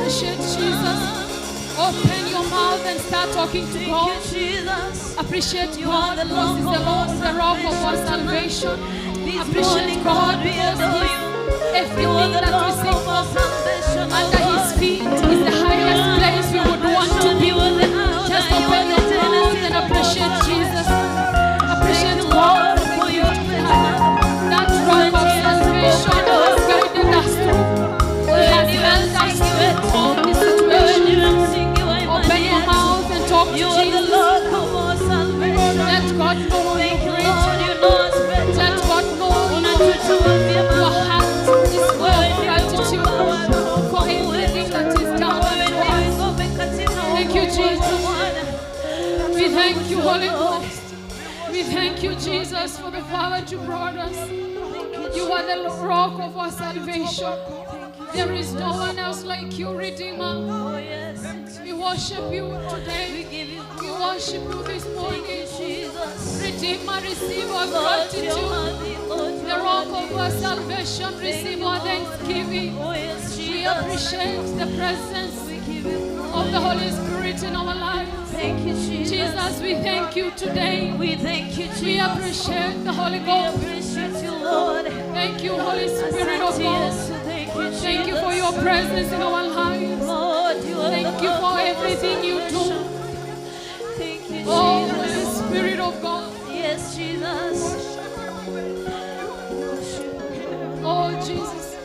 Appreciate Jesus. Open your mouth and start talking to Thank God. you, Jesus. Appreciate You God are the because He's rock the of Lord, our the rock of our salvation. salvation. This Appreciate morning, God God, we because adore He's you. You are everything the that we rock seek of our for. salvation, oh Under His God. feet is the highest place we would want to be. You are the Alpha, Just you are open the your mouth Genesis and of our appreciate Jesus. salvation. Appreciate Thank you, God Lord, for the for your gift of life. That rock of salvation has guided us through. He has held us through all the situations. Open your mouth and talk to You are the Jesus. Lord of our salvation. Let God know Thank your you, great. Lord, you know us better. Let God know Unatujua vyema your Bwana. heart is full Wewe of ndiwe gratitude mwamba wa for wokovu everything wetu. that is done Wewe unto ndiwe us. ngome katika Thank you, wokovu wetu Jesus. Bwana. We thank you, Holy Lord. Ghost. We thank you, Jesus, for the power you brought us. Thank you, You are the rock of our salvation. There is no one else like you, Redeemer. Oh, yes. We worship you We today. give you We glory. worship you this Thank you, morning. Jesus. Redeemer, receive our Lord, you're gratitude. worthy. Lord, The you're rock worthy. of our salvation, Thank receive you, our Lord. thanksgiving. Oh, yes, We Jesus. appreciate the presence We give you of the glory. Holy Spirit in our lives. Thank you, Jesus. Jesus, we thank you today. We thank you, Jesus. We appreciate the Holy We Ghost. appreciate you, Lord. Thank you, Holy Spirit of Asante God. Yesu. Thank you, Thank you for Jesus. your presence in our lives. Lord, you are Thank the you rock for of our everything you do. salvation. Thank you, Oh, Holy Jesus. Spirit of God. Yes, Jesus. Oh, Jesus.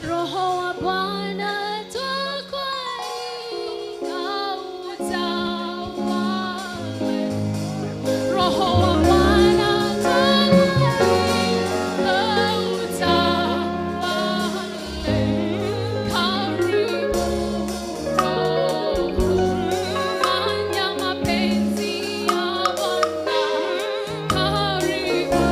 Roho wa Bwana twakualika utawale. Roho wa Bwana twakualika utawale. Karibu Roho, fanya mapenzi ya Bwana. Karibu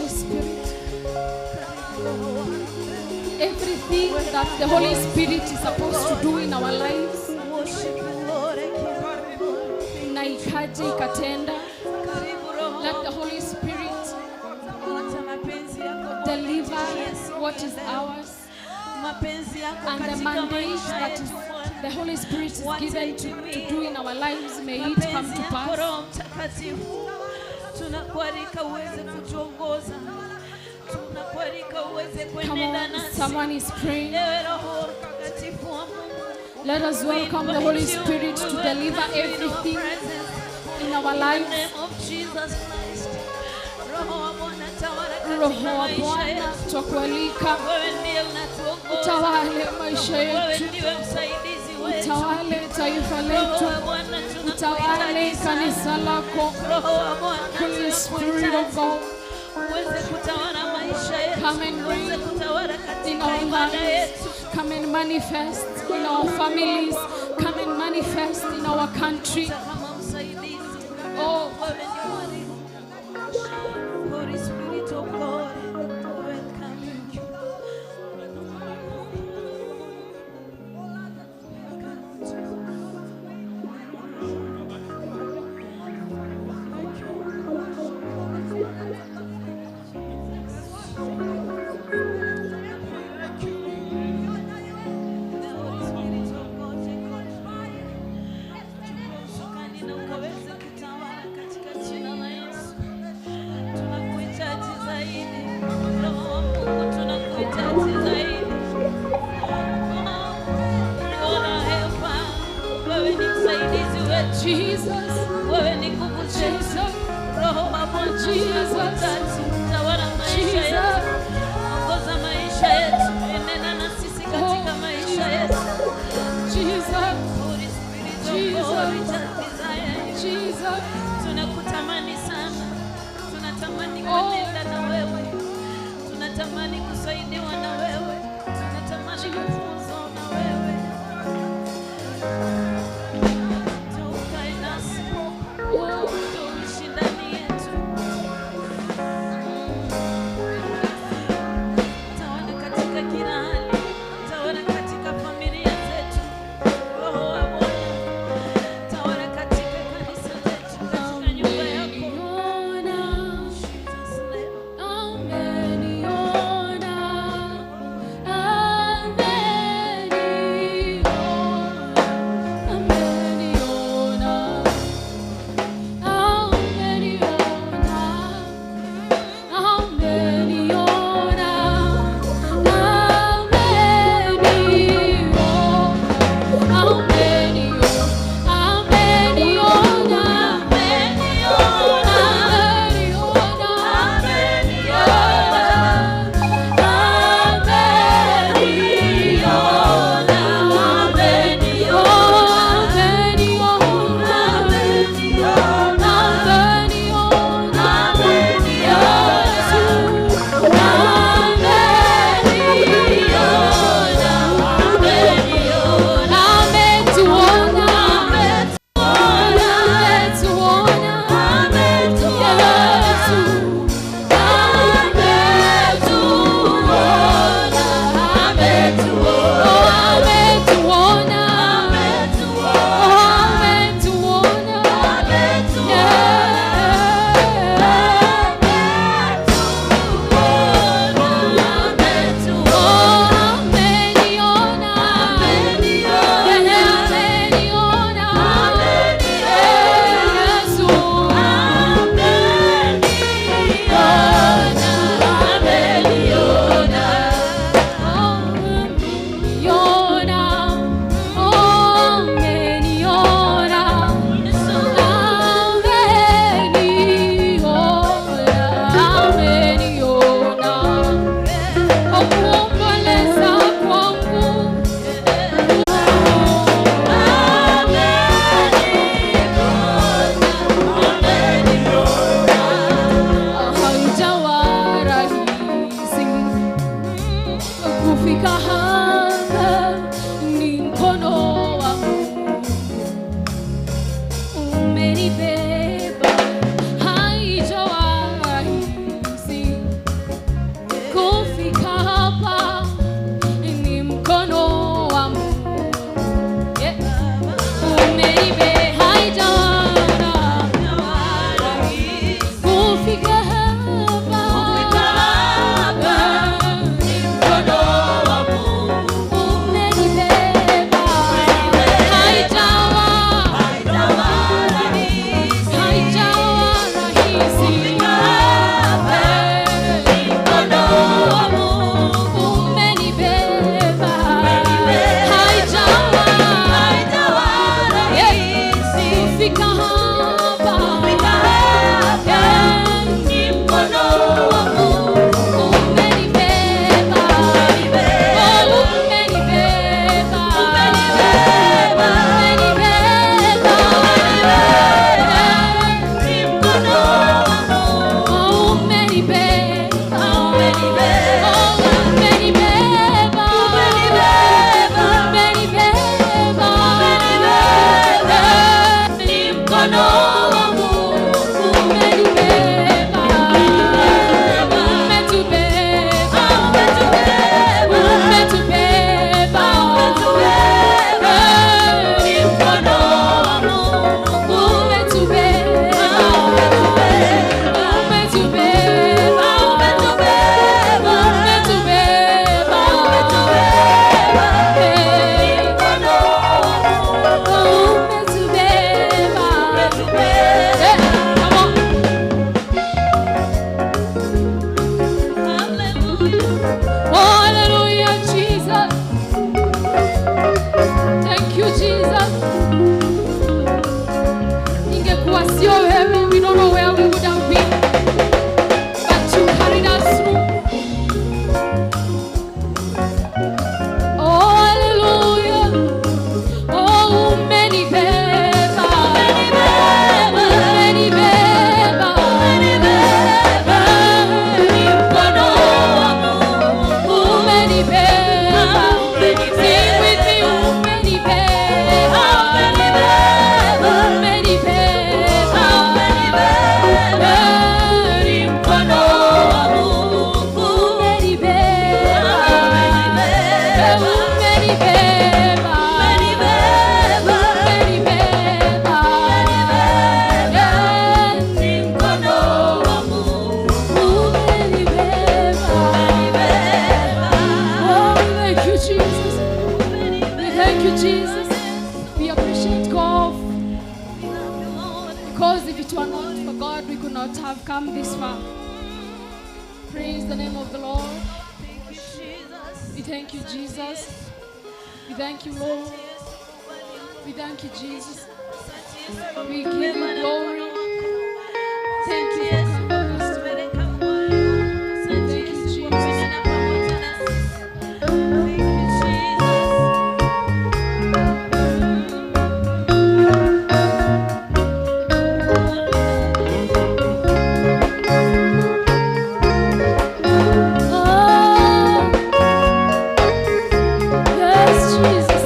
Holy Spirit. Everything that the Holy Spirit is supposed to do in our lives, na ikaje ikatenda. Let the Holy Spirit deliver what is ours, and the mandate that is the Holy Spirit is given to do in our lives, may it come to pass. Come on, someone is praying. Let us welcome the Holy Spirit to deliver everything in our lives. Roho wa Bwana, twakualika utawale maisha yetu, utawale taifa letu, utawale kanisa lako. Holy Spirit of God, come and reign in our lives. Come and manifest in our families. Come and manifest in our country. Oh, Holy Spirit of God, welcome you. The Holy Spirit of God, take control. Chukua usukani na ukaweze kutawala katika jina la Yesu. Tunakuhitaji zaidi. Roho wa Mungu, tunakuhitaji zaidi. Bwana hapa, wewe ni msaidizi wetu. Jesus, Wewe ni nguvu zetu. Jesus, Roho wa Bwana, Jesus. tunakuhitaji. Tawala maisha Jesus. yetu. Ongoza maisha yetu. Enena na sisi katika Oh, maisha yetu. Jesus, Holy Spirit of Jesus. God, we just desire you. Jesus. Tunakutamani sana, tunatamani Oh. kuenenda na wewe, tunatamani kusaidiwa na wewe, tunatamani kufunzwa na wewe. Tukae nasi, Oh, tuishi ndani yetu. Tawala katika kila hali, tawala katika familia zetu. Roho wa Bwana, tawala katika kanisa letu, katika nyumba yako. ameniona, Jesus name. ameniona, ameniona, ameniona, ameniona, ameniona, ameniona, ameniona. Kuomboleza kwangu haijawa rahisi kufika hapa, ni mkono wa Mungu umenibeba, haijawa rahisi. come this far. Praise the name of the Lord. Thank you, Jesus. We thank you, Jesus. We thank you, Lord. We thank you, Jesus. We give you glory. Thank you for coming us through. Thank you, Jesus. Thank you, Jesus. Oh, yes, Jesus.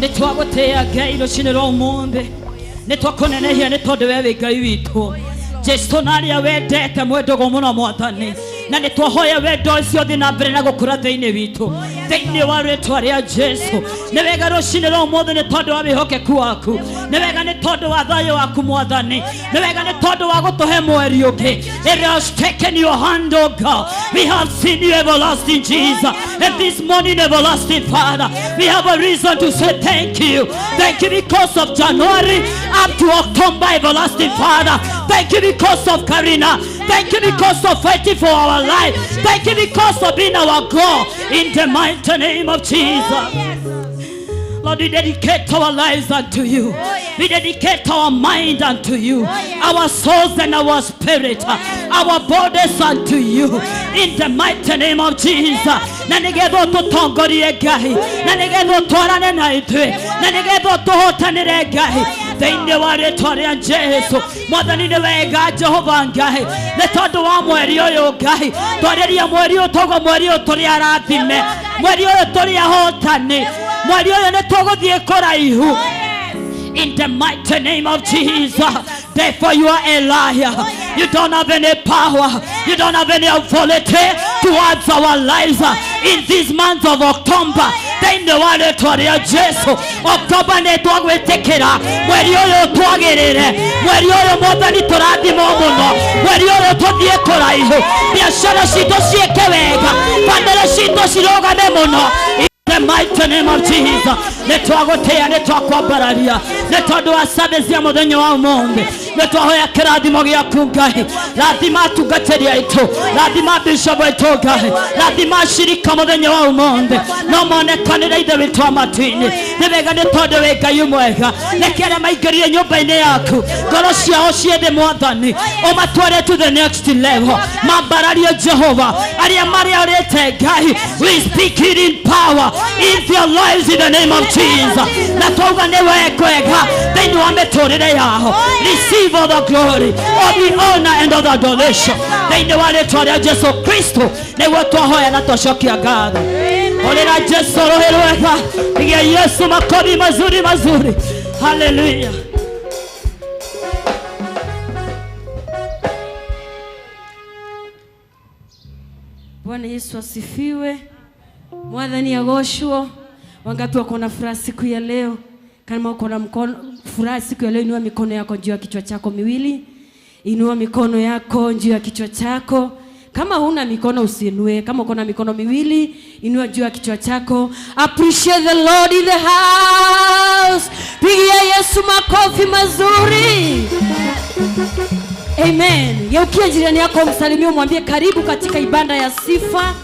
Nĩ twagũtĩĩa Ngai rũcinĩ rwa ũmũthĩ, nĩ twakũnenehia nĩ tondũ we wĩ Ngai witũ, Jesu, na arĩa wendete mwendogo mũno, Mwathani, na nĩ twahoya wendo ũcio ũthiĩ na mbere na gũkũra thĩinĩ witũ, thĩinĩ wa rĩtwa rĩa Jesu. Nĩ wega rũcinĩ rwa ũmũthĩ nĩ tondũ wa wĩhokeku waku, nĩ wega nĩ tondũ wa thayũ waku, Mwathani, nĩ wega nĩ tondũ wa gũtũhe mweri ũngĩ. It has taken your hand, oh God. We have seen you, everlasting Jesus, and this morning, everlasting Father, we have a reason to say thank you. Thank you because of January up to October, everlasting Father. Thank you because of Karina. Thank you because of fighting for our life. Thank you because of being our God, in the mighty name of Jesus. Lord, we dedicate our lives unto you. We dedicate our mind unto you, our souls and our spirit, our bodies unto you. In the mighty name of Jesus. Na nĩgetha ũtũtongorie, Ngai, na nĩgetha ũtwarane na ithuĩ, na nĩgetha ũtũhotanĩre, Ngai, thĩinĩ wa rĩtwa rĩa Jesu. Mwathani, nĩ wega, Jehova Ngai, nĩ tondũ wa mweri ũyũ. Ngai, twarĩria mweri ũyũ, toguo mweri ũyũ tũrĩ arathime, mweri ũyũ tũrĩ ahotani, mweri ũyũ nĩ tũgũthiĩ kũraihu, in the mighty name of Jesus. Therefore, you are a liar. You don't have any power. You don't have any authority towards our lives in this month of October. Thĩinĩ wa rĩtwa rĩa Jesu, October nĩ twagwĩtĩkĩra, mweri ũyũ twagĩrĩre, mweri ũyũ, Mwathani, tũrathimwo mũno, mweri ũyũ tũthiĩ kũraihu, biacara citũ ciĩke wega, bamĩrĩ citũ cirũgame mũno, in the mighty name of Jesus. Nĩ twagũtĩĩa, nĩ twakwambararia nĩ tondũ wa service ya mũthenya wa ũmũthĩ. Nĩ twahoya kĩrathimo gĩaku, Ngai. Rathima atungatĩri aitũ, rathima bishop aitũ, Ngai, rathima ashirika mũthenya wa ũmũthĩ, no monekanĩre, Ithe witũ wa matu-inĩ. Nĩ wega nĩ tondũ wĩ Ngai mwega. Reke arĩa maingĩrire nyũmba-inĩ yaku ngoro ciao ciĩthĩ, Mwathani, ũmatware to the next level. Mambararie, Jehova, arĩa marĩarĩte. Ngai, we speak it in power in their lives, in the name of Jesus. Na twauga nĩ we kwega thĩinĩ wa mĩtũrĩre yao. Receive all the glory, all the honor and all the adoration, thĩinĩ wa rĩtwa rĩa Jesu Kristo nĩguo twahoya na twacokia ngatho. Amen. Olera Jesu roho rwega. Pigia Yesu makofi mazuri mazuri. Haleluya. Bwana Yesu asifiwe. Mwathani agoshwo. Wangapi wako na furaha siku ya leo? Kama uko na mkono furaha siku ya leo, inua mikono yako juu ya kichwa chako miwili. Inua mikono yako juu ya kichwa chako. Kama huna mikono usiinue. Kama uko na mikono miwili, inua juu ya kichwa chako. Appreciate the Lord in the house. Pigia Yesu makofi mazuri. Amen. Geukia jirani yako, msalimie, umwambie karibu katika ibada ya sifa.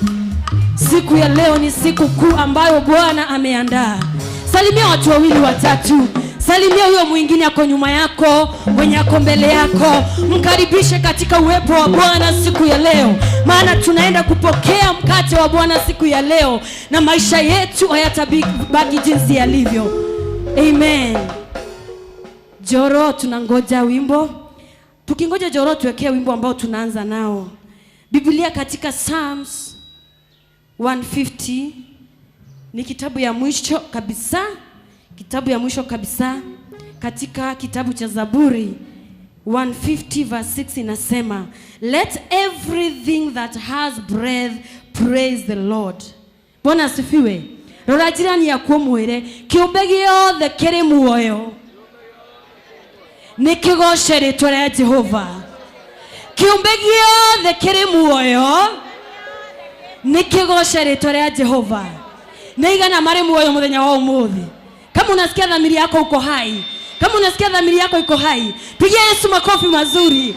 Siku ya leo ni siku kuu ambayo Bwana ameandaa. Salimia watu wawili watatu. Salimia huyo mwingine ako nyuma yako, mwenye ako mbele yako. Mkaribishe katika uwepo wa Bwana siku ya leo, maana tunaenda kupokea mkate wa Bwana siku ya leo, na maisha yetu hayatabaki jinsi yalivyo. Amen. Joro, tunangoja wimbo. Tukingoja Joro, tuwekee wimbo ambao tunaanza nao. Biblia katika Psalms 150 ni kitabu ya mwisho kabisa, kitabu ya mwisho kabisa katika kitabu cha Zaburi 150 verse 6 inasema, let everything that has breath praise the Lord. Bwana asifiwe. Rora jirani yaku ũmwĩre kĩũmbe gĩothe kĩrĩ muoyo nĩ kĩgoce rĩtwa rĩa Jehova. Kĩũmbe gĩothe kĩrĩ muoyo nĩ kĩgoce rĩtwa rĩa Jehova. Nĩ igana marĩ muoyo mũthenya wa ũmũthĩ? Kama unasikia dhamiri yako uko hai, kama unasikia dhamiri yako iko hai, pigia Yesu makofi mazuri.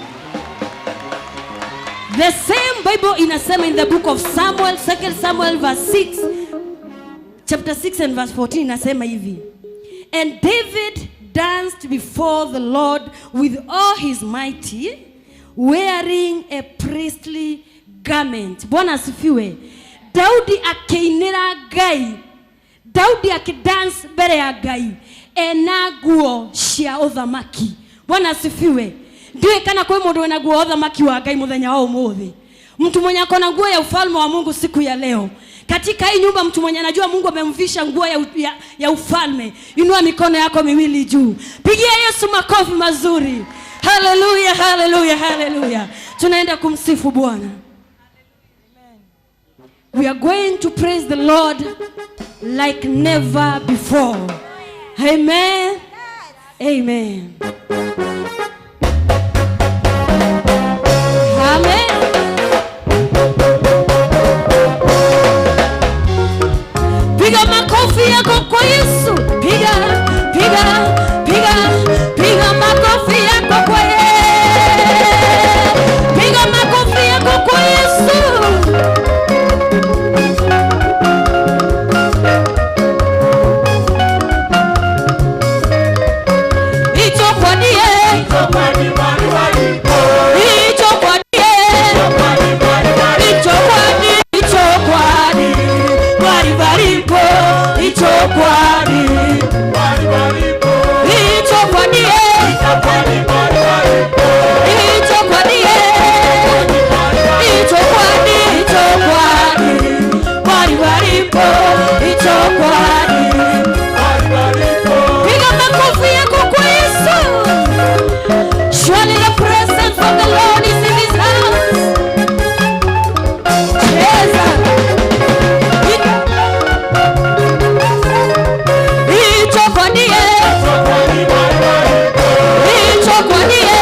The same Bible inasema in the book of Samuel, 2 Samuel verse 6, chapter 6 and verse 14 inasema hivi. And David danced before the Lord with all his might, wearing a priestly garment. Bwana asifiwe. Daudi akĩinĩra Ngai. Daudi akĩdance mbere ya Ngai ena nguo cia ũthamaki. Bwana asifiwe. Ndiũĩ kana kwĩ mũndũ wĩna nguo ya ũthamaki wa Ngai mũthenya wa ũmũthĩ. Mtu mwenye ako na nguo ya ufalme wa Mungu siku ya leo. Katika hii nyumba mtu mwenye anajua Mungu amemvisha nguo ya ufalme, inua mikono yako miwili juu. Pigia Yesu makofi mazuri. Haleluya, haleluya, haleluya. Tunaenda kumsifu Bwana. We are going to praise the Lord like never before. Amen. Amen. Amen. Piga makofi yako kwa Yesu. Piga, piga, piga, piga makofi yako kwa Yesu. Piga makofi yako kwa Yesu. Piga makofi yako kwa Yesu. Surely the presence of the Lord is in this house. Cheza. Ichokwadie. Ichokwadie.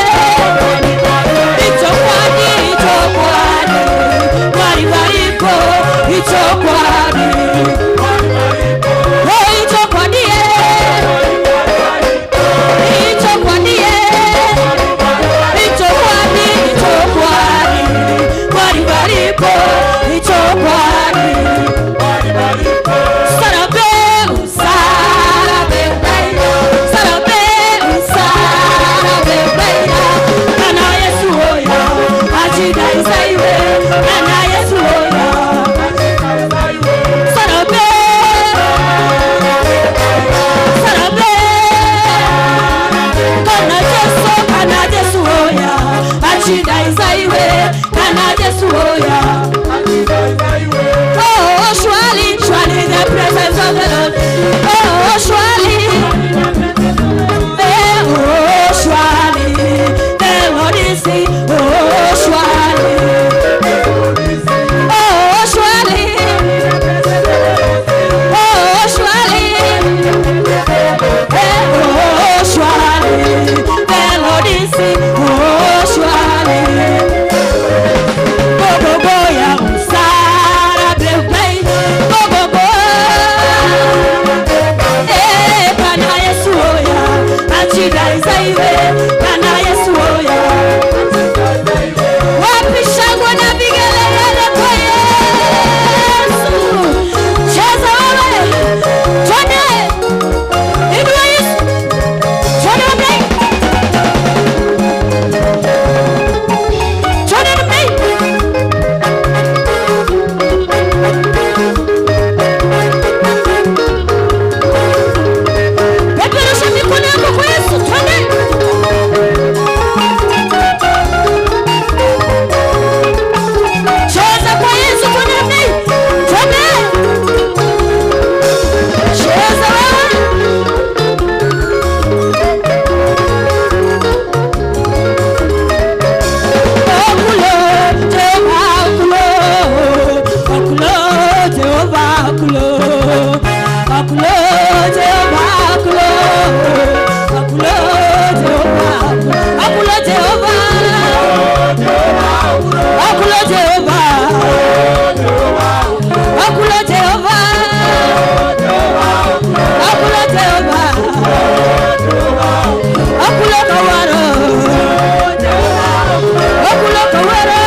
Ichokwadi, ichokwadi. Bari baripo, ichokwadi. Oh, ichokwadie. Ichokwadie. Ichokwadi, ichokwadi. Bari baripo, ichokwadi. Sarabe, sarabe, sarabe, sarabe, Kana Yesu oya, achida isaiwe. Kana Yesu oya. Sarabe, Bwana Yesu oya. Wapi shangwe na vigelegele kwa Yesu? Cheza wewe. Twende. Inua Yesu. Twende namna hii. Twende namna hii. Peperusha mikono yako kwa Yesu. Twende. Cheza kwa Yesu, twende namna hii. Twende. Cheza wewe. Okulo, Jehova, okulo. Okulo, Jehova, okulo. Okulo, Jehova, okulo. Okulo, Jehova, okulo. Okulo, Jehova. Okulo, Jehova. Okulo, Jehova. Okulo, Jehova. Okulo, Kawaro. Okulo, Kawaro.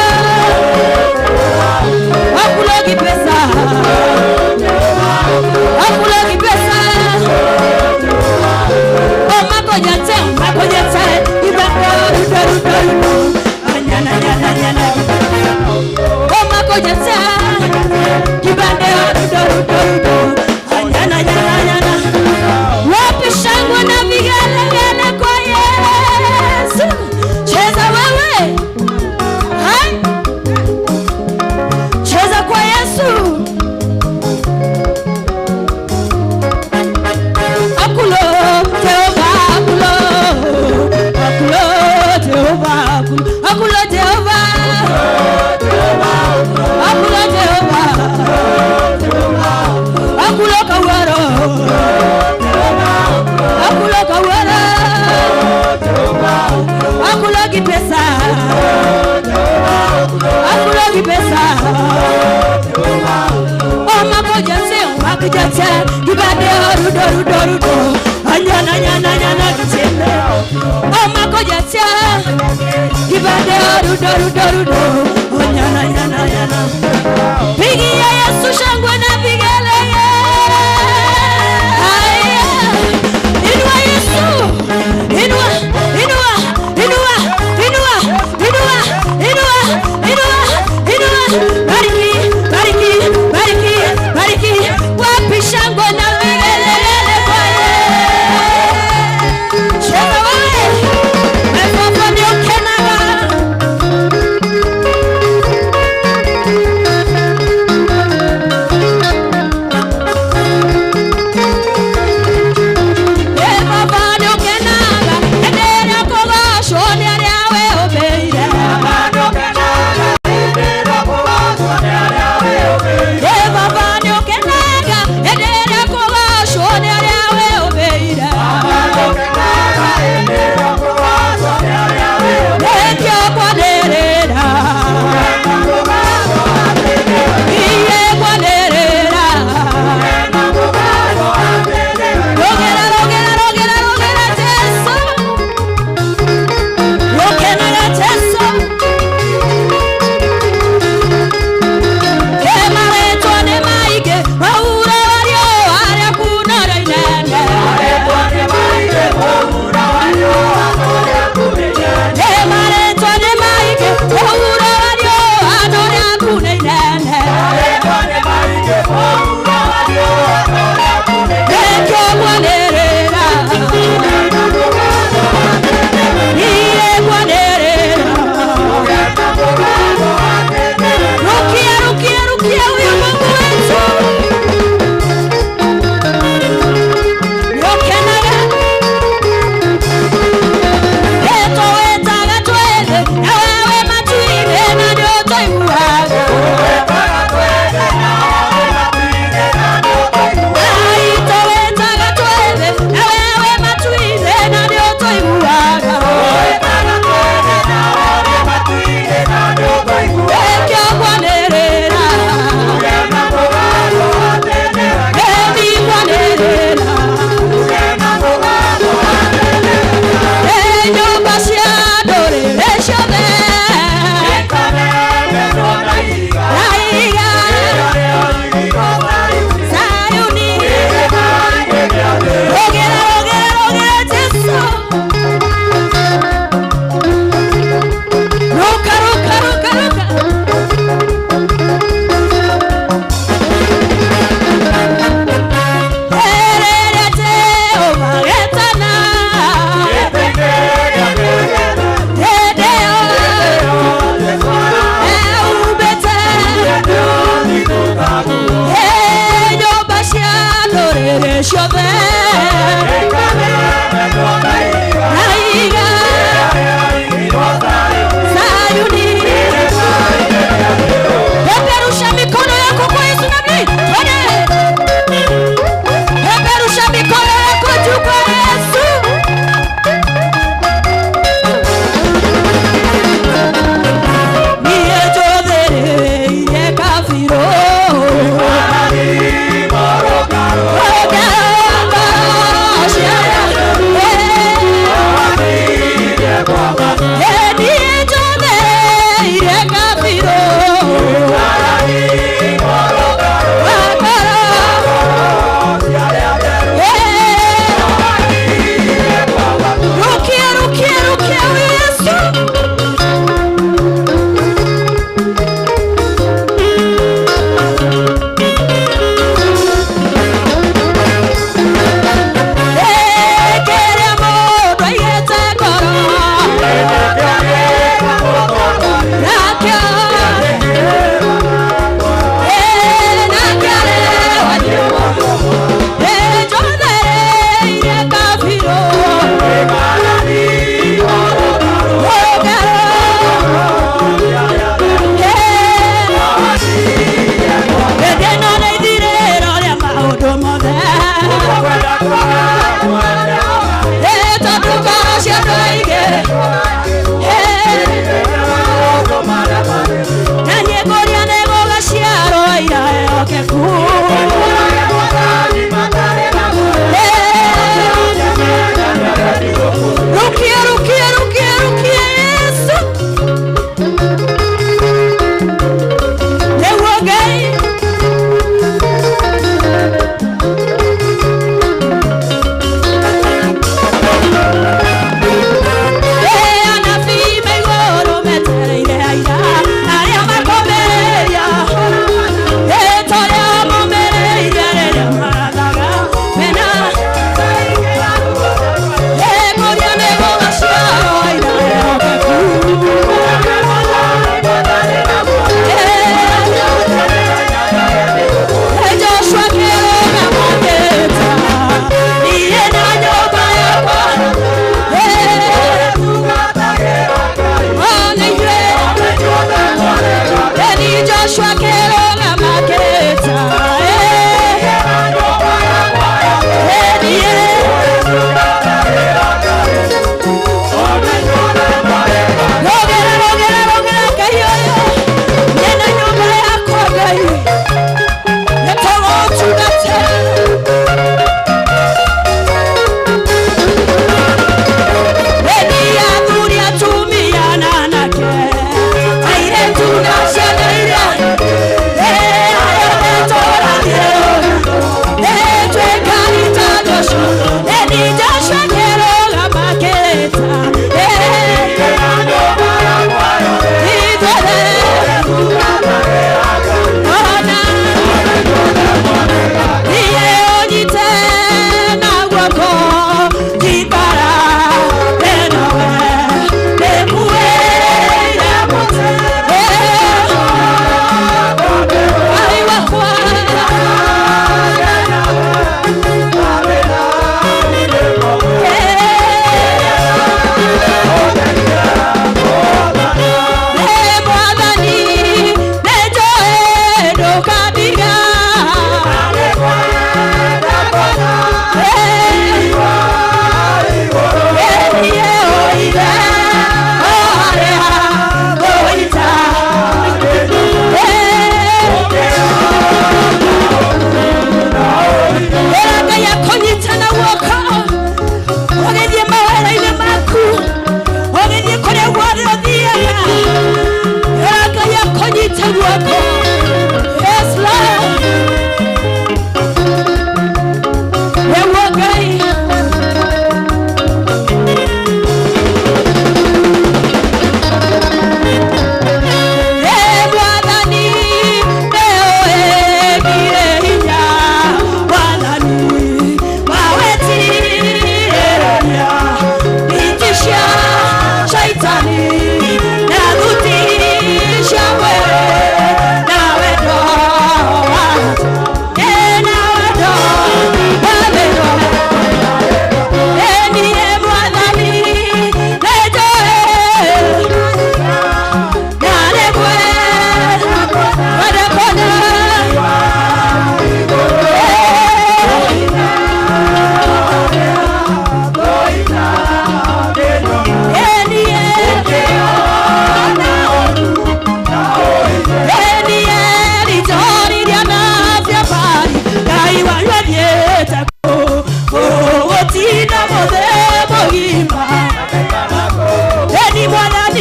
Okulo, Kipesa. Okulo, Kipesa. Omakonyate, omakonyate, ibako, rudo, rudo, rudo. Anyana, nyana, nyana. Omakonyate, kibande, rudo, rudo, rudo. Anyana, nyana, nyana. Wapi shangwe na vigelegele kwa Yesu? Cheza wewe. Hai. Cheza kwa Yesu. Akulo, Jehova, akulo. Akulo, Jehova, akulo. Akulo, Jehova. Akulo, Jehova. Akulo, Kawaro. Akulo, Kawaro. Akulo, Kipesa. Akulo, Kipesa. Omakojate, omakojate, kibade rudo rudo rudo. Anyana nyana nyana kichende. Omakojate, kibade rudo rudo rudo. Anyana nyana nyana. Pigia Yesu shangwe na vigelegele. Haya. Inua Yesu. Inua, inua, inua, inua, inua, inua, inua, inua. Bariki, bariki, bariki, bariki. Wapi shangwe na vigelegele kwa Yesu? Cheza wewe. Mefofo niokenaga.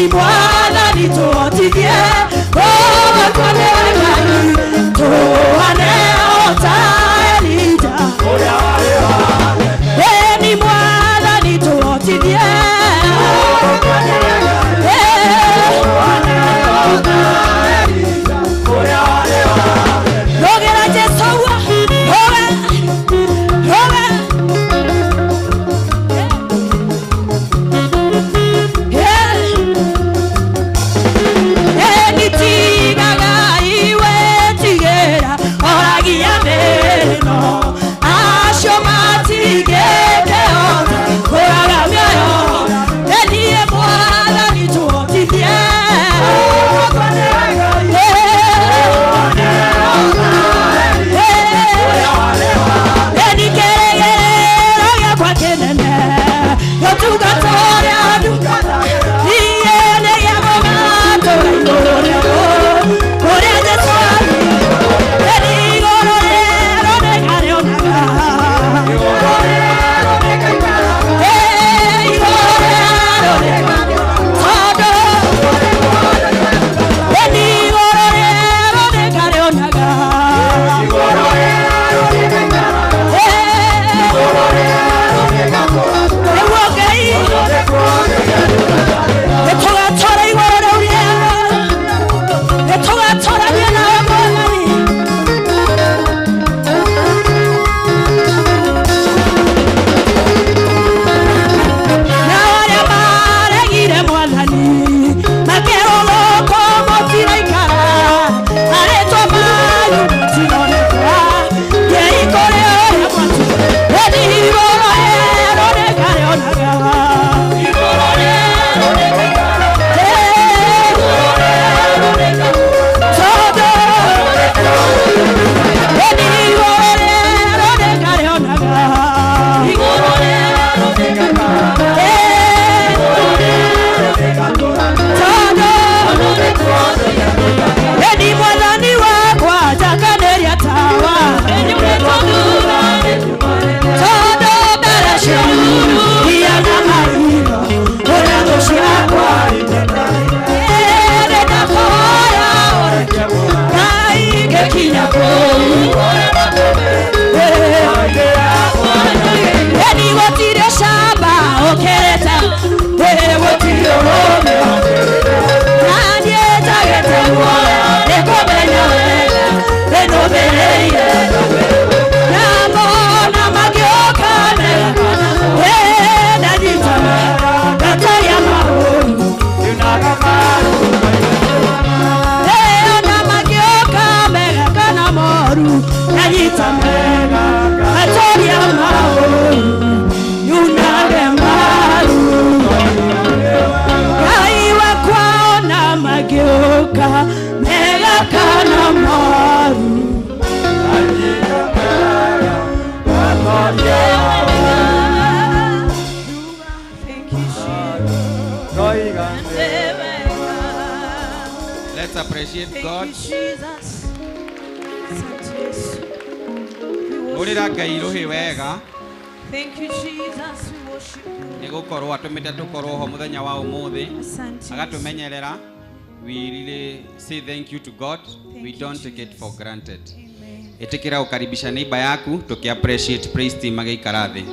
Eni Mwathani tũhotithie gũgakwo nĩwe Ngai tũhane o ta Elija. Eni Mwathani tũhotithie Rogera Jesu roga roga. Enitigaga iwe tigera oragia meno acio matigete ota kũraga mĩoyo. Enie Mwathani tũhotithie Eni kĩrĩgĩrĩro gĩakwa kĩnene gũtungata ũrĩa niĩ nĩ gĩa gũgatũra igũrũ rĩao kũrĩa Jesũ arĩ. Eni igũrũ rĩerũ nĩngarĩonaga. Igũrũ rĩerũ tondũ eni igũrũ rĩerũ nĩngarĩonaga. Nĩguo Ngai nĩtũgatũra igũrũ rĩu rĩerũ, nĩtũgatũrania nawe Mwathani. Na arĩa maregire Mwathani makĩrũgũkwo mũtiraikara, arĩtwo manyu mũtironeka ngei kũrĩ ũrĩa mwatu. Eni igũrũ rĩerũ nĩngarĩonaga. Tondũ eni igũrũ rĩerũ nĩngarĩonaga. Tondũ eni Mwathani wakwa njakanĩria tawa tondũ mbere ciaku iana maitho ũrĩa thũ ciakwa ĩrĩ ndakũhoya ũreke Ngai ngĩkinya kũu. Eni gũtirĩ ũcamba ũkĩrĩte, gũtirĩ ũrũme na niĩ njagĩte muoyo nĩkũmenya wega nĩnũmĩrĩire na mona magĩũka mega ndanyita ngatoria maũru ona magĩũka mega kana moru ndanyita mega ngatoria maũru nyunage maru Ngai wakwa ona magĩũka mega kana moru. Thank you, Jesus. Let's appreciate Thank God. you, Jesus. Asante Yesu. We worship Hũrĩra you, Ngai rũhĩ Jesus. wega Thank you, Jesus. We worship you. nĩ gũkorwo atũmĩte tũkorwo ho mũthenya wa ũmũthĩ Asante Yesu. agatũmenyerera. We really say thank you to God. Thank We you, don't take it Jesus. for granted. Amen. Ĩtĩkĩra gũkaribisha neighbor yaku tũkĩ appreciate praise team magĩikara thĩ.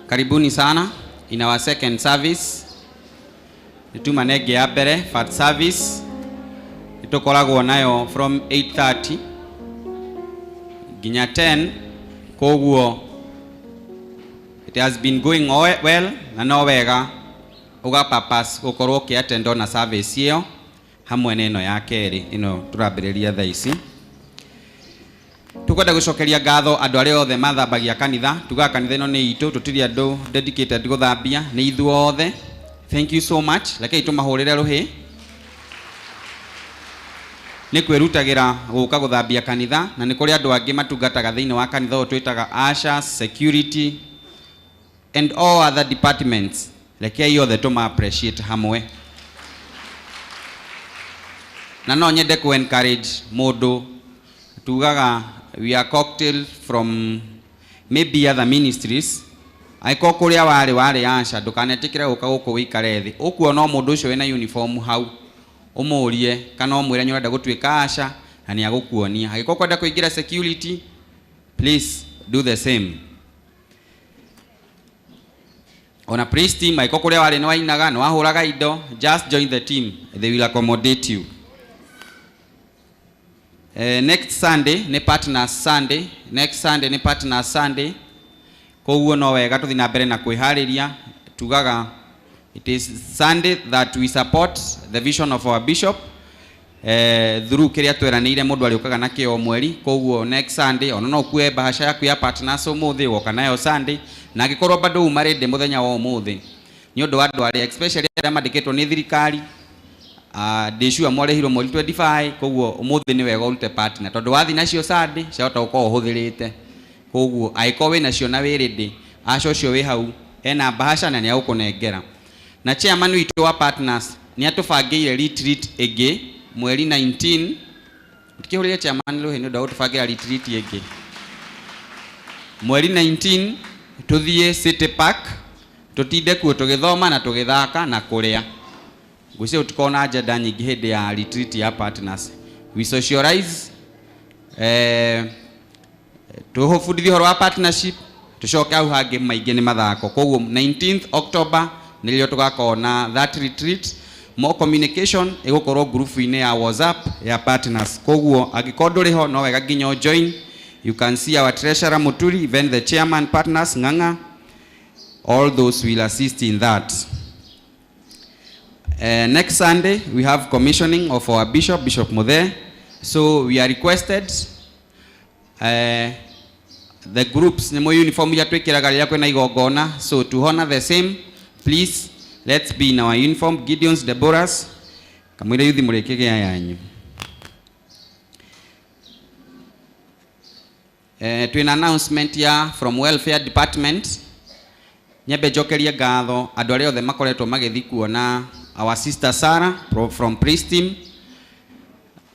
Karibuni sana in our second service. Nĩtuma nenge ya mbere first service nĩtũkoragwo nayo from 8:30 nginya 10, koguo it has been going well na no wega ũgapapas gũkorwo ũkĩattend ona service ĩyo hamwe na ĩno ya kerĩ ĩno tũrambĩrĩria thaa ici. Tukwenda gucokeria ngatho andũ arĩa othe mathambagia kanitha. Tugaga kanitha ĩno nĩ itũ, tũtirĩ andũ dedicated gũthambia, nĩ ithuothe. Thank you so much. Rekei tũmahũrĩre rũhĩ nĩ kwĩrutagĩra gũka gũthambia kanitha, na nĩ kũrĩ andũ angĩ matungataga thĩinĩ wa kanitha ũyũ twĩtaga ushers, security and all other departments. Rekei othe tũma appreciate hamwe. Na no nyende ku encourage mũndũ tugaga we are cocktail from maybe other ministries. Angĩkorwo kũrĩa warĩ warĩ aca, ndũkanetĩkĩre gũka gũkũ wĩikare thĩ. Ũkuona o mũndũ ũcio wĩna uniform hau, ũmũrie kana ũmwĩre nĩ ũrenda gũtuĩka aca, na nĩ agũkuonia. Angĩkorwo kwenda kũingĩra security, please do the same. Ona praise team, angĩkorwo kũrĩa warĩ nĩ wainaga, nĩ wahũraga indo, just join the team, they will accommodate you. Next Sunday nĩ Partners Sunday. Next Sunday nĩ Partners Sunday. Koguo no wega tũthiĩ na mbere na kwĩharĩria. Tugaga it is Sunday that we support the vision of our bishop through kĩrĩa tweranĩire mũndũ arĩũkaga nakĩo o mweri. Koguo next Sunday ona no ũkue bahasha yaku ya partners ũmũthĩ, ũgoka nayo Sunday. Na angĩkorwo bado uma ready mũthenya wa ũmũthĩ, nĩ ũndũ wa andũ arĩa especially arĩa mandĩkĩtwo nĩ thirikari, ndĩ sure mwarĩhirwo mweri 25. Koguo ũmũthĩ nĩ wega ũrute partner, tondũ wathiĩ nacio Sunday ciahota gũkorwo ũhũthĩrĩte. Koguo angĩkorwo wĩ nacio na wĩ ready, aca ũcio wĩ hau ena bahasha na nĩ agũkũnengera. Na chairman witũ wa partners nĩ atũbangĩire retreat ĩngĩ mweri 19. Tukĩhũrĩre chairman rũhĩ nĩ ũndũ wa gũtũbangĩra retreat ĩngĩ mweri 19. Tũthiĩ City Park, tũtinde kuo tũgĩthoma na tũgĩthaka na kũrĩa. Ngwĩciria tũtikorwo na agenda nyingĩ hĩndĩ ya retreat ya partners. We socialize, tũbundithie ũhoro wa partnership, tũcoke hau hangĩ maingĩ nĩ mathako. Koguo 19th October nĩrĩo tũgakorwo na that retreat. More communication ĩgũkorwo group-inĩ ya WhatsApp ya partners. Koguo angĩkorwo ndũrĩ ho, no wega nginya join. You can see our treasurer Muturi, even the chairman partners Ng'ang'a, all those will assist in that. Next Sunday we have commissioning of our bishop, Bishop Muthe. So we are requested, the groups, nĩ uniform iria twĩkĩraga rĩrĩa kwĩna igongona, so to honor the same, please let's be in our uniform, Gideons, Deborahs, kamwĩre yuthi mũrĩkĩgĩa yanyu. Twĩna announcement ya from welfare department. Nyambe njokerie ngatho andũ arĩa othe makoretwo magĩthiĩ kuona our sister Sarah from praise team.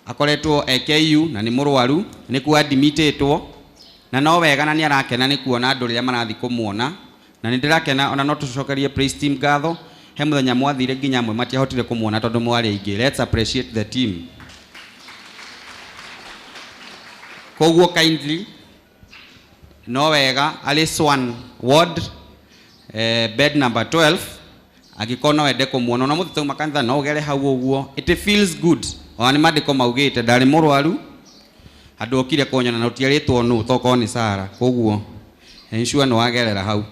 Akoretwo AKU na nĩ mũrwaru, nĩ kuo admitĩtwo, na no wega na nĩ arakena nĩ kuona andũ rĩrĩa marathiĩ kũmuona. Na nĩ ndĩrakena ona no tũcokerie praise team ngatho, he mũthenya mwathire nginya amwe matiahotire kũmuona tondũ mwarĩ aingĩ. Let's appreciate the team. Koguo kindly no wega arĩ Swan ward, bed number 12, angĩkorwo no wende kũmuona ona mũthĩ tauma kanitha, no ũgere hau ũguo, it feels good. Ona nĩ mandĩko maugĩte ndarĩ mũrwaru, andũ okire kũnyona na ũtiarĩtwo nũ tokorwo nĩ Sara. Koguo ensure nĩ wagerera hau.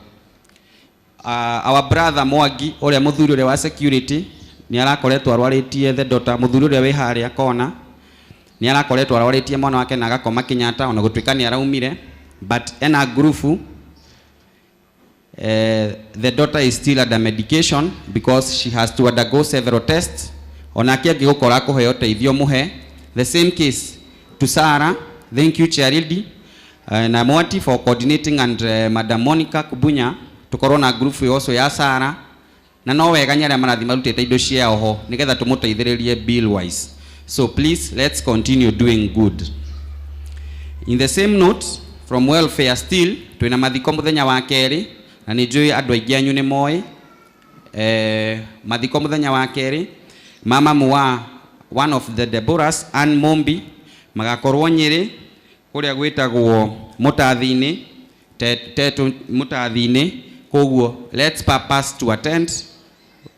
Our brother Mwangi ũrĩa mũthuri ũrĩa wa security nĩ arakoretwo arwarĩtie the daughter, mũthuri ũrĩa wĩ harĩa kona nĩ arakoretwo arwarĩtie mwana wake na agakoma Kenyatta, ona gũtuĩka nĩ araumire, but ena ngurubu. The daughter is still under medication because she has to undergo several tests. Onake angĩgũkora kũheo ũteithio mũhe. The same case to Sarah. Thank you, Charity na Mwati for coordinating and Madam Monica Kubunya, tukorwo na group also ya Sarah. Na no wega nĩ arĩa marathiĩ marutĩte indo ciao ho nĩgetha tũmũteithĩrĩrie bill wise. So please let's continue doing good. In the same note from welfare still, twĩna mathiko mũthenya wa kerĩ, na nĩ njũĩ andũ aingĩ anyu nĩ moĩ mathiko mũthenya wa kerĩ. Mama muwa one of the Deborahs, Ann Mombi, magakorwo Nyĩrĩ kũrĩa gwĩtagwo Mũtathi-inĩ, Tetu Mũtathi-inĩ. Koguo let's purpose to attend,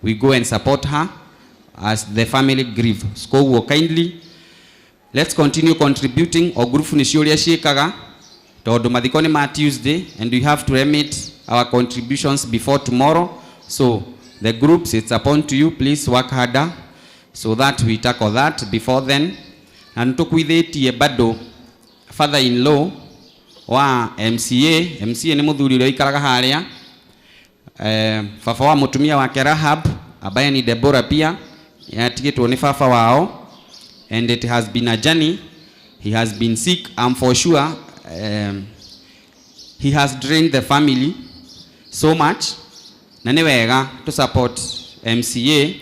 we go and support her as the family grieve. Koguo kindly let's continue contributing. O group nĩ ciũria ciĩkaga tondũ mathiko nĩ ma Tuesday and we have to remit our contributions before tomorrow. So the groups, it's upon to you, please work harder so that we tackle that before then. Na nĩtũkuithĩtie bado father in law wa MCA. MCA nĩ mũthuri ũrĩa ũikaraga harĩa, baba wa mũtumia wake Rahab ambaye ni Deborah pia yatigĩtwo nĩ baba wao, and it has been a journey. He has been sick. I'm for sure he has drained the family so much, na nĩ wega to support MCA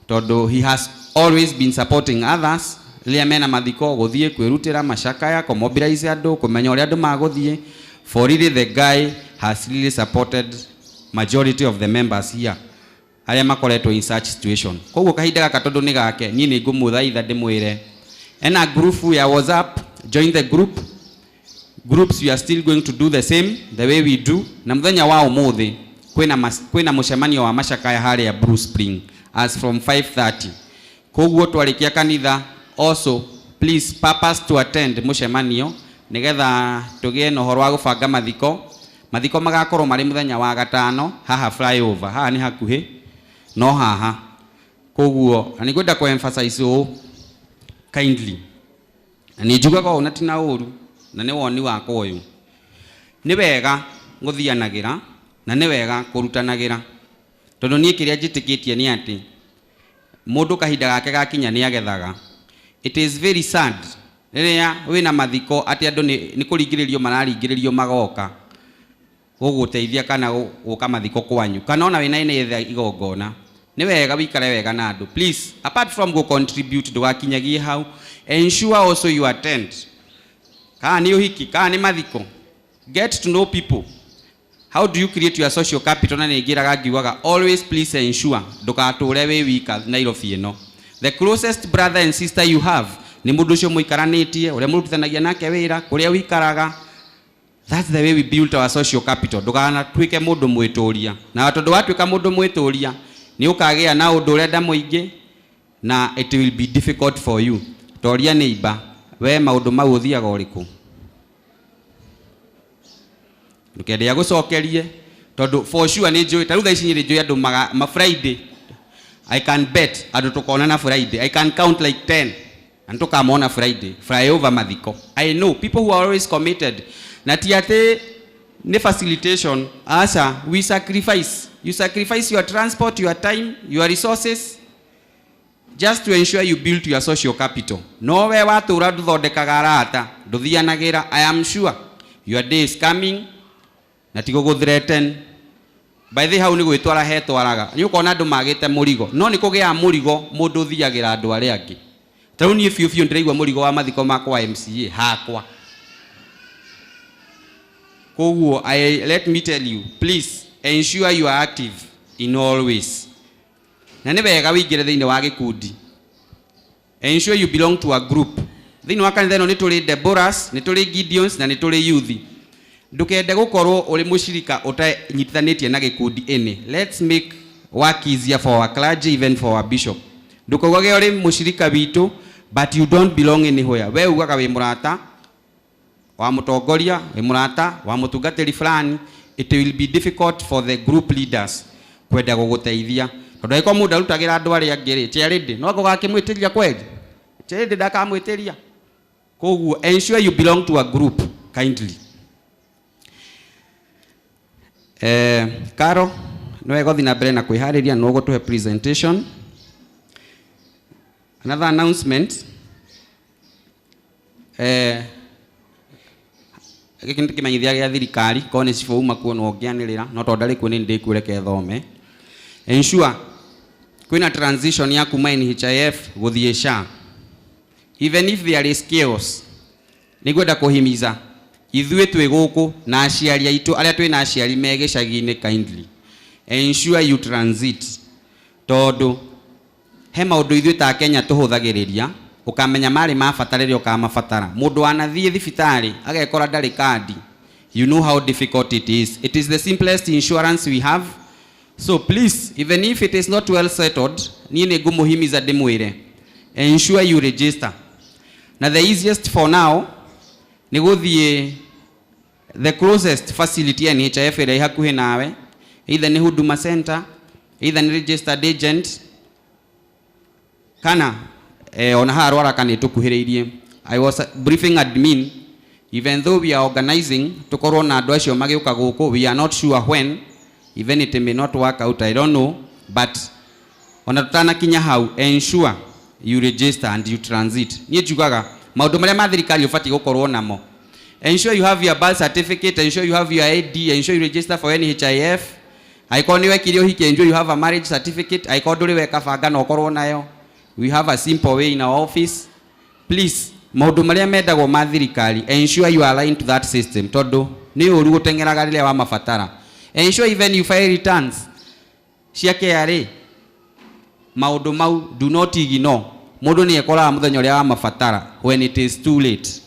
tondũ he has always been supporting others rĩrĩa mena mathiko, gũthiĩ kwĩrutĩra macakaya, kũmobilize andũ, kũmenya ũrĩa andũ magũthiĩ. For really, the guy has really supported majority of the members here arĩa makoretwo in such situation. Koguo kahinda gaka, tondũ nĩ gake, niĩ nĩ ngũmũthaitha ndĩmwĩre ena group ya WhatsApp, join the group. Groups, we are still going to do the same the way we do. Na muthenya wa umuthi kwina mucemanio wa macakaya haria Blue Spring as from 5:30. Koguo twarikia kanitha, also please purpose to attend mucemanio nigetha tugie na uhoro wa gubanga mathiko. Mathiko magakorwo marĩ muthenya wa gatano haha flyover, haha nĩ hakuhĩ no haha. Koguo na nĩngwenda ku emphasize ũũ kindly, na nĩ njugaga ũũ na tina ũru, na nĩ woni wakwa ũyũ: nĩ wega gũthianagĩra na nĩ wega kũrutanagĩra, tondũ niĩ kĩrĩa njĩtĩkĩtie nĩ atĩ mũndũ kahinda gake gakinya nĩ agethaga. It is very sad rĩrĩa wĩna mathiko atĩ andũ nĩ kũringĩrĩrio mararingĩrĩrio magoka gũgũteithia kana gũka mathiko kwanyu, kana ona wĩna ĩnetha igongona. Nĩ wega wikare wega na andũ. Please, apart from go contribute, ndũgakinyagie hau, ensure also you attend. Kana nĩ ũhiki, kana nĩ mathiko, get to know people. How do you create your social capital? Na nĩ ngĩraga ngiugaga, always please ensure ndũgatũre wĩ wika Nairobi ĩno. The closest brother and sister you have nĩ mũndũ ũcio mũikaranĩtie, ũrĩa mũrutithanagia nake wĩra, kũrĩa wikaraga. That's the way we build our social capital. Ndũkanatuĩke mũndũ mwĩtũria, na tondũ watuĩka mũndũ mwĩtũria nĩ ũkagĩa na ũndũ ũrenda mũingĩ na it will be difficult for you. Toria neighbor, we maũndũ mau ũthiaga ũrĩkũ? Ndũkende agũcokerie, tondũ for sure nĩ njũĩ ta rĩu thaa ici nĩ njũĩ andũ ma Friday. I can bet andũ tũkonana Friday. I can count like 10 na tũkamona Friday flyover mathiko. I know people who are always committed, na ti atĩ nĩ facilitation, aca. We sacrifice. You sacrifice your transport, your time, your resources, just to ensure you build your social capital. No we watũra ndũthondekaga arata, ndũthianagĩra, I am sure your day is coming na ti gũgũ-threaten. By the way, hau nĩ gwĩtwara hetwaraga. Nĩ ũkona andũ magĩte mũrigo, no nĩ kũgĩa mũrigo mũndũ ũthiagĩra andũ arĩa angĩ. Ta rĩu niĩ biũ biũ ndĩraigua mũrigo wa mathiko makwa MCA hakwa. Koguo let me tell you, please ensure you are active in all ways, na nĩ wega wĩingĩre thĩinĩ wa gĩkundi. Ensure you belong to a group. Thĩinĩ wa kanitha ĩno nĩ tũrĩ Deborahs, nĩ tũrĩ Gideons na nĩ tũrĩ youth. Ndũkende gũkorwo ũrĩ mũcirika ũtanyitithanĩtie na gĩkundi ĩnĩ. Let's make work easier for our clergy, even for our bishop. Ndũkaugage ũrĩ mũcirika witũ but you don't belong anywhere. We ugaga wĩ mũrata wa mũtongoria, wĩ mũrata wa mũtungatĩri fulani. It will be difficult for the group leaders kwenda gũgũteithia, tondũ angĩkorwo mũndũ arutagĩra andũ arĩa angĩ rĩ, charity no ngũgakĩmwĩtĩria kweli? Charity ndakamwĩtĩria. Koguo ensure you belong to a group kindly. Karo, nĩ wega ũthiĩ na mbere na kwĩharĩria no ũgũtũhe presentation. Another announcement, gĩkĩ nĩ kĩmenyithia gĩa thirikari. Korwo nĩ cibũ uma kuo no ũngĩanĩrĩra, no tondũ ndarĩ kuo nĩ ndĩkuo, reke thome. Ensure kwĩna transition ya kuma NHIF gũthiĩ SHA, even if there is chaos. Nĩngwenda kũhimiza ithuĩ twĩ gũkũ na aciari aitũ arĩa twĩna aciari me gĩcagi-inĩ, kindly ensure you transit, tondũ he maũndũ ithuĩ ta Kenya tũhũthagĩrĩria, ũkamenya marĩ ma bata rĩrĩa ũkamabatara. Mũndũ wanathiĩ thibitarĩ agekora ndarĩ kandi, you know how difficult it is. It is the simplest insurance we have. So please, even if it is not well settled, niĩ nĩ ngũmũhimiza ndĩmwĩre ensure you register. Na the easiest for now nĩ gũthiĩ the closest facility ya NHIF ĩrĩa ĩ hakuhĩ nawe, either nĩ Huduma Center, either nĩ registered agent, kana ona haha Rwaraka nĩ tũkuhĩrĩirie. I was briefing admin, even though we are organizing tukorwo na andũ acio magĩũka gũkũ, we are not sure when. Even it may not work out, I don't know, but ona tutanakinya hau, ensure you register and you transit. Niĩ njugaga maũndũ marĩa ma thirikari ũbatiĩ gũkorwo namo: ensure you have your birth certificate, ensure you have your ID, ensure you register for NHIF. Angĩkorwo nĩ wekire ũhiki, ensure you have a marriage certificate. Angĩkorwo ndũrĩ weka, banga na ũkorwo nayo. We have a simple way in our office. Please, maũndũ marĩa mendagwo ma thirikari, ensure you are aligned to that system, tondũ nĩ ũru gũteng'eraga rĩrĩa wamabatara. Ensure even you file returns cia KRA. Maũndũ mau do not ignore. Mũndũ nĩ ekoraga mũthenya ũrĩa wamabatara when it is too late.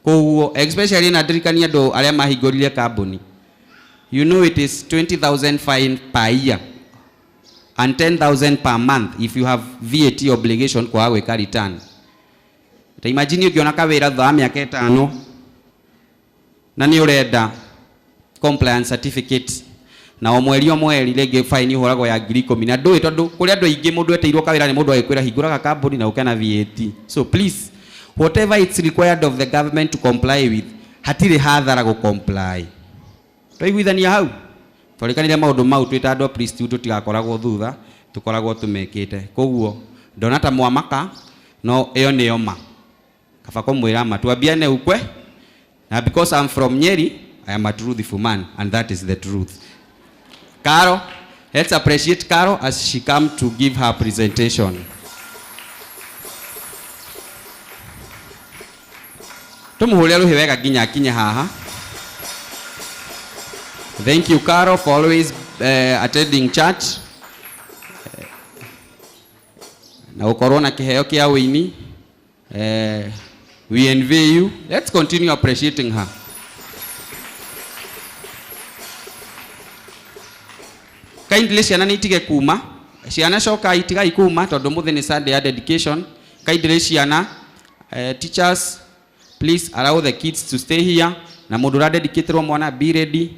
Koguo especially na ndirikania andũ arĩa mahingũrire kambuni, you know it is 20,000 fine per year and 10,000 per month if you have VAT obligation kwaga gwĩka return. Ta imagine ũngĩona kawĩra thutha wa mĩaka 5 na nĩ ũrenda compliance certificate, na o mweri o mweri rĩngĩ fine ũhũragwo ya 10,000, na ndũĩ, tondũ kũrĩ andũ aingĩ mũndũ etĩirwo kawĩra nĩ mũndũ agĩkwĩra hingũraga kambuni na ũke na VAT. So please, whatever it's required of the government to comply with, hatirĩ hathara gũ comply. Twaiguithania hau, twarĩkanire maũndũ mau twĩ ta andũ a priesthood tũtigakoragwo thutha, tũkoragwo tũmekĩte. Koguo ndona ta mwamaka, no ĩyo nĩyo ma. Kaba kũmwĩra ma, tuambiane ukwe. Na because I'm from Nyeri, I am a truthful man, and that is the truth. Caro, let's appreciate Caro as she come to give her presentation. Tumuhuria ruhi wega nginya akinye haha. Thank you, Caro, for always attending church. Na gukorwo na kiheo kia wini. We envy you. Let's continue appreciating her. Kindly ciana nĩ itige kuma. Ciana coka itigai kuma tondu muthi ni Sunday ya dedication. Kindly ciana, teachers, please allow the kids to stay here. Na mundu ura dedicateirwo mwana, be ready.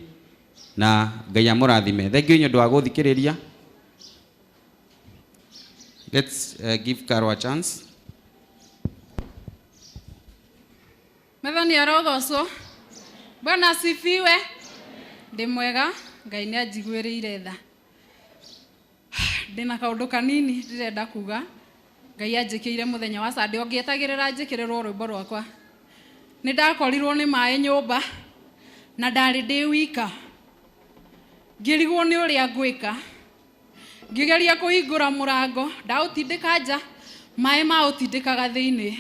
Na Ngai amũrathime. Thank you nĩ ũndũ wa gũthikĩrĩria. Let's give Caro a chance. Methani arogocwo. Bwana asifiwe. Ndĩ mwega, Ngai nĩ anjiguĩrĩire tha. Ndĩna kaũndũ kanini ndĩrenda kuga. Ngai anjĩkĩire mũthenya wa Sunday, ũngĩetagĩrĩra njĩkĩrĩrwo rwĩmbo rwakwa. Nĩ ndakorirwo nĩ maĩ nyũmba na ndarĩ ndĩ wika. Ngĩrigwo nĩ ũrĩa ngwĩka. Ngĩgeria kũhingũra mũrango, ndaũtindĩka nja, maĩ maũtindĩkaga thĩinĩ.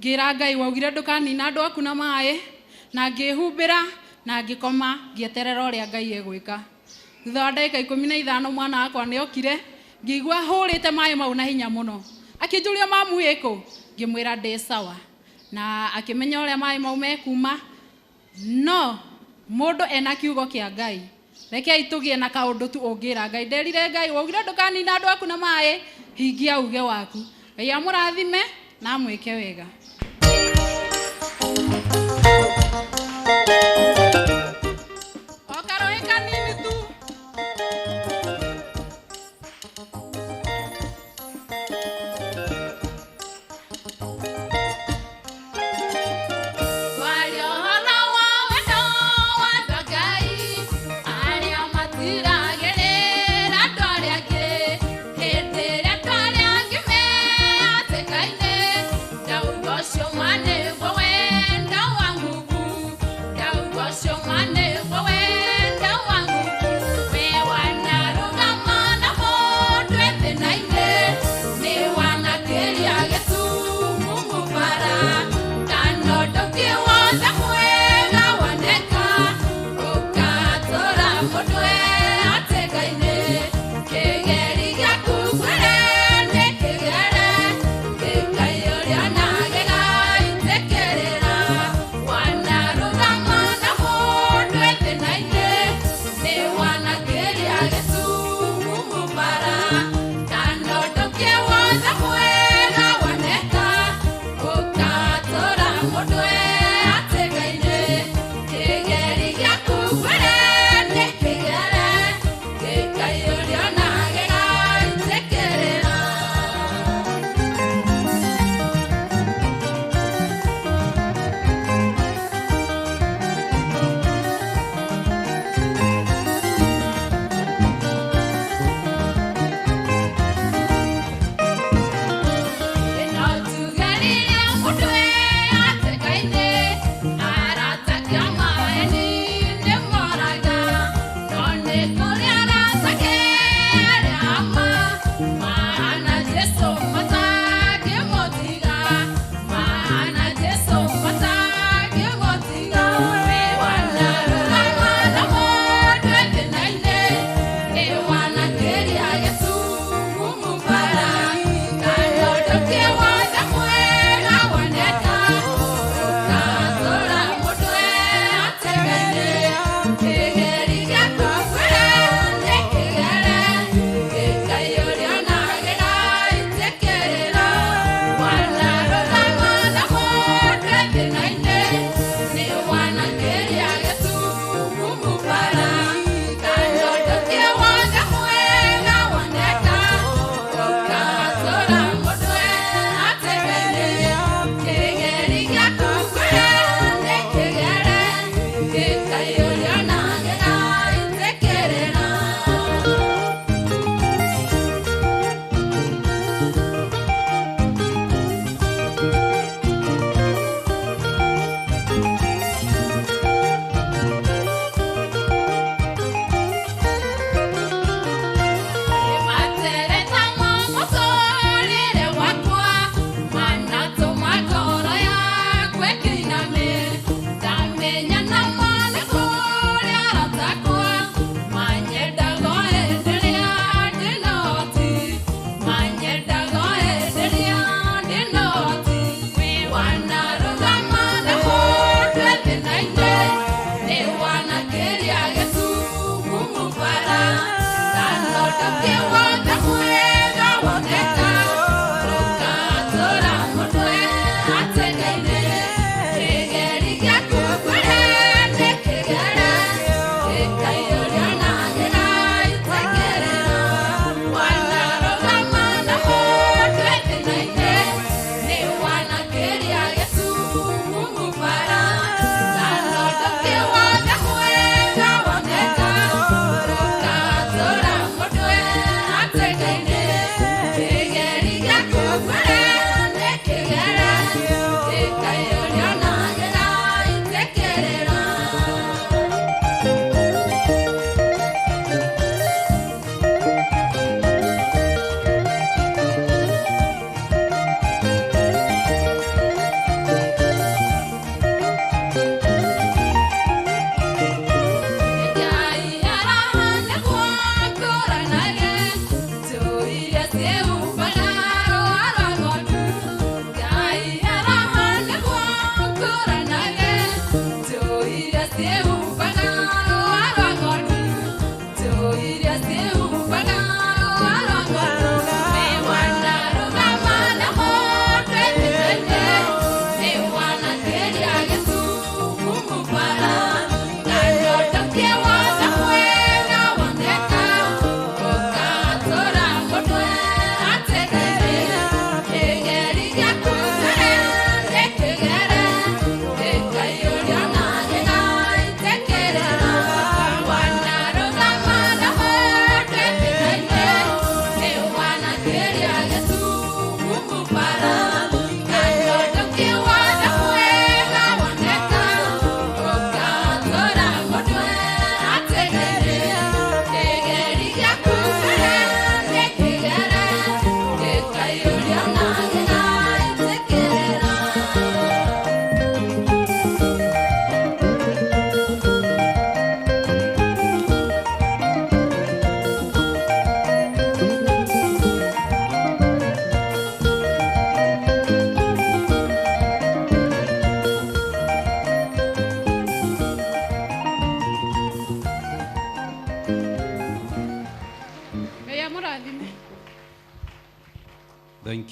Ngĩra Ngai waugire ndũkanina andũ aku na maĩ, na ngĩhumbĩra na ngĩkoma ngĩeterera ũrĩa Ngai egwĩka. Thutha wa ndagĩka 15 mwana wakwa nĩ okire, ngĩigua hũrĩte maĩ mau na hinya mũno. Akĩnjũria mamu ĩkũ, ngĩmwĩra ndĩ sawa. Na akĩmenya ũrĩa maĩ mau mekuma. No mũndũ ena kiugo kĩa Ngai. Rekei tũgĩe na kaũndũ tu ũngĩra Ngai. Nderire Ngai waugire ndũkanina andũ aku na maĩ, hingia uge waku. Ngai amũrathime na amwĩke wega. O karũĩ kanini tu.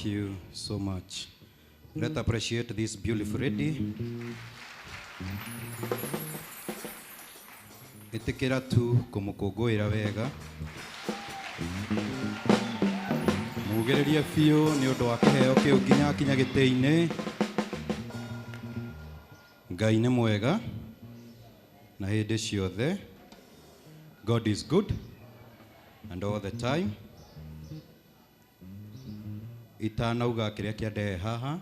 you so much. Let's appreciate this beautiful lady. Ĩtĩkĩra tu kũmũkũngũĩra wega, mugĩrĩrie biũ nĩ ũndũ wa kĩheo kĩu nginya akinya gĩtĩ-inĩ. Ngai nĩ mwega na hĩndĩ ciothe. God is good and all the time. Itanauga kĩrĩa kĩandehe haha,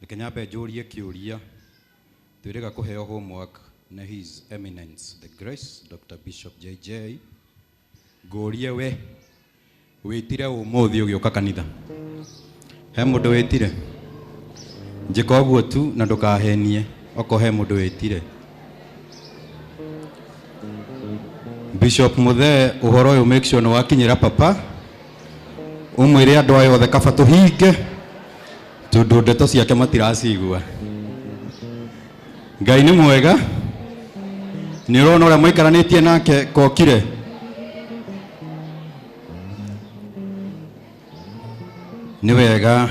reke nyambe njũrie kĩũria. Twĩrĩga kũheo homework nĩ His Eminence the Grace Dr. Bishop JJ. Ngũrie we wĩtire ũmũthĩ ũgĩũka kanitha, he mũndũ wĩtire? Njĩka ũguo tu na ndũkahenie okorwo he mũndũ wĩtire. Bishop Muthee, ũhoro ũyũ make sure nĩ wakinyĩra papa, ũmwĩre andũ aya othe kaba tũhinge tondũ ndeto ciake matiracigua. Ngai nĩ mwega. Nĩ ũrona ũrĩa mũikaranĩtie nake kokire. Nĩ wega,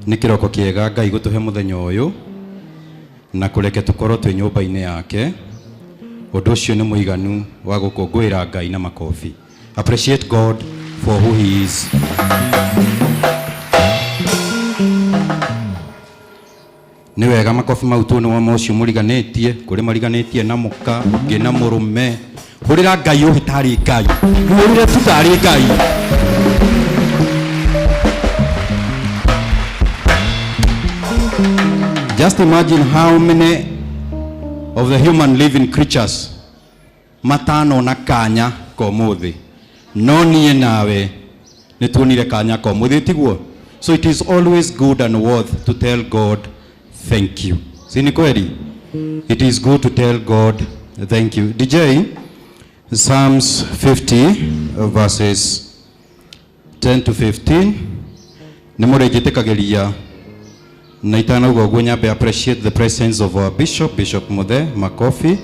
nĩ kĩroko kĩega Ngai gũtũhe mũthenya ũyũ na kũreke tũkorwo twĩ nyũmba-inĩ yake. Ũndũ ũcio nĩ mũiganu wa gũkũngũĩra Ngai na makobi. Appreciate God for who he is. Nĩ wega makobi mau tu nĩ wa ũcio mũriganĩtie, kũrĩ mariganĩtie na mũka, ũngĩ na mũrũme. Hũrĩra Ngai ũhĩ tarĩ Ngai. Mũhũrĩre tu tarĩ Ngai. Just imagine how many of the human living creatures matanona kanya ka ũmũthĩ. No niĩ nawe nĩ tuonire kanya ka ũmũthĩ, tiguo? So it is always good and worth to tell God thank you. Si ni kweli? It is good to tell God thank you. DJ, Psalms 50 verses 10 to 15. Nĩ mũrĩnjĩtĩkagĩria na itanauga ũguo nyambe appreciate the presence of our bishop, Bishop Muthee Makofi.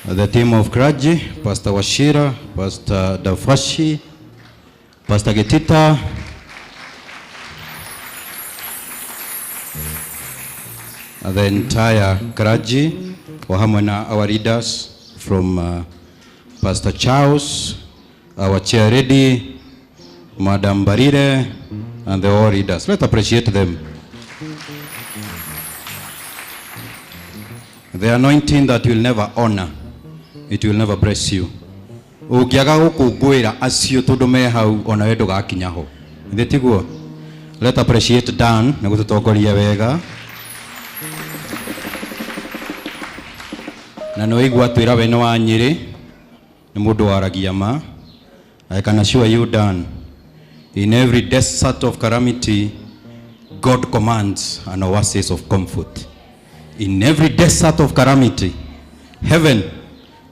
The team of clergy, Pastor Wachira, Pastor Dafashi, Pastor Getita, the entire clergy, o hamwe na our leaders from Pastor Charles, our chair lady, Madam Barire, and the all leaders. Let's appreciate them. The anointing that will never honor, it will never bless you. Ũngĩaga gũkũngũĩra acio tondũ me hau ona we ndũgakinya ho. Githĩ tiguo? Let's appreciate Dan na gũtũtongoria wega. Na nĩ waigua atwĩra we nĩ wa Nyĩrĩ, nĩ mũndũ waragia ma. I can assure you, Dan, in every desert of calamity, God commands an oasis of comfort. In every desert of calamity, heaven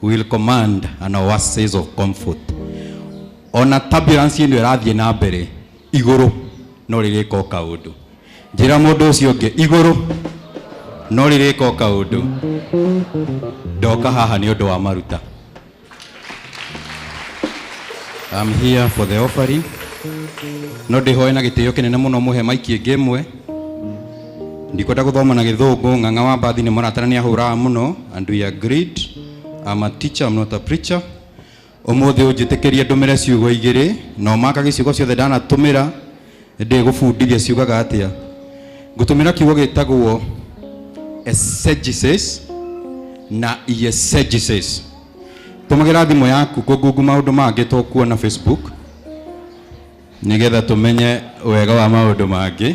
will command an oasis of comfort. Ona turbulence ĩno ĩrathiĩ na mbere, igũrũ no rĩrĩka o kaũndũ. Njĩra mũndũ ũcio ũngĩ, igũrũ no rĩrĩka o kaũndũ. Ndoka haha nĩ ũndũ wa maruta. I'm here for the offering. No ndĩhoe na gĩtĩo kĩnene mũno mũhe maiki ĩngĩ ĩmwe. Ndikwenda gũthoma na gĩthũngũ, ng'ang'a wa mbathi nĩ mũratara nĩ ahũraga mũno, and we agreed. I'm a teacher, I'm not a preacher. Ũmũthĩ ũnjĩtĩkĩrie ndũmĩre ciugo igĩrĩ, na ũmakage ciugo ciothe ndanatũmĩra, ndĩgũbundithia ciugaga atĩa. Ngũtũmĩra kiugo gĩtagwo exegesis na exegesis. Tũmagĩra thimũ yaku kũngungu maũndũ mangĩ tũkuona Facebook, nĩgetha tũmenye wega wa maũndũ mangĩ.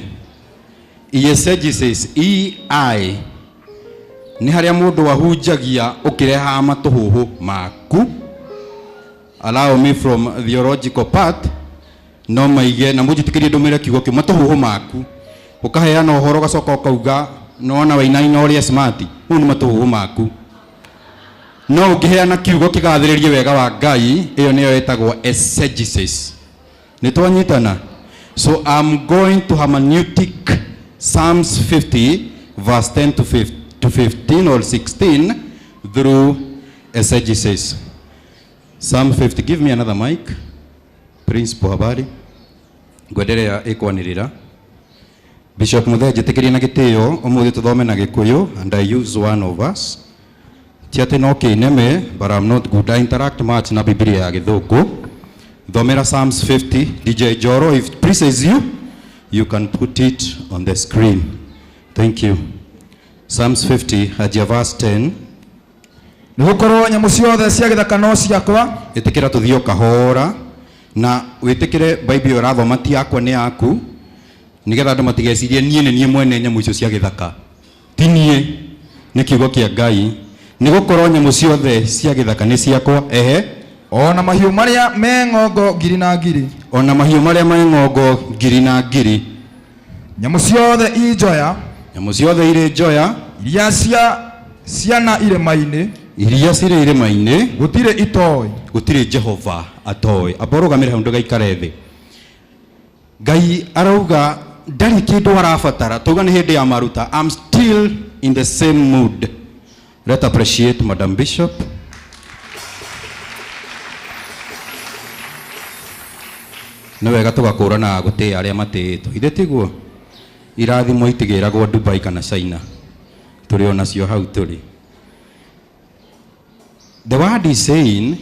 Exegesis, EI, nĩ harĩa mũndũ ahunjagia ũkĩrehaga matũhũhũ maku. Allow me from theological part, no maige na mũnjĩtĩkĩrie ndũmĩre kiugo kĩu matũhũhũ maku. Ũkaheana ũhoro ũgacoka ũkauga nĩwona wainaina ũrĩa smart, mau nĩ matũhũhũ maku. No ũngĩheana kiugo kĩgathĩrĩrie wega wa Ngai, ĩyo nĩyo ĩtagwo exegesis. Nĩ twanyitana? So I'm going to hermeneutic Psalms 50 verse 10 to 15 or 16 through exegesis. Psalm 50. Give me another mic. Principal habari. Ngwenderea ikwanirira. Bishop Muthee njĩtĩkĩrie na gĩtĩo ũmũthĩ tũthome na Gĩkũyũ and I use one of us. Ti atĩ no kĩneme but I'm not good. I interact much na Biblia ya Gĩthũngũ. Thomera Psalms 50. DJ Joro, if it pleases you, you can put it on the screen. Thank you. Psalms 50, anjia verse 10. Nĩ gũkorwo nyamũ ciothe cia gĩthaka no ciakwa. Ĩtĩkĩra tũthiĩ o kahora na wĩtĩkĩre Bible ũrathoma ti yakwa nĩ yaku, nĩgetha andũ matigecirie niĩ nĩ niĩ mwene nyamũ icio cia gĩthaka. Ti niĩ, nĩ kiugo kĩa Ngai. Nĩ gũkorwo nyamũ ciothe cia gĩthaka nĩ ciakwa. Ehe. Ona mahiũ marĩa me ng'ongo ngiri na ngiri. Ona mahiũ marĩa me ng'ongo ngiri na ngiri. Nyamũ ciothe i njoya. Nyamũ ciothe irĩ njoya. Iria cia ciana irĩma-inĩ. Iria cirĩ irĩma-inĩ. Gũtirĩ itoĩ. Gũtirĩ Jehova atoĩ. Amba ũrũgamĩre hau ndũgaikare thĩ. Ngai arauga ndarĩ kĩndũ arabatara. Tauga nĩ hĩndĩ ya maruta. I'm still in the same mood. Let appreciate Madam Bishop. Nĩ wega tũgakũrana gũtĩĩa arĩa matĩĩtwo. Ithe tiguo? Irathimo itigĩragwo Dubai kana China. Tũrĩ onacio hau tũrĩ. The word is saying,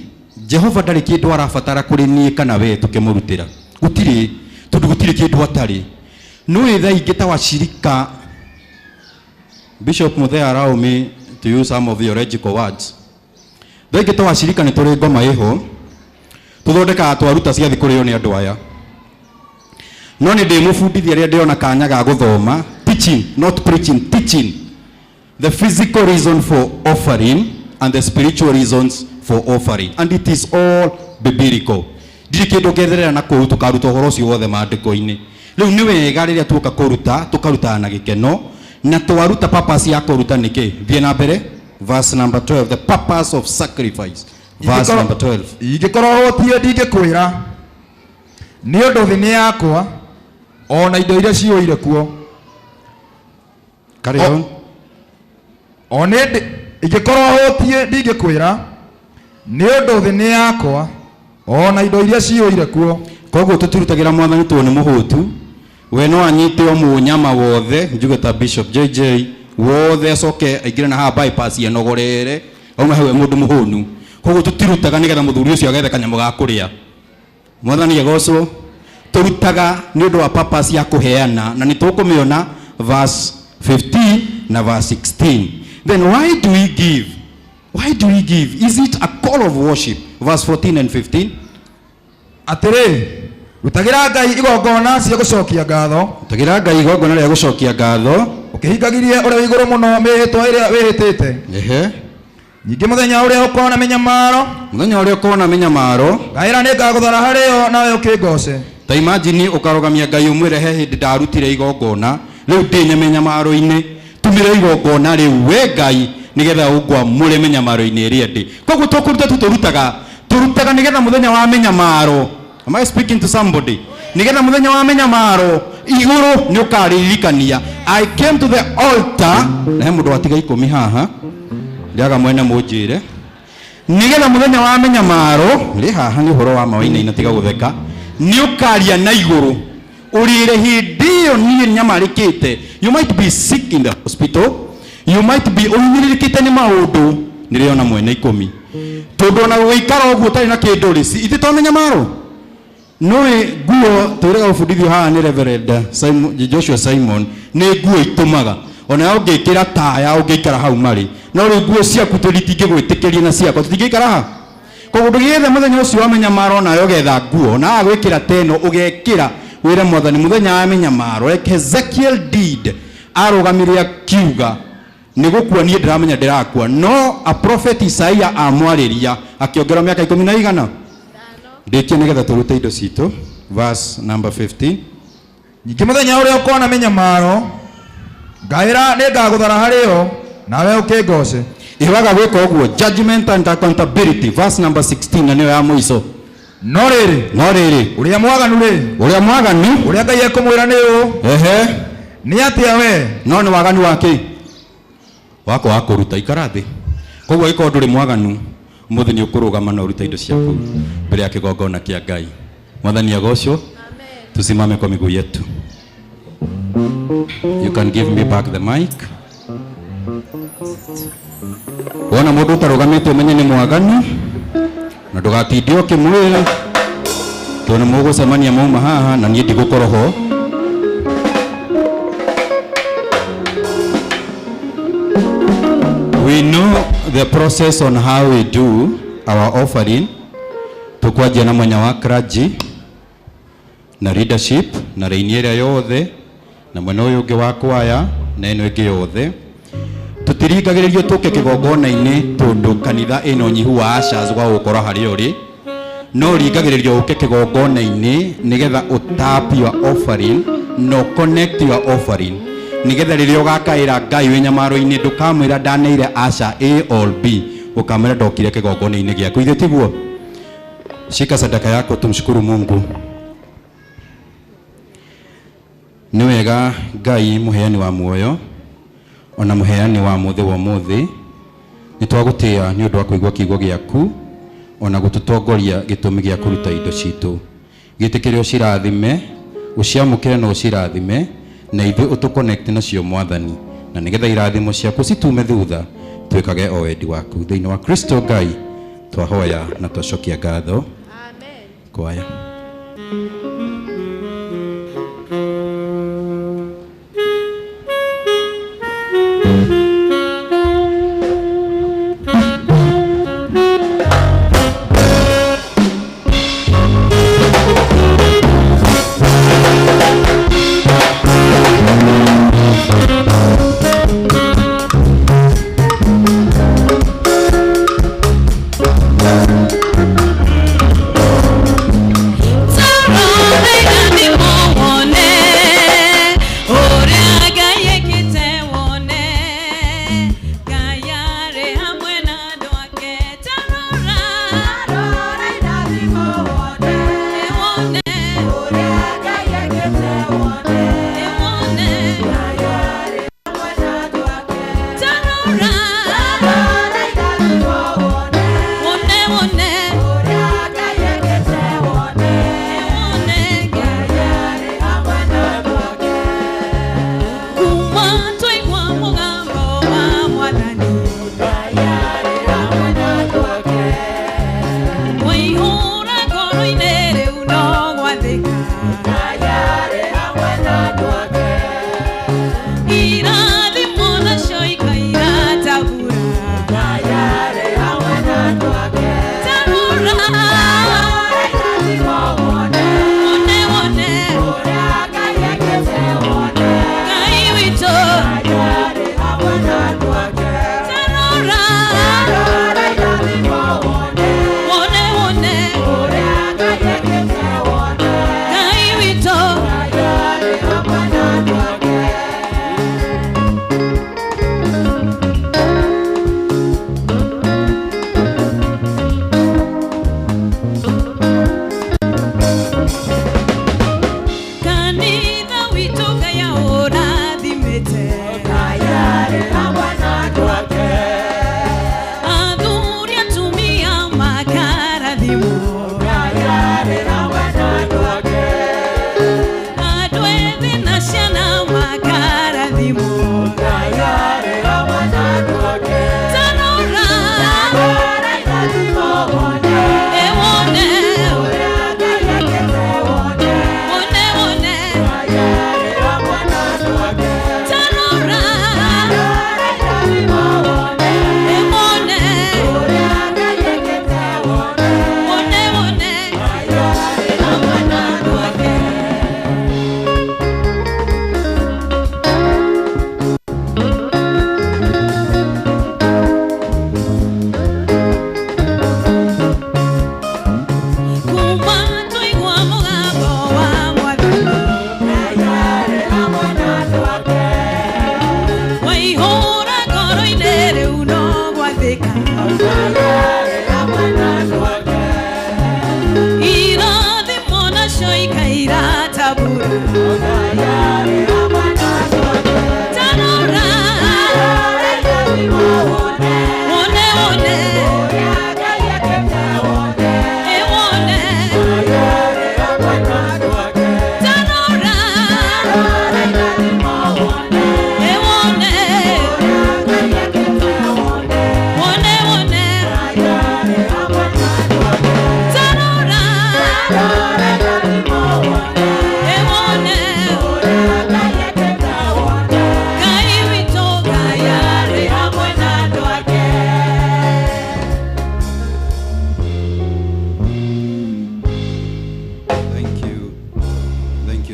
Jehova ndarĩ kĩndũ arabatara kũrĩ niĩ kana we tũkĩmũrutĩra. Gũtirĩ, tondũ gũtirĩ kĩndũ atarĩ. Nĩũĩ thaa ingĩ ta washirika, Bishop Muthee allow me to use some of your logical words. Thaa ingĩ ta washirika nĩ tũrĩ ngoma ĩho, tũthondekaga twaruta ciathi kũrĩo nĩ andũ aya. No nĩ ndĩmũbundithia rĩrĩa ndĩrona kanya ga gũthoma, teaching, not preaching, teaching. The physical reason for offering and the spiritual reasons for offering. And it is all biblical. Ndirĩ kĩndũ ngetherera na kũu tũkaruta ũhoro ũcio wothe maandĩko-inĩ. Rĩu nĩ wega rĩrĩa tuoka kũruta, tũkarutaga na gĩkeno, na twaruta purpose ya kũruta nĩkĩ? Thiĩ na mbere, verse number 12, the purpose of sacrifice. Verse number 12. Ingĩkorwo hũtiĩ ndingĩkwĩra, nĩ ũndũ thĩ nĩ yakwa, ona indo iria ciyũire kuo. Carry on. O nĩ ndĩ, ingĩkorwo hũtiĩ ndingĩkwĩra, nĩ ũndũ thĩ nĩ yakwa, ona indo iria ciyũire kuo. Koguo tũtirutagĩra mwathani tondũ nĩ mũhũtu. We no anyite o mũnyama wothe, njuge ta Bishop JJ wothe acoke aingĩre na haha bypass enogorere, aume hau e mũndũ mũhũnu. Koguo tũtirutaga nĩgetha mũthuri ũcio agethe kanyamũ ga kũrĩa. Mwathani agocwo. Tũrutaga nĩ ũndũ wa purpose ya kũheana, na nĩ tũkũmĩona verse 15 na verse 16. Then why do we give? Why do we give? Is it a call of worship? Verse 14 and 15. Atĩrĩ, rutagĩra Ngai igongona cia gũcokia ngatho. Rutagĩra Ngai igongona rĩa gũcokia ngatho. Ũkĩhingagirie ũrĩa wĩ igũrũ mũno mĩhĩtwa ĩrĩa wĩhĩtĩte. Ehe. Ningĩ mũthenya ũrĩa ũkona mĩnyamaro. Mũthenya ũrĩa ũkona mĩnyamaro. Ngaĩra nĩ ngagũthara harĩ yo nawe ũkĩngoce. Ta imagine ũkarũgamia Ngai ũmwĩre he hĩndĩ ndarutire igongona, rĩu ndĩ mĩnyamaro-inĩ, tumĩre igongona rĩu we Ngai nĩgetha ũngwamũre mĩnyamaro-inĩ ĩrĩa ndĩ. Koguo tũkũruta tu tũrutaga, tũrutaga nĩgetha mũthenya wa mĩnyamaro. Am I speaking to somebody? Nĩgetha mũthenya wa mĩnyamaro igũrũ nĩ ũkaririkania. I came to the altar, na he mũndũ watiga ikũmi haha, rĩaga mwene mũnjĩre. Nĩgetha mũthenya wa mĩnyamaro, rĩ haha nĩ ũhoro wa ma wainaina tiga gũtheka, nĩ ũkaria na igũrũ. Ũrĩre hĩndĩ ĩyo niĩ nyamarĩkĩte. You might be sick in the hospital. You might be ũhinyĩrĩrĩkĩte nĩ maũndũ. Nĩrĩona mwene ikũmi. Tondũ ona gũgĩikara ũguo ũtarĩ na kĩndũ rĩ, ithe to mĩnyamaro. Nĩũĩ nguo tũrĩga gũbundithio haha nĩ Reverend Simon, Joshua Simon, nĩ nguo itũmaga. Ona ũngĩkĩra taya ũngĩikara hau marĩ. No rĩu nguo ciaku tũtingĩgwĩtĩkĩria na ciakwa, tũtingĩikara haha. Koguo ndũgĩethe mũthenya ũcio wa mĩnyamaro nawe ũgetha nguo, na agwĩkĩra ta ĩno ũgekĩra wĩre mwathani mũthenya wa mĩnyamaro. Like Ezekiel did, arũgamire akiuga nĩ gũkua niĩ ndĩramenya ndĩrakua. No a prophet Isaiah amwarĩria akĩongerera mĩaka ikũmi na igana. Ndĩkie nĩgetha tũrute indo citũ. Verse number 15. Ningĩ mũthenya ũrĩa ũkona mĩnyamaro, ngaĩra nĩ ngagũthara harĩ yo, nawe ũkĩngoce. Ĩwaga gwĩka ũguo, judgment and accountability, verse number 16, na nĩyo ya mũico. No rĩrĩ, No rĩrĩ, ũrĩa mwaganu rĩ, ũrĩa mwaganu, ũrĩa Ngai ekũmwĩra nĩ ũũ, ehe, nĩ atĩa we? No nĩ waganu wa kĩ? Wakwa wa kũruta, ikara thĩ. Koguo angĩkorwo ndũrĩ mwaganu, Umuthi ni ukurugama na urute indo ciaku mbere ya kigongona kia Ngai. Mwathani agocwo. Tusimame kwa miguu yetu. You can give me back the mic. Wona mundu utarugamite umenye ni mwaganu na ndugatinde ukimwira tondu mugucemania mauma haha na nie ndigukorwo ho. We know the process on how we do our offering. Tukwanjia na mwenya wa clergy na leadership na raini ĩrĩa yothe na mwena ũyũ ũngĩ wa kwaya na ĩno ĩngĩ yothe. Tũtiringagĩrĩrio tũke kĩgongona-inĩ tondũ kanitha ĩna ũnyihu wa ushers wa gũkorwo harĩa ũrĩ, no ringagĩrĩrio ũke kĩgongona-inĩ nĩgetha ũtap your offering no connect your offering nĩgetha rĩrĩa ũgakaĩra Ngai wĩ nyamaro-inĩ ndũkamwĩra ndaneire usher A or B, ũkamwĩra ndokire kĩgongona-inĩ gĩaku. Ithuĩ tiguo? Shika sadaka yako tumshukuru Mungu. Nĩ wega Ngai mũheani wa muoyo ona mũheani wa mũthĩ wa ũmũthĩ, nĩ twagũtĩĩa nĩ ũndũ wa kũigua kiugo gĩaku ona gũtũtongoria gĩtũmi gĩa kũruta indo citũ. Gĩtĩkĩre ũcirathime, ũciamũkĩre na ũcirathime, na ithuĩ ũtũconnect nacio Mwathani, na nĩgetha irathimo ciaku citume thutha twĩkage o wendi waku. Thĩinĩ wa Kristo Ngai twahoya na twacokia ngatho. Amen. Kwaya. Wone, wone.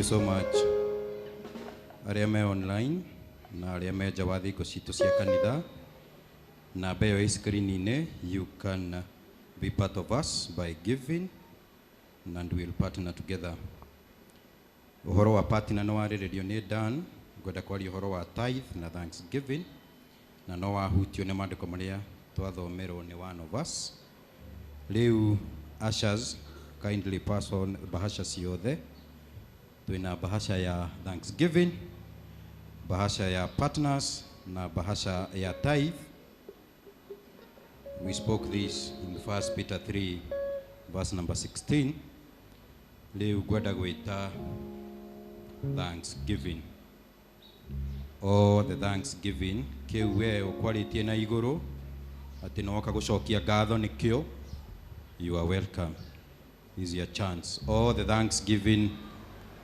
so much arĩa me online na arĩa me nja wa thingo citũ cia kanitha. Namba ĩyo ĩ screen-inĩ, you can be part of us by giving and we'll partner together. Ũhoro wa partner nĩ warĩrĩrio nĩ Dan, ngwenda kwaria ũhoro wa tithe na thanksgiving na no wahutio nĩ maandĩko marĩa twathomerwo nĩ one of us. Rĩu ushers kindly pass on bahasha ciothe. Twĩna bahasha ya thanksgiving, bahasha ya partners na bahasha ya tithe. We spoke this in 1 Peter 3 verse number 16. Rĩu ngwenda gwĩta thanksgiving. Oh, the thanksgiving kĩu we ũkwarĩtie na igũrũ atĩ nĩwoka gũcokia ngatho nĩkĩo. You are welcome. This is your chance. Oh, the thanksgiving,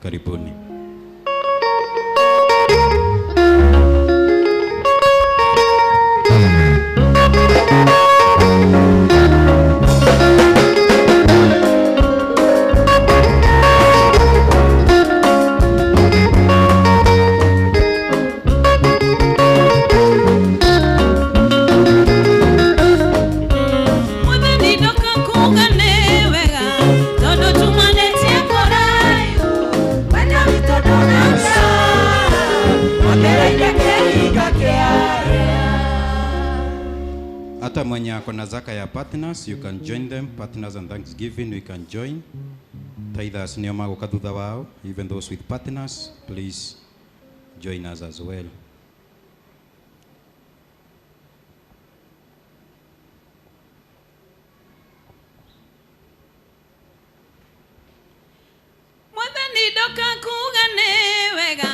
karibuni. Mwathani ndoka kuuga nĩ wega, tondũ tumanĩtie kũraihu. Wendo witũ ndũnaka, wongereire kĩhinga kĩa Hata mwenye ako na zaka ya partners, you can join them. Partners and thanksgiving, we can join. Tithers nĩo magũka thutha wao. Even those with partners, please join us as well. Mwathani ndoka kuuga nĩ wega,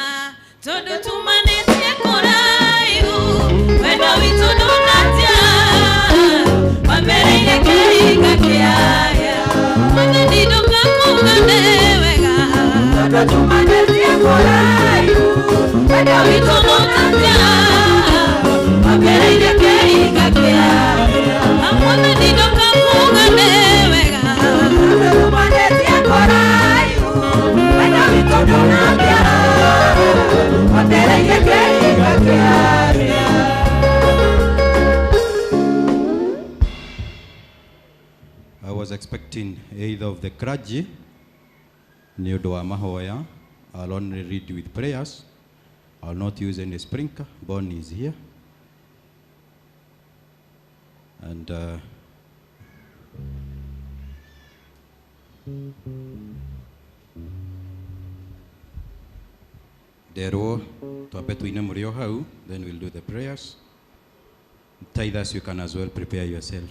tondũ tumanĩtie kũraihu. Wendo witũ ndũnatia, wambĩrĩirie kĩhinga kĩaya. Mwathani ndoka kuuga nĩ wega, tondũ tumanĩtie kũraihu. Wendo witũ ndũnatia, wambĩrĩirie kĩhinga kĩa Mwathani ndoka kuuga nĩ wega, tondũ tumanĩtie kũraihu. Wendo witũ ndũnatia, wambĩrĩirie kĩhinga kĩa I was expecting either of the clergy nĩ ũndũ wa mahoya. I'll only read with prayers. I'll not use any sprinkler. Bonnie is here. And nderwo twambe tuine mũrĩ o hau, then we'll do the prayers. Tithers, you can as well prepare yourself.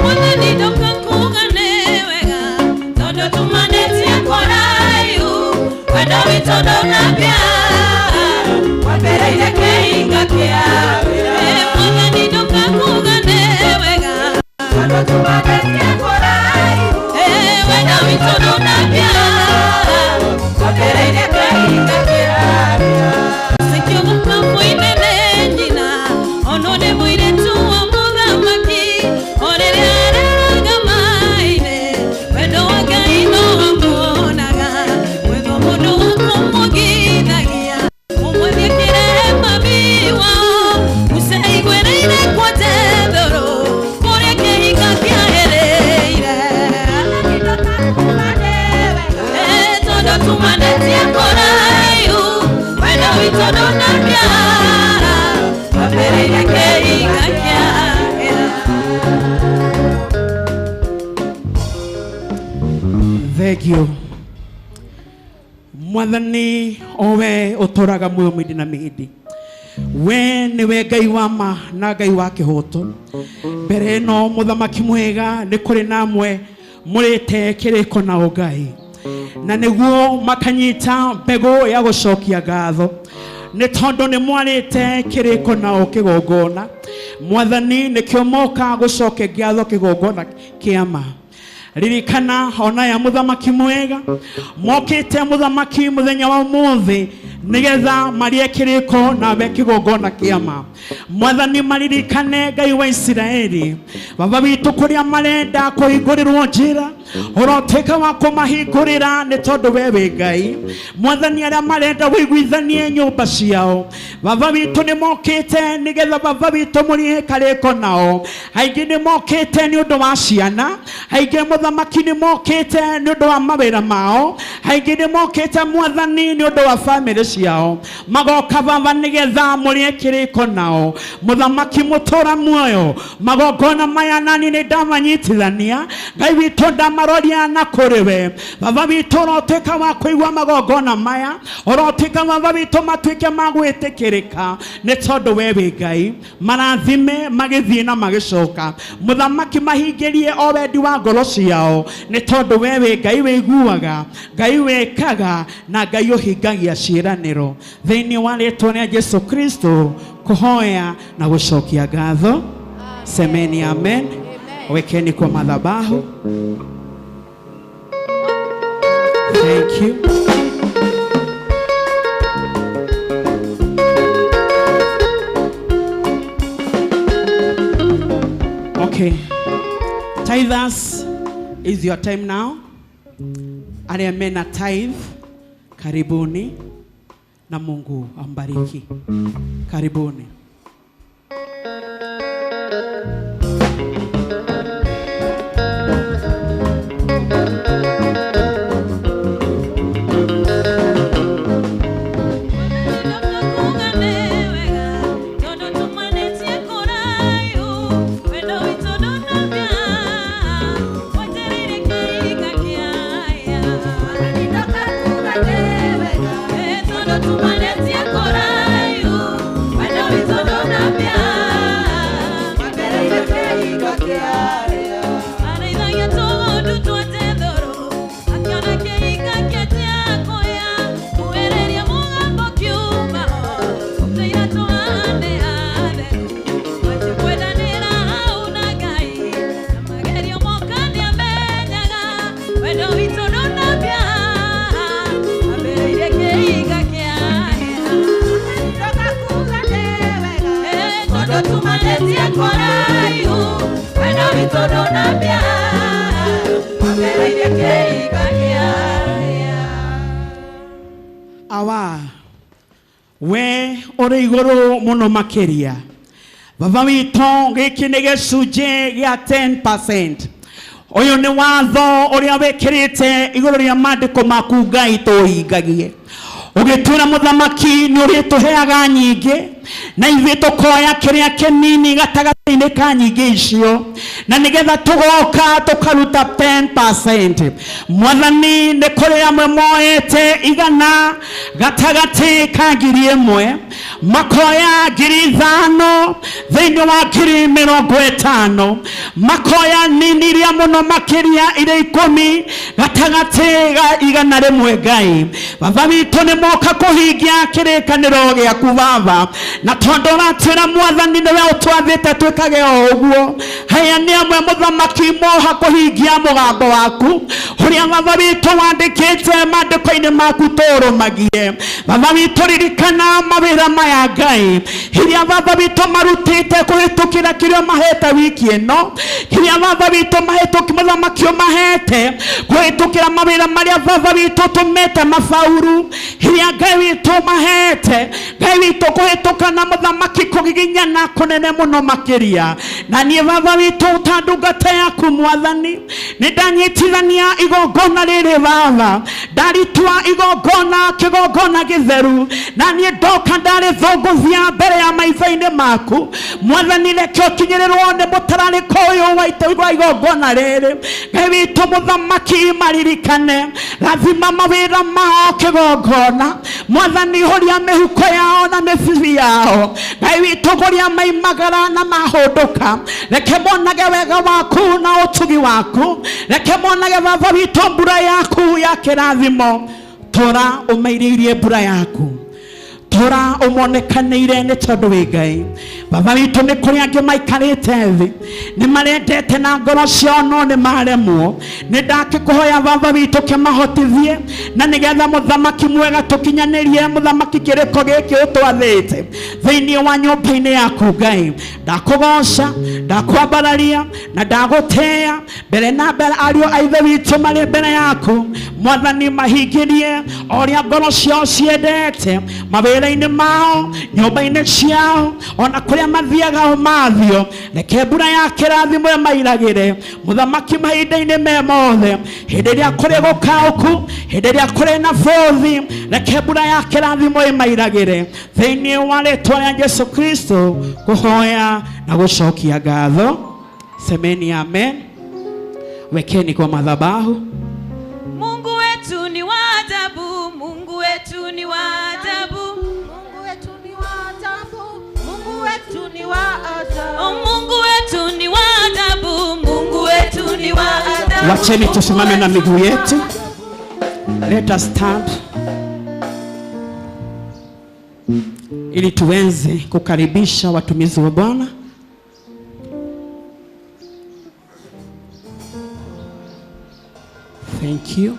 Mwathani ndoka kuuga nĩ wega, tondũ tumanĩtie kũraihu. Wendo witũ ndũnambia, wambĩrĩirie kĩhinga kĩa Mwathani ndoka kuuga nĩ wega, tondũ tumanĩtie kũraihu. Wendo witũ ndũnambia, wambĩrĩirie kĩhinga kĩa Sikĩũka mũinene nyina, ono nĩ mũirĩtu wa mũthamaki, o rĩrĩa areraga maĩ-inĩ, wendo wa Ngai no amuonaga, gwethwo mũndũ wa kũmũgithagia, ũmwĩthĩkĩre mami wao, ũcaiguĩrĩire kwa Jethro, kũrĩa kĩhinga kĩahereire. Tondũ tumanĩtie kũraihu, wendo witũ ndũnambia, wambĩrĩirie kĩhinga kĩa Thank you Mwathani owe ũtũraga muoyo mĩndĩ na mĩndĩ, we nĩwe Ngai wa ma na Ngai wa kĩhoto. Mbere ĩno mũthamaki mwega nĩ kũrĩ na amwe mũrĩte kĩrĩko na ũngai, na nĩguo makanyita mbegũ ya gũcokia ngatho nĩ tondũ nĩ mwarĩte kĩrĩko nao kĩgongona. Mwathani nĩkĩo moka gũcokia ngatho kĩgongona kĩa ma. Ririkana ona ya muthamaki mwega mokite muthamaki muthenya wa umuthi nigetha marie kiriko nawe kigongona kiama. Mwathani maririkane Ngai wa Isiraeli, baba witũ kũrĩa marenda kũhingũrĩrwo njĩra ũrotĩka wa kũmahingũrĩra nĩ tondũ we wĩ Ngai. Mwathani arĩa marenda wĩiguithanie nyũmba ciao, baba witũ nĩ mokĩte nĩgetha baba witũ mũrĩe karĩko nao. Aingĩ nĩ mokĩte nĩ ũndũ wa ciana, aingĩ mũthamaki nĩ mokĩte nĩ ũndũ wa mawĩra mao, aingĩ nĩ mokĩte mwathani nĩ ũndũ wa bamĩrĩ ciao. Magoka baba nĩgetha mũrĩe kĩrĩko nao. Mũthamaki mũtũra muoyo, magongona maya nani nĩ ndamanyitithania Ngai witũ ndamaroria na kũrĩ we. Baba witũ ũrotuĩka wa kũigua magongona maya, ũrotuĩka baba witũ matuĩke ma gwĩtĩkĩrĩka nĩ tondũ we wĩ Ngai. Marathime magĩthiĩ na magĩcoka, mũthamaki mahingĩrie o wendi wa ngoro ciao nĩ tondũ we wĩ Ngai wĩiguaga, Ngai wĩkaga na Ngai ũhingagia ciĩranĩro. Thĩinĩ wa rĩtwa rĩa Jesu Kristo kuhoya na gũcokia ngatho, semeni amen. Wekeni kwa madhabahu. Thank you. Okay. Tithers, is your time now. Arĩa mena tithe, karibuni na Mungu ambariki. Karibuni. Awa we uri iguru muno makiria, baba witũ gĩkĩ nĩ gĩcunjĩ gĩa 10%. Ũyũ nĩ watho ũrĩa wĩkĩrĩte igũrũ rĩa maandĩko maku Ngai tũhingagie. Ũgĩtwĩra mũthamaki nĩ ũrĩtũheaga nyingĩ na ithuĩ tũkoya kĩrĩa kĩnini gatagatĩ-inĩ ka nyingĩ icio, na nĩgetha tũgoka tũkaruta 10%. Mwathani nĩ kũrĩ amwe moete igana gatagatĩ ka 1,000, makoya 5,000 thĩinĩ wa 50,000, makoya nini iria mũno makĩria iria 10 gatagatĩ ga 100. Ngai baba witũ nĩ moka kũhingia kĩrĩkanĩro gĩaku baba, na tondũ ũratwĩra mwathani nĩwe ũtwathĩte twĩkage o ũguo. Haya nĩ amwe mũthamaki moha kũhingia mũgambo waku ũrĩa baba witũ wandĩkĩte maandĩko-inĩ maku tũrũmagie. Baba witũ ririkana mawĩra maya Ngai iria baba witũ marutĩte kũhĩtũkĩra kĩrĩa mahete wiki ĩno, kĩrĩa baba witũ mahĩtũki mũthamaki ũmahete kũhĩtũkĩra mawĩra marĩa baba witũ ũtũmĩte mabauru, iria Ngai witũ mahete Ngai witũ kũhĩtũka na mũthamaki kũgiginyana kũnene mũno makĩria. Na niĩ baba witũ ta ndungata yaku mwathani nĩ ndanyitithania igongona rĩrĩ baba, ndaritua igongona kĩgongona gĩtheru, na niĩ ndoka ndarĩthũngũthia mbere ya maitho-inĩ maku mwathani. Reke ũkinyĩrĩrwo nĩ mũtararĩko ũyũ wa igongona rĩrĩ. Ngai witũ mũthamaki maririkane, rathima mawĩra mao kĩgongona mwathani, horia mĩhuko yao na mĩbibi yao. Ngai witũ kũrĩa maimagara na mahũndũka, reke monage wega waku na ũtugi waku, reke monage baba witũ mbura yaku ya kĩrathimo. Tora ũmairĩirie mbura yaku, Tora ũmonekanĩire nĩ tondũ wĩ Ngai. Baba witũ, nĩ kũrĩ angĩ maikarĩte thĩ nĩ marendete na ngoro ciao no nĩ maremwo. Nĩ ndakĩkũhoya baba witũ kĩmahotithie, na nĩgetha mũthamaki mwega tũkinyanĩrie mũthamaki kĩrĩko gĩkĩ ũtwathĩte thĩinĩ wa nyũmba-inĩ yaku. Ngai, ndakũgoca, ndakwambararia na ndagũtĩĩa mbere na mbere. Ariũ a ithe witũ marĩ mbere yaku Mwathani, mahingĩrie o ũrĩa ngoro ciao ciendete mawĩra-inĩ mao, nyũmba-inĩ ciao, ona kũrĩa mathiaga ũmathio. Reke mbura ya kĩrathimo ĩmairagĩre mũthamaki mahinda-inĩ me mothe, hĩndĩ ĩrĩa kũrĩ gũkaũku, hĩndĩ ĩrĩa kũrĩ na bũthi, reke mbura ya kĩrathimo ĩmairagĩre thĩinĩ wa rĩtwa rĩa Jesu Kristo kũhoya na gũcokia ngatho. Semeni amen. Wekeni kwa madhabahu. Mungu wetu ni wa ajabu, Mungu wetu ni wa ajabu. Mungu wetu ni wa ajabu, Mungu wetu ni wa ajabu. Oh, Mungu wetu ni wa ajabu, Mungu wetu ni wa ajabu. Wacheni tusimame na miguu yetu. Let us stand ili tuweze kukaribisha watumizi wa Bwana. Thank you.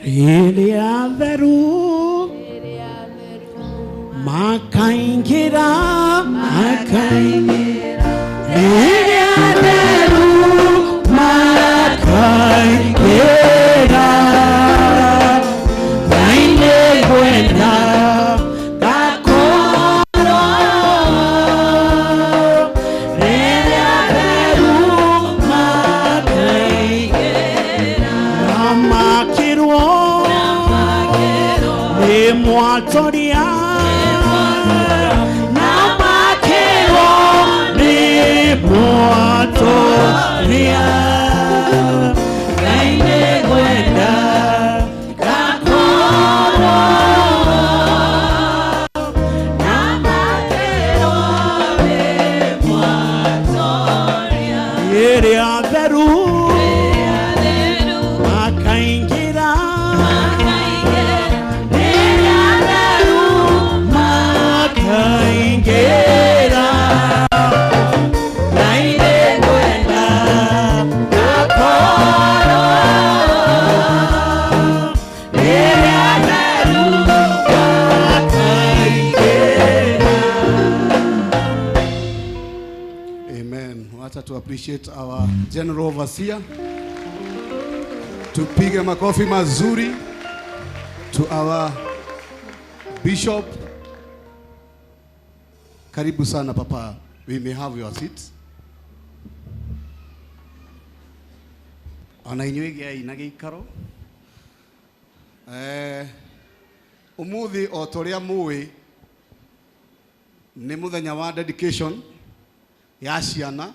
Rĩrĩa theru makaingĩra, makaingĩra, rĩrĩa theru makaingĩra, Ngai nĩngwenda ngakorwo rĩrĩa theru makaingĩra, namakĩrwo nĩ mwatoria, namakĩrwo nĩ mwatoria, Ngai nĩngwenda ngakorwo namakĩrwo nĩ mwatoria, rĩrĩa theru makaingĩra, rĩrĩa theru makaingĩra, Ngai nĩngwenda ngakorwo rĩrĩa theru makaingĩra. Amen. Wacha to appreciate our general overseer. Tupige makofi mazuri to our bishop. Karibu sana, papa. We may have your seats. Ona inyuĩ gĩai na gĩikaro. Ũmũthĩ o ta ũrĩa mũĩ nĩ mũthenya wa dedication ya ciana.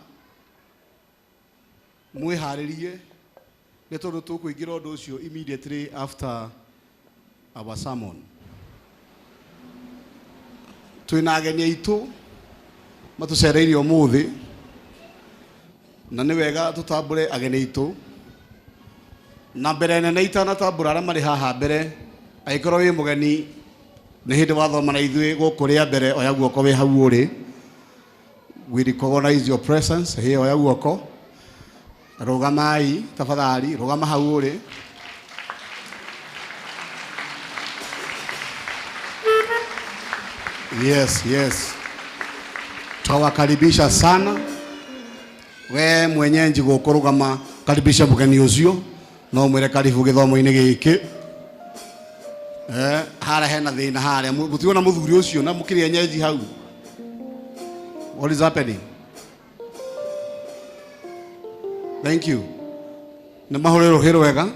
Mwĩharĩrie nĩ tondũ tũkũingĩra ũndũ ũcio immediately after our sermon. Twĩna ageni aitũ matũcereire ũmũthĩ, na nĩ wega tũtambũre ageni aitũ. Na mbere nene itanatambũra arĩa marĩ haha mbere, angĩkorwo wĩ mũgeni nĩ hĩndĩ wathoma na ithuĩ gũkũ rĩa mbere, oya guoko wĩ hau ũrĩ. We recognize your presence here. Oya guoko, rũgamai tafadhali, rũgama hau ũrĩ. Yes, twawakaribisha sana. We mwenyeji gũkũ, rũgama, karibisha mũgeni ũcio, no mwĩre karibu gĩthomo-inĩ gĩkĩ. Harĩa hena thĩna harĩa, mũtiona mũthuri ũcio na mũkĩrĩ enyeji hau. What is happening? Thank you. Nĩ mahũre rũhĩ rwega.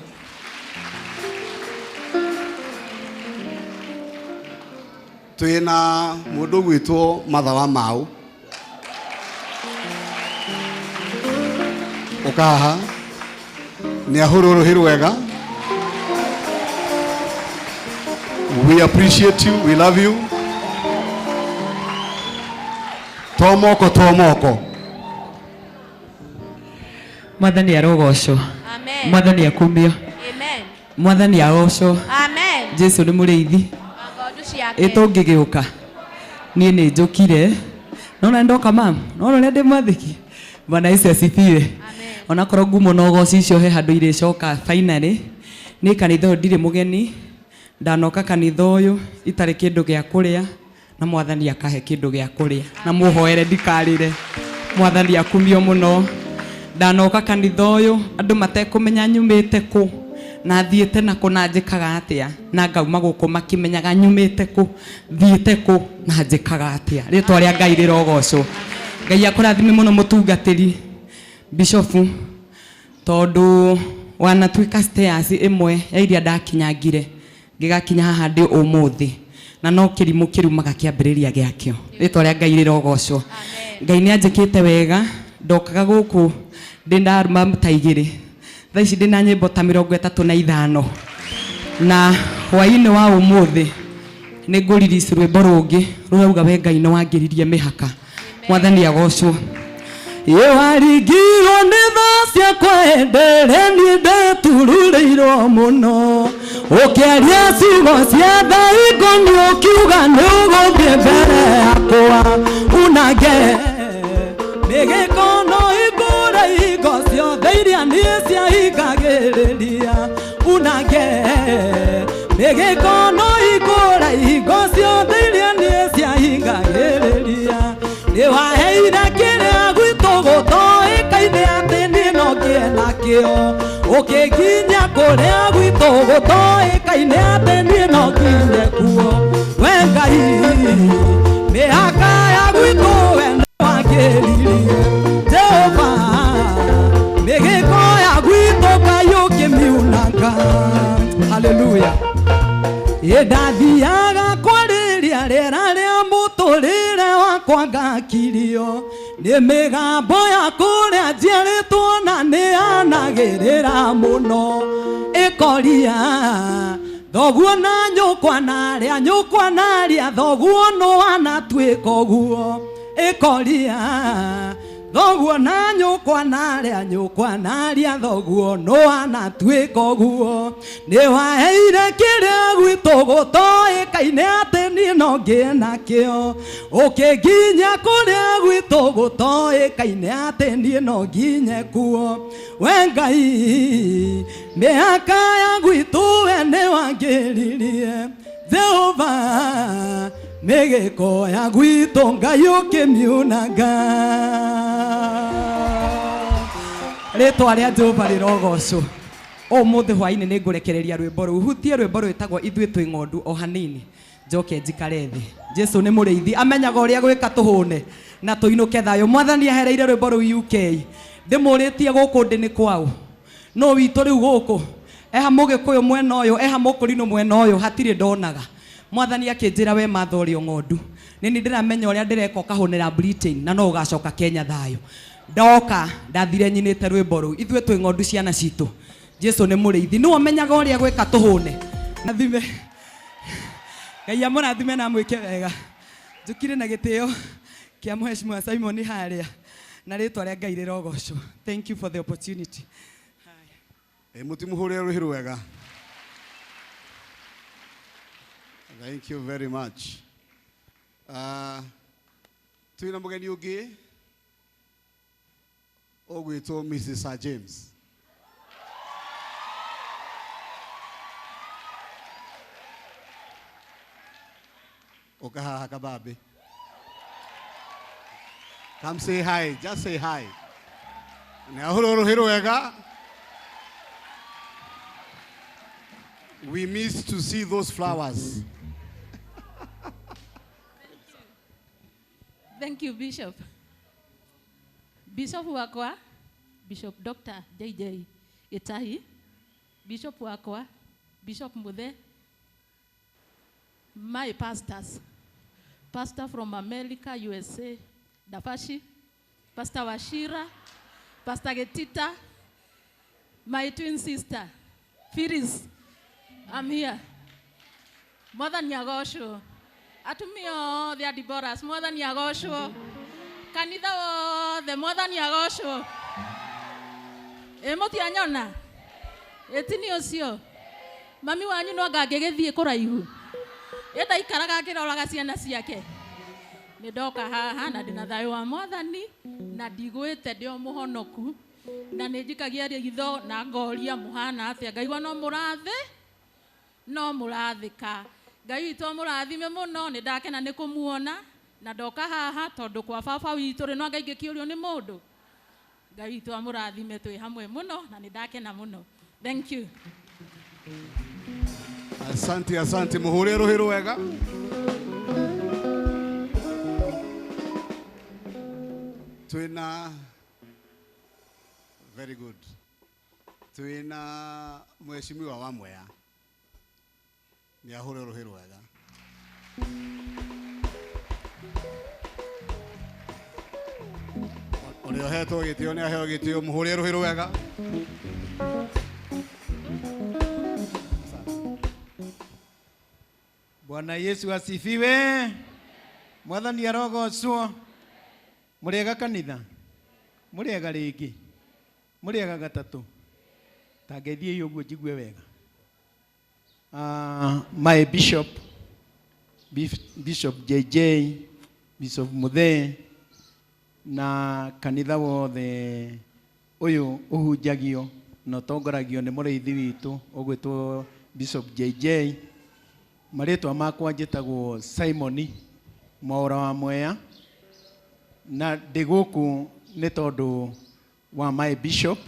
Twĩna mũndũ ũgwĩtwo Matha wa Mau. Ũka haha. Nĩ ahũrwo rũhĩ rwega. We appreciate you, we love you. Tomoko tomoko. Mwathani arogocwo. Amen. Mwathani akumio. Amen. Mwathani agocwo. Amen. Jesu nĩ mũrĩithi. Ng'ondu ciake. Ĩ tũngĩgĩũka niĩ nĩ njũkire nona ndoka mam nona ũrĩa ndĩ mwathĩki. Bwana Yesu asifiwe. Onakorwo ngumo na ũgoci icio he handũ irĩcoka finally. Niĩ kanitha ũyũ ndirĩ mũgeni, ndanoka kanitha ũyũ itarĩ kĩndũ gĩa kũrĩa na mwathani akahe kĩndũ gĩa kũrĩa na mũhoere ndikarĩre. Mwathani akumio mũno. Ndanoka kanitha ũyũ andũ matekũmenya nyumĩte kũ na thiĩte na kũ na njĩkaga atĩa, na ngauma gũkũ makĩmenyaga nyumĩte kũ thiĩte kũ na njĩkaga atĩa. Rĩtwa rĩa Ngai rĩrogocwo. Ngai akũrathime mũno mũtungatĩri bishofu, tondũ wanatuĩka stairs ĩmwe ya iria ndakinyangire ngĩgakinya haha ndĩ ũmũthĩ, na no kĩrimũ kĩrumaga kĩambĩrĩria gĩakĩo. Rĩtwa rĩa Ngai rĩrogocwo. Ngai nĩ anjĩkĩte wega. Ndokaga gũkũ ndĩ na album ta 2, thaa ici ndĩ na nyĩmbo ta 35, na hwaĩ-inĩ wa ũmũthĩ nĩ ngũrelease rwĩmbo rũngĩ rũrauga we Ngai nĩ wangĩririe mĩhaka. Mwathani agocwo. Ĩwaringirwo nĩ tha ciakwa endere niĩ ndetururĩirwo mũno, ũkĩaria ciugo cia tha ikoniĩ ũkiuga nĩ ũgũthiĩ mbere yakwa unange mĩgĩkono ikũre hingo ciothe iria niĩ ciahingagĩrĩria, unange mĩgĩkono ikũre hingo ciothe iria niĩ ciahingagĩrĩria. Nĩwaheire kĩrĩa gwitũ gũtoĩkaine atĩ niĩ no ngĩe nakĩo, ũkĩnginya kũrĩa gwitũ gũtoĩkaine atĩ niĩ no nginye kuo. We Ngai mĩhaka ya gwitũ we nĩwangĩririe, Jehova mĩgĩko ya gwitũ Ngai ũkĩmiunanga. Haleluya. Ĩ ndathiaga kwarĩria rĩera rĩa mũtũrĩre wakwa ngakirio nĩ mĩgambo ya kũrĩa njiarĩtwo na nĩ yanagĩrĩra mũno ĩkoria thoguo na nyũkwa narĩa nyũkwa narĩa thoguo nũ anatuĩka ũguo, ĩkoria thoguo na nyũkwa narĩa nyũkwa narĩa thoguo nũ anatuĩka ũguo. Nĩwaheire kĩrĩa gwitũ gũtoĩkaine atĩ niĩ no ngĩe nakĩo, ũkĩnginya kũrĩa gwitũ gũtoĩkaine atĩ niĩ no nginye kuo. We Ngai mĩhaka ya gwitũ we nĩwangĩririe, Jehova mĩgĩko ya gwitũ Ngai ũkĩmiunanga. Rĩtwa rĩa Jehova rĩrogocwo. Ũmũthĩ hwaĩ-inĩ nĩ ngũrekereria rwĩmbo rũu, hutie rwĩmbo rwĩtagwo ithuĩ twĩ ng'ondu o hanini njoke njikare thĩ. Jesu nĩ mũrĩithi, amenyaga ũrĩa gwĩka tũhũne na tũinũke thayũ. Mwathani ahereire rwĩmbo rũu UK, ndĩmũrĩtie gũkũ ndĩ nĩ kwao no witũ rĩu gũkũ eha mũgĩkũyũ mwena ũyũ eha mũkũrinũ mwena ũyũ hatirĩ ndonaga. Mwathani akĩnjĩra we matha ũrĩ o ng'ondu, nĩ niĩ ndĩramenya ũrĩa ndĩreka ũkahũnĩra Britain na no ũgacoka Kenya thayũ. Ndoka ndathire nyinĩte rwĩmbo rũu, ithuĩ twĩ ng'ondu ciana citũ. Jesu nĩ mũrĩithi, nĩwe ũmenyaga ũrĩa gwĩka tũhũne. Rathime Ngai amũrathime na amwĩke wega. Njũkire na gĩtĩo kĩa Mheshimiwa Simon harĩa na rĩtwa rĩa Ngai rĩrogocwo. Thank you for the opportunity. Mũtimũhũrĩre rũhĩ rwega. Thank you very much. Twĩna mũgeni ũngĩ ũgwĩtwo Mrs. Sir James. Ũka haha kabambe. Come say hi, just say hi. Nĩ ahũrwo rũhĩ rwega. We miss to see those flowers. Thank you, Bishop. Bishop wakwa, Bishop Dr. JJ Itahi, Bishop wakwa, Bishop Muthe, my pastors, pastor from America, USA, Dafashi, Pastor Washira, Pastor Getita, my twin sister, Phyllis, I'm here. Mwathani agocwo. Atumia othe a Deborahs, Mwathani agocwo. Kanitha wothe, Mwathani agocwo. Ĩ mũtianyona? Ĩ ti niĩ ũcio? Mami wanyu no anga angĩgĩthiĩ kũraihu. Ye ndaikaraga akĩroraga ciana ciake. Nĩ ndoka haha na ndĩna thayũ wa mwathani na ndigwĩte ndĩ o mũhonoku na nĩ njikagia ritho na ngoria mũhana atĩa, ngaigua no mũrathĩ no mũrathĩka. Ngai witũ amũrathime mũno, nĩ ndakena nĩ kũmuona na ndoka haha tondũ kwa baba witũ rĩ no anga ingĩkĩũrio nĩ mũndũ. Ngai witũ amũrathime twĩ hamwe mũno na nĩ ndakena mũno. Thank you. Asante, asante, muhure ruhi rwega. Twina very good. Twina mheshimiwa wa Mwea. Ni ahure ruhi rwega. Ũrĩa ũhetwo gĩtĩo nĩ aheo gĩtĩo, mũhũre rũhĩ rwega. Bwana Yesu asifiwe. Mwathani arogocwo. Mũrĩega kanitha? Mũrĩega rĩngĩ? Mũrĩega gatatũ? Ta ngeithiei ũguo njigue wega. My bishop, Bishop JJ, Bishop Muthee, na kanitha wothe ũyũ ũhunjagio na ũtongoragio nĩ mũrĩithi witũ ũgwĩtwo Bishop JJ. Marĩtwa makwa njĩtagwo Simoni Mwaũra wa Mwea, na ndĩ gũkũ nĩ tondũ wa my Bishop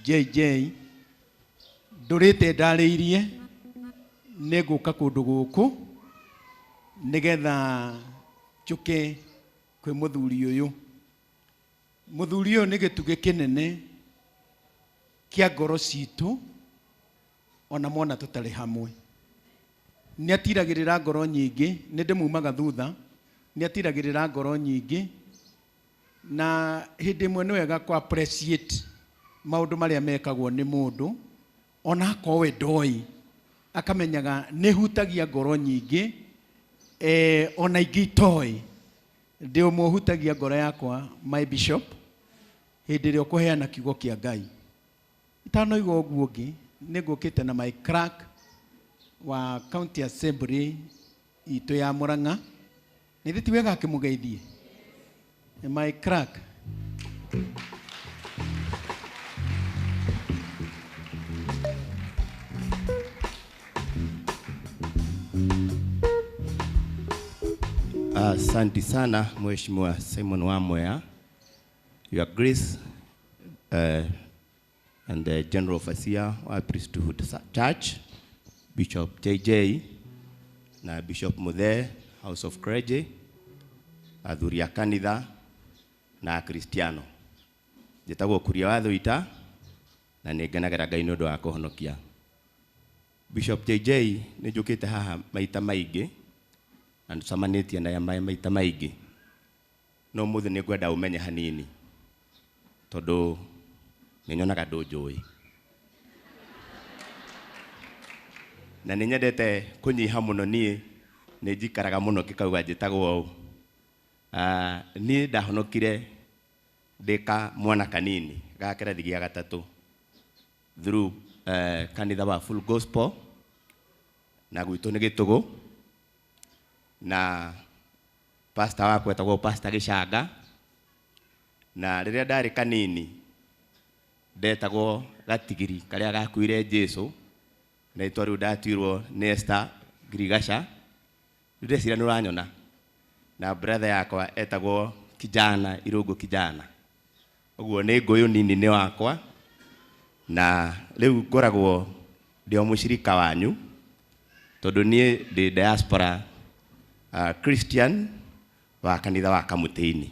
JJ. Ndũrĩte ndarĩirie nĩ ngũka kũndũ gũkũ nĩgetha njũke kwĩ mũthuri ũyũ. Mũthuri ũyũ nĩ gĩtugĩ kĩnene kĩa ngoro citũ ona mona tũtarĩ hamwe. Nĩ atiragĩrĩra ngoro nyingĩ, nĩ ndĩmumaga thutha, nĩ atiragĩrĩra ngoro nyingĩ, na hĩndĩ ĩmwe nĩ wega kũ appreciate maũndũ marĩa mekagwo nĩ mũndũ ona akorwo we ndoĩ, akamenyaga nĩ hutagia ngoro nyingĩ, ona ingĩ itoĩ. Ndĩ ũmwe ũhutagia ngoro yakwa, my bishop, hĩndĩ ĩrĩa ũkũheana kiugo kĩa Ngai. Itanoiga ũguo ũngĩ, nĩ ngũkĩte na my clerk wa county assembly itũ ya Murang'a. Nĩ thĩ ti wega akĩmũgeithie? My clerk. Asante sana Mheshimiwa Simon Wamwea, Your Grace, and the General Overseer wa Priesthood Church, Bishop JJ na Bishop Muthee, House of Clergy, athuri a kanitha na Akristiano. Njĩtagwo Kuria wa Thuita na nĩ ngenagĩra Ngai nĩ ũndũ wa kũhonokia. Bishop JJ nĩ njũkĩte haha maita maingĩ na nĩtũcemanĩtie naye maita maingĩ, no ũmũthĩ nĩ ngwenda ũmenye hanini tondũ nĩ nyonaga ndũnjũĩ na nĩ nyendete kũnyiha mũno. Niĩ nĩ njikaraga mũno ngĩkauga njĩtagwo ũũ. Niĩ ndahonokire ndĩ ka mwana kanini ga kĩrathi gĩa gatatũ through kanitha wa Full Gospel na gwitũ nĩ Gĩtũgũ, na pastor wakwa etagwo Pastor Gĩcanga. Na rĩrĩa ndarĩ kanini ndetagwo Gatigiri karĩa gakuire Jesũ, na rĩtwa rĩu ndatuirwo nĩ Esther Ngirigaca. Rĩu ndeciria nĩ ũranyona. Na brother yakwa etagwo Kijana Irũngũ Kijana. Ũguo nĩ ngũyũ nini nĩ wakwa, na rĩu ngoragwo ndĩ o mũcirika wanyu tondũ niĩ ndĩ diaspora Christian wa kanitha wa Kamũtĩ-inĩ.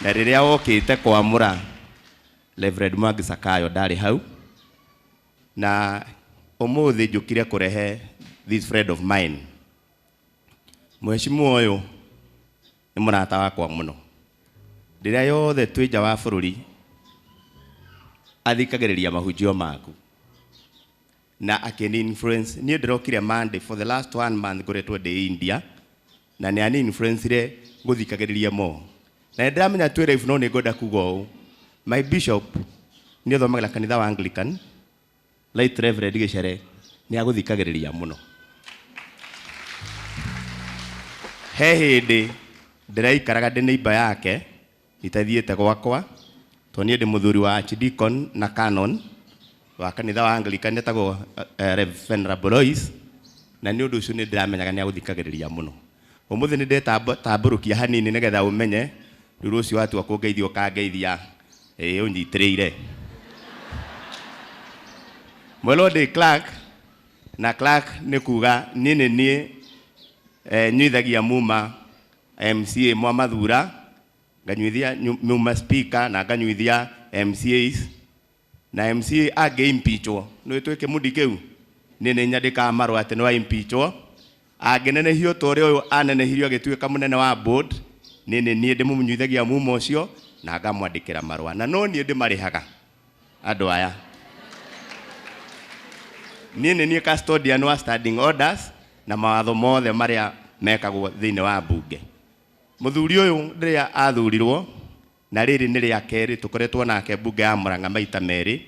Na rĩrĩa wokĩte kwamũra Reverend Mwangi Sakayo ndarĩ hau, na ũmũthĩ njũkire kũrehe this friend of mine. Mheshimiwa ũyũ nĩ mũrata wakwa mũno. Rĩrĩa yothe twĩ nja wa bũrũri athikagĩrĩria mahunjio maku na akĩni influence. Niĩ ndĩrokire Monday for the last 1 month ngoretwo ndĩ India, na nĩ ani influence gũthikagĩrĩria mo. Na nĩ ndĩramenya twĩ live, no nĩ ngwenda kuga ũũ, my bishop nĩ athomagĩra kanitha wa Anglican Right Reverend Gĩcere nĩ agũthikagĩrĩria mũno. He hĩndĩ ndĩraikaraga ndĩ neighbor yake itathiĩte gwakwa tondũ niĩ ndĩ mũthuri wa Archdeacon na Canon wa kanitha wa Anglican etagwo Rev Venerable Lois, na nĩ ũndũ ũcio nĩ ndĩramenyaga nĩ agũthikagĩrĩria mũno. Ũmũthĩ nĩ ndetambũrũkia hanini nĩgetha ũmenye rĩu rũciũ watua kũngeithia ũkangeithia ĩĩ ũnyitĩrĩire. Mwelo ndĩ clerk, na clerk nĩ kuga niĩ nĩ niĩ nyuithagia muma MCA mwa mathura, nganyuithia muma speaker na nganyuithia MCAs, na MCA angĩ impeachwo nĩ twĩ kĩmundi kĩu niĩ nĩ nyandĩkaga marũa atĩ nĩ wa impeachwo. Angĩnenehio ta ũrĩa ũyũ anenehirio agĩtuĩka mũnene wa board, niĩ nĩ niĩ ndĩmũnyuithagia muma ũcio na ngamwandĩkĩra marũa, na no niĩ ndĩmarĩhaga andũ aya. Niĩ nĩ niĩ custodian wa standing orders na mawatho mothe marĩa mekagwo thĩinĩ wa mbunge. Mũthuri ũyũ rĩrĩa athurirwo, na rĩrĩ nĩ rĩa kerĩ tũkoretwo nake mbunge ya Murang'a maita merĩ,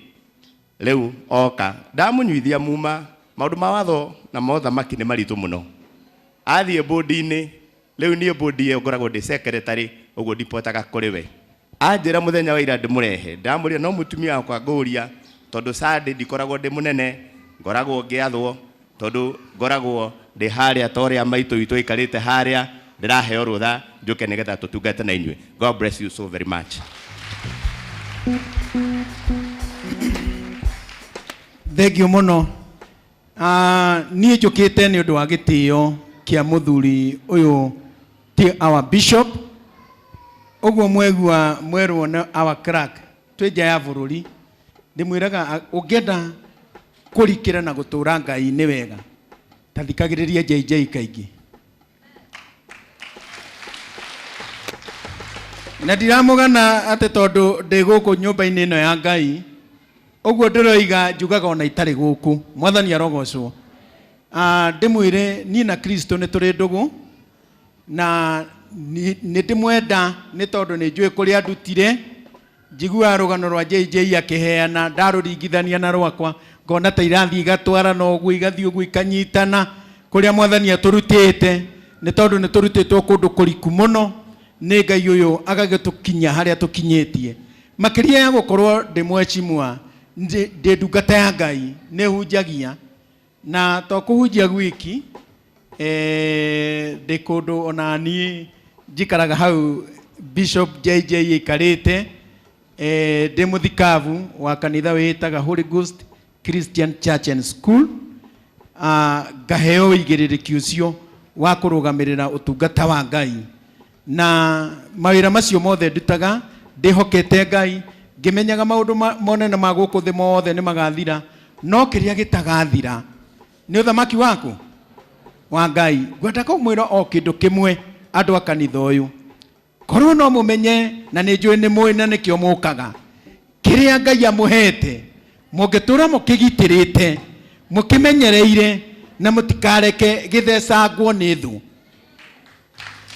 rĩu oka ndamũnyuithia muma, maũndũ ma watho na mothamaki nĩ maritũ mũno. Athiĩ bũndi-inĩ, rĩu niĩ bũndi ĩyo ngoragwo ndĩ secretary, ũguo ndipotaga kũrĩ we. Anjĩra mũthenya wa ira ndĩmũrehe, ndamũria no mũtumia wakwa ngũria, tondũ Sunday ndikoragwo ndĩ mũnene, ngoragwo ngĩathwo, tondũ ngoragwo ndĩ harĩa ta ũrĩa maitũ witũ aikarĩte harĩa, ndĩraheo rũtha njũke nĩgetha tũtungate na inyuĩ. God bless you so very much. Thank you mũno. Niĩ njũkĩte nĩ ũndũ wa gĩtĩo kĩa mũthuri ũyũ ti our bishop, ũguo mwegua mwerwo nĩ our clerk twĩ nja ya bũrũri. Ndĩmwĩraga ũngĩenda kũrikĩra na gũtũra Ngai-inĩ wega, ta thikagĩrĩria JJ kaingĩ. Na ndiramũgana atĩ tondũ ndĩ gũkũ nyũmba-inĩ ĩno ya Ngai, ũguo ndĩroiga njugaga ona itarĩ gũkũ. Mwathani arogocwo. Ndĩmwĩre niĩ na Kristo nĩ tũrĩ ndũgũ, na nĩ ndĩmwenda nĩ tondũ nĩ njũĩ kũrĩa ndutire. Njiguaga rũgano rwa JJ akĩheana, ndarũringithania na rwakwa, ngona ta irathiĩ igatwarana ũguo, igathiĩ ũguo ikanyitana, kũrĩa Mwathani atũrutĩte, nĩ tondũ nĩ tũrutĩtwo kũndũ kũriku mũno nĩ Ngai ũyũ agagĩtũkinyia harĩa tũkinyĩtie. Makĩria ya gũkorwo ndĩ mwecimua, ndĩ ndungata ya Ngai, nĩ hunjagia, na to kũhunjia gwiki, ndĩ kũndũ ona niĩ njikaraga hau Bishop JJ aikarĩte, ndĩ mũthikabu wa kanitha wĩtaga Holy Ghost Christian Church and School, ngaheo ũigĩrĩrĩki ũcio wa kũrũgamĩrĩra ũtungata wa Ngai. Na mawĩra macio mothe ndutaga ndĩhokete Ngai, ngĩmenyaga maũndũ monene ma gũkũ thĩ mothe nĩ magathira, no kĩrĩa gĩtagathira nĩ ũthamaki waku wa Ngai. Ngwenda kũmwĩra o kĩndũ kĩmwe andũ a kanitha ũyũ, korwo no mũmenye, na nĩ njũĩ nĩ mũĩ na nĩkĩo mũkaga, kĩrĩa Ngai amũhete mũngĩtũra mũkĩgitĩrĩte, mũkĩmenyereire, na mũtikareke gĩthecangwo nĩ thũ.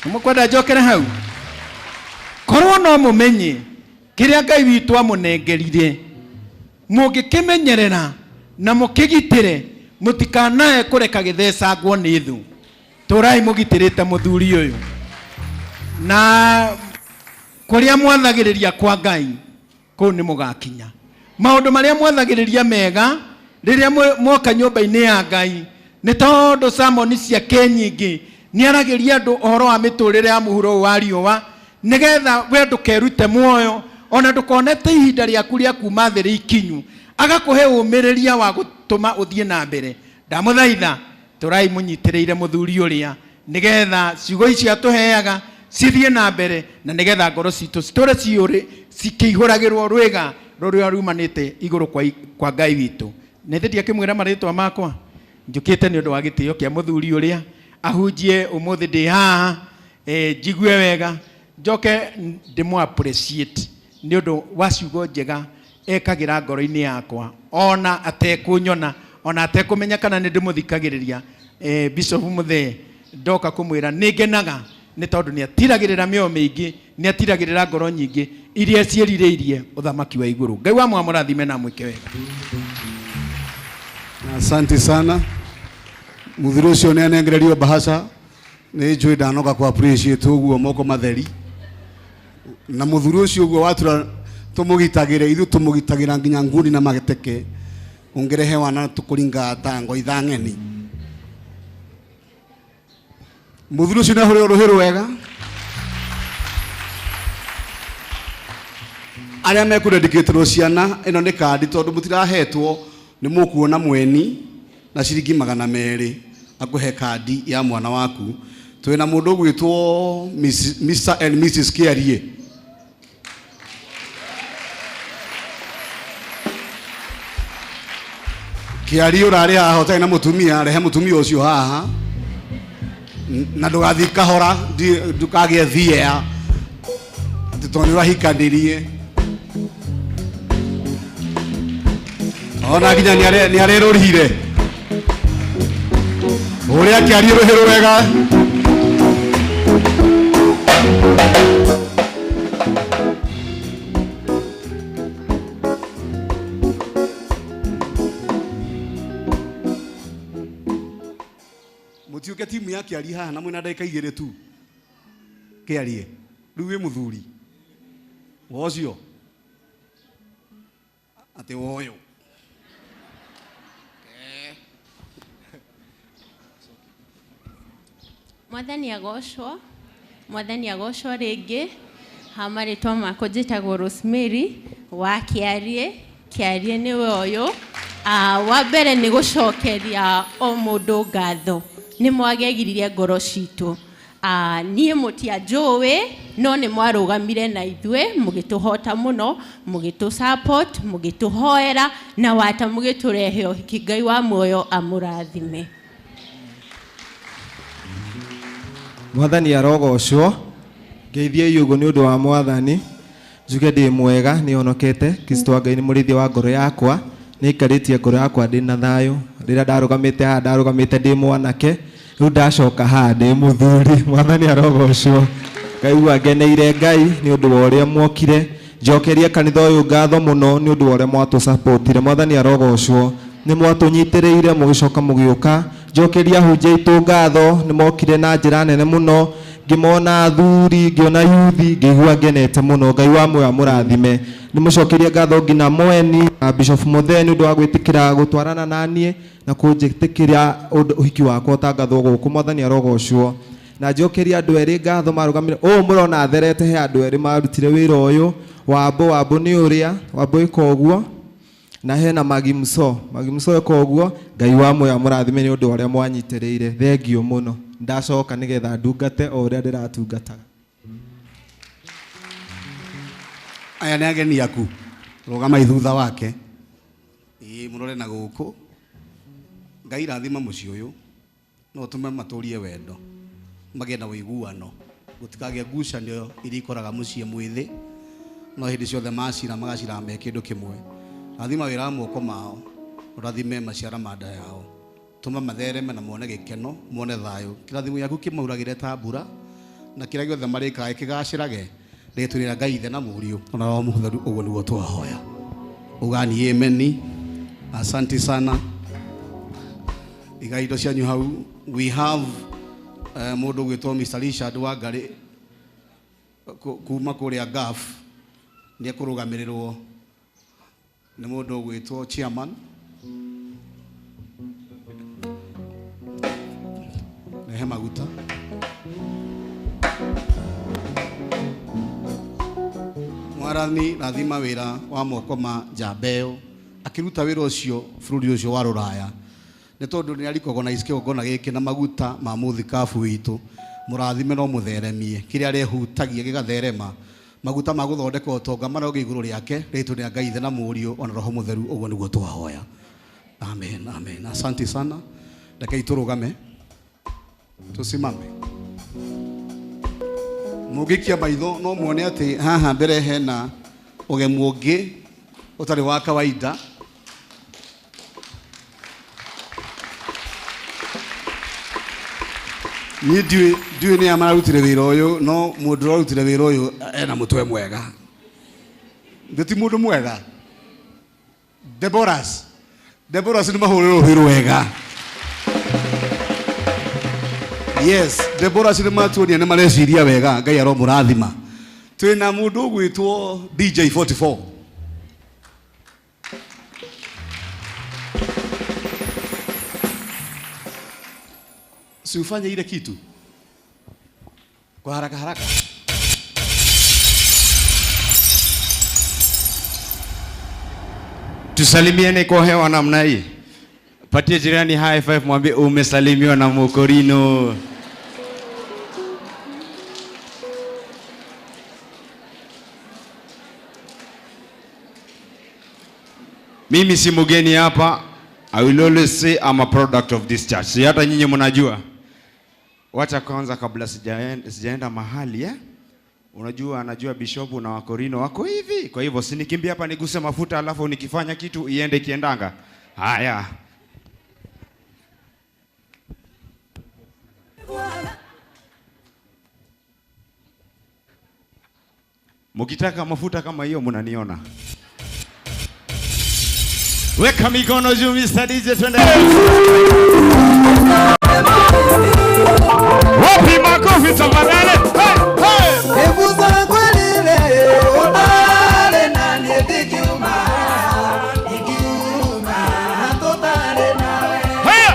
Mũkwenda njokere hau? Korwo no mũmenye kĩrĩa Ngai witũ amũnengerire, mũngĩkĩmenyerera na mũkĩgitĩre, mũtikanae kũreka gĩthecangwo nĩ thũ. Tũrai mũgitĩrĩte mũthuri ũyũ, na kũrĩa mwathagĩrĩria kwa Ngai kũu nĩ mũgakinya. Maũndũ marĩa mwathagĩrĩria mega rĩrĩa mwoka nyũmba-inĩ ya Ngai, nĩ tondũ sermon ciake nyingĩ nĩaragĩria andũ ũhoro wa mĩtũrĩre ya mũhuro ũyũ wa riũa, nĩgetha we ndũkerute muoyo, ona ndũkonete ihinda rĩaku rĩa kuma thĩ rĩikinyu, agakũhe ũmĩrĩria wa gũtũma ũthiĩ na mbere. Ndamũthaitha tũrai mũnyitĩrĩire mũthuri ũrĩa, nĩgetha ciugo icio atũheaga cithiĩ na mbere, na nĩgetha ngoro citũ citũre cikĩihũragĩrwo rwĩga rũrĩa rumanĩte igũrũ kwa Ngai witũ. Na ithe ndiakĩmwĩra marĩtwa makwa, njũkĩte nĩ ũndũ wa gĩtĩo kĩa mũthuri ũrĩa ahunjie ũmũthĩ ndĩ haha, njigue wega, njoke ndĩmũ appreciate nĩ ũndũ wa ciugo njega ekagĩra ngoro-inĩ yakwa, ona atekũnyona, ona atekũmenya kana nĩ ndĩmũthikagĩrĩria. Bishop Muthee ndoka kũmwĩra nĩ ngenaga nĩ tondũ nĩ atiragĩrĩra mĩoyo mĩingĩ, nĩ atiragĩrĩra ngoro nyingĩ iria ciĩrirĩirie ũthamaki wa igũrũ. Ngai wa mwamũrathime na amwĩke wega. Asante sana. Muthuri ucio ni anengererio bahasha ni njui ndanoga ku appreciate uguo moko matheri. Na muthuri ucio uguo watura tumugitagire ithu tumugitagira nginya nguni na mageteke ungirehe wana tukuringa tango ithang'eni. Muthuri ucio ni ruhi rwega. Aria mekudedicatwo ciana ino ni kandi tondu mutirahetwo ni mukuona mweni na ciringi 200 akuhe kandi ya mwana waku. Twina mundu gwitwo Mr and Mrs Kiarie. Kiarie urari haha utari na mutumia, rehe mutumia ucio haha na ndugathi kahora, ndukagie thia ati tondu urahikanirie. Ona nginya ni arerorire uria Kiarie ruhi rwega. Mutiuke timu ya Kiarie haha na mwina ndagika 2 tu. Kiarie riu wi muthuri wocio ati woyo. Mwathani agocwo, Mwathani agocwo rĩngĩ. Ha marĩtwa makwa njĩtagwo Rosemary wa Kiarie. Kiarie nĩwe ũyũ. Wa mbere nĩ gũcokeria o mũndũ ngatho. Nĩ mwagegiririe ngoro citũ. Niĩ mũtianjũĩ no nĩ mwarũgamire na ithuĩ mũgĩtũhota mũno, mũgĩtũ support, mũgĩtũhoera na wata mũgĩtũrehe ũhiki. Ngai wa muoyo amũrathime. Mwathani arogocwo. Ngeithie ũguo nĩ ũndũ wa Mwathani. Njuge ndĩ mwega, nĩ honokete. Kristo wa Ngai nĩ mũrĩithi wa ngoro yakwa, nĩ aikarĩtie ngoro yakwa ndĩ na thayũ. Rĩrĩa ndarũgamĩte haha ndarũgamĩte ndĩ mwanake, rĩu ndacoka haha ndĩ mũthuri. Mwathani arogocwo. Ngaigua ngeneire Ngai nĩ ũndũ wa ũrĩa mwokire. Njokerie kanitha ũyũ ngatho mũno nĩ ũndũ wa ũrĩa mwatũsupportire. Mwathani arogocwo. Nĩ mwatũnyitĩrĩire mũgĩcoka mũgĩũka. Njokeria ahunjia aitũ ngatho, nĩ mokire na njĩra nene mũno. Ngĩmona athuri, ngĩona yuthi, ngĩigua ngenete mũno. Ngai wa muoyo amũrathime. Nĩ mũcokerie ngatho nginya Mweni na Bishop Mũthee nĩ ũndũ wa gwĩtĩkĩra gũtwarana na niĩ na kũnjĩtĩkĩria ũhiki wakwa ũtangathwo gũkũ. Mwathani arogocwo. Na njokerie andũ erĩ ngatho marũgamire. Ũũ mũrona atherete, he andũ erĩ marutire wĩra ũyũ. Wambũ, Wambũ nĩ ũrĩa, Wambũ ĩka ũguo. Na hena Magimso, Magimso ĩka ũguo. Ngai wa muoyo amũrathime nĩ ũndũ wa ũrĩa mwanyitĩrĩire. Thengiũ mũno. Ndacoka nĩgetha ndungate o ũrĩa ndĩratungataga. Aya nĩ ageni aku, rũgamai thutha wake. Ĩĩ mũrore na gũkũ. Ngai rathima mũciĩ ũyũ, no ũtũme matũrie wendo, magĩe na ũiguano, gũtikagĩe ngucanio iria ikoraga mũciĩ mwĩthĩ, no hĩndĩ ciothe macira magacira me kĩndũ kĩmwe. Rathima wĩra wa moko mao, ũrathime maciara ma nda yao. Tũma mathereme na mone gĩkeno, mone thayũ. Kĩrathimo gĩaku kĩmauragĩre ta mbura, na kĩrĩa gĩothe marĩkaga kĩgacĩrage. Rĩĩtwa rĩa Ngai Ithe na Mũriũ ona Roho Mũtheru, ũguo nĩguo twahoya. Ugani ameni. Asante sana. Igai indo cianyu hau. We have mũndũ ũgwĩtwo Mr. Richard Wangari kuma kũrĩa Gulf. Nĩ ekũrũgamĩrĩrwo nĩ mũndũ ũgwĩtwo chairman. Rehe maguta. Mwathani rathima wĩra wa moko ma Njamba akĩruta wĩra ũcio bũrũri ũcio wa Rũraya, nĩ tondũ nĩ aricognize kĩgongona gĩkĩ na maguta ma mũthikabu witũ. Mũrathime no mũtheremie kĩrĩa arehutagia gĩgatherema. Maguta ma gũthondeka ũtonga maroge igũrũ rĩake. Rĩĩtwa rĩa Ngai Ithe na Mũriũ ona Roho Mũtheru, ũguo nĩguo twahoya. Amen, amen. Asante sana. Rekei tũrũgame, tusimame. Mũngĩikia maitho no muone atĩ haha mbere hena ũgemu ũngĩ ũtarĩ wa kawaida. Niĩ ndiũĩ nĩa mararutire wĩra ũyũ, no mũndũ ũrarutire wĩra ũyũ ena mũtwe mwega. Ndĩ ti mũndũ mwega. Deborahs, Deborah acio nĩ mahũrĩrwo rũhĩ rwega. Yes, Deborah acio nĩ matuonia nĩ mareciria wega, Ngai aromũrathima. Twĩna mũndũ ũgwĩtwo DJ 44. Si ufanye ile kitu kwa haraka haraka. Tusalimiane kwa hewa namna hii. Patie jirani high five, mwambie umesalimiwa na Mokorino. Mimi si mgeni hapa. I will always say I'm a product of this church. Si hata nyinyi mnajua. Wacha kwanza kabla sijaenda mahali eh? Unajua, anajua bishop na Wakorino wako hivi. Kwa hivyo sinikimbia hapa niguse mafuta alafu nikifanya kitu iende kiendanga. Haya. Mukitaka mafuta kama hiyo mnaniona. Weka mikono juu Mr. DJ, twende. Wapi makofi tafadhali? Hey, hey.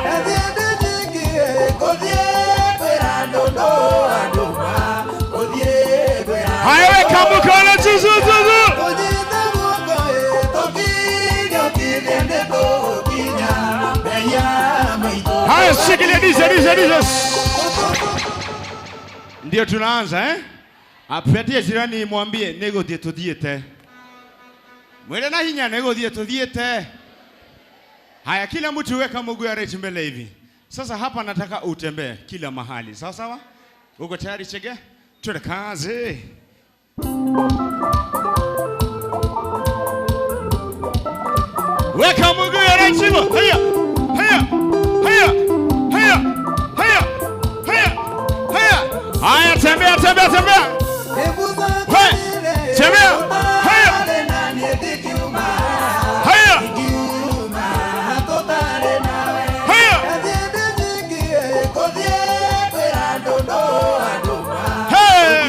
Haya, weka mkono juu juu juu juu. Haya, shikilia DJ DJ DJ. Ndio tunaanza eh? Apatie jirani mwambie nĩgũthiĩ tũthiĩte. Mwĩre na hinya nĩgũthiĩ tũthiĩte. Haya, kila mtu weka mguu ya right mbele hivi. Sasa hapa nataka utembee kila mahali. Sawa sawa? Uko tayari Chege? Twende kazi. Weka mguu ya right hivyo. Haya. Haya. Haya. Haya. Haya. Haya. Haya. Haya, tembea tembea tembea. Hey, tembea. Haya. Haya. Haya. Hey.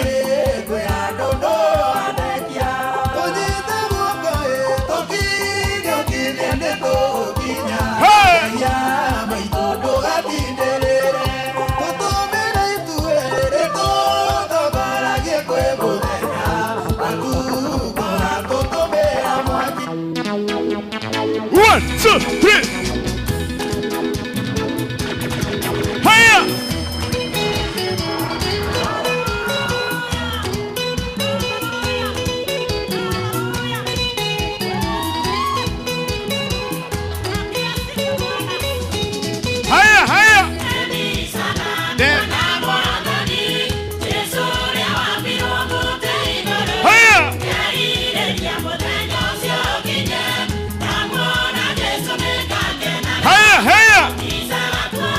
One, two, three. Haya! Haya, haya! Haya! Haya, haya!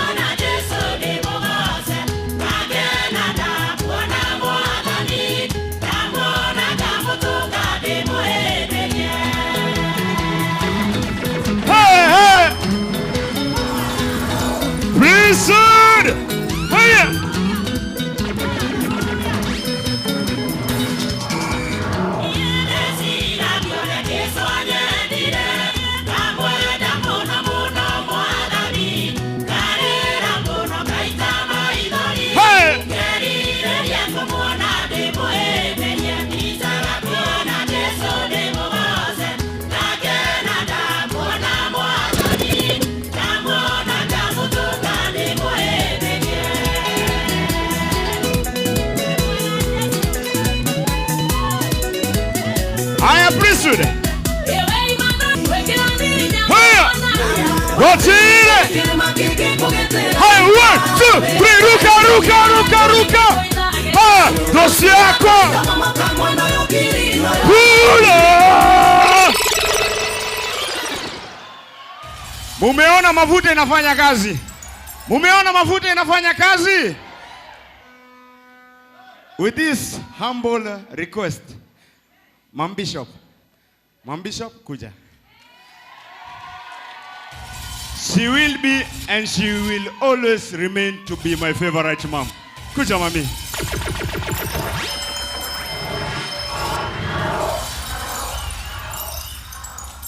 Hey, hey! Prison! Haya! Hey! Haya, priesthood. Haya! Gotire! Haya, 1, 2, 3, ruka, ruka, ruka, ruka! Haya, dosi yako! Kula! Mumeona mafuta inafanya kazi. Mumeona mafuta inafanya kazi. With this humble request, Mom Bishop, Mom Bishop, kuja. She will be and she will always remain to be my favorite mom. Kuja mami.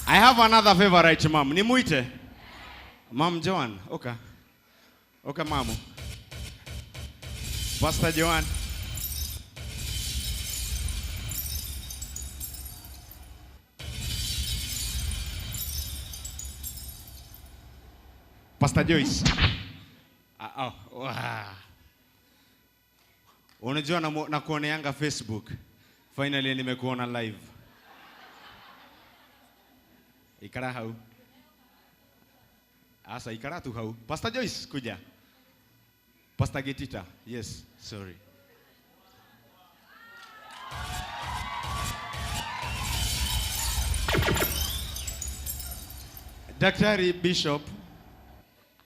I have another favorite mom. Nimuite. Mom Joan. Okay. Okay, mamu. Pastor Joan. Pastor Joyce. Ah, oh, wow. Unajua na kuoneanga Facebook. Finally nimekuona live. Ikara hau. Asa ikara tu hau. Pastor Joyce kuja. Pastor Getita. Yes, sorry. Daktari Bishop,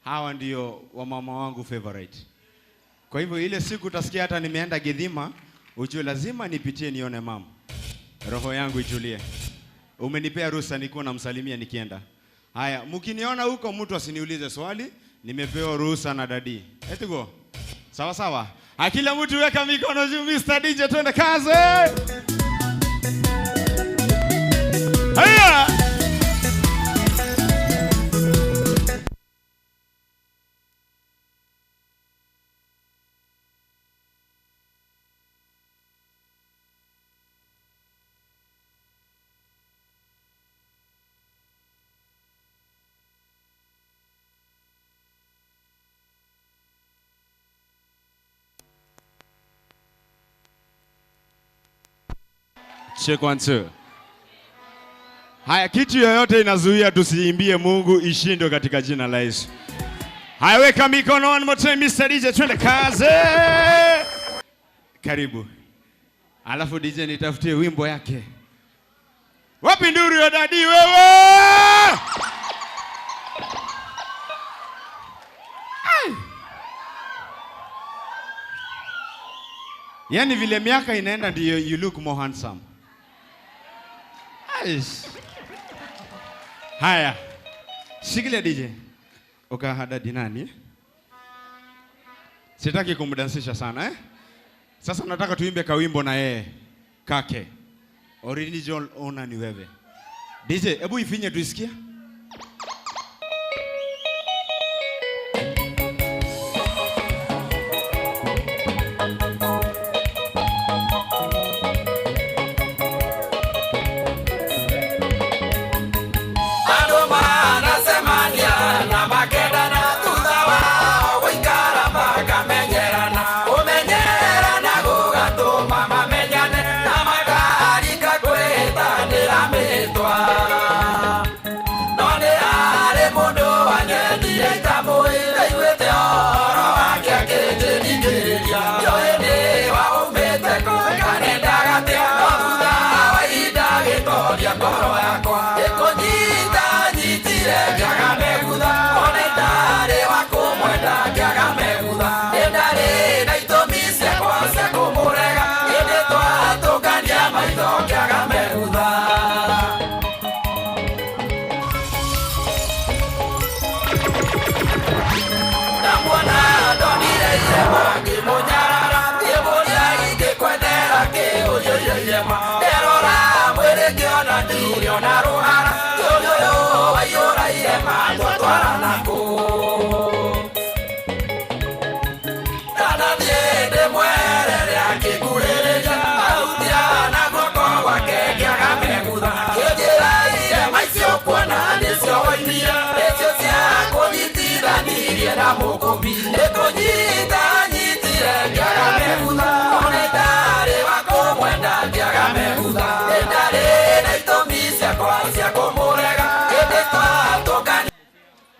hawa ndio wamama wangu favorite. Kwa hivyo ile siku utasikia hata nimeenda Githima, ujue lazima nipitie nione mama. Roho yangu itulie. Umenipea ruhusa nikuwa namsalimia nikienda. Haya, mkiniona huko mtu asiniulize swali, nimepewa ruhusa na dadi. Etigo. Sawa sawa. Kila mtu weka mikono juu Mr. DJ, twende kazi. Haya. Check 1 2. Haya, kitu yoyote inazuia tusiimbie Mungu ishindwe katika jina la Yesu. Haya, weka mikono one more time Mr. DJ, twende kazi. Karibu. Alafu DJ nitafutie wimbo yake. Wapi nduru ya dadi wewe? Ai. Yaani vile miaka inaenda ndiyo you look more handsome. Haya. Shikilia DJ. Oka dadi nani? Sitaki kumdansisha sana eh? Sasa nataka tuimbe kawimbo na yeye. Kake. Original owner ni wewe. DJ, hebu ifinye tuisikie.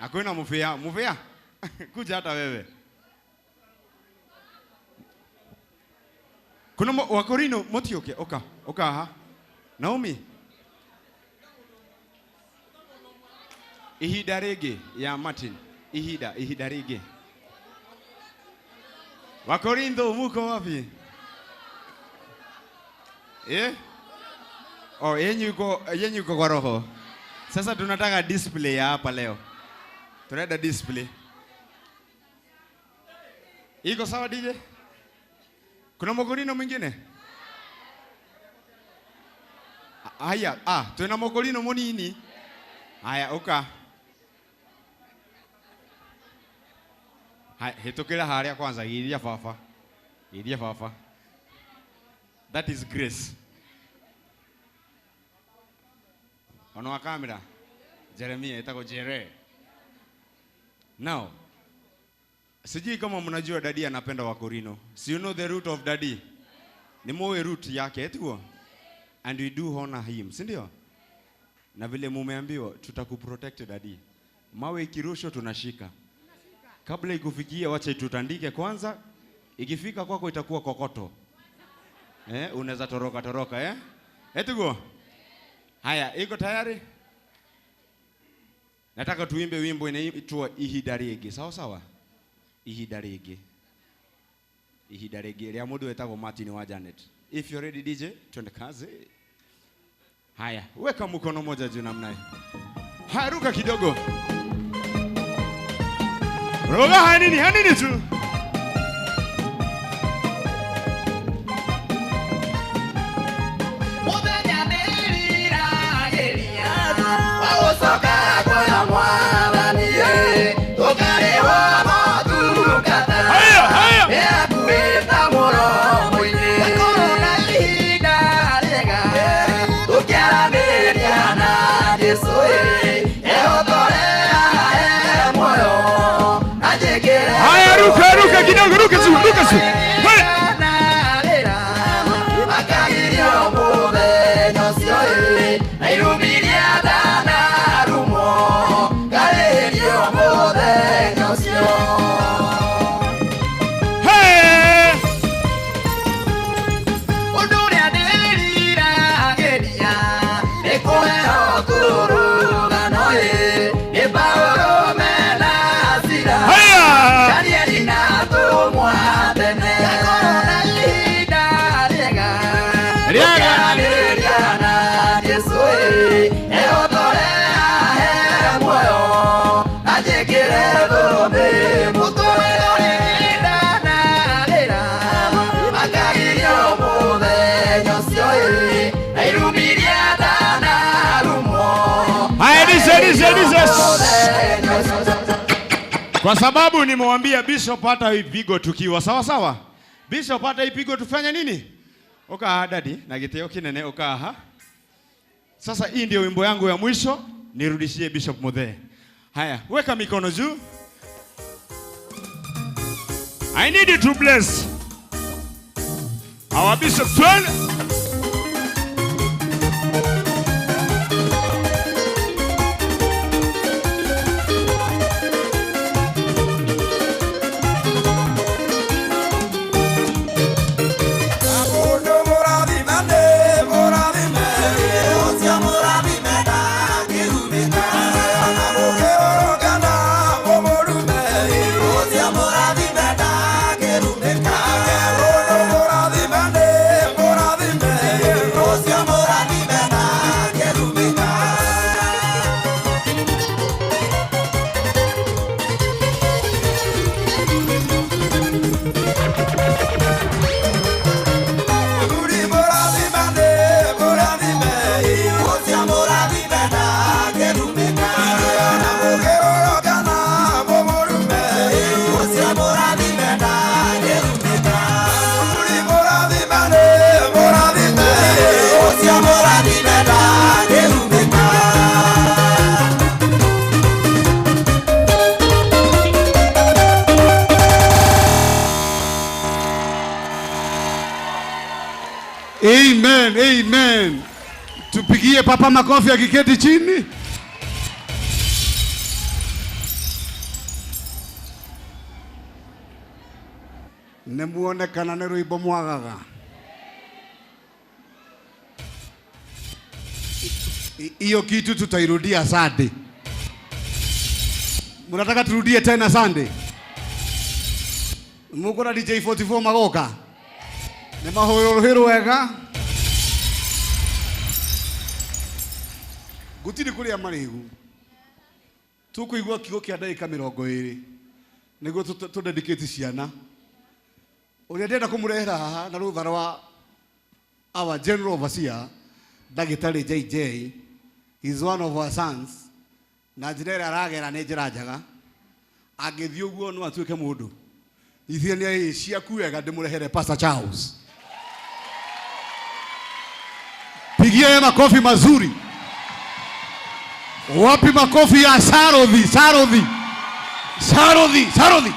Hakuna mufia, mufia. Kuja hata wewe. Kuna Wakorino motioke oka, oka ha. Naomi. Ihinda rĩngĩ ya Martin. Ihinda rĩngĩ. Wakorintho muko wapi? Eh? Oh, yenyu iko kwa roho. Sasa tunataka display ya hapa leo. Turenda display. Iko sawa DJ? Kuna mokorino mwingine? Haya, tuna mokorino munini. Haya, uka. Haya, hitukira haria kwanza giria baba. Giria baba. That is grace. Ono wa kamera. Jeremia itako Jere. Now, sijui kama mnajua daddy anapenda Wakorino. So you know the root of daddy. Ni moe root yake etiguo. And we do honor him, si ndio? Na vile mumeambiwa tutakuprotect daddy. Mawe ikirushwa tunashika. Kabla ikufikie wacha tutandike kwanza. Ikifika kwako itakuwa kokoto. Unaweza toroka toroka eh? Etiguo. Haya, iko tayari? Nataka tuimbe wimbo inaitwa Ihinda Rĩngĩ. Sawa sawa? Ihinda Rĩngĩ. Ihinda Rĩngĩ rĩa mũndũ wetagwo Martin wa Janet. If you're ready DJ, twende kazi. Haya, weka mkono moja juu namna hii. Haya, ruka kidogo. Roga hanini, hanini tu. Haya, ruka ruka kidogo, ruka tu, ruka tu. Kwa sababu nimewambia Bishop hata ipigo tukiwa sawa sawa. Bishop hata ipigo tufanye nini? Oka daddy na giteo kinene oka ha. Sasa hii ndio wimbo yangu ya mwisho, nirudishie Bishop Muthee. Haya, weka mikono juu. I need you to bless our Bishop Twin. Amen, amen. Tupigie papa makofi akiketi chini. Nemuone kana nĩ rwĩmbo mwagaga. Hiyo kitu tutairudia Sunday. Mnataka turudie tena Sunday? Muko na DJ 44 magoka. Nĩ mahũrũhĩrwo wega. Gũtirĩ kũrĩa marĩgu. Tũkũigua kiugo kĩa ndagĩka 20 nĩguo tũ dedicate ciana. Ũrĩa ndĩrenda kũmũrehera haha na rũtha rwa our general overseer ndagĩtarĩ JJ, he is one of our sons, na njĩra ĩrĩa aragera nĩ njĩra njega. Angĩthiĩ ũguo no atuĩke mũndũ. Nyitithania ĩ ciaku wega ndĩmũrehere Pastor Charles. Pigie makofi mazuri. Wapi makofi ya Sarodhi, Sarodhi, Sarodhi, Sarodhi?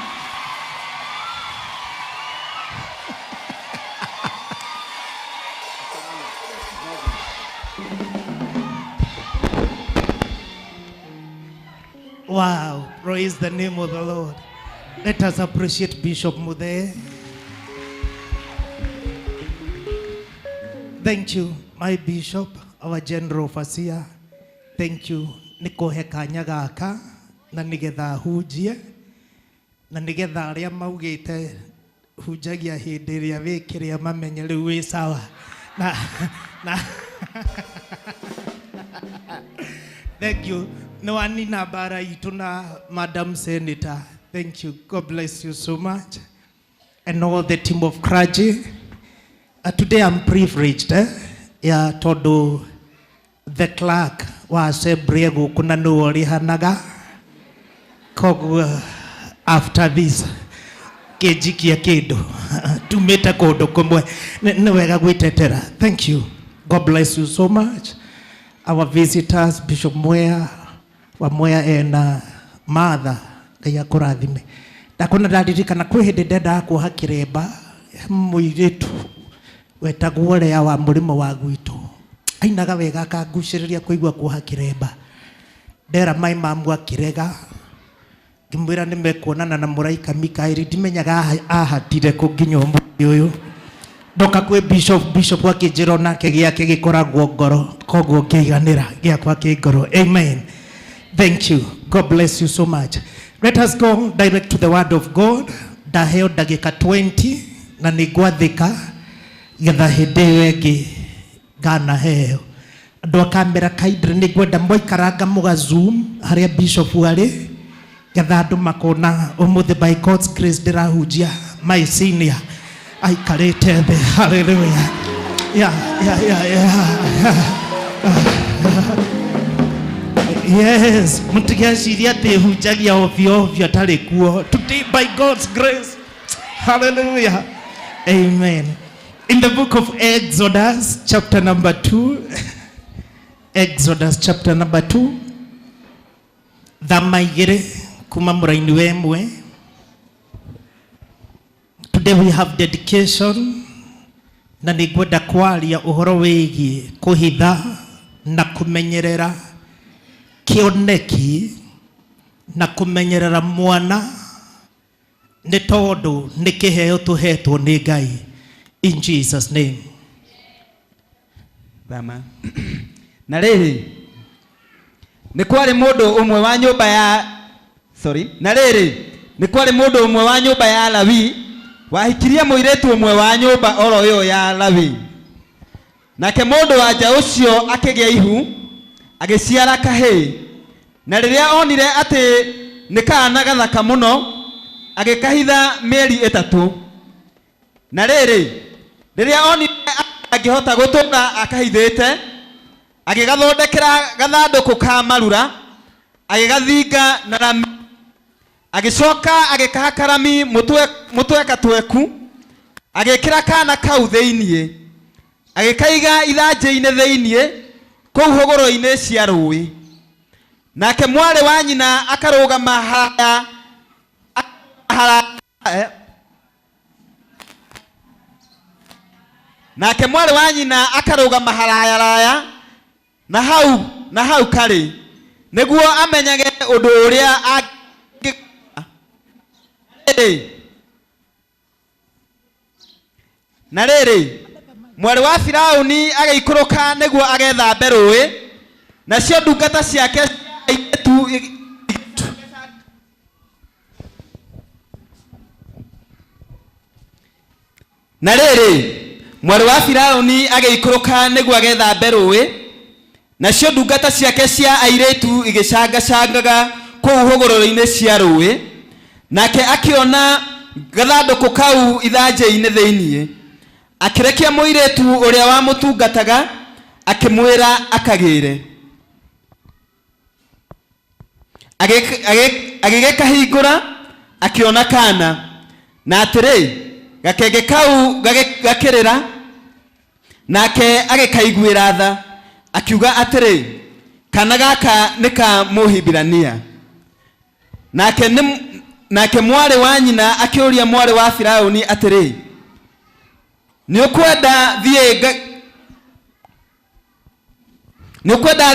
Wow, praise the name of the Lord. Let us appreciate Bishop Muthee. Thank you, my bishop, our general overseer. Thank you nĩ kũhe kanya gaka na nĩgetha hunjie na nĩgetha arĩa maugĩte hunjagia hĩndĩ ĩrĩa wĩ kĩrĩa mamenye rĩu wĩ sawa na thank you. Nĩ wanina mbara itũ na Madam Senator. Thank you. God bless you so much and all the team of clergy. Today I'm privileged, eh? Yeah, tondũ the clerk wa assembly gũkũ na nĩwe ũrĩhanaga, koguo after this kĩnjikia kĩndũ tumĩte kũndũ kũmwe nĩ wega gwĩtetera. Thank you. God bless you so much. Our visitors, Bishop Mwea wa Mwea ena Martha, Ngai akũrathime. Ndakona ndaririkana kwĩ hĩndĩ ndendaga kuoha kĩremba mũirĩtu wetagwo Lea wa mũrĩmo wa gwitũ, ainaga wega akangucĩrĩria kũigua kuoha kĩremba. Ndera my mamu akĩrega, ngĩmwĩra nĩ mekuonana na mũraika Mikaeli. Ndimenyaga ahatire kũ nginya ũmũthĩ ũyũ. Ndoka kwĩ bishop, bishop akĩnjĩra onake gĩake gĩkoragwo ngoro, koguo ngĩiganĩra gĩakwa kĩ ngoro. Amen. Thank you. God bless you so much. Let us go direct to the word of God. Ndaheo ndagĩka 20 na nĩ ngwathĩka getha hĩndĩ ĩyo ĩngĩ nganaheo. Andũ a kamera kaindre nĩ ngwenda mwaikaranga mũga zoom harĩa bishop arĩ getha andũ makona ũmũthĩ by God's grace ndĩrahunjia my senior aikarĩte thĩ. Hallelujah. Yeah. Yes, mũtigecirie atĩ hunjagia ovyo ovyo atarĩ kuo. Today by God's grace. Hallelujah. Amen. In the book of Exodus chapter number 2, Exodus chapter number 2, thama 2 kuma mũraini wa 1. Today we have dedication na nĩ ngwenda kwaria ũhoro wĩgiĩ kũhitha na kũmenyerera kĩoneki na kũmenyerera mwana nĩ tondũ nĩ kĩheo tũhetwo nĩ Ngai. In Jesus name. Thama. Na rĩrĩ, nĩ kwarĩ mũndũ ũmwe wa nyũmba ya, sorry, na rĩrĩ, nĩ kwarĩ mũndũ ũmwe wa nyũmba ya Lawi wahikirie mũirĩtu ũmwe wa nyũmba oro ĩyo ya Lawi. Nake mũndũ wa nja ũcio akĩgĩa ihu, agĩciara kahĩĩ. Na rĩrĩa onire atĩ nĩ kaana gathaka mũno, agĩkahitha mĩeri 3. Na rĩrĩ, rĩrĩa onire angĩhota gũtũũra akahithĩte, agĩgathondekera gathandũkũ ka marura, agĩgathinga na rami, agĩcoka agĩkahaka rami mũtwe mũtwekatweku, agĩkĩra kana kau thĩiniĩ, agĩkaiga ithanjĩ-inĩ thĩiniĩ kũu hũgũrũ-inĩ cia rũĩ. Nake mwarĩ wa nyina akarũgama haraya haraya. Nake mwarĩ wa nyina akarũgama harayaraya na hau karĩ nĩguo amenyage ũndũ ũrĩa angĩ. Na rĩrĩ, mwarĩ wa Firaũni agĩikũrũka nĩguo agethambe rũĩ, nacio ndungata ciake cia airĩtu. Na rĩrĩ, mwarĩ wa Firaũni agĩikũrũka nĩguo agethambe rũĩ, nacio ndungata ciake cia airĩtu igĩcangacangaga kũu hũgũrũrũ-inĩ cia rũĩ, nake akĩona gathandũkũ kau ithanjĩ-inĩ thĩinĩ. Akĩrekia mũirĩtu ũrĩa wamũtungataga, akĩmwĩra akagĩre. Agĩgĩkahingũra, akĩona kaana, na atĩrĩ, gakenge kau gakĩrĩra. Nake agĩkaiguĩra tha, akiuga atĩrĩ, kana gaka nĩ ka Mũhibirania. Nake mwarĩ wa nyina akĩũria mwarĩ wa Firaũni atĩrĩ, nĩũkwenda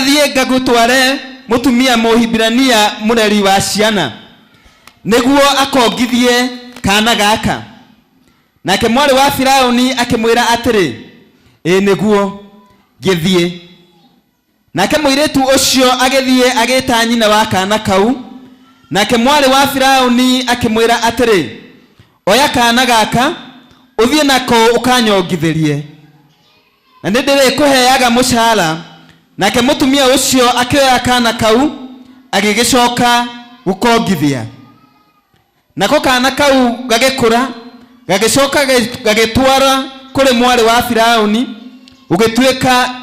thiĩ ngagũtware mũtumia Mũhibirania mũreri wa ciana, nĩguo akongithie kaana gaka? Nake mwarĩ wa Firaũni akĩmwĩra atĩrĩ, ĩĩ nĩguo, gĩthiĩ. Nake mũirĩtu ũcio agĩthiĩ agĩĩta nyina wa kaana kau. Nake mwarĩ wa Firaũni akĩmwĩra atĩrĩ, oya kaana gaka, ũthiĩ nako ũkanyongithĩrie, na nĩndĩrĩkũheaga mũcara. Nake mũtumia ũcio akĩoya kaana kau, agĩgĩcoka gũkongithia. Nako kaana kau gagĩkũra, gagĩcoka gagĩtwara kũrĩ mwarĩ wa Firaũni,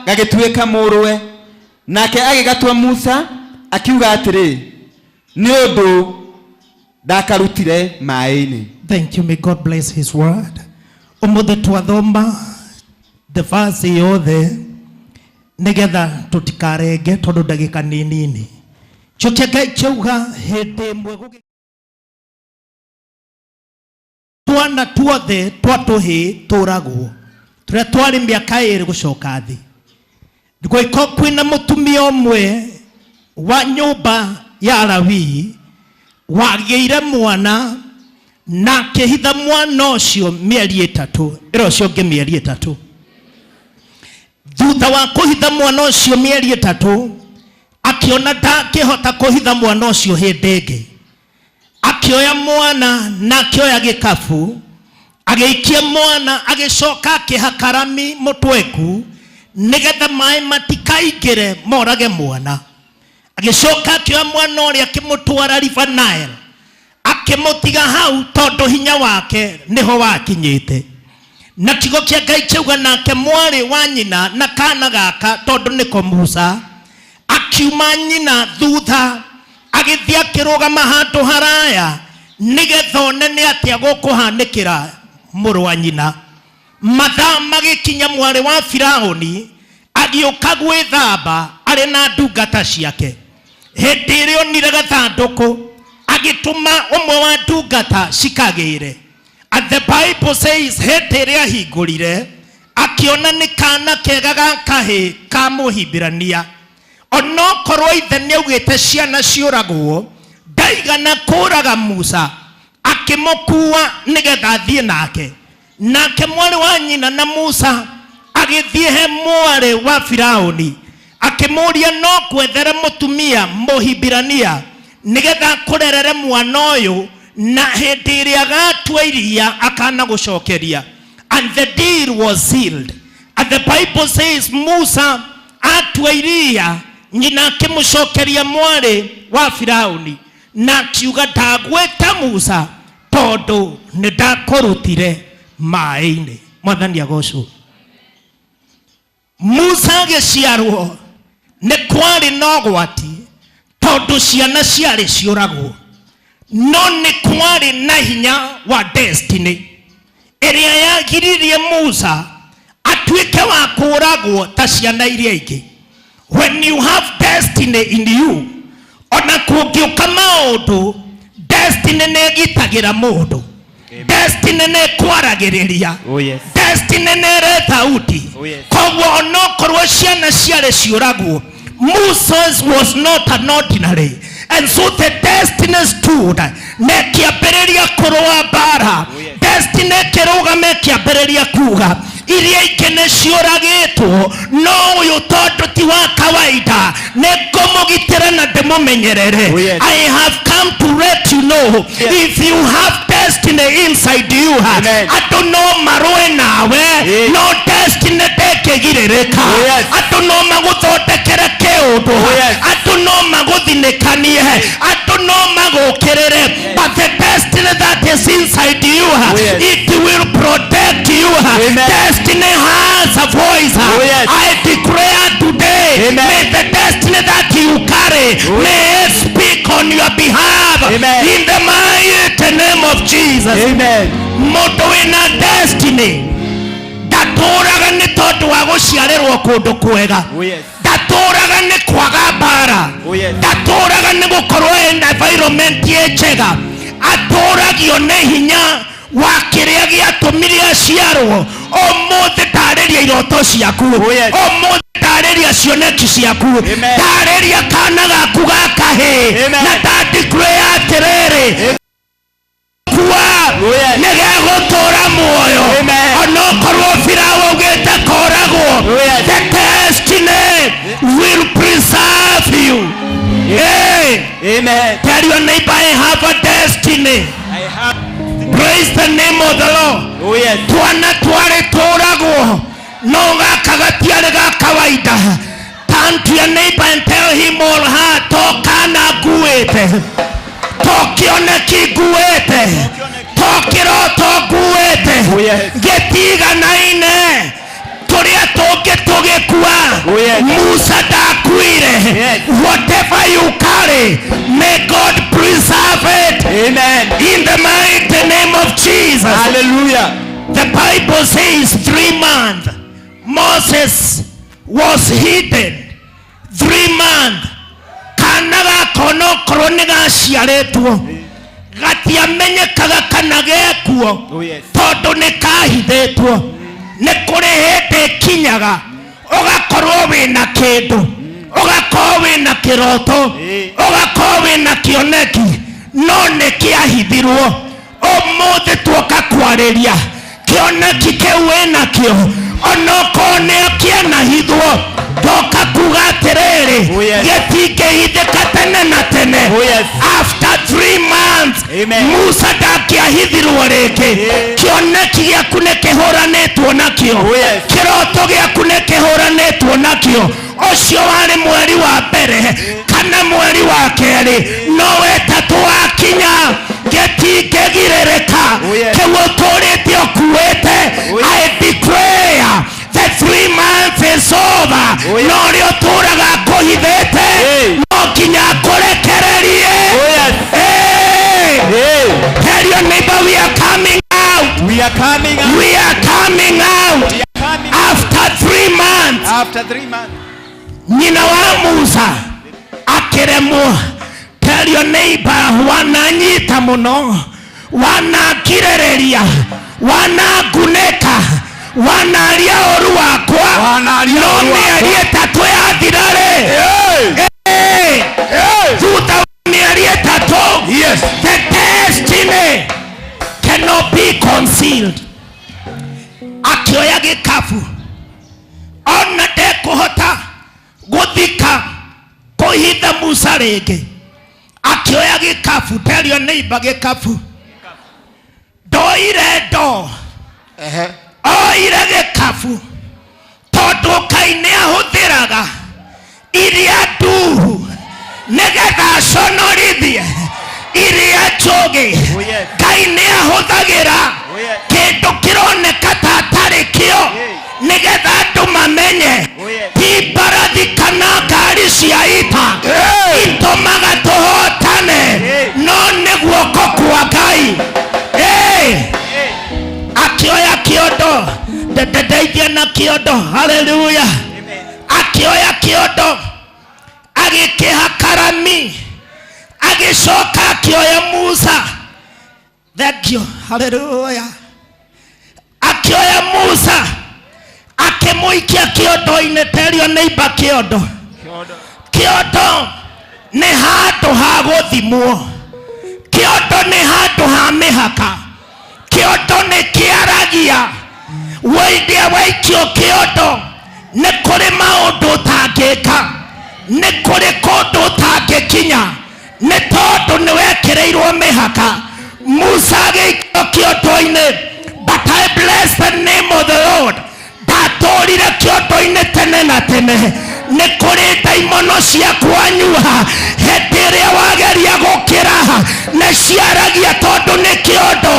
gagĩtuĩka mũrũwe. Nake agĩgatua Musa, akiuga atĩrĩ, nĩ ũndũ ndakarutire maĩ-inĩ. Thank you. May God bless his word. Ũmũthĩ twathoma the verse yothe nĩgetha tũtikarenge tondũ ndagĩka nĩ nini. Kĩo kĩa Ngai kĩauga hĩndĩ ĩmwe twana tuothe twa tũhĩĩ tũragwo tũrĩa twarĩ mĩaka ĩrĩ gũcoka thĩ. Gũgĩkorwo kwĩna mũtumia ũmwe wa nyũmba ya Lawii wagĩire mwana na akĩhitha mwana ũcio mĩeri 3, ĩra ũcio ũngĩ mĩeri 3. Thutha wa kũhitha mwana ũcio mĩeri 3, akĩona ndangĩhota kũhitha mwana ũcio hĩndĩ ĩngĩ. Akĩoya mwana na akĩoya gĩkabu, agĩikia mwana, agĩcoka akĩhaka rami mũtweku nĩgetha maĩ matikaingĩre morage mwana. Agĩcoka akĩoya mwana ũrĩa akĩmũtwara River Nile, akĩmũtiga hau tondũ hinya wake nĩho wakinyĩte. Na kiugo kĩa Ngai kĩauga nake mwarĩ wa nyina na kana gaka tondũ nĩko Musa, akiuma nyina thutha agĩthiĩ akĩrũgama handũ haraya nĩgetha one nĩ atĩa gũkũhanĩkĩra mũrũ wa nyina. Mathaa magĩkinya mwarĩ wa Firaũni agĩũka gwĩthamba arĩ na ndungata ciake. Hĩndĩ ĩrĩa onire gathandũkũ, agĩtũma ũmwe wa ndungata cikagĩre. And the Bible says hĩndĩ ĩrĩa ahingũrire akĩona nĩ kana kega ga kahĩĩ ka Mũhibirania. Onokorwo ithe nĩaugĩte ciana ciũragwo, ndaigana kũraga Musa, akĩmũkua nĩgetha athiĩ nake. Nake mwarĩ wa nyina na Musa agĩthiĩ he mwarĩ wa Firaũni, akĩmũũria no kwethere mũtumia Mũhibirania nĩgetha akũrerere mwana ũyũ, na hĩndĩ ĩrĩa agatua iria akanagũcokeria. And the deal was sealed. And the Bible says Musa atua iria, nyina akĩmũcokeria mwarĩ wa Firaũni na akiuga ndagwĩta Musa tondũ nĩ ndakũrutire maĩ-inĩ. Mwathani agocwo. Musa agĩciarwo nĩ kwarĩ na ũgwati tondũ ciana ciarĩ ciũragwo, no nĩ kwarĩ na hinya wa destiny ĩrĩa yagiririe Musa atuĩke wa kũũragwo ta ciana iria ingĩ. When you have destiny in you, ona kũngĩũka maũndũ, destiny nĩ ĩgitagĩra mũndũ. Destiny nĩ ĩkwaragĩrĩria. Oh yes. Destiny nĩ ĩrĩ thauti. Oh yes. Koguo onokorwo ciana ciarĩ ciũragwo, Moses was not an ordinary, and so the destiny stood na ĩkĩambĩrĩria kũrũa mbara. Destiny ĩkĩrũgama ĩkĩambĩrĩria kuga iria ingĩ nĩ ciũragĩtwo, no ũyũ tondũ ti wa kawaida nĩ ngũmũgitĩra na ndĩmũmenyerere. Oh, yes. I have come to let you know, if you have destiny inside you, andũ no marũe nawe, no destiny ndĩngĩ Ndĩngĩgirĩrĩka. Andũ no magũthondekere kĩũndũ, andũ no magũthinĩkanie, andũ no magũkĩrĩre, but the destiny that is inside you, it will protect you. Destiny has a voice. I declare today, may the destiny that you carry, may it speak on your behalf in the mighty name of Jesus. Mũndũ wĩna destiny ndatũraga nĩ tondũ wa gũciarĩrwo kũndũ kwega, ndatũraga nĩ kwaga mbara, ndatũraga nĩ gũkorwo ena environment ĩ njega. Atũragio nĩ hinya wa kĩrĩa gĩatũmire aciarwo. Ũmũthĩ ndarĩria iroto ciaku, ũmũthĩ ndarĩria cioneki ciaku, ndarĩria kana gaku ga kahĩĩ, na ndandeclare atĩrĩrĩ, kua nĩ gegũtũra muoyo onokorwo Firaũ augĩte koragwo. The destiny will preserve you. Hey. Amen. Tell your neighbor, "I have a destiny." Praise the name of the Lord. Oh yes. Twana twarĩ tũragwo, no gaka gatiarĩ ga kawaida. Turn to your neighbor and tell him or her, to kana nguĩte, to kĩoneki nguĩte, to kĩroto nguĩte, gĩtiganaine tũrĩa tũngĩ tũgĩkua. Musa ndakuire. Whatever you carry, may God preserve it. Amen. In the mighty name of Jesus. Hallelujah. The Bible says 3 months Moses was hidden. 3 months. Kana gaka onokorwo nĩ gaciarĩtwo, gatiamenyekaga kana gekuo, tondũ nĩ kahithĩtwo. Nĩ kũrĩ hĩndĩ ĩkinyaga ũgakorwo wĩna kĩndũ, ũgakorwo wĩna kĩroto, ũgakorwo wĩna kĩoneki, no nĩ kĩahithirwo. Ũmũthĩ tuoka kwarĩria kĩoneki kĩu wĩnakĩo, onokorwo nĩ kĩanahithwo, ndoka kuga atĩrĩrĩ, gĩtingĩhithĩka tene na tene. After 3 months Musa ndangĩahithirwo rĩngĩ. Kĩoneki gĩaku nĩ kĩhũranĩtwo nakĩo, kĩroto gĩaku nĩ kĩhũranĩtwo nakĩo. Ũcio warĩ mweri wa mbere kana mweri wa kerĩ, no wetatũ wakinya, gĩtingĩgirĩrĩka kĩu ũtũrĩte ũkuĩte. I declare the 3 months is over. No ũrĩa ũtũraga kũhithĩte no nginya akũrekererie. Hey! Tell your neighbor, "We are coming out." We are coming out. We are coming out after 3 months. After 3 months. Nyina wa Musa akĩremwo. Tell your neighbor, wananyita mũno, wanakirĩrĩria, wanangunĩka, wanaria ũru wakwa, no ũru wakwa. Mĩeri 3 yathira-rĩ, thutha wa mĩeri 3, the destiny cannot be concealed. Akĩoya gĩkabu, ona ndekũhota gũthika kũhitha Musa rĩngĩ, akĩoya gĩkabu. Tell your neighbor, gĩkabu. Ndoire ndo oire gĩkabu, tondũ Ngai nĩ ahũthĩraga iria nduhu nĩgetha aconorithie iria njũgĩ. Ngai nĩ ahũthagĩra kĩndũ kĩroneka ta atarĩ kĩo nĩgetha andũ mamenye ti mbarathi kana ngari cia ita itũmaga tũhotane, no nĩ guoko kwa Ngai. Hey! Akĩoya kĩondo, ndeithia na kĩondo. Haleluya. Akĩoya kĩondo, agĩkĩhaka rami, agĩcoka akĩoya Musa. Thank you. Haleluya. Akĩoya Musa, akĩmũikia kĩondo-inĩ. Tell your neighbor, kĩondo. Kĩondo nĩ handũ ha gũthimwo, kĩondo nĩ handũ ha mĩhaka, kĩondo nĩ kĩaragia. Wĩndĩa waikio kĩondo, nĩ kũrĩ maũndũ ũtangĩka, nĩ kũrĩ kũndũ ũtangĩkinya, nĩ tondũ nĩ wekĩrĩirwo mĩhaka. Musa agĩikio kĩondo-inĩ, but I bless the name of the Lord. Ndatũrire. Ũtũrire kĩondo-inĩ tene na tene. Nĩ kũrĩ ndaimono cia kwanyu hĩndĩ ĩrĩa wageria gũkĩra nĩ ciaragia tondũ nĩ kĩondo,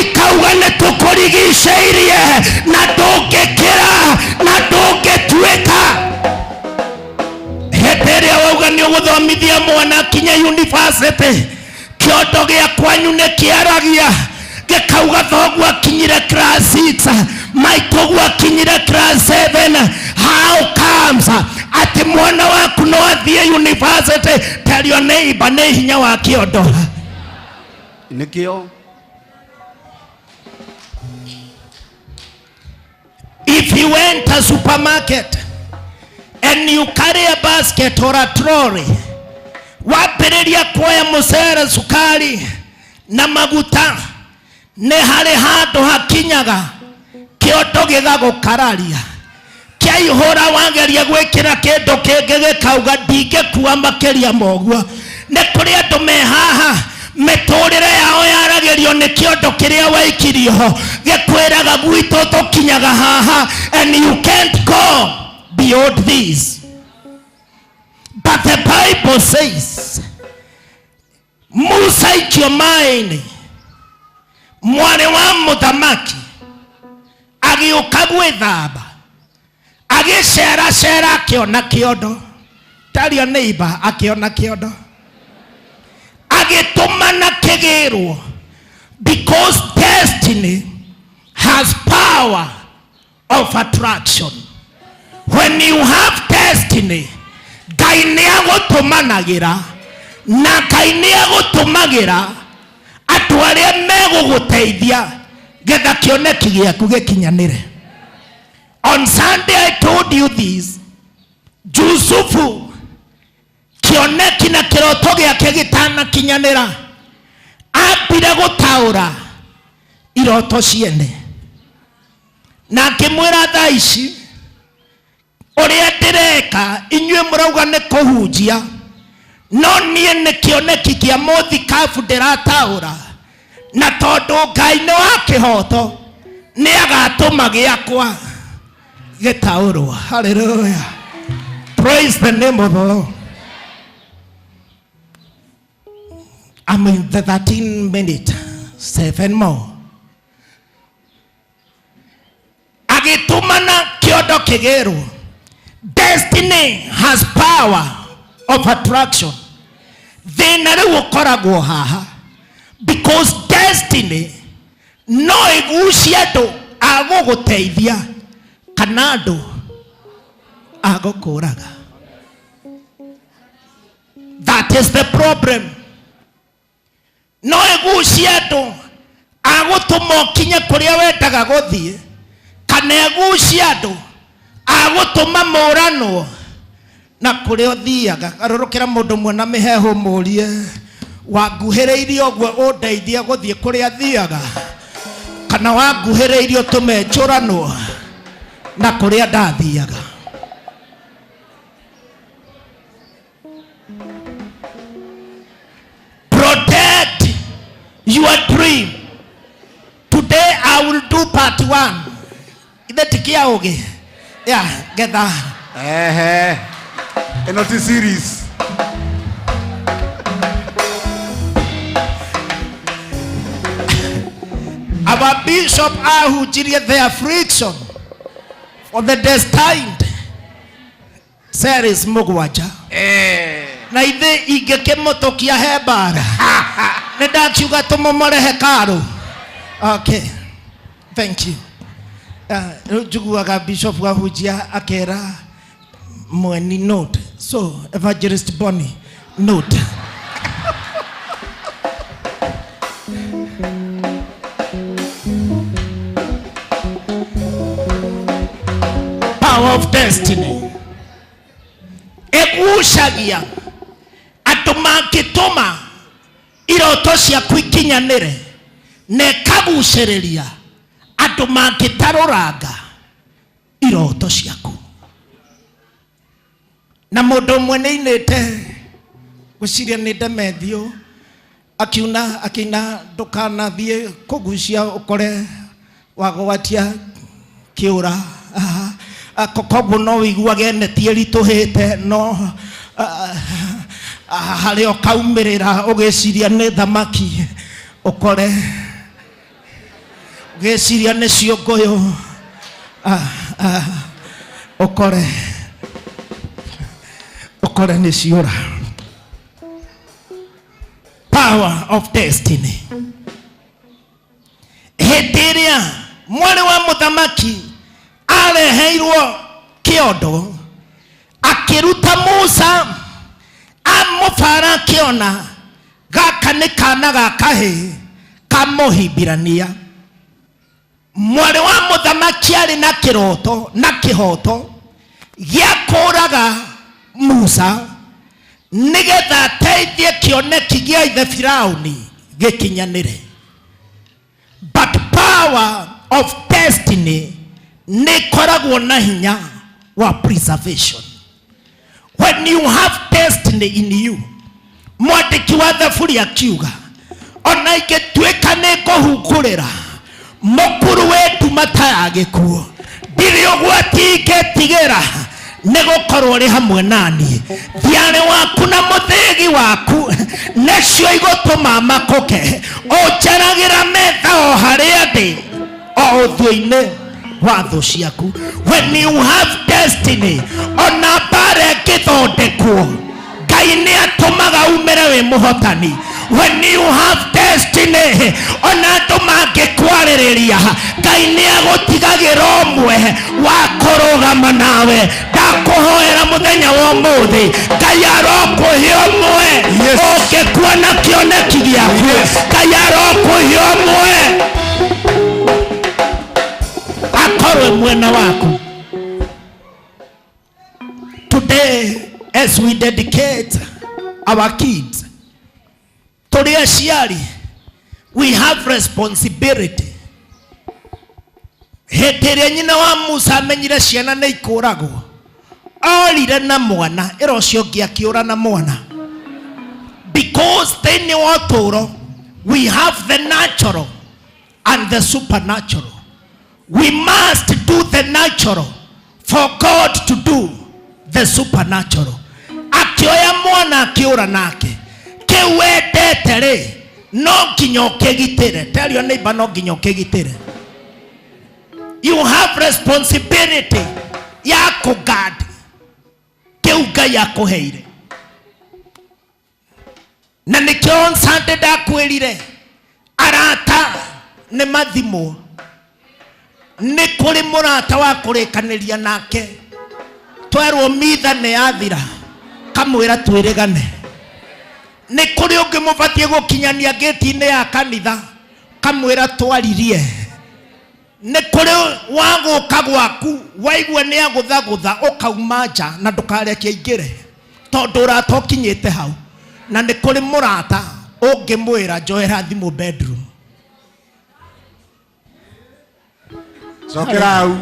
ikauga nĩ tũkũrigicĩirie na ndũngĩkĩra na ndũngĩtuĩka. Hĩndĩ ĩrĩa wauga nĩ ũgũthomithia mwana kinya university, kĩondo gĩa kwanyu nĩ kĩaragia gĩkauga thoguo akinyire class 6, maitũguo akinyire class 7. How comes atĩ mwana waku no athiĩ university? Tell your neighbor, nĩ hinya wa kĩondo. Nĩkĩo If you enter supermarket and you carry a basket or a trolley, wambĩrĩria kuoya mũcere, cukari na maguta, nĩ harĩ handũ hakinyaga kĩondo gĩgagũkararia kĩaihũra, wageria gwĩkĩra kĩndũ kĩngĩ gĩkauga ndingĩkua makĩria ma ũguo. Nĩ kũrĩ andũ me haha mĩtũrĩre yao yaragĩrio nĩ kĩondo kĩrĩa waikirio ho, gĩkwĩraga gwitũ tũkinyaga haha and you can't go beyond this. But the Bible says Musa aikio maĩ-inĩ, mwarĩ wa mũthamaki agĩũka gwĩthamba, agĩceracera akĩona kĩondo. Tell your neighbor, akĩona kĩondo, agĩtũmana kĩgĩrwo, because destiny has power of attraction. When you have destiny, Ngai nĩ agũtũmanagĩra na Ngai nĩ agũtũmagĩra andũ arĩa megũgũteithia getha kĩoneki gĩaku gĩkinyanĩre. On Sunday I told you this. Jusufu kĩoneki na kĩroto gĩake gĩtanakinyanĩra, ambire gũtaũra iroto ciene na akĩmwĩra, thaa ici ũrĩa ndĩreka inyuĩ mũrauga nĩ kũhunjia, no niĩ nĩ kĩoneki kĩa mũthikabu ndĩrataũra, na tondũ Ngai nĩ wa kĩhoto nĩ agatũma gĩakwa gĩtaũrwo. Hallelujah, praise the name of the Lord. I'm in the 13 minute, seven more. Agĩtũmana kĩondo kĩgĩrwo. Destiny has power of attraction. Thĩna rĩu ũkoragwo haha because destiny no ĩgucie andũ a gũgũteithia kana andũ a gũkũraga. That is the problem. No ĩgucie andũ a gũtũma ũkinye kũrĩa wendaga gũthiĩ, kana ĩgucie andũ a gũtũma mũranwo na kũrĩa ũthiaga. Garũrũkĩra mũndũ mwena mĩhehu, mũrie, wanguhĩrĩirie ũguo ũndeithie gũthiĩ kũrĩa thiaga, kana wanguhĩrĩirie ũtũme njũranwo na kũrĩa ndathiaga? Protect your dream. Today I will do part one. Ithe ti kĩa ũgĩ ya getha. Ehe, ĩno ti series. Our bishop ahunjirie the affliction for the destined series mũgwanja, na ithe ingĩkĩmũtũkia he mbara nĩ ndakiuga tũmomore hekarũ. Okay, thank you. Rĩu njiguaga bishop ahunjia akera mweni note, so Evangelist Bonnie, note. Power of destiny ĩgucagia andũ mangĩtũma iroto ciaku ikinyanĩre, na ĩkagucĩrĩria andũ mangĩtarũranga iroto ciaku. Na mũndũ ũmwe nĩ ainĩte, gwĩciria nĩ Ndemethio, akiuna akĩina, ndũkanathiĩ kũgucia ũkore wagwatia kĩũra. Aha. Koguo no wĩiguage neti ĩritũhĩte no harĩa ũkaumĩrĩra ũgĩciria nĩ thamaki ũkore ũgĩciria nĩ ciũngũyũ ũkore ũkore nĩ ciũra. Power of destiny. Hĩndĩ ĩrĩa mwarĩ wa mũthamaki areheirwo kĩondo akĩruta Musa amũbara akĩona gaka nĩ kana ga kahĩĩ ka Mũhibirania. Mwarĩ wa mũthamaki arĩ na kĩroto na kĩhoto gĩa kũraga Musa nĩgetha ateithie kĩoneki gĩa ithe Firauni gĩkinyanĩre. But power of destiny nĩ ĩkoragwo na hinya wa preservation. When you have destiny in you, mwandĩki wa thaburi akiuga ona ingĩtuĩka nĩ ngũhungurĩra mũkuru wĩ nduma ta ya gĩkuũ, ndirĩ ũgwati ingĩtigĩra nĩ gũkorwo ũrĩ hamwe naniĩ. Thiarĩ waku na mũthĩgi waku nĩcio igũtũma makũke, ũnjaragĩra metha o harĩa ndĩ o ũthiũ-inĩ wa thũ ciaku. When you have destiny, ona mbara ĩngĩthondekwo Ngai nĩ atũmaga umĩre wĩ mũhotani. When you have destiny, ona andũ mangĩkwarĩrĩria Ngai nĩ agũtigagĩra ũmwe wa kũrũgama nawe. Ndakũhoera mũthenya wa ũmũthĩ Ngai arokũhe ũmwe ũngĩkua na kĩoneki gĩaku. Ngai arokũhe ũmwe akorwe mwena waku. Today as we dedicate our kids, tũrĩ aciari, we have responsibility. Hĩndĩ ĩrĩa nyina wa Musa amenyire ciana nĩ ikũragwo, orire na mwana, ĩra ũcio ũngĩ akĩũra na mwana. Because thĩinĩ wa ũtũũro we have the natural and the supernatural. We must do the natural for God to do the supernatural. Akĩoya mwana akĩũra nake. Kĩu wendete rĩ, no nginya ũkĩgitĩre. Tell your neighbor, no nginya ũkĩgitĩre. You have responsibility ya kũguard kĩu Ngai akũheire. Na nĩkĩo on Sunday ndakwĩrire arata nĩ mathimwo. Nĩ kũrĩ mũrata wa kũrĩkanĩria nake, twerwo mitha nĩ yathira kamwĩra twĩrĩgane. Nĩ kũrĩ ũngĩ mũbatiĩ gũkinyania ngĩti-inĩ ya kanitha kamwĩra twaririe. Nĩ kũrĩ wa gũka gwaku waigua nĩ agũthagũtha ũkauma nja na ndũkareke aingĩre tondũ ũrata ũkinyĩte hau. Na nĩ kũrĩ mũrata ũngĩmwĩra njoera thimũ bedroom. Cokera hau.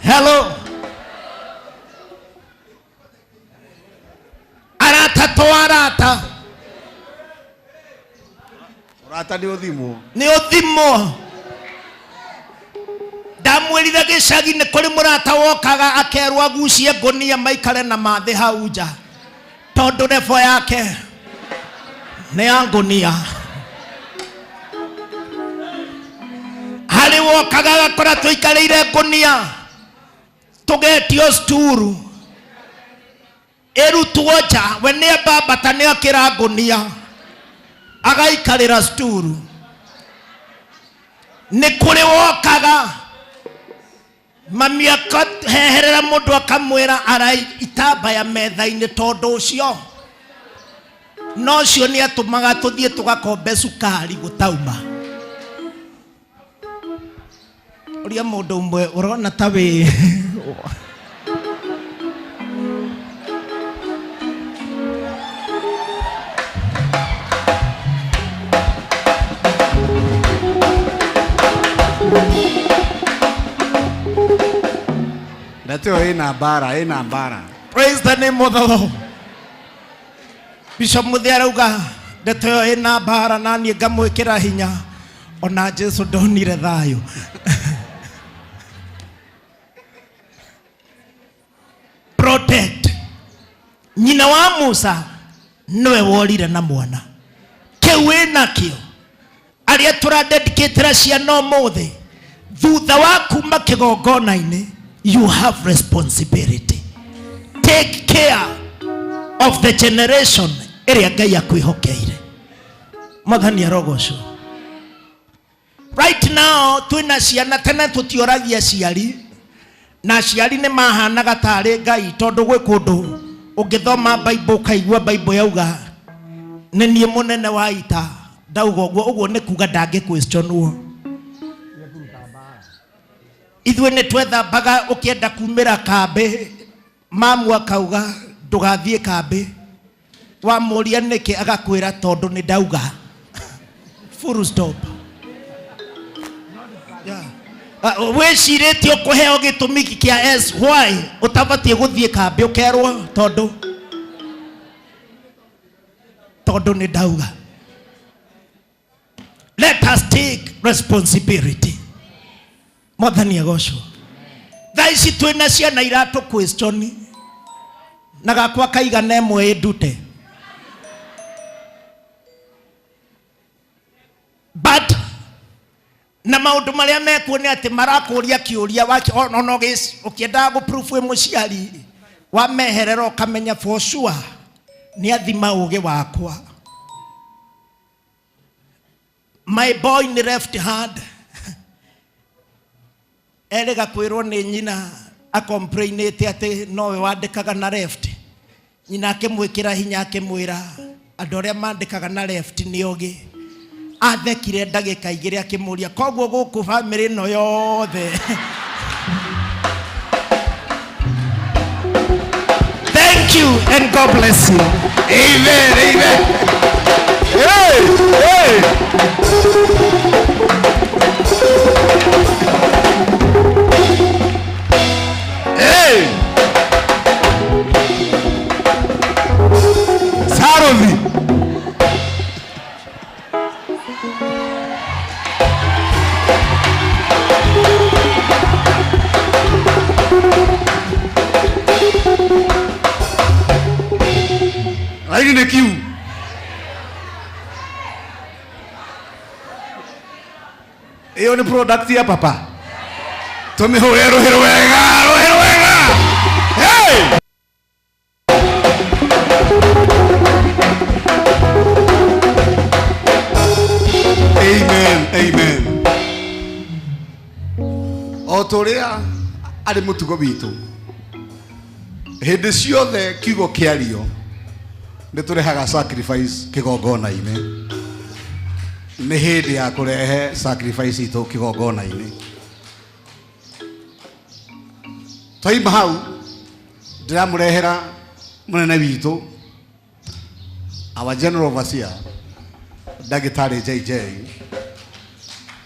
Hello. Arata to arata. Ũrata nĩ ũthimwo. Nĩ ũthimwo. Ndamwĩrire gĩcagi nĩ kũrĩ mũrata wokaga akerwo agucie ngũnia maikare na mathĩ hau nja tondũ rebo yake nĩ ya ngũnia. Harĩ wokaga agakora tũikarĩire ngũnia tũgetio sturu ĩrutwo nja, we nĩ ambambata nĩ akĩra ngũnia agaikarĩra sturu. Nĩ kũrĩ wokaga mami akaheherera mũndũ akamwĩra arai itambaya metha-inĩ tondũ ũcio no ũcio nĩ atũmaga tũthiĩ tũgakombe cukari gũtauma. Ũria mũndũ ũmwe ũrona ta wĩ Ndeto ĩyo ĩna mbara, ĩna mbara. Praise the name of the Lord. Bishop Muthia arauga ndeto ĩyo ĩna mbara na niĩ ngamwĩkĩra hinya. Ona Jesu ndonire thayũ. Protect. Nyina wa Musa niwe worire na mwana. Kĩu wĩnakĩo arĩa tũradedicatĩra ciana ũmũthĩ, thutha wa kuma kĩgongona-inĩ, you have responsibility. Take care of the generation ĩrĩa Ngai akwĩhokeire. Mwathani arogocwo. Right now twĩna ciana, tene tũtioragia aciari, na aciari nĩ mahanaga tarĩ Ngai, tondũ gwĩ kũndũ ũngĩthoma Bible ũkaigua Bible yauga nĩ niĩ mũnene wa ita, ndauga ũguo, ũguo nĩ kuga ndangĩ questionwo. Ithuĩ nĩ twethambaga ũkĩenda kumĩra kambĩ, mamu akauga ndũgathiĩ kambĩ, wamũria nĩkĩ agakwĩra tondũ nĩ ndauga. Full stop. Yeah. Wĩcirĩtie ũkũheo gĩtũmi kĩa S why ũtabatiĩ gũthiĩ kambĩ, ũkerwo tondũ nĩ ndauga. Let us take responsibility. Mwathani agocwo. Thaa ici twĩna ciana iratũ question na gakwa kaigana ĩmwe ĩndute, but na maũndũ marĩa mekuo nĩ atĩ marakũria kĩũria ona ũkĩendaga gũ-proof wĩ mũciari, wameherera ũkamenya for sure nĩ athima ũgĩ wakwa. My boy in left hand erĩga kwĩrwo nĩ nyina acomplainĩte atĩ nowe wandĩkaga na left. Nyina akĩmwĩkĩra hinya akĩmwĩra andũ arĩa mandĩkaga na left nĩ ogĩ. Athekire ndagĩka igĩrĩ akĩmũria koguo gũkũ bamĩrĩ ĩno yothe. Thank you and God bless you. Amen, amen. Hey, hey. Hey. Sarovi. Raini nĩ kiu. Ĩyo nĩ product ya papa. Tũmĩhũre rũhĩ rwega, rũhĩ rwega. Hey! Amen, amen. O ta ũrĩa arĩ mũtugo witũ, hĩndĩ ciothe kiugo kĩario nĩ tũrehaga sacrifice kĩgongona-inĩ. Nĩ hĩndĩ ya kũrehe sacrifice itũ kĩgongona-inĩ. Twaima hau ndĩramũrehera mũnene witũ, our general overseer, ndagĩtarĩ JJ,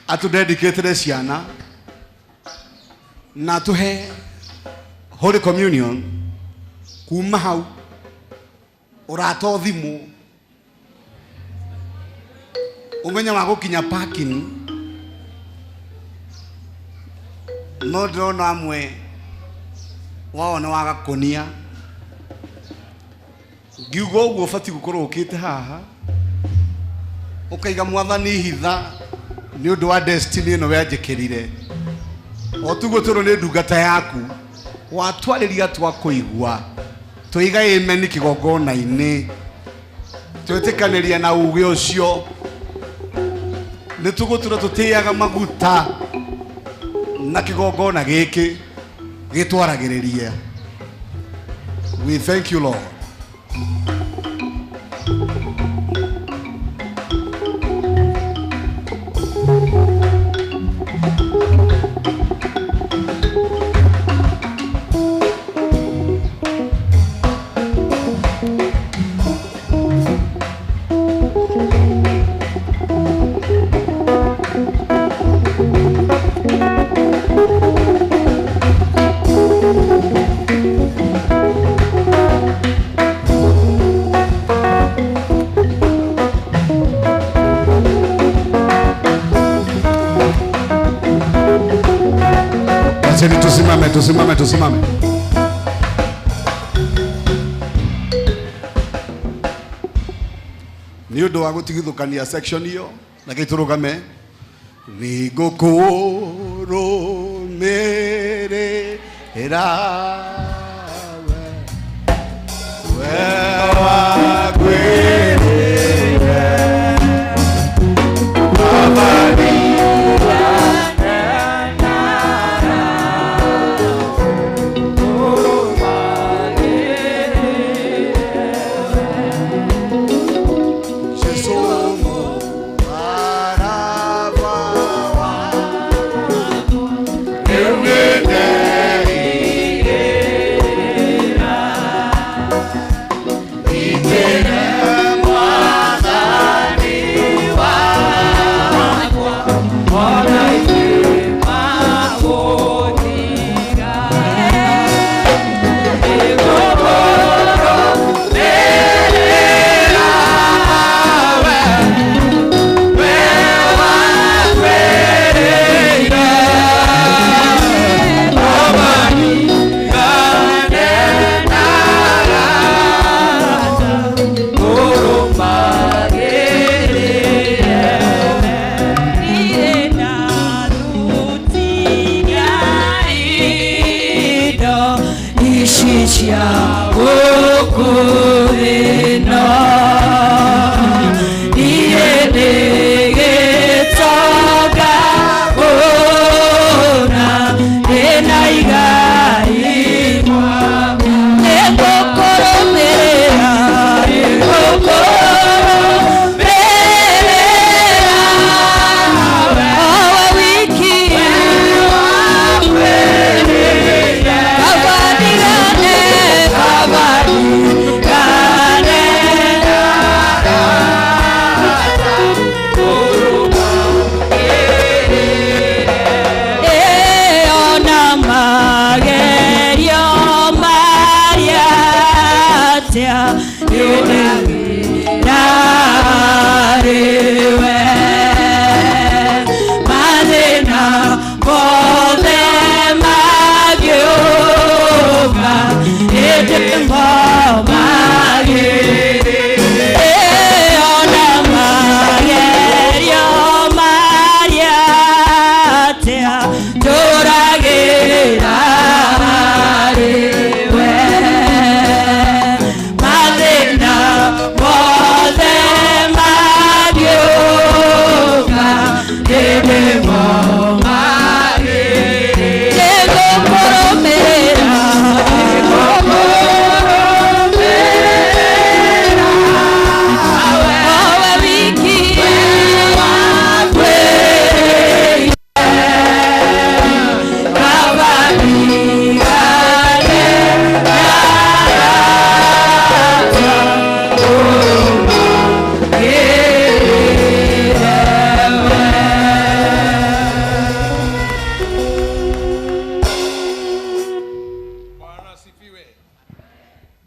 atũdedicatĩre ciana na atũhe Holy Communion. Kuma hau ũrata thimũ ũmenye wa gũkinya parking, no ndĩrona amwe wao nĩ wa gakũnia. Ngiuga ũguo ũbatiĩ gũkorwo ũkĩte haha ũkaiga mwathani hitha nĩ ũndũ wa destiny ĩno wenjĩkĩrire. O tuguo tũrũ nĩ ndungata yaku watwarĩria twakũigua tũiga amen kĩgongona-inĩ, twĩtĩkanĩria na uge ũcio nĩ tũgũtũra tũtĩaga maguta na kĩgongona gĩkĩ gĩtwaragĩrĩria. We thank you, Lord. Wacheni tusimame, tusimame, tusimame. Nĩ ũndũ wa gũtigithũkania section iyo na gĩtũrũgame nĩngũkũrũmĩrĩra we wakwĩrĩire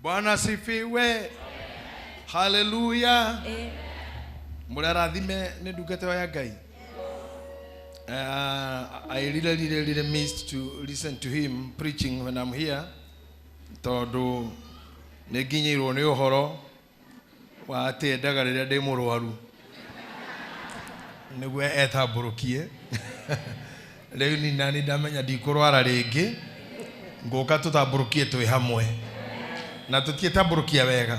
Bwana asifiwe. Haleluya. Mũrarathime nĩ ndungata ya Ngai. I really, really, really missed to listen to him preaching when I'm here. Tondũ nĩ nginyĩirwo nĩ ũhoro wa atĩ endaga rĩrĩa ndĩ mũrwaru nĩguo etambũrũkie. Rĩu ni nani ndamenya ndikũrwara rĩngĩ, ngũka tũtambũrũkie twĩ hamwe na tũtiĩtambũrũkia wega.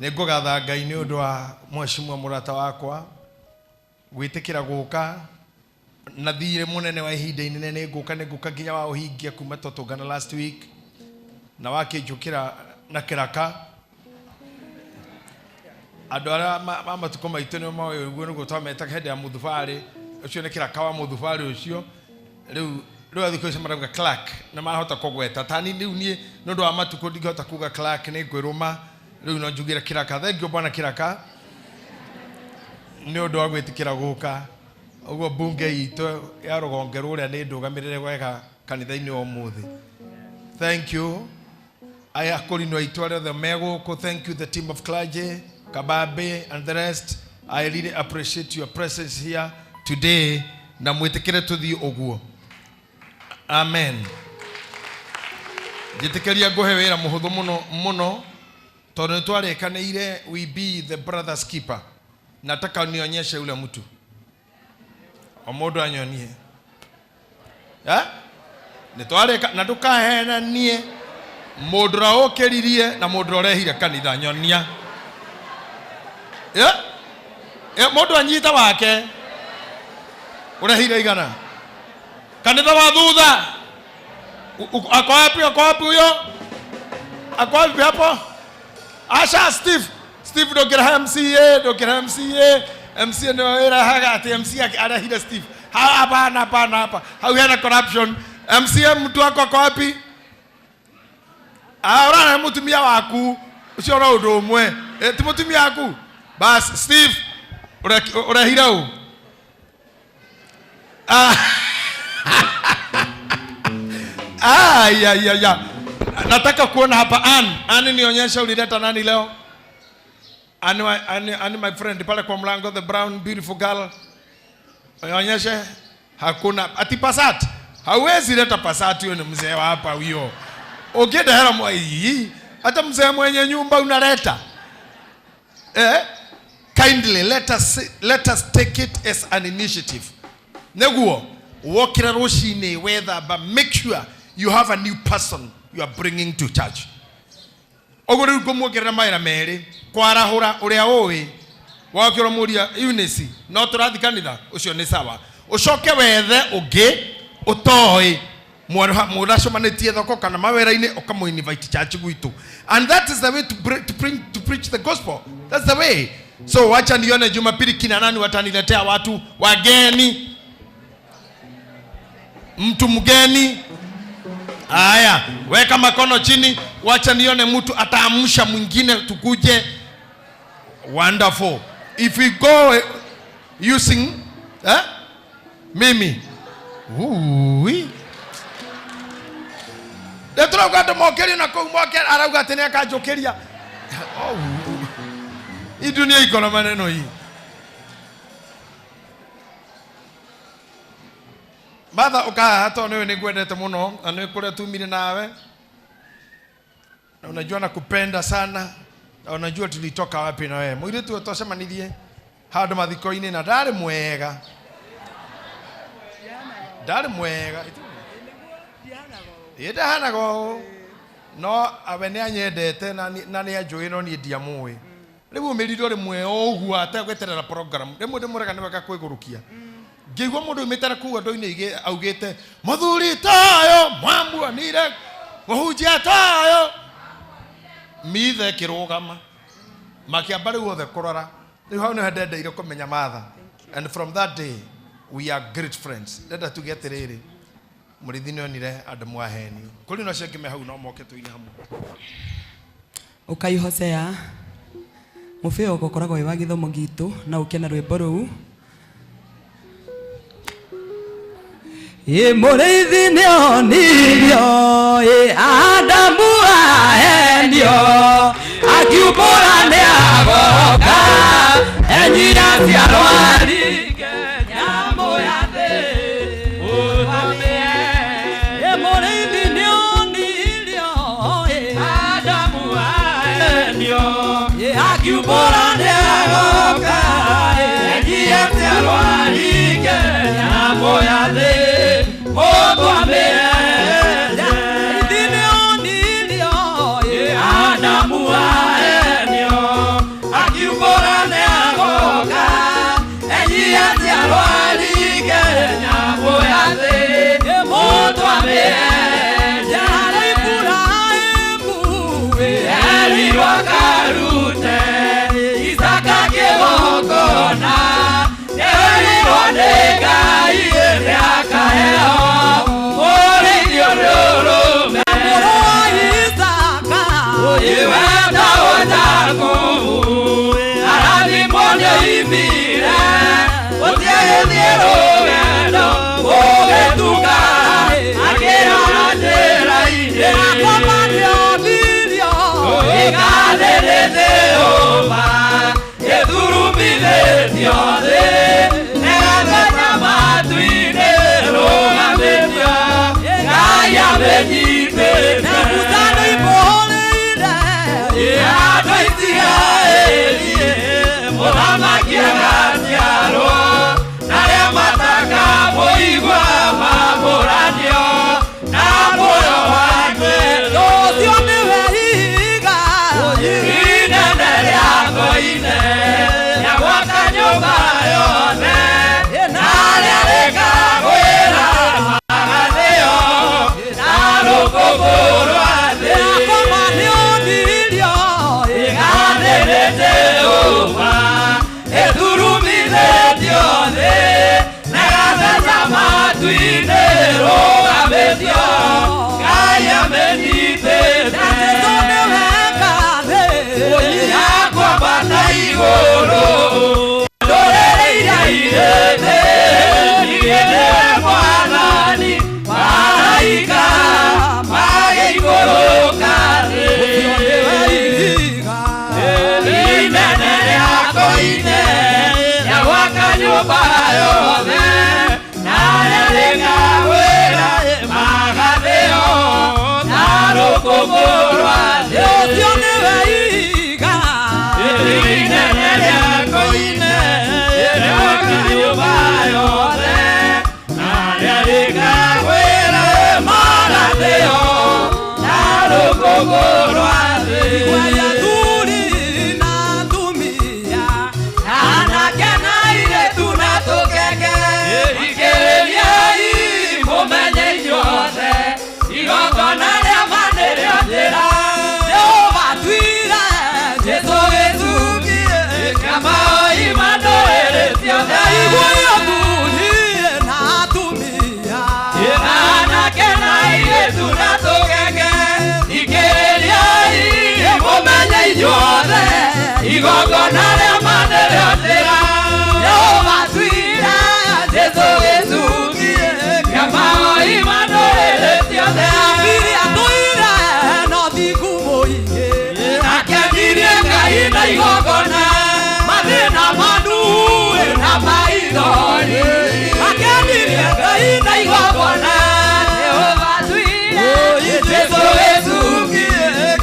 Nĩ ngũgatha Ngai nĩ ũndũ wa mheshimiwa mũrata wakwa gwĩtĩkĩra gũka na thirĩ mũnene wa ihinda inene. Nĩ ngũka, nĩ ngũka nginya wa ũhingia kuma twatũngana last week na wakĩnjũkĩra na kĩraka. Andũ arĩa ma matukũ maitũ nĩo moĩ ũguo nĩguo twametaga hĩndĩ ya mũthubarĩ ũcio, nĩ kĩraka wa mũthubarĩ ũcio. Rĩu rĩu thikũ ici marauga clerk na mahota kũgweta tani. Rĩu niĩ nĩ ũndũ wa matukũ ndingĩhota kuga clerk, nĩ ngwĩrũma rĩu no njugire kĩraka. Thengiũ bwana kĩraka nĩ ũndũ wa gwĩtĩkĩra gũka ũguo. Mbunge itũ ya rũgonge rũrĩa nĩ ndũgamĩrĩre wega kanitha-inĩ wa ũmũthĩ. Thank you aya akũrinũ aitũ arĩa othe me gũkũ. Thank you the team of clergy, Kababe and the rest. I really appreciate your presence here today na mwĩtĩkĩre tũthiĩ ũguo. Amen. Njĩtĩkĩria ngũhe wĩra mũhũthũ mũno mũno tondũ nĩ twarĩkanĩire we be the brothers keeper. Nataka unionyeshe ule mtu, o mũndũ anyonie. Eh? Nĩ twarĩka na ndũkahenanie mũndũ ũrĩa ũkĩririe na mũndũ ũrĩa ũrehire kanitha nyonia. Eh? Eh, mũndũ anyita wake ũrehire igana kanitha wa thutha. Ako wapi? Ako wapi huyo? Ako wapi hapo? Asha Steve. Steve ndũngĩrehe MCA, ndũngĩrehe MCA. MCA nĩwe wĩrehaga atĩ MCA arehire Steve. Hapana, hapana, hapa hau hena corruption. MCA mtu wako ako wapi? Ah, ũrana nĩ mũtumia waku ũcio no ũndũ ũmwe. Eh, ti mũtumia waku bas. Steve ũrehire ũ? Ah. Ah, ya, ya, ya. Nataka kuona hapa Ann. Ann, nionyeshe ulileta nani leo? Ann, Ann, Ann, my friend pale kwa mlango, the brown beautiful girl. Nionyeshe. Hakuna. Ati Passat. Hauwezi leta Passat, huyo ni mzee wa hapa huyo. Ukienda hela mwa hii, hata mzee mwenye nyumba unaleta. Eh? Kindly let us take it as an initiative. Neguo wokira rucini wethamba, make sure you have a new person you are bringing to church. Ũguo rĩu ngũmuongerera mawĩra merĩ kwarahũra ũrĩa ũĩ wakĩra mũria Eunice no tũrathi kanitha ũcio nĩ sawa, ũcoke wethe ũngĩ ũtoĩ mũracemanĩtie thoko kana mawĩra-inĩ ũkamũ-invite church gwitũ, and that is the way to preach the gospel. That's the way. So wacha nione Jumapili kina nani wataniletea watu wageni, mtu mgeni. Haya, weka makono chini, wacha nione mtu ataamsha mwingine tukuje. Wonderful. If we go using eh? Mimi Ui. Ndĩtũrauga andũ mokĩrie na kũu moke arauga atĩ nĩakanjũkĩria. Oh. Hii dunia iko na maneno hii. Martha ũkahaha tondũ nĩwe nĩngwendete mũno na nĩ kũrĩa tumire nawe na unajua nakupenda sana na unajua tulitoka wapi na wewe. Mũirĩtu ũyũ twacemanirie handũ mathiko-inĩ na ndarĩ mwega, ndarĩ mwega, ĩ ndahanaga ũũ no awe nĩ anyendete na nĩ anjũĩ no niĩ ndiamũĩ. Rĩu umĩrire rĩmwe o ũguo ategweterera program rĩmwe ndĩmũrega nĩ wega kwĩgũrũkia ngĩigua mũndũ umĩte na kũu andũ-inĩ igĩ augĩte mũthuri tayo mwamuonire mũhunjia tayo mithe ĩkĩrũgama makĩamba rĩu othe kũrora. Rĩu hau nĩho ndendeire kũmenya Martha, and from that day we are great friends. Ndenda tuge atĩrĩrĩ, mũrĩithi nĩ onire andũ mwahenio kũrĩ na acio angĩ me hau no moke tũine hamwe. Ũkai Hosea mũbĩo ũkoragwo wĩ wa gĩthomo gitũ na ũke na rwĩmbo rũu. Ĩ mũrĩithi nĩonirio ĩ Adamu ahenio akiumbũra nĩ agoka enyira ciarwarike nyamũ ya thĩ ũthamie. Ĩ mũrĩithi nĩonirio ĩ Adamu ahenio ĩ akiumbũra nĩ agoka enyira ciarwarike nyamũ ya thĩ ũthamie. Mũrĩithi nĩonirio ĩ Adamu ahenio akiumbũra nĩ agoka matuinĩ rũgamĩtio Ngai amenyitĩte Jesũ nĩwe ngathĩ ya kwambata igũrũ ndũrĩrĩ iria irĩ thĩ ningĩ nĩwe Mwathani maraika magĩikũrũka thĩ inene rĩa koine rĩa gwaka nyũmba yothe na arĩa rĩngagwĩra magathĩo na rũkũngũ rwa thĩ ũcio nĩwe ihiga inene rĩa koine rĩa gwaka nyũmba yothe na arĩa rĩngagwĩra magathĩo na rũkũngũ rwa thĩ. Igongona rĩa ma nĩrĩo njĩra Jehova twire Jesũ gĩcungi kĩama oima ndũrĩrĩ ciothe Abiria twire no thingu mũingĩ akenirie Ngai na igongona mathĩna manduĩ na maithori akenirie Ngai na igongona Jehova twire Jesũ gĩcungi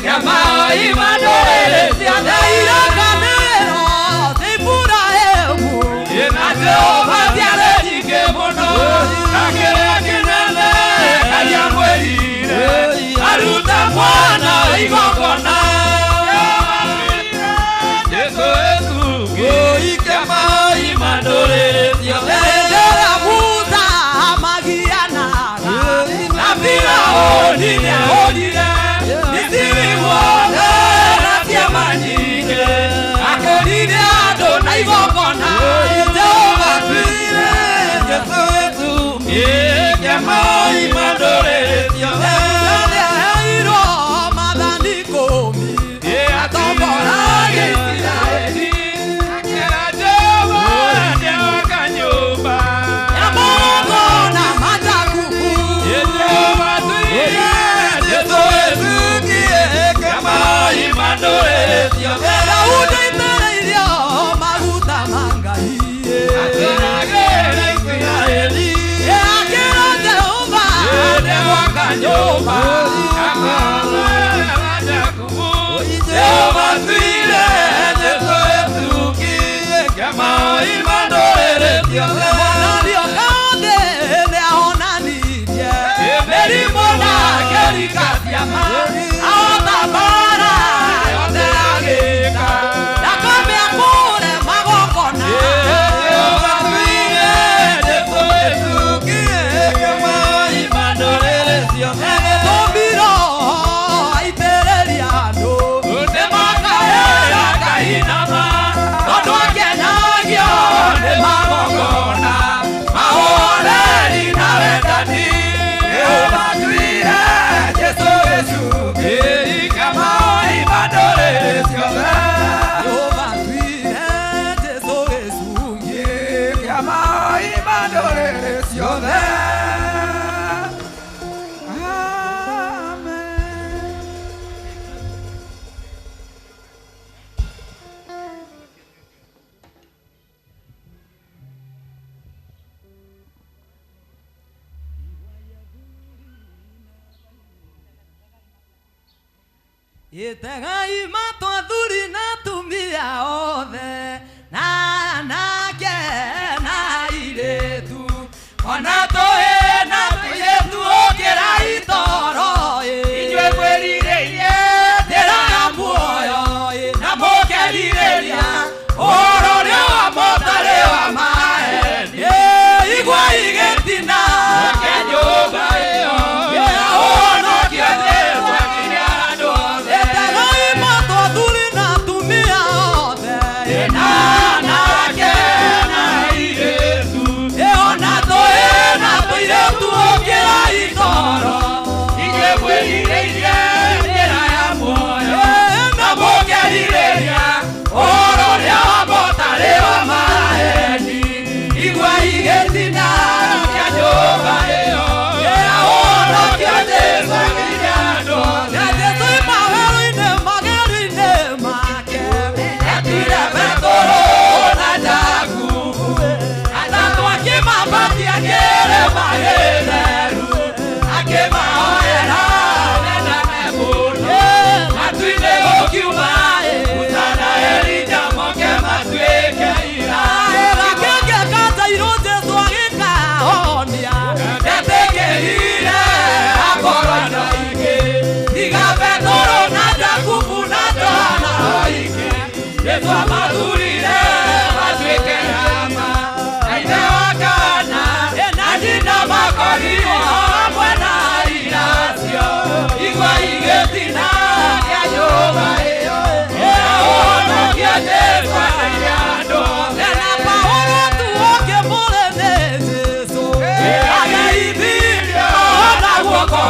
kĩama oima ndũrĩrĩ ciothe Aruta mwana igongona Jesũ gĩcungi kĩama oima ndũrĩrĩ ciothe Njĩra Musa magianaga na Firaũni nĩahũrire Misiri guothe na ciama nyingĩ akũrire andũ na igongona Jehova twire Jesũ gĩcungi kĩama oima ndũrĩrĩ ciothe Itegai matũ athuri na atumia othe na anake na airĩtu ona tũhĩĩ na tũirĩtu ũkĩra itoro inyuĩ mwĩrirĩirie njĩra ya muoyo na mũkerirĩria ũhoro ũrĩa wa mũtarĩ wa maheni igua igĩtina nyũmba ĩyo ya ũhonokio Jesũ akinya andũ othe. Itegai matũ athuri na atumia othe na anake na airĩtu ona tũhĩĩ na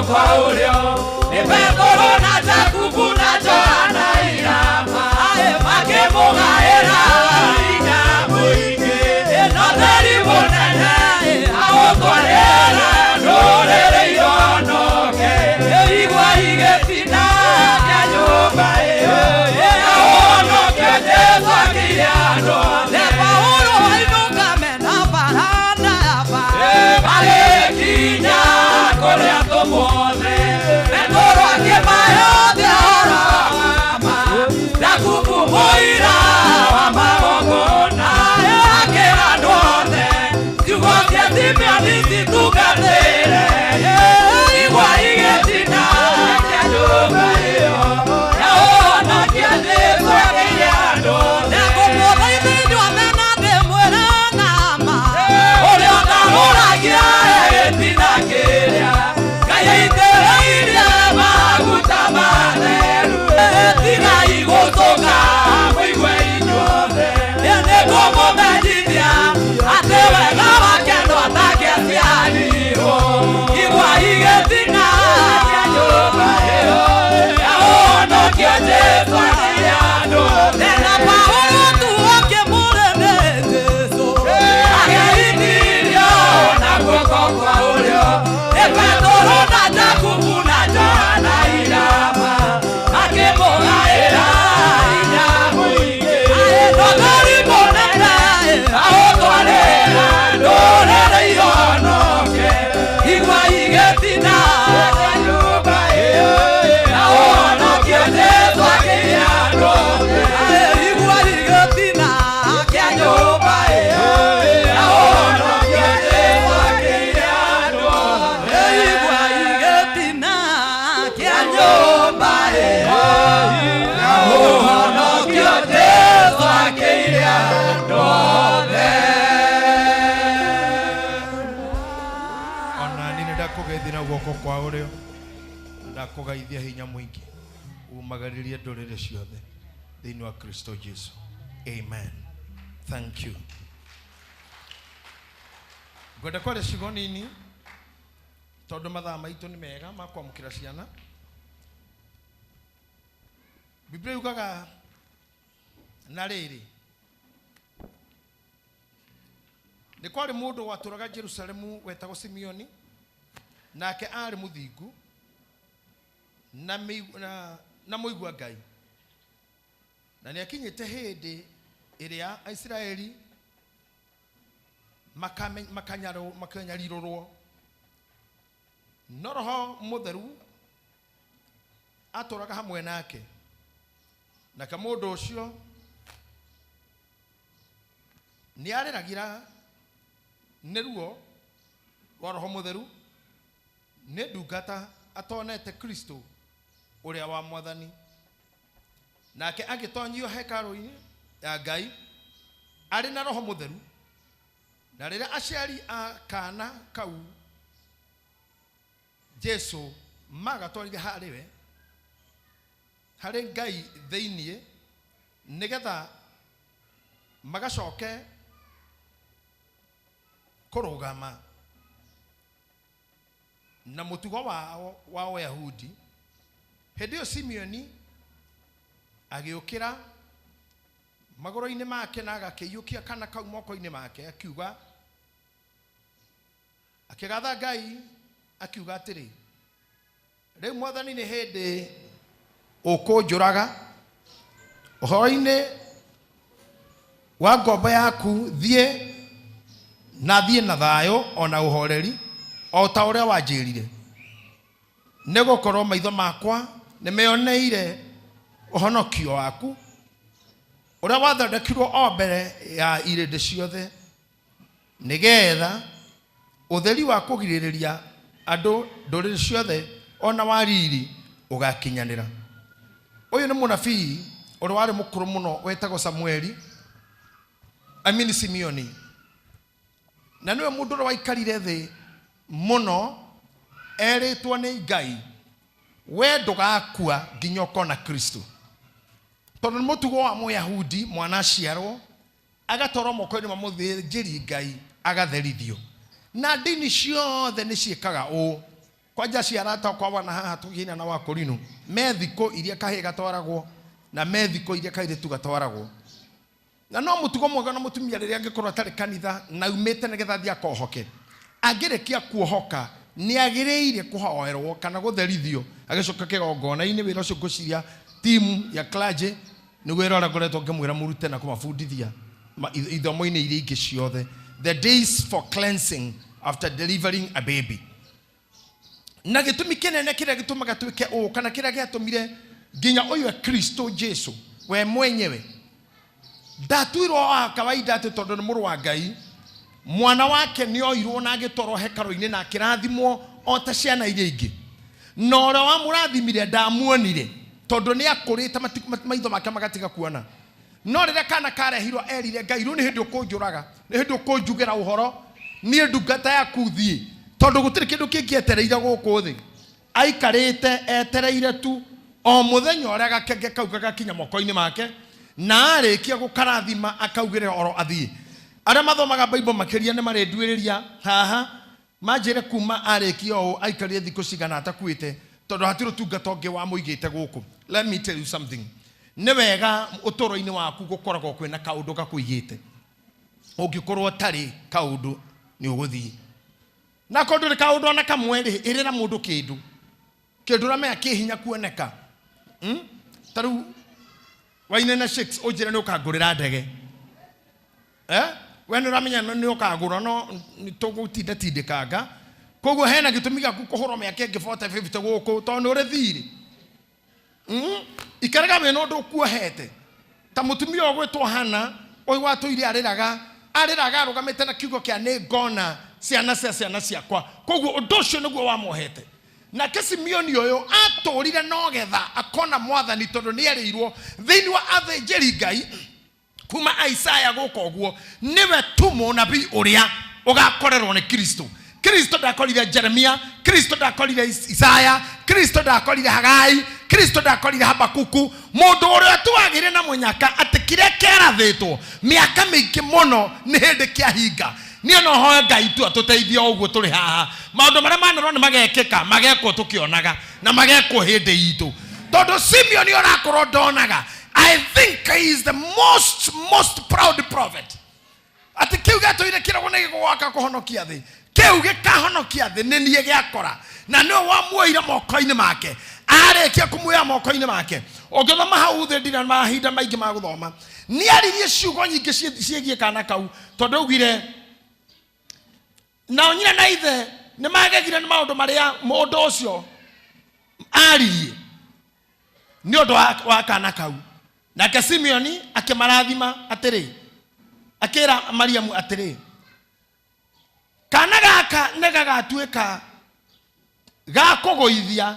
kwa ũrĩo nĩ Petero na Jakubu na Johana irama makĩmũgaĩra hinya mũingĩ ĩno theri mũnene aũtwarĩra ndũrĩrĩ ihonoke igwa igĩtina kĩa nyũmba ĩyo ahonokie Jesũ akĩire andũ othe. Paulo ainũka mena Baranaba marĩkinya kũrĩa atũmwo othe Petero akĩmahe othe ũhoro wa ma Jakubu mũira wa magongona akĩra andũ othe ciugo cia Simeoni citungatĩre igwa igĩtina kĩa nyũmba ĩyo yahonokia Jesũ akĩire andũ othe. Ngũmũthaitha inyuothe na ndĩmwĩre na ma ũrĩa ũtarũragia gĩtina kĩrĩa Ngai aitĩrĩirie maguta matheru tigai gũtũka mũigue inyuothe nĩngũmũmenyithia atĩ wega wake ndwatangĩaciarirwo igwa igĩtina kĩa nyũmba ĩyo yahonokia Jesũ akĩire andũ othe. Na Paulo tu akĩmũrĩ nĩ Jesũ agĩithirio na guoko kwa ũrĩo nĩ Petero na Jakubu na Johana irama makĩmũgaĩra hinya mũingĩ thogori mũnene aũtwarĩra ndũrĩrĩ ihonoke igwa igĩtina kĩa nyũmba ĩyo yahonokia Jesũ akĩire andũ othe. Igwa igĩtina kĩa nyũmba ĩyo yahonokia Jesũ akĩire andũ othe. Igwa igĩtina kĩa nyũmba ĩyo yahonokia Jesũ akĩire andũ othe. Ona niĩ nĩndakũgeithia na guoko kwa ũrĩo na ndakũgeithia hinya mũingĩ umagaririe ndũrĩrĩ ciothe thĩinĩ wa Kristo Jesu. Amen. Thank you. Ngwenda kwaria ciugo nini tondũ mathaa maitũ nĩ mega ma kwamũkĩra ciana. Biblia yugaga na rĩrĩ nĩ kwarĩ mũndũ watũraga Jerusalemu wetagwo Simeoni, nake aarĩ mũthingu na mũigua Ngai, na nĩakinyĩte hĩndĩ ĩrĩa Aisiraeli makanyarirũrwo, no Roho Mũtheru atũraga hamwe nake. Nake mũndũ ũcio nĩarĩragĩra nĩ ruo rwa Roho Mũtheru nĩ ndungata atonete Kristo ũrĩa wa Mwathani. Nake agĩtonyio hekarũ-inĩ ya Ngai arĩ na Roho Mũtheru, na rĩrĩa aciari a kaana kau Jesu magatwarire harĩ we harĩ Ngai thĩiniĩ nĩgetha magacoke kũrũgama na mũtugo wao wa Ũyahudi. Hĩndĩ ĩyo Simeoni agĩũkĩra magũrũ-inĩ make na agakĩiyũkia kana kau moko-inĩ make, akiuga, akĩgatha Ngai akiuga atĩrĩ, rĩu Mwathani nĩ hĩndĩ ũkũnjũraga ũhoro-inĩ wa ngombo yaku, thiĩ na thiĩ na thayũ ona ũhoreri o ta ũrĩa wanjĩrire, nĩgũkorwo maitho makwa nĩmeoneire ũhonokio waku ũrĩa wathondekirwo o mbere ya irĩndĩ ciothe, nĩgetha ũtheri wa kũgirĩrĩria andũ ndũrĩrĩ ciothe ona wa riri ũgakinyanĩra. Ũyũ nĩ mũnabii ũrĩa warĩ mũkũrũ mũno wetagwo Samueli, I mean Simeoni, na nĩwe mũndũ ũrĩa waikarire thĩ mũno erĩtwo nĩ Ngai, we ndũgakua nginya ũkona Kristo. Tondũ nĩ mũtugo wa Mũyahudi mwana aciarwo agatwarwo moko-inĩ ma mũthĩnjĩri Ngai agatherithio, na ndini ciothe nĩ ciĩkaga ũũ. Kwanja ciarata kwa wana haha tũgĩina na wakorino me thikũ iria kahĩĩ gatwaragwo na me thikũ iria kairĩtu gatwaragwo. Na no mũtugo mwega na mũtumia rĩrĩa angĩkorwo atarĩ kanitha na umĩte nĩgetha athiĩ akohoke, angĩrĩkia kuohoka nĩ agĩrĩire kũhoerwo kana gũtherithio agĩcoka kĩgongona-inĩ. Wĩra ũcio ngwĩciria timu ya clergy nĩguo wĩra ũrĩa ngoretwo ngĩmwĩra mũrute na kũmabundithia ithomo-inĩ iria ingĩ ciothe. The days for cleansing after delivering a baby. Na gĩtũmi kĩnene kĩrĩa gĩtũmaga twĩke ũũ kana kĩrĩa gĩatũmire nginya ũyũ Kristo Jesu we mwenyewe ndatuirwo wa kawaida atĩ tondũ nĩ mũrũ wa Ngai, mwana wake nĩ oirwo na agĩtwarwo hekarũ-inĩ na akĩrathimwo o ta ciana iria ingĩ, na ũrĩa wamũrathimire ndamuonire tondũ nĩ akũrĩte maitho make magatiga kuona. No rĩrĩa kana karehirwo erire Ngai, rĩu nĩ hĩndĩ ũkũnjũraga, nĩ hĩndĩ ũkũnjugĩra ũhoro, niĩ ndungata yaku thiĩ, tondũ gũtirĩ kĩndũ kĩngĩ etereire gũkũ thĩ. Aikarĩte etereire tu o mũthenya ũrĩa gakenge kau gagakinya moko-inĩ make, na arĩkia gũkarathima akaugĩre oro athiĩ. Arĩa mathomaga Bible makĩria nĩ marĩnduĩrĩria haha manjĩre kuma arĩkia ũũ aikarire thikũ cigana atakuĩte, tondũ hatirĩ ũtungata ũngĩ wamũigĩte gũkũ. Let me tell you something, nĩ wega ũtũũro-inĩ waku gũkoragwo kwĩna kaũndũ gakũigĩte. Ũngĩkorwo ũtarĩ kaũndũ nĩ ũgũthiĩ na korwo ndũrĩ kaũndũ ona kamwe rĩ, ĩrĩra mũndũ kĩndũ kĩndũ ũramenya kĩ hinya kuoneka. Ta rĩu Wainene Shakes ũnjĩre nĩ ũkangũrĩra ndege, We nĩ ũramenya nĩ ũkagũra, no nĩ tũgũtinda tindĩkanga. Koguo hena gĩtũmi gĩaku kũhũrwo mĩaka ĩngĩ 40 50 gũkũ tondũ nĩ ũrĩ thirĩ. Ikaraga wĩna ũndũ ũkuohete ta mũtumia ũgwĩtwo Hana ũyũ watũire arĩraga arĩraga arũgamĩte na kiugo kĩa nĩ ngona ciana cia ciana ciakwa. Koguo ũndũ ũcio nĩguo wamuohete. Nake Simeoni ũyũ atũrire no getha akona mwathani, tondũ nĩ erĩirwo thĩinĩ wa athĩnjĩri Ngai kuma Isaya gũka ũguo nĩwe tu mũnabii ũrĩa ũgakorerwo nĩ Kristo. Kristo ndakorire Jeremia, Kristo ndakorire Isaya, Kristo ndakorire Hagai, Kristo ndakorire Habakuku. Mũndũ ũrĩa tu wagĩire na mũnyaka atĩ kĩrĩa kĩarathĩtwo mĩaka mĩingĩ mũno nĩ hĩndĩ kĩahinga. Niĩ no hoe Ngai tu atũteithie o ũguo tũrĩ haha, maũndũ marĩa manerwo nĩ magekĩka, magekwo tũkĩonaga na magekwo hĩndĩ itũ, tondũ Simeoni onakorwo ndonaga, I think he is the most proud prophet. Atĩ kĩu gĩatũire kĩragwo nĩ gĩgwaka kũhonokia thĩ, kĩu gĩkahonokia thĩ nĩ niĩ gĩakora, na nĩwe wamuoire moko-inĩ make. Arĩkia kũmuoya moko-inĩ make, ũngĩthoma hau thĩ, ndirĩ na mahinda maingĩ ma gũthoma, nĩ aririe ciugo nyingĩ ciĩgiĩ kana kau, tondũ augire nao nyina na ithe nĩ magegire nĩ maũndũ marĩa mũndũ ũcio aririe nĩ ũndũ wa kana kau. Nake Simeoni akĩmarathima atĩrĩ, akĩra Mariamu atĩrĩ, kana gaka nĩ gagatuĩka ga kũgũithia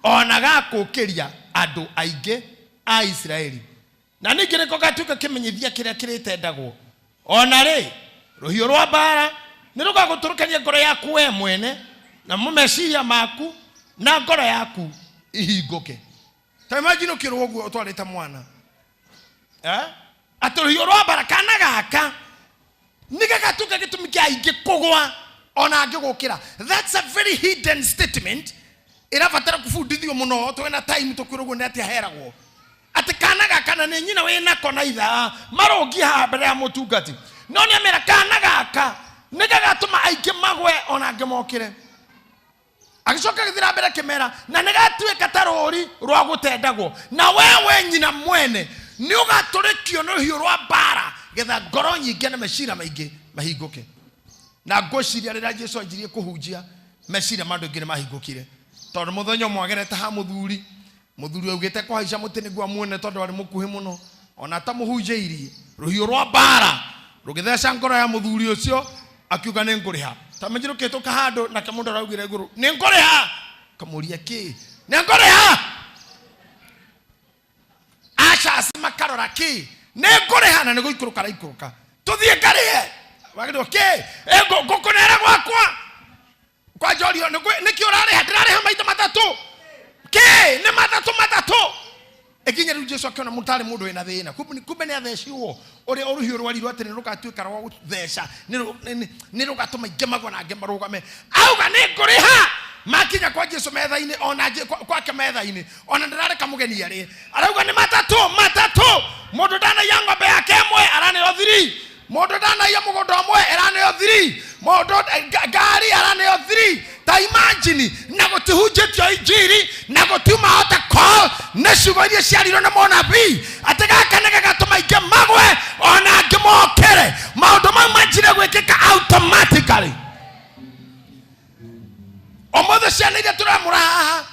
ona ga kũũkĩria andũ aingĩ a Isiraeli, na ningĩ nĩko gatuĩka kĩmenyithia kĩrĩa kĩrĩtendagwo. Ona rĩ, rũhiũ rwa mbara nĩ rũgagũtũrũkania ngoro yaku we mwene, namo meciria maku na ngoro yaku ihingũke. Ta imagine ũkĩrwo ũguo ũtwarĩte mwana, Atĩ rũhiũ rwa mbara kana gaka nĩ gagatuĩka gĩtũmi kĩa aingĩ kũgwa ona angĩ gũkĩra. That's a very hidden statement, ĩrabatara kũbundithio mũno. Twĩna time tũkwĩrwo ũguo nĩ atĩa heragwo atĩ kana gaka na nĩ nyina wĩnako na ithaa marũngiĩ haha mbere ya mũtungati, no nĩ amera kana gaka nĩ gagatũma aingĩ magwe ona angĩ mokĩre. Agĩcoka agĩthiĩ na mbere akĩmera, na nĩ gatuĩka ta rũũri rwa gũtendagwo, na wewe nyina mwene nĩ ũgatũrĩkio nĩ rũhiũ rwa mbara, getha ngoro nyingĩ na meciria maingĩ mahingũke. Na ngwĩciria rĩrĩa Jesu anjirie kũhunjia, meciria ma andũ aingĩ nĩ mahingũkire, tondũ mũthenya ũmwe agerete ha mũthuri, mũthuri augĩte kũhaica mũtĩ nĩguo amuone, tondũ arĩ mũkuhĩ mũno, ona atamũhunjĩirie, rũhiũ rwa mbara rũgĩtheca ngoro ya mũthuri ũcio, akiuga nĩ ngũrĩha. Ta menye rũkĩhĩtũka handũ, nake mũndũ araugire igũrũ, nĩ ngũrĩha. Kamũria kĩ? Nĩ ngũrĩha. Aca makarora kĩ? Nĩ ngũrĩha, na nĩ gũikũrũka araikũrũka, tũthiĩ ngarĩhe. Wagĩrĩirwo kĩ? Ngũkũnera gwakwa kwanja ũrio nĩkĩ ũrarĩha? Ndĩrarĩha maita matatũ. Kĩ? Nĩ matatũ matatũ. Ĩkinya rĩu Jesu akĩona mũtarĩ mũndũ wĩna thĩna, kumbe nĩ athecirwo ũrĩa ũrũhiũ rwarirwo atĩ nĩ rũgatuĩka rwa gũtheca, nĩ rũgatũma aingĩ magwe na angĩ marũgame. Auga nĩ ngũrĩha. Makinya kwa Jesu metha-inĩ ona kwake metha-inĩ ona ndarareka mũgeni arĩe. Arauga nĩ matatũ matatũ. Mũndũ ndanaiya ng'ombe yake ĩmwe araneo 3. Mũndũ ndanaiya mũgũnda ũmwe araneo 3. Mũndũ ngari araneo 3. Ta imagine na gũtihunjĩtio injiri na gũtiuma hota call nĩ ciugo iria ciarirwo nĩ mũnabii atĩ gaka nĩ gagatũma aingĩ magwe ona angĩ mokĩre. Maũndũ mau manjire gwĩkĩka automatically. Ũmũthĩ ciana iria tũramũra haha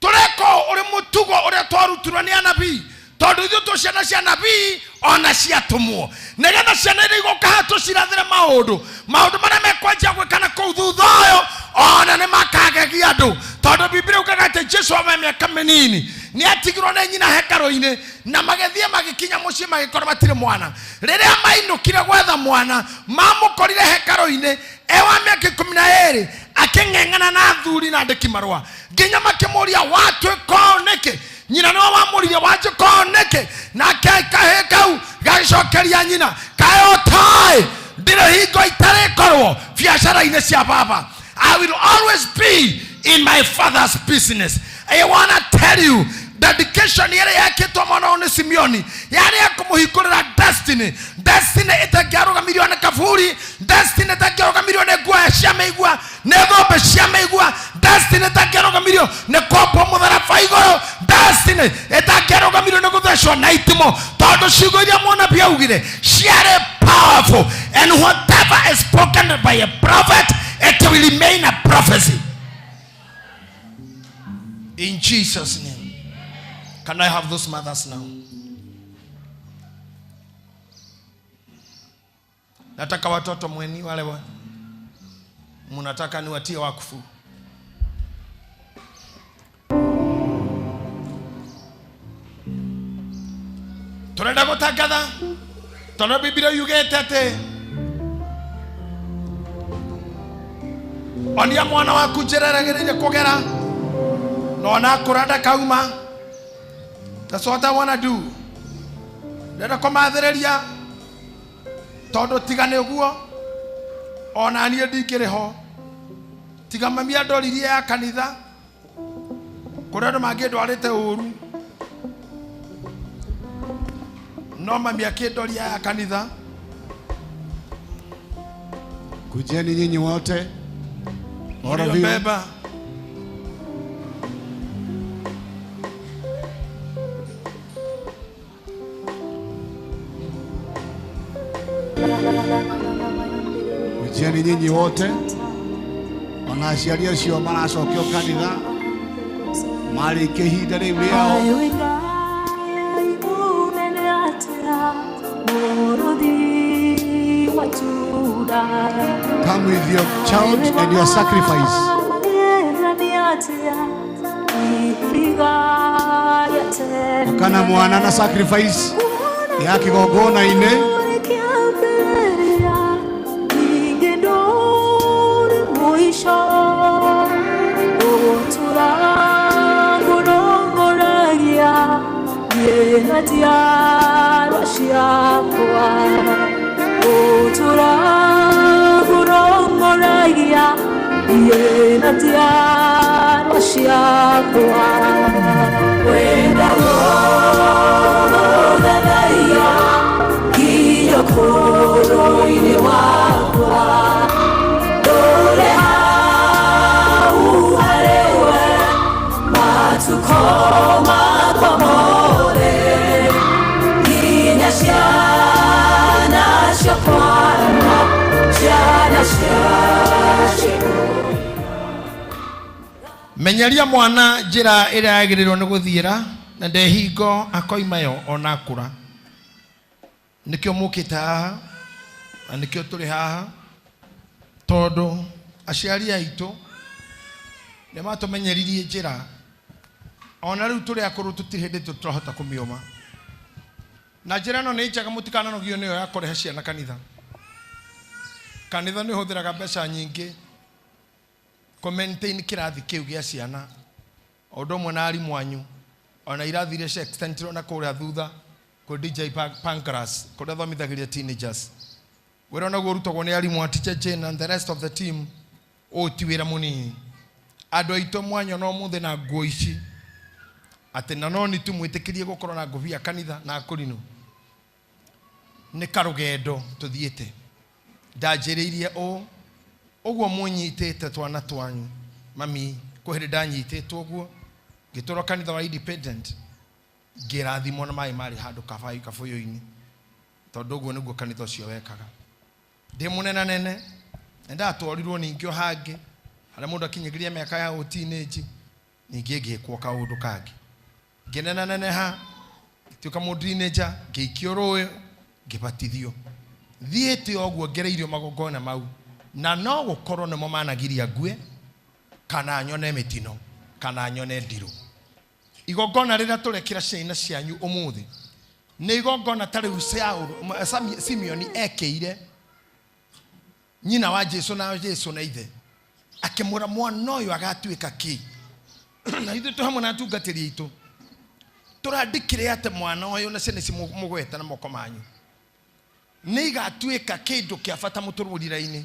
tũreka ũũ ũrĩ mũtugo ũrĩa twarutirwo nĩ anabii tondũ ithuĩ twĩ ciana cia anabii ona ciatũmwo nĩgetha ciana iria igũka haha tũcirathĩre maũndũ maũndũ marĩa mekwanjia gwĩka na kũu thutha ũyũ ona nĩ makagegia andũ tondũ Biblia yugaga atĩ Jesu wa mĩaka mĩnini nĩ atigirwo nĩ nyina hekarũ-inĩ na magĩthiĩ magĩkinya mũciĩ magĩkora matirĩ mwana. Rĩrĩa mainũkire gwetha mwana mamũkorire hekarũ-inĩ e wa mĩaka 12 akĩng'eng'ana na athuri na andĩki marũa nginya makĩmũria watuĩka ũũ nĩkĩ. Nyina nĩwe wamũririe wanjĩka ũũ nĩkĩ, nake kahĩĩ kau gagĩcokeria nyina kaĩ ũtoĩ ndirĩ hingo itarĩkorwo biacara-inĩ cia baba. I will always be in my father's business. I wanna tell you dedication ĩrĩa yekĩtwo mwana ũyũ nĩ Simeoni yarĩ ya kũmũhingũrĩra destiny. Destiny ĩtangĩarũgamirio nĩ kaburi, destiny ĩtangĩarũgamirio nĩ nguo cia mĩigua, nĩ thũmbĩ cia mĩigua, destiny ĩtangĩarũgamirio nĩ kwambwo mũtharaba igũrũ, destiny ĩtangĩarũgamirio nĩ gũthecwo na itimũ, tondũ ciugo iria mũnabii augire ciarĩ powerful, and whatever is spoken by a prophet it will remain a prophecy. In Jesus' name. Can I have those mothers now? Nataka watoto mweni wale wa mnataka niwatie wakfu. Turenda gutangatha tondu Biblia yugite ati onia mwana waku njira ĩrĩa agĩrĩire kũgera na ona akũra ndakauma. That's what I wanna do. Ndĩrenda kũmathĩrĩria tondũ tiga nĩ ũguo ona niĩ ndingĩrĩ ho. Tiga mami andoririe ya kanitha kũrĩa andũ mangĩndwarĩte ũru, no mami akĩndoria ya kanitha. Kujeni nyinyi wote. All of you. Beba. Kujeni nyinyi wote. Ona aciari acio maracokio kanitha marĩkia ihinda rĩu rĩao. Come with your child and your sacrifice. Kana mwana na sacrifice ya kigongona-inĩ. Menyeria mwana njĩra ĩrĩa yagĩrĩirwo nĩ gũthiĩra na ndehingo akoima yo ona akũra. Nĩkĩo mũkĩte haha na nĩkĩo tũrĩ haha tondũ aciari aitũ nĩ matũmenyeririe njĩra ona rĩu tũrĩ akũrũ tũtirĩ hĩndĩ tũrahota kũmĩũma. Na njĩra ĩno nĩ njega, mũtikananogio nĩyo ya kũrehe ciana kanitha. Kanitha nĩ ũhũthĩraga mbeca nyingĩ kũ maintain kĩrathi kĩu gĩa ciana o ũndũ ũmwe na arimũ anyu ona irathi iria cia extended na kũrĩa thutha kwĩ DJ Pancras kũrĩa thomithagĩria teenagers. Wĩra onaguo ũrutagwo nĩ arimũ a Teacher Jane and the rest of the team. Ũyũ ti wĩra mũnini. Andũ aitũ mwanyona ũmũthĩ na nguo ici atĩ na no nĩ tũmwĩtĩkĩrie gũkorwo na ngũbia kanitha na kũrinũ nĩ karũgendo tũthiĩte. Ndanjĩrĩirie ũũ ũguo mũnyitĩte twana twanyu mami kwĩ hĩndĩ ndanyitĩtwo ũguo ngĩtwarwo kanitha wa Independent ngĩrathimwo na maĩ marĩ handũ kabũyũ-inĩ tondũ ũguo nĩguo kanitha ũcio wekaga. Ndĩ mũnenanene nĩ ndatwarirwo ningĩ o hangĩ harĩa mũndũ akinyĩgiria mĩaka ya ũteenage ningĩ ngĩkwo kaũndũ kangĩ ngĩnenaneneha ngĩtuĩka mũteenager ngĩikio rũĩ ngĩbatithio thiĩte ũguo ngereirio magongona mau na no gũkorwo nĩmo managiria ngue kana nyone mĩtino kana nyone ndirũ. Igongona rĩrĩa tũrekĩra ciana cianyu ũmũthĩ nĩ igongona ta rĩu Simeoni ekĩire nyina wa Jesu na Jesu na ithe akĩmwĩra mwana ũyũ agatuĩka kĩ. Na ithuĩ twĩ hamwe na atungatĩri aitũ tũrandĩkire atĩ mwana ũyũ na ciana ici mũgwete na moko manyu nĩ igatuĩka kĩndũ kĩa bata mũtũrĩre-inĩ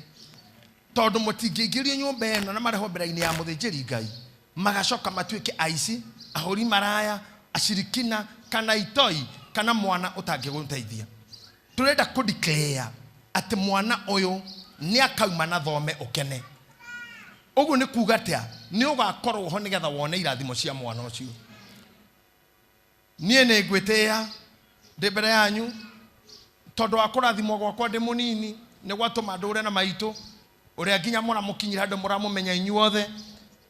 tondũ mũtingĩingĩrio nyũmba ĩno na marehwo mbere-inĩ ya mũthĩnjĩri Ngai magacoka matuĩke aici ahũri maraya acirikina kana itoi kana mwana ũtangĩgũteithia. Tũrenda kũ declare atĩ mwana ũyũ nĩ akauma na thome ũkene. Ũguo nĩ kuga atĩa? Nĩ ũgakorwo ho nĩgetha wone irathimo cia mwana ũcio. Niĩ nĩ ngwĩtĩĩa ndĩ mbere yanyu tondũ wa kũrathimwo gwakwa ndĩ mũnini nĩ gwatũma ndũre na maitũ ũrĩa nginya mũramũkinyĩra andũ mũramũmenya inyuothe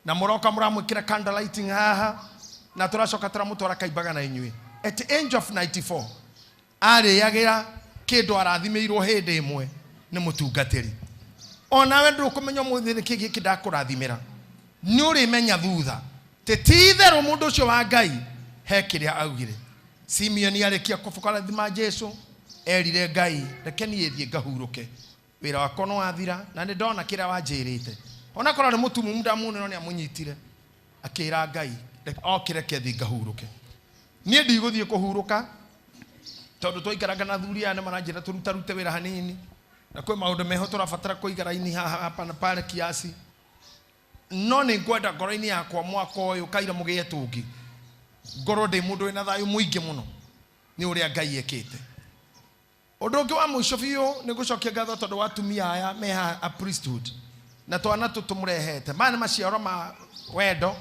na mũroka mũramwĩkĩra candle lighting haha na tũracoka tũramũtwara kaimbaga na inyuĩ. At age of 94 arĩagĩra kĩndũ arathimĩirwo hĩndĩ ĩmwe nĩ mũtungatĩri. Onawe ndũkũmenya ũmũthĩ nĩkĩ gĩkĩ ndakũrathimĩra nĩ ũrĩmenya thutha tĩ ti itherũ mũndũ ũcio wa Ngai he kĩrĩa augire. Simeoni arĩkia kũrathima Jesu erire Ngai reke niĩ thiĩ ngahurũke wĩra wakwa nĩ wathira na nĩ ndona kĩrĩa wanjĩrĩte. Onakorwo nĩ mũtumumu ndamuonire no nĩamũnyitire akĩra Ngai okĩre reke thiĩ ngahurũke. Niĩ ndigũthiĩ kũhurũka tondũ twaikaranga na athuri aya nĩ maranjĩra tũrutarute wĩra hanini na kwĩ maũndũ meho tũrabatara kũiga raini haha hapa na pale kiasi no nĩ ngwenda ngoro-inĩ yakwa mwaka ũyũ kaira mũgĩe tũngĩ ngorwo ndĩ mũndũ wĩna thayũ mũingĩ mũno nĩ ũrĩa Ngai ekĩte. Ũndũ ũngĩ wa mũico biũ nĩ gũcokia ngatho tondũ wa atumia aya me haha a priesthood na twana tũtũ mũrehete. Maya nĩ maciaro ma wendo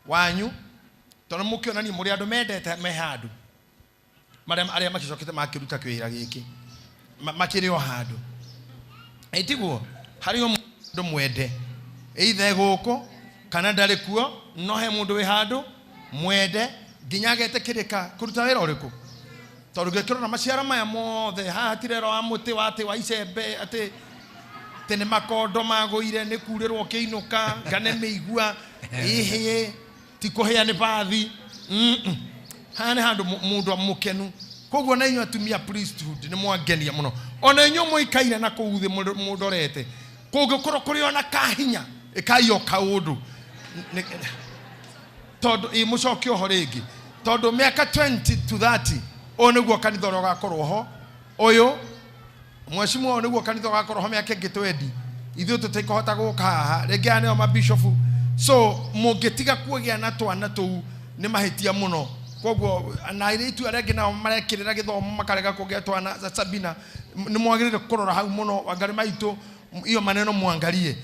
wanyu tondũ mũkĩonania mũrĩ andũ mendete me handũ marĩa arĩa makĩcokete makĩruta kĩwĩra gĩkĩ makĩrĩ o handũ. Ĩ tiguo harĩ o mũndũ mwende either gũkũ kana ndarĩ kuo no he mũndũ wĩ handũ mwende nginya agetĩkĩrĩka kũruta wĩra ũrĩkũ tondũ ngĩkĩrora maciaro maya mothe haha hatirĩ wa mũtĩ wa atĩ wa icembe atĩ atĩ nĩ makondo magũire nĩ kurĩrwo kĩinũka ngane mĩigua ĩhĩe ti kũhĩa nĩ bathi. Haha nĩ handũ mũndũ mũkenu. Koguo na inyuĩ atumia priesthood nĩ mwangenia mũno. Ona inyuĩ mũikaire na kũu thĩ mũndorete kũngĩkorwo kũrĩ ona kahinya ĩkai o kaũndũ tondũ ĩ mũcoke oho rĩngĩ tondũ mĩaka 20 to 30 ũyũ nĩguo kanitha ũrĩa ũgakorwo ho ũyũ mwecimu ũyũ nĩguo kanitha ũgakorwo ho mĩaka ĩngĩ 20 ithuĩ tũtikũhota gũka haha rĩngĩ aya nĩo mabishofu so mũngĩtiga kũgĩa na twana tũu nĩ mahĩtia mũno. Koguo na airĩtu arĩa angĩ nao marekĩrĩra gĩthomo makarega kũgĩa twana Sabina nĩ mwagĩrĩire kũrora hau mũno Wangarĩ maitũ iyo maneno mwangalie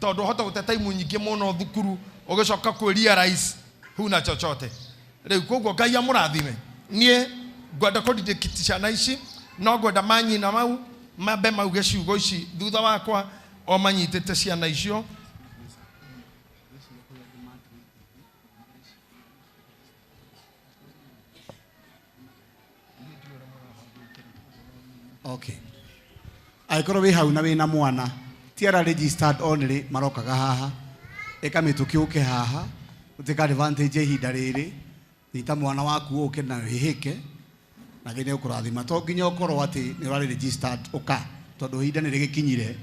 tondũ ũhota gũte time nyingĩ mũno thukuru ũgĩcoka kwĩ realize huna chochote. Rĩu koguo Ngai amũrathime. Niĩ ngwenda kũndidikiti ciana ici no ngwenda manyina mau mambe mauge ciugo ici thutha wakwa o manyitĩte ciana icio. Okay. Angĩkorwo wĩ hau na wĩna mwana ti arĩa registered only marokaga haha ĩka mĩtũkĩ ũke haha ũtĩka advantage ya ihinda rĩrĩ nyita mwana waku ũke na wĩhĩke na Ngai nĩegũkũrathima. To nginya ũkorwo atĩ nĩ ũrarĩ registered ũka tondũ ihinda nĩ rĩgĩkinyire.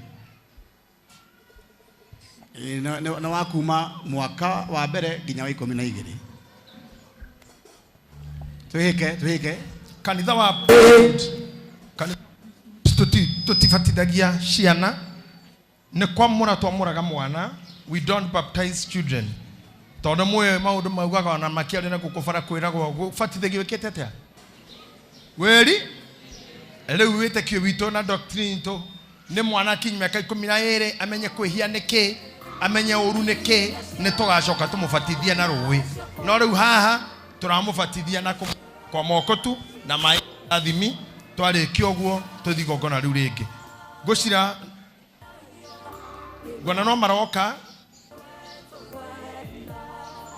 Nĩ wa kuma mwaka wa mbere nginya wa 12. Twĩhĩke, twĩhĩke. Kanitha wa tũtibatithagia ciana nĩ kwamũra twamũraga mwana We don't baptize children. Tondũ mũĩ maũndũ maugaga ona makĩaria na gũkũ bara kwĩragwo gũbatithagio wĩkĩte atĩa? Wĩri rĩu wĩtĩkio witũ na doctrine itũ nĩ mwana akinyi mĩaka 12 amenye kwĩhia nĩ kĩ, amenye ũru nĩ kĩ, nĩ tũgacoka tũmũbatithie na rũĩ. No rĩu haha tũramũbatithia na kwa moko tu na maĩ athimi, twarĩkia ũguo tũthiĩ igongona rĩu rĩngĩ. Ngũcira nguona no maroka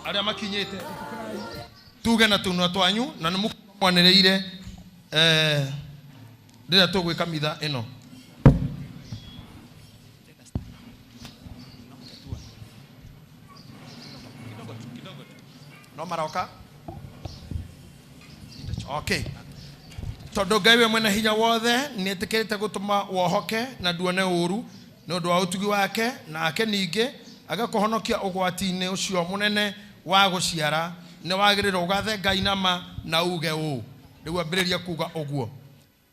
arĩa makinyĩte tuge na tũnua twanyu na nĩ mũkwanĩrĩire rĩrĩa tũgwĩka mitha ĩno. No maroka? Okay. Tondũ Ngai we mwene hinya wothe nĩetĩkĩrĩte gũtũma wohoke na nduone ũru nĩ ũndũ wa ũtugi wake, nake ningĩ agakũhonokia ũgwati-inĩ ũcio mũnene wa gũciara, nĩ wagĩrĩirwo ũgathe Ngai nama na uge ũũ. Rĩu ambĩrĩria kuga ũguo.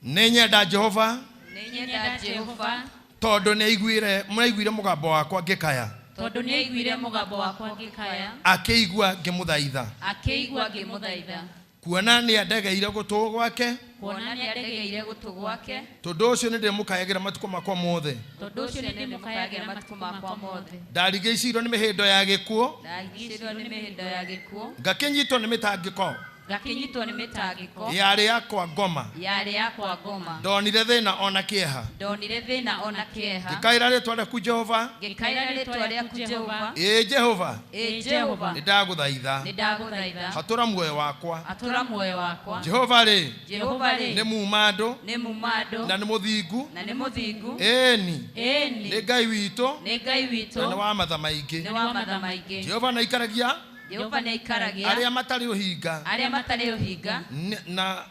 Nĩ nyenda Jehova, Nĩ nyenda Jehova, tondũ nĩaiguire mũgambo wakwa ngĩkaya, tondũ nĩaiguire mũgambo wakwa ngĩkaya, akĩigua ngĩmũthaitha, akĩigua ngĩmũthaitha, kuona nĩandegeire gũtũ gwake, kuona nĩandegeire gũtũ gwake, tondũ ũcio nĩndĩmũkayagĩra matukũ makwa mothe. Tondũ ũcio nĩndĩmũkayagĩra matukũ makwa mothe. Ndarigicĩirio nĩ mĩhĩndo ya gĩkuũ, Ndarigicĩirio nĩ mĩhĩndo ya gĩkuũ, ngakĩnyitwo nĩ mĩtangĩko, ngakĩnyitwo nĩ mĩtangĩko yarĩ yakwa ngoma, yarĩ yakwa ngoma, ndonire thĩna ona kĩeha, ndonire thĩna ona kĩeha, ngĩkaĩra rĩtwa rĩaku Jehova, ngĩkaĩra rĩtwa rĩaku Jehova, ĩĩ Jehova, ĩĩ Jehova, nĩndagũthaitha, nĩndagũthaitha, hatũra muoyo wakwa, hatũra muoyo wakwa, Jehova rĩ, Jehova rĩ, nĩ muma andũ, nĩ muma andũ, na nĩ mũthingu, na nĩ mũthingu, ĩĩni, ĩĩni, nĩ Ngai witũ, nĩ Ngai witũ, na nĩ wa matha maingĩ, nĩ wa matha maingĩ, Jehova nĩaikaragia Jehova nĩaikaragia arĩa matarĩ ũhinga, arĩa matarĩ ũhinga, na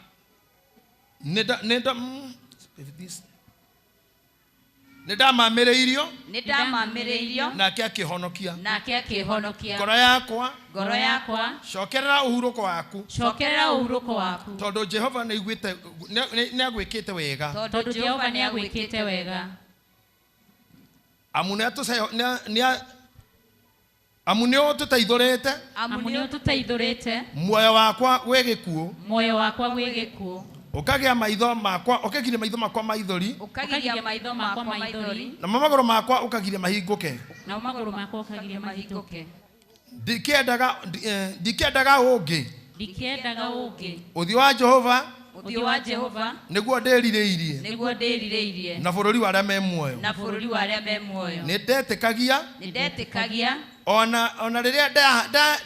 nĩndamamĩrĩirio, nĩndamamĩrĩirio, nake akĩhonokia, nake akĩhonokia, ngoro yakwa, ngoro yakwa, cokerera ũhurũko waku, cokerera ũhurũko waku, tondũ Jehova nĩaiguĩte, nĩagwĩkĩte wega, tondũ Jehova nĩagwĩkĩte wega, amu amu nĩũtũteithũrĩte, amu nĩũtũteithũrĩte, muoyo wakwa wĩ gĩkuũ, muoyo wakwa wĩ gĩkuũ, ũkagia maitho makwa, ũkagiria maitho makwa maithori, ũkagiria maitho makwa maithori, namo magũrũ makwa ũkagiria mahingũke, namo magũrũ makwa ũkagiria mahingũke, ndikĩendaga ũngĩ, ndikĩendaga ũngĩ, ũthiũ wa Jehova, ũthiũ wa Jehova, nĩguo ndĩrirĩirie, nĩguo ndĩrirĩirie, na bũrũri wa arĩa me muoyo, na bũrũri wa arĩa me muoyo, nĩndetĩkagia, nĩndetĩkagia, ona rĩrĩa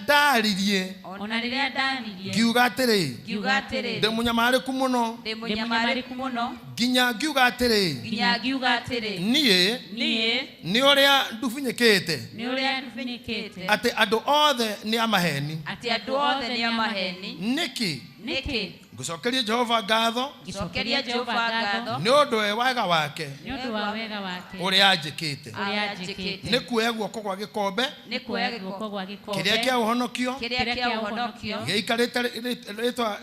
ndaririe, ona rĩrĩa ndaririe, ngiuga atĩrĩ, ngiuga atĩrĩ, ndĩ mũnyamarĩku mũno, ndĩ mũnyamarĩku mũno, nginya ngiuga atĩrĩ, nginya ngiuga atĩrĩ, niĩ, niĩ, nĩ ũrĩa ndubinyĩkĩte, nĩ ũrĩa ndubinyĩkĩte, atĩ andũ othe nĩ a maheni, atĩ andũ othe nĩ a maheni, nĩkĩ, nĩkĩ, ngũcokeria Jehova ngatho, ngũcokeria Jehova ngatho, nĩ ũndũ wa wega wake, nĩ ũndũ wa wega wake, ũrĩa anjĩkĩte, ũrĩa anjĩkĩte, nĩ kuoya guoko gwa gĩkombe, nĩ kuoya guoko gwa gĩkombe, kĩrĩa kĩa ũhonokio, kĩrĩa kĩa ũhonokio, gĩikarĩte rĩtwa,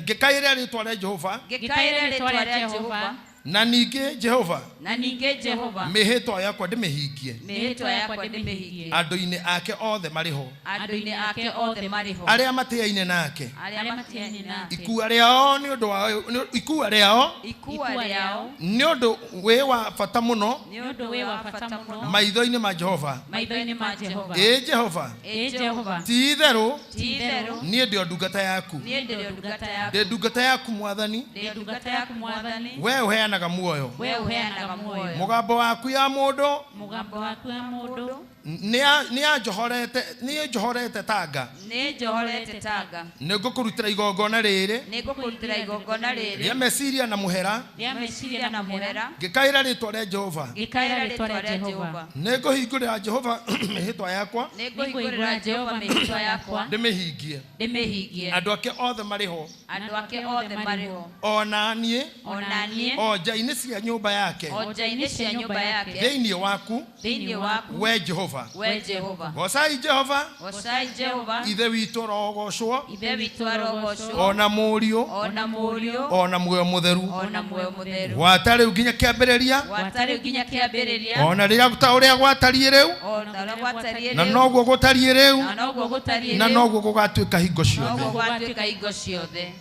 ngĩkaĩra rĩtwa rĩa Jehova, ngĩkaĩra rĩtwa rĩa Jehova, na ningĩ Jehova, na ningĩ Jehova, mĩhĩtwa yakwa ndĩmĩhingie, mĩhĩtwa yakwa ndĩmĩhingie, andũ-inĩ ake othe marĩ ho, andũ-inĩ ake othe marĩ ho, arĩa matĩaine nake, arĩa matĩaine nake, ikua rĩao nĩ ũndũ wa ikua rĩao, ikua rĩao nĩ ũndũ wĩ wa bata mũno, nĩ ũndũ wĩ wa bata mũno, maitho-inĩ ma Jehova, maitho-inĩ ma Jehova, ĩĩ Jehova, ĩĩ Jehova, ti itherũ, ti itherũ, niĩ ndĩ o ndungata yaku, niĩ ndĩ o ndungata yaku, ndĩ ndungata yaku Mwathani, ndĩ ndungata yaku Mwathani, we ũheanaga muoyo, we ũheanaga muoyo, mũgambo waku ya mũndũ, mũgambo waku ya mũndũ, nĩ njohorete tanga, nĩ njohorete tanga, nĩ ngũkũrutĩra igongona rĩrĩ, nĩ ngũkũrutĩra igongona rĩrĩ, rĩa meciria na mũhera, rĩa meciria na mũhera, ngĩkaĩra rĩtwa rĩa Jehova, ngĩkaĩra rĩtwa rĩa Jehova, nĩ ngũhingũrĩra Jehova mĩhĩtwa yakwa, nĩ ngũhingũrĩra Jehova mĩhĩtwa yakwa, ndĩmĩhingie, ndĩmĩhingie, andũ ake othe marĩ ho, andũ ake othe marĩ ho, ona niĩ, ona niĩ, o nja-inĩ cia nyũmba yake, o nja-inĩ cia nyũmba yake, thĩinĩ waku, thĩinĩ waku, we Jehova, Jehova. We Jehova. Gocai Jehova. Gocai Jehova. Ithe witũ arogocwo. Ithe witũ arogocwo. Ona Mũriũ. Ona Mũriũ. Ona muoyo mũtheru. Ona muoyo mũtheru. Gwata rĩu nginya kĩambĩrĩria. Gwata rĩu nginya kĩambĩrĩria. Ona rĩrĩa ta ũrĩa gwatariĩ rĩu. Ona ũrĩa gwatariĩ rĩu. Na noguo gũtariĩ rĩu. Na noguo gũtariĩ Na rĩu. noguo gũgatuĩka hingo ciothe. Noguo gũgatuĩka hingo ciothe.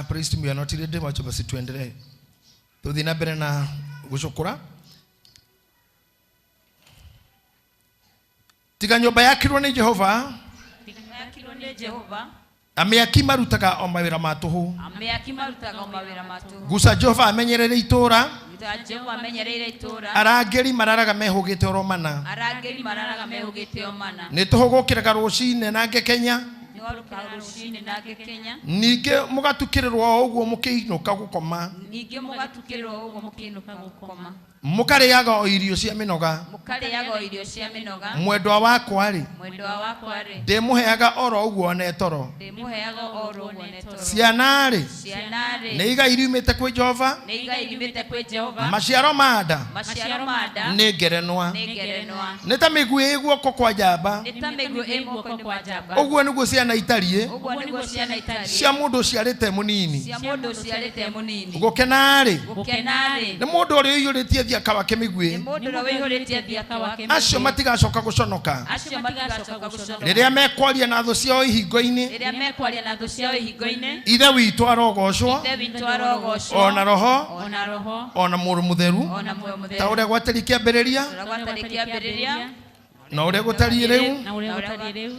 Praise team, we are not ready. Wacha basi tuendelee. Tuthiĩ na mbere na gũcukũra. Tiga nyũmba yakirwo nĩ Jehova, Yakirwo nĩ Jehova. amĩaki marutaga o mawĩra ma tũhũ. Amĩaki marutaga o mawĩra ma tũhũ. Guca Jehova amenyerere itũũra, Guca Jehova amenyereire itũũra. arangĩri mararaga mehũgĩte oro mana. Arangĩri mararaga mehũgĩte o mana. Nĩ tũhũ gũkĩraga rũcinĩ na ngekenya, Nĩwarũkaga rũcinĩ na ngekenya. ningĩ mũgatukĩrĩrwo o ũguo mũkĩinũka gũkoma. Ningĩ mũgatukĩrĩrwo o ũguo mũkĩinũka gũkoma. Mũkarĩaga o irio cia mĩnoga. Mũkarĩaga o irio cia mĩnoga. Mwendwa wakwa-rĩ, Mwendwa wakwa-rĩ. ndĩmũheaga oro ũguo one toro. Ndĩmũheaga oro ũguo one toro. Ciana-rĩ, Ciana-rĩ. nĩ igai riumĩte kwĩ Jehova, Nĩ igai riumĩte kwĩ Jehova. maciaro ma nda Maciaro ma nda. nĩ ngerenwa. Nĩ ngerenwa. Nĩ ta mĩguĩ ĩ guoko kwa njamba. Nĩ ta mĩguĩ ĩ guoko-inĩ kwa njamba. Ũguo nĩguo ciana itariĩ, Ũguo nĩguo ciana itariĩ. cia mũndũ ũciarĩte mũnini. Cia mũndũ ũciarĩte mũnini. Gũkena-rĩ, Gũkena-rĩ. nĩ mũndũ ũrĩa ũiyũrĩtie thiaka wake mĩguĩ. Nĩ mũndũ ũrĩa ũiyũrĩtie thiaka wake mĩguĩ. Acio matigacoka gũconoka. Acio matigacoka gũconoka. Rĩrĩa mekwaria na thũ ciao ihingo-inĩ, Rĩrĩa mekwaria na thũ ciao ihingo-inĩ. Ithe witũ arogocwo, Ithe witũ arogocwo. ona Roho, Ona Roho. ona Mũrũ Mũtheru, Ona muoyo mũtheru. ta ũrĩa gwatariĩ kĩambĩrĩria, Ta ũrĩa gwatariĩ kĩambĩrĩria. na ũrĩa gũtariĩ rĩu, Na ũrĩa gũtariĩ rĩu.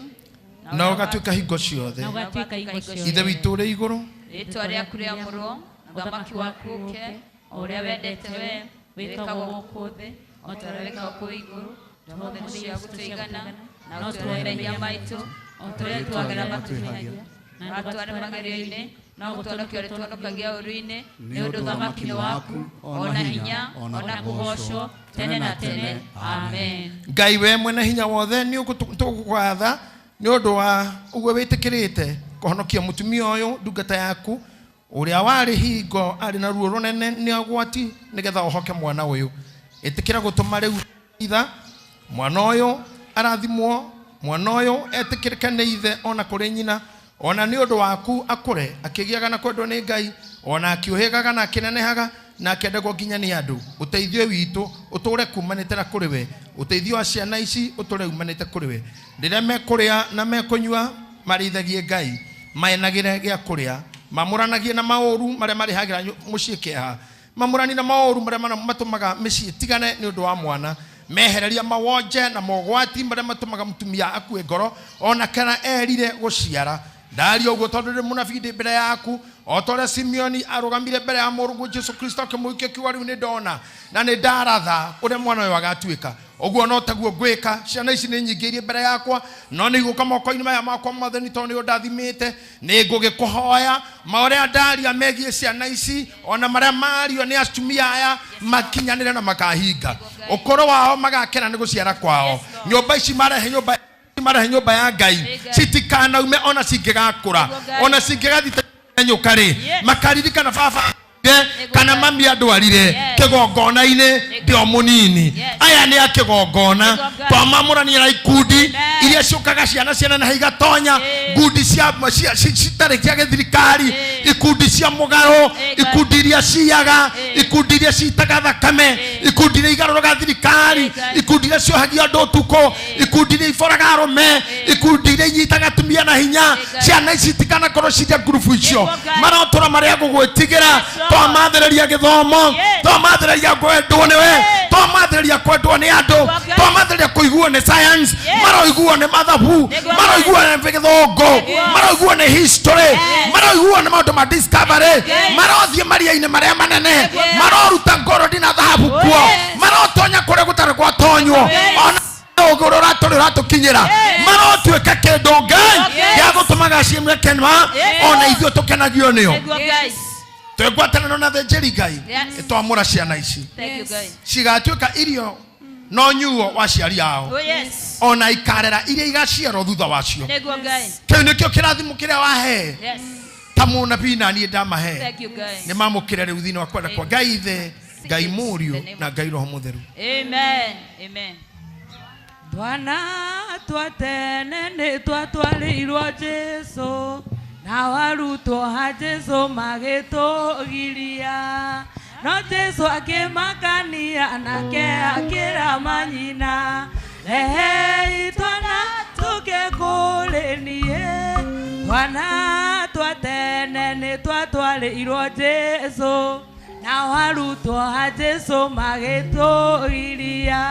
na ũgatuĩka hingo ciothe. Na ũgatuĩka hingo ciothe. Ithe witũ ũrĩ igũrũ, Rĩĩtwa rĩaku rĩamũrwo, ũthamaki waku ũke, o ũrĩa wendete we, wĩkagwo gũkũ thĩ, o ta ũrĩa wĩkagwo kũu igũrũ. Tũhe mũthenya cia gũtũigana, na ũtuohere mehia maitũ, o ta ũrĩa tuohagĩra matwĩhagia. Na ndũgatware magerio-inĩ, no gũtũhonokia ũrĩtũhonokagia ũũru-inĩ, nĩ ũndũ ũthamaki nĩ waku, ona hinya, ona kũgoocwo, tene na tene. Amen. Ngai we mwene hinya wothe nĩ tũgũgatha nĩ ũndũ wa ũguo wĩtĩkĩrĩte kũhonokia mũtumia ũyũ ndungata yaku ũrĩa warĩ hingo arĩ na ruo rũnene nĩ ũgwati nĩgetha ũhoke mwana ũyũ. Ĩtĩkĩra gũtũma rĩu itha mwana ũyũ arathimwo, mwana ũyũ etĩkĩrĩke nĩ ithe ona kũrĩ nyina, ona nĩ ũndũ waku akũre akĩgĩaga na kwendwo nĩ Ngai, ona akĩũhĩgaga na akĩnenehaga na akĩendagwo nginya nĩ andũ. Ũteithio witũ ũtũre kumanĩte na kũrĩ we, ũteithio wa ciana ici ũtũre umanĩte kũrĩ we. Rĩrĩa mekũrĩa na mekũnyua marĩithagie Ngai, maenagĩre gĩa kũrĩa, mamũranagie na maũru marĩa marehagĩra mũciĩ kĩeha, mamũranie na maũru marĩa matũmaga mĩciĩ ĩtigane nĩ ũndũ wa mwana, mehereria mawonje na mogwati marĩa matũmaga mũtumia akue ngoro ona kana erire gũciara. Ndaria ũguo tondũ ndĩ mũnabii ndĩ mbere yaku, o ta ũrĩa Simeoni arũgamire mbere ya mũrũguo Jesũ Kristo akĩmũikia kiugo rĩu nĩ ndona na nĩ ndaratha ũrĩa mwana ũyũ agatuĩka. Ũguo no taguo ngwĩka. Ciana ici nĩ nyingĩ iria mbere yakwa, no nĩ igũka moko-inĩ maya makwa Mwathani, tondũ nĩ ũndathimĩte. Nĩ ngũgĩkũhoya maũrĩa ndaria megiĩ ciana ici, ona marĩa mario nĩ atumia aya makinyanĩre na makahinga. Ũkũrũ wao magakena nĩ gũciara kwao. Nyũmba ici marehe nyũmba marehe nyũmba ya Ngai citikanaume ona cingĩgakũra, ona cingĩgathita nyũka rĩ, makaririkana baba kana mami andwarire kĩgongona-inĩ ndĩ o mũnini. Aya nĩ a kĩgongona, twamamũrania na ikundi iria ciũkaga ciana ciana na igatonya ngundi citarĩ cia gĩthirikari, ikundi cia mũgarũ, ikundi iria ciaga, ikundi iria citaga thakame, ikundi iria igarũraga thirikari, ikundi iria ciohagia andũ ũtukũ, ikundi iria iboraga arũme, ikundi iria inyitaga atumia na hinya. Ciana ici itikanakorwo ciria ngurubu icio, marotũra marĩa gũgwĩtigĩra. Twamathĩrĩria gĩthomo, twamathĩrĩria kwendwo nĩwe, twamathĩrĩria kwendwo nĩ andũ, twamathĩrĩria kũiguo nĩ science, maroiguo nĩ mathabu, maroiguo nĩ gĩthũngũ, maroiguo nĩ history, maroiguo nĩ maũndũ ma discovery, marothiĩ maria-inĩ marĩa manene, maroruta ngorodi na thahabu kuo, marotonya kũrĩa gũtarĩ gwatonywo, ona ũgũrũ ũratũrĩ ũratũkinyĩra, marotuĩka kĩndũ Ngai gĩa gũtũmaga ciemwe kenwa, ona ithuĩ tũkenagio nĩo. Twĩgwatanĩro na thĩnjĩri Ngai ĩtwamũra ciana ici cigatuĩka irio no nyuo wa aciari ao, ona ikarera iria igaciarwo thutha wacio. Kĩu nĩkĩo kĩrathimo kĩrĩa wahe. Ta mũnabii na niĩ ndamahe. Thank you, guys. Nĩ mamũkĩre rĩu thĩinĩ wa kwenda kwa Ngai Ithe, Ngai Mũriũ na Ngai Roho Mũtheru. Amen. Amen. Twana twa tene nĩ twatwarĩirwo Jesũ, na arutwo a Jesũ magĩtũgiria. No Jesũ akĩmakania nake akĩra manyina, rehei twana tũke kũrĩ niĩ. Twana twa tene nĩ twatwarĩirwo Jesũ, nao arutwo a Jesũ magĩtũgiria.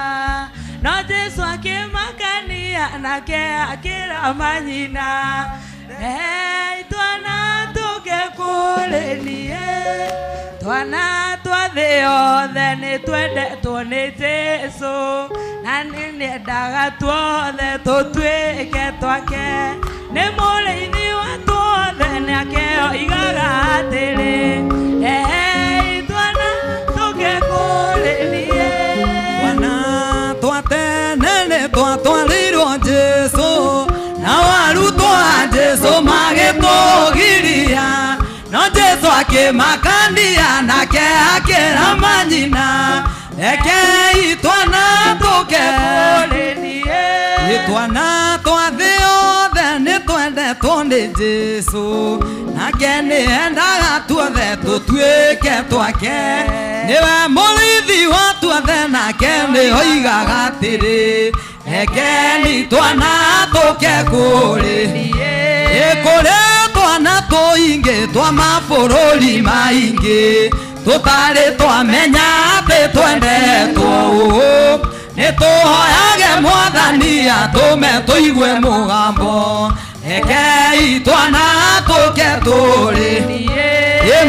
No Jesũ akĩmakania nake akĩra manyina, rehei twana tũke kũrĩ niĩ. Twana twa thĩ yothe nĩ twendetwo nĩ Jesũ, na nĩ nĩendaga tuothe tũtuĩke twake. Nĩ mũrĩithi wa tuothe nĩake oigaga atĩrĩ, rehei twana tũke kũrĩ niĩ. Twana twa tene nĩ twatwarĩirwo Jesũ, nao arutwo a Jesũ magĩtũgiria. No Jesũ akĩmakania nake akĩra manyina, rekei twana tũke kũrĩ niĩ. Twana twa thĩ yothe nĩ twendetwo nĩ Jesũ, nake nĩ endaga tuothe tũtuĩke twake. Nĩwe mũrĩithi wa tuothe nake nĩ oigaga atĩrĩ, rekeni twana tũke kũrĩ niĩ. Kũrĩ twana tũingĩ twa mabũrũri maingĩ, tũtarĩ twamenya atĩ twendetwo ũũ. Nĩ tũhoyage Mwathani atũme tũigue mũgambo, rekei twana tũke tũrĩ niĩ.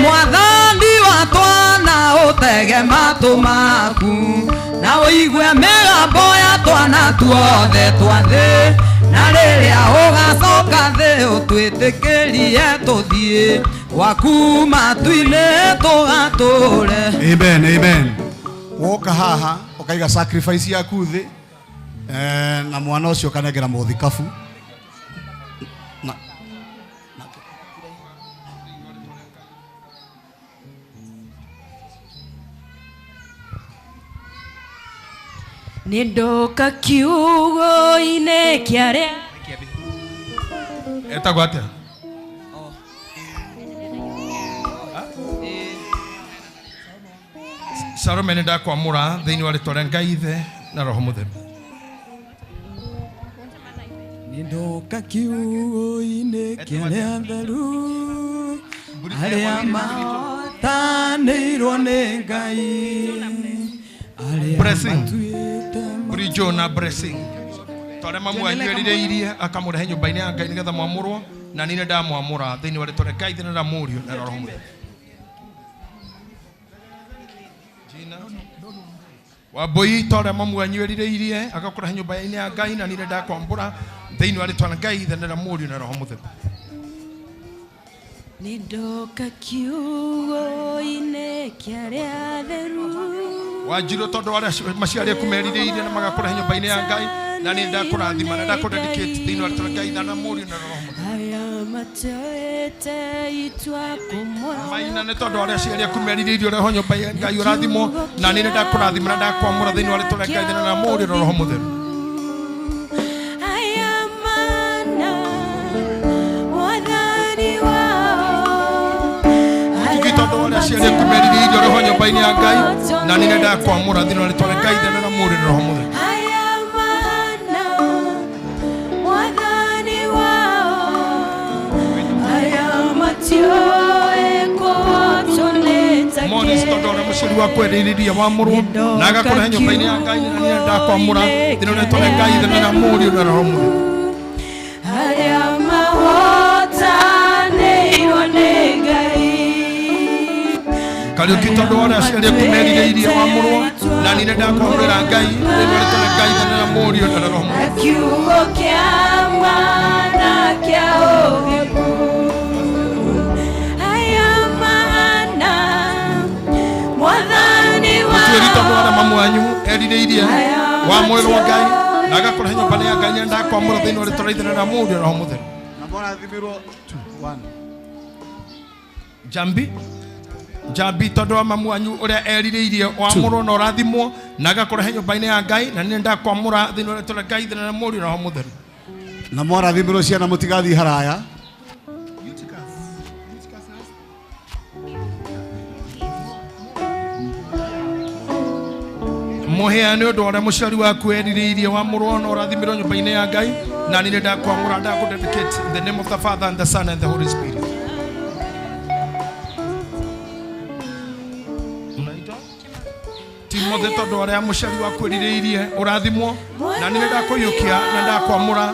Mwathani wa twana ũtege matũ maku, na ũigue mĩgambo ya twana tuothe twa thĩ. Na rĩrĩa ũgacoka thĩ ũtwĩtĩkĩrie tũthiĩ gwaku matu-inĩ tũgatũre. Amen, amen. Woka haha ũkaiga sacrifice yaku thĩ, na mwana ũcio ũkanengera mũthikabu. Na Nĩ ndoka kiugo-inĩ kĩa arĩa Etagwo atĩa? Salome nĩ ndakwamũra thĩinĩ wa rĩtwa rĩa Ngai Ithe na Roho Mũtheru. Nĩ ndoka kiugo-inĩ kĩa arĩa atheru, arĩa mahotanĩirwo nĩ Ngai, arĩa Blessing. matuĩte Buri Jonah Blessing. Twarĩa mamu wanyu erirĩirie akamũrehe nyũmba-inĩ ya Ngai nĩgetha mwamũrwo, na niĩ nĩ ndamwamũra thĩinĩ wa rĩtwa rĩa Ngai Ithe na Mũriũ na Roho Mũtheru. Wambui twarĩa mamu wanyu erirĩirie agakũrehe nyũmba-inĩ ya Ngai, na niĩ nĩ ndakwambũra thĩinĩ wa rĩtwa rĩa Ngai Ithe na Mũriũ na Roho Mũtheru. Nĩ ndoka kiugo-inĩ kĩa arĩa atheru, Wanjirũ tondũ arĩa maciari aku merirĩirie na magakũrehe nyũmba-inĩ ya Ngai, na niĩ ndakũrathima na ndakũdedicate thĩinĩ wa rĩtwa rĩa Ngai Ithe na Mũriũ na Roho Mũtheru. arĩa matoete itua kũmwamũra. Maina nĩ tondũ arĩa aciari aku merirĩirie ũreho nyũmba ya Ngai ũrathimwo, na niĩ nĩ ndakũrathima na ndakwamũra thĩinĩ wa rĩtwa rĩa Ngai Ithe na Mũriũ na Roho Mũtheru. Aya mana Mwathani wao, Ngugi tondũ arĩa aciari aku merirĩirie ũreho nyũmba-inĩ ya Ngai, na niĩ nĩ ndakwamũra thĩinĩ wa rĩtwa rĩa Ngai Ithe na Mũriũ na Roho Mũtheru. aya mana Mwathani wao, aya matioe kũhotwo nĩ take. Morris tondũ ũrĩa mũciari waku erirĩirie wamũrwo na agakũrehe nyũmba-inĩ ya Ngai, na niĩ nĩ ndakwamũra thĩinĩ wa rĩtwa rĩa Ngai Ithe na Mũriũ na Roho Mũtheru. Arĩa mahotanĩirwo nĩ Ngai, Kariũki tondũ arĩa aciari aku merirĩirie wamũrwo, na niĩ nĩ ndakwamũrĩra Ngai thĩinĩ wa rĩtwa rĩa Ngai Ithe na Mũriũ na Roho Mũtheru. kiugo kĩa Mwana kĩa ũgĩku. Aya mana Mwathani Mũtuĩri tondũ wao, arĩa mamu wanyu erirĩirie wamwĩrwo Ngai na agakũrehe nyũmba-inĩ ya Ngai, nĩ ndakwamũra thĩinĩ wa rĩtwa rĩa Ithe na Mũriũ na Roho Mũtheru. Na mũrathimirwo one. Njambi Njambi tondũ wa mamu wanyu ũrĩa erirĩirie wamũrwo na ũrathimwo na agakũrehe nyũmba-inĩ ya Ngai na nĩ ndakwamũra thĩinĩ wa rĩtwa rĩa Ngai Ithe na Mũriũ na Roho Mũtheru. Na mwarathimirwo ciana mũtigathiĩ haraya. Mũhĩa nĩ ũndũ wa ũrĩa mũciari waku erirĩirie wamũrwo na ũrathimirwo nyũmba-inĩ ya Ngai na nĩ ndakwamũra ndakũdedicate in the name of the Father and the Son and the Holy Spirit. Unaitwa? Timothy tondũ ũrĩa mũciari waku erirĩirie ũrathimwo na nĩ ndakũiyũkia na ndakwamũra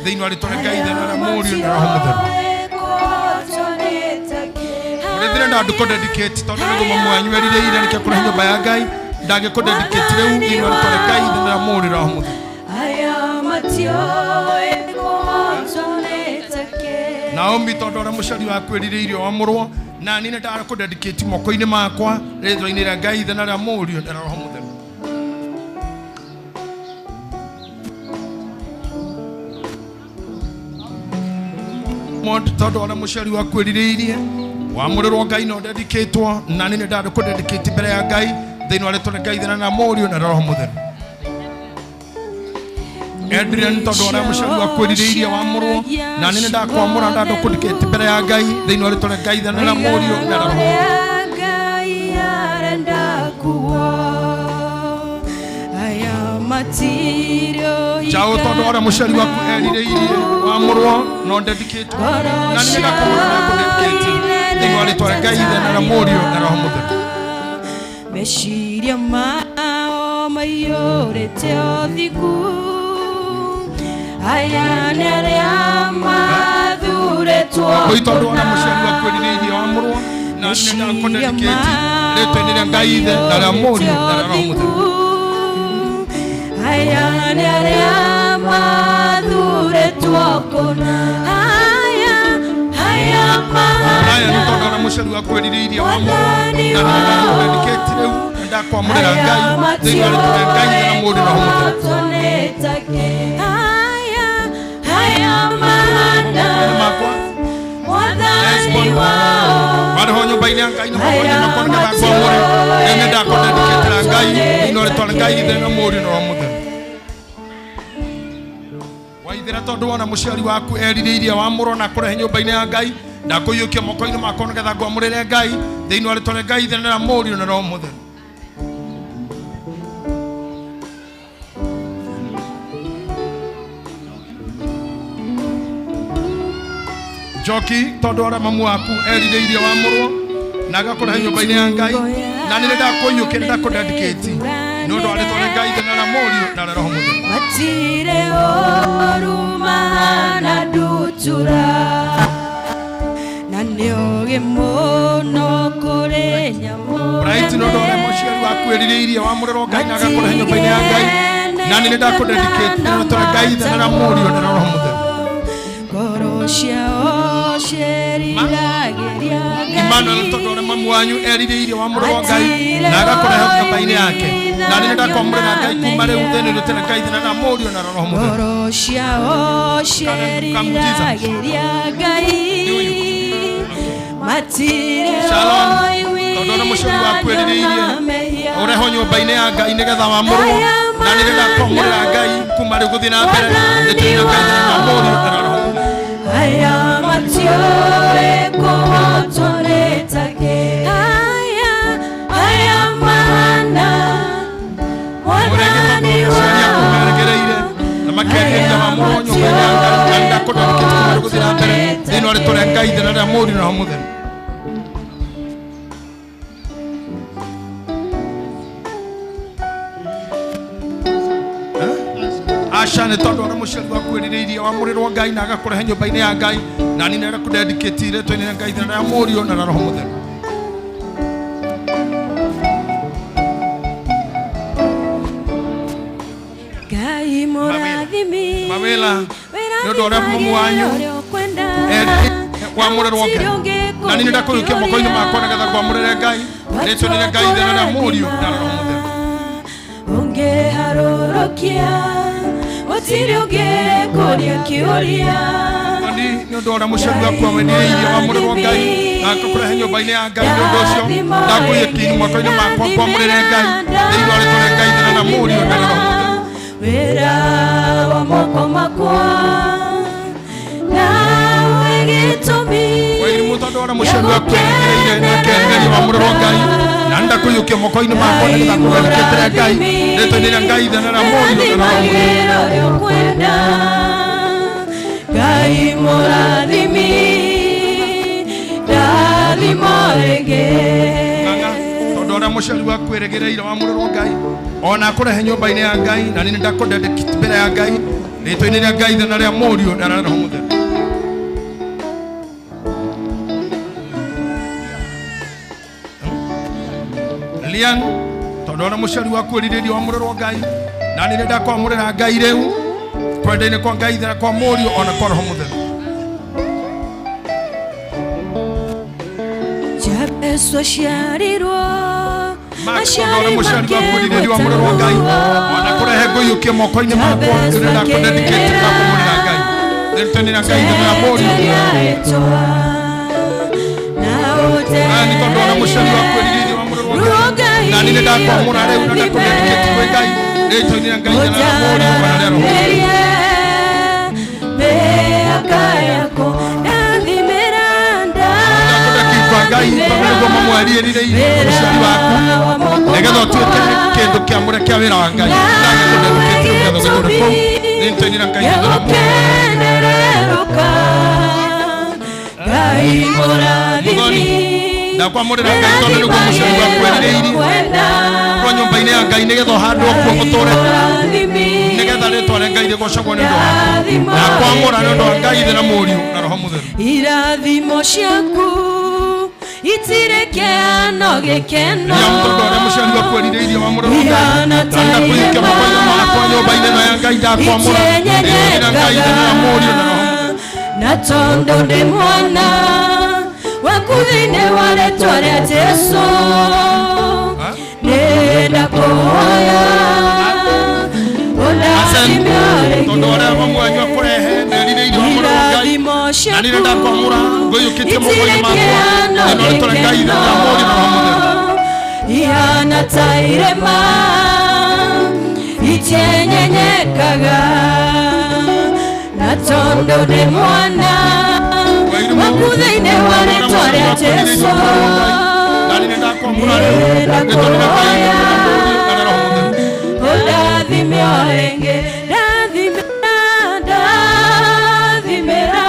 thĩinĩ wa rĩtwa rĩa Ngai Ithe na rĩa Mũriũ na Roho Mũtheru. Mũrĩthire ndandũkũdedicate tondũ nĩguo mamu wanyu erirĩirie nĩkĩo kũrehe nyũmba ya Ngai ndagĩkũdedicate rĩu thĩinĩ wa rĩtwa rĩa Ngai Ithe na rĩa Mũriũ na Roho Mũtheru. Naomi tondũ ũrĩa mũciari waku erirĩirie wamũrwo na niĩ nĩndakũdedicate moko-inĩ makwa rĩtwa-inĩ rĩa Ngai Ithe na rĩa Mũriũ na Roho Mũtheru. Mond tondũ ũrĩa mũciari waku erirĩirie wamũrĩrwo Ngai na ũdedicatwo na niĩ nĩndakũdedicate mbere ya Ngai thĩinĩ wa rĩtwa rĩa Ngai Ithe na rĩa Mũriũ na Roho Mũtheru. Adrian tondũ ũrĩa mũciari waku erirĩirie wamũrwo na niĩ nĩndakwamũra ndandũkũdedicate mbere ya Ngai thĩinĩ wa rĩtwa rĩa Ngai Ithe na rĩa Mũriũ na Roho Mũtheru. Chao tondũ ũrĩa mũciari waku erirĩirie wamũrwo na ũdedicatwo na niĩ nĩndakwamũra ndakũdedicate thĩinĩ wa rĩtwa rĩa Ngai Ithe na rĩa Mũriũ na Roho Mũtheru. Meciria mao maiyũrĩte ũthingu, aya nĩ arĩa mathurĩtwo. Wambui tondũ ũrĩa mũciari waku erirĩirie wamũrwo na niĩ nĩndakũdedicate rĩtwa-inĩ rĩa Ngai Ithe na rĩa Mũriũ na rĩa Roho Mũtheru. Aya nĩ arĩa mathurĩtwo kũna. Aya, aya Brian tondũ ũrĩa mũciari waku erirĩirie wamũrwo na niĩ nĩndakũdedicate rĩu nĩndakwamũrĩra Ngai thĩinĩ wa rĩtwa rĩa Ngai Ithe na Mũriũ na Roho Mũtheru. Warĩho nyũmba-inĩ ya Ngai na moko-inĩ makwa nĩgetha ngwamũre rĩu nĩndakũdedicatĩra Ngai thĩinĩ wa rĩtwa rĩa Ngai Ithe na Mũriũ na Roho Mũtheru. Waithĩra tondũ wona mũciari waku erirĩirie wamũrwo na kũrehe nyũmba-inĩ ya Ngai ndakũiyũkia moko-inĩ makwa nĩgetha ngwamũrĩre Ngai thĩinĩ wa rĩtwa rĩa Ngai Ithe na rĩa Mũriũ na Roho Mũtheru. Njoki tondũ ũrĩa mamu waku erirĩirie wamũrwo na agakũrehe nyũmba-inĩ ya Ngai na nĩ ndakũiyũkia nĩndakũdedicate nĩ ũndũ wa rĩtwa rĩa Ngai Ithe na rĩa Mũriũ na rĩa Roho Mũtheru. Matire ũru mahana ndutura na nĩũgĩ mũno kũrĩ nyamũ. Bright nĩ ũndũ ũrĩa mũciari waku erirĩirie wamũrĩrwo Ngai na agakũrehe nyũmba-inĩ ya Ngai na nĩ ndakũdedicate nĩ rĩtwa rĩa Ngai Ithe na rĩa Mũriũ na rĩa Roho Mũtheru. Ngoro ciao ciĩriragĩria Emmanuel tondũ ũrĩa mamu wanyu erirĩirie wamũrĩrwo Ngai na agakũrehe nyũmba-inĩ yake na nĩ ndakwamũrĩra Ngai kuma rĩu thĩinĩ rĩtwa rĩa Ngai Ithe na rĩa Mũriũ na rĩa Roho Mũtheru. Ngoro ciao ciĩriragĩria Ngai matirĩ Shalom tondũ ũrĩa mũciari waku erirĩirie ũrehwo nyũmba-inĩ ya Ngai nĩgetha wamũrwo na nĩ ndakwamũrĩra Ngai kuma rĩu gũthiĩ na mbere rĩtwa rĩa Ngai Ithe na rĩa Mũriũ na rĩa Roho Mũtheru. Aya matiũĩ kũhotwo nĩ take. Aya, aya mahana Mwathani wao. Meregereire na makerirĩria wamũrwo nyũmba-inĩ ya Ngai na ndakũdedicate kuma rĩu gũthiĩ na mbere thĩinĩ wa rĩtwa rĩa Ngai Ithe na rĩa Mũriũ na Roho Mũtheru. Asha nĩ tondũ ũrĩa mũciari waku erirĩirie wamũrĩrwo Ngai na agakũrehe nyũmba-inĩ ya Ngai na niĩ nĩndakũdedicate rĩtwa-inĩ rĩa Ngai Ithe na rĩa Mũriũ na rĩa Roho Mũtheru. Ngai mũrathimi Mawĩra nĩ ũndũ ũrĩa mamu wanyu wamũrĩrwo Ngai na niĩ nĩndakũiyũkia moko-inĩ makwa nĩgetha ngwamũrĩre Ngai rĩtwa-inĩ rĩa Ngai Ithe na rĩa Mũriũ na rĩa Roho Mũtheru. Ũngĩharũrũkia gũtirĩ ũngĩkũria kĩũria. Nĩ ũndũ ũrĩa mũciari waku awendereirie wamũrĩrwo Ngai na Na akũrehe nyũmba-inĩ ya Ngai nĩ ũndũ ũcio ndakũiyũkia moko-inĩ makwa kwamũrĩre Ngai thĩinĩ wa rĩtwa rĩa Ngai Ithe na Mũriũ na Roho Mũtheru. Wĩra wa moko makwa nawe gĩtũmi Wairimu tondũ ũrĩa mũciari waku erĩgĩrĩire na akerirĩria wamũrĩrwo Ngai na ndakũiyũkia moko-inĩ makwa nĩgetha ngũredicatĩre Ngai rĩtwa-inĩ rĩa Ngai Ithe na rĩa Mũriũ na Roho Mũtheru. Rathimagĩra ũrĩa ũkwenda Ngai mũrathimi rathimo rĩngĩ Tondũ ũrĩa mũciari waku erĩgĩrĩire wamũrĩrwo Ngai ona akũrehe nyũmba-inĩ ya Ngai na niĩ nĩndakũdedicate mbere ya Ngai rĩtwa-inĩ rĩa Ngai Ithe na rĩa Mũriũ na rĩa Roho Mũtheru. Lian tondũ ũrĩa mũciari waku erirĩirie wamũrĩrwo Ngai na niĩ nĩndakwamũrĩra Ngai rĩu kwenda-inĩ kwa Ngai Ithe na kwa Mũriũ ona kwa Roho Mũtheru. Jabesu aciarirwo Mark tondũ ũrĩa mũciari waku erirĩirie wamũrĩrwo Ngai ona kũrehe ngũiyũkie moko-inĩ makwa rĩu nĩndakũdedicate ndakwamũrĩra Ngai rĩtwa-inĩ rĩa Ngai Ithe na rĩa Mũriũ Nani tondũ ũrĩa mũciari waku erirĩirie wamũrĩrwo Ngai na niĩ nĩndakwamũra rĩu na ndakũdedicate kwĩ Ngai rĩtwa-inĩ rĩa Ngai Ithe na rĩa Mũriũ ona rĩa Roho Mũtheru. Mĩaka yako ndathimĩra Kwa Ngai tondũ nĩguo mamwerirĩirie mũciari waku nĩgetha ũtuĩke kĩndũ kĩamũre kĩa wĩra wa Ngai ndagĩkũdedicate nĩgetha ũgĩtũre kũu rĩtwa-inĩ rĩa Ngai Ithe na rĩa Mũriũ. gũkenererũka Ngai mũrathimi Ndakwamũrĩra Ngai tondũ nĩguo mũciari waku erirĩirie kwa nyũmba-inĩ ya Ngai nĩgetha ũhandwo kuo ũtũre nĩgetha rĩtwa rĩa Ngai rĩgocagwo nĩ ũndũ waku ndakwamũra nĩ ũndũ wa Ngai Ithe na Mũriũ na Roho Mũtheru. Irathimo ciaku itirĩ kĩano gĩkeno Liam tondũ ũrĩa mũciari waku erirĩirie wamũrĩrwo Ngai na ndakũiyũkia moko-inĩ makwa nyũmba-inĩ ĩno ya Ngai ndakwamũra rĩtwa-inĩ rĩa Ngai Ithe na rĩa Mũriũ na Roho Mũtheru. Na tondũ ndĩ mwana waku thĩinĩ wa rĩtwa rĩa Jesũ nĩndakũhoya ũndathime Tondũ ũrĩa mamu wanyu akũrehe na erirĩirie wamũrĩrwo Ngai na niĩ nĩndakwamũra ngũiyũkĩtie moko-inĩ makwa thĩinĩ wa rĩtwa rĩa Ngai Ithe na rĩa Mũriũ na Roho Mũtheru. Ihana ta irĩma itienyenyekaga na tondũ ndĩ mwana waku thĩinĩ wa rĩtwa rĩa Jesũ nĩndakũhoya ũndathime o rĩngĩ ndathimĩra ndathimĩra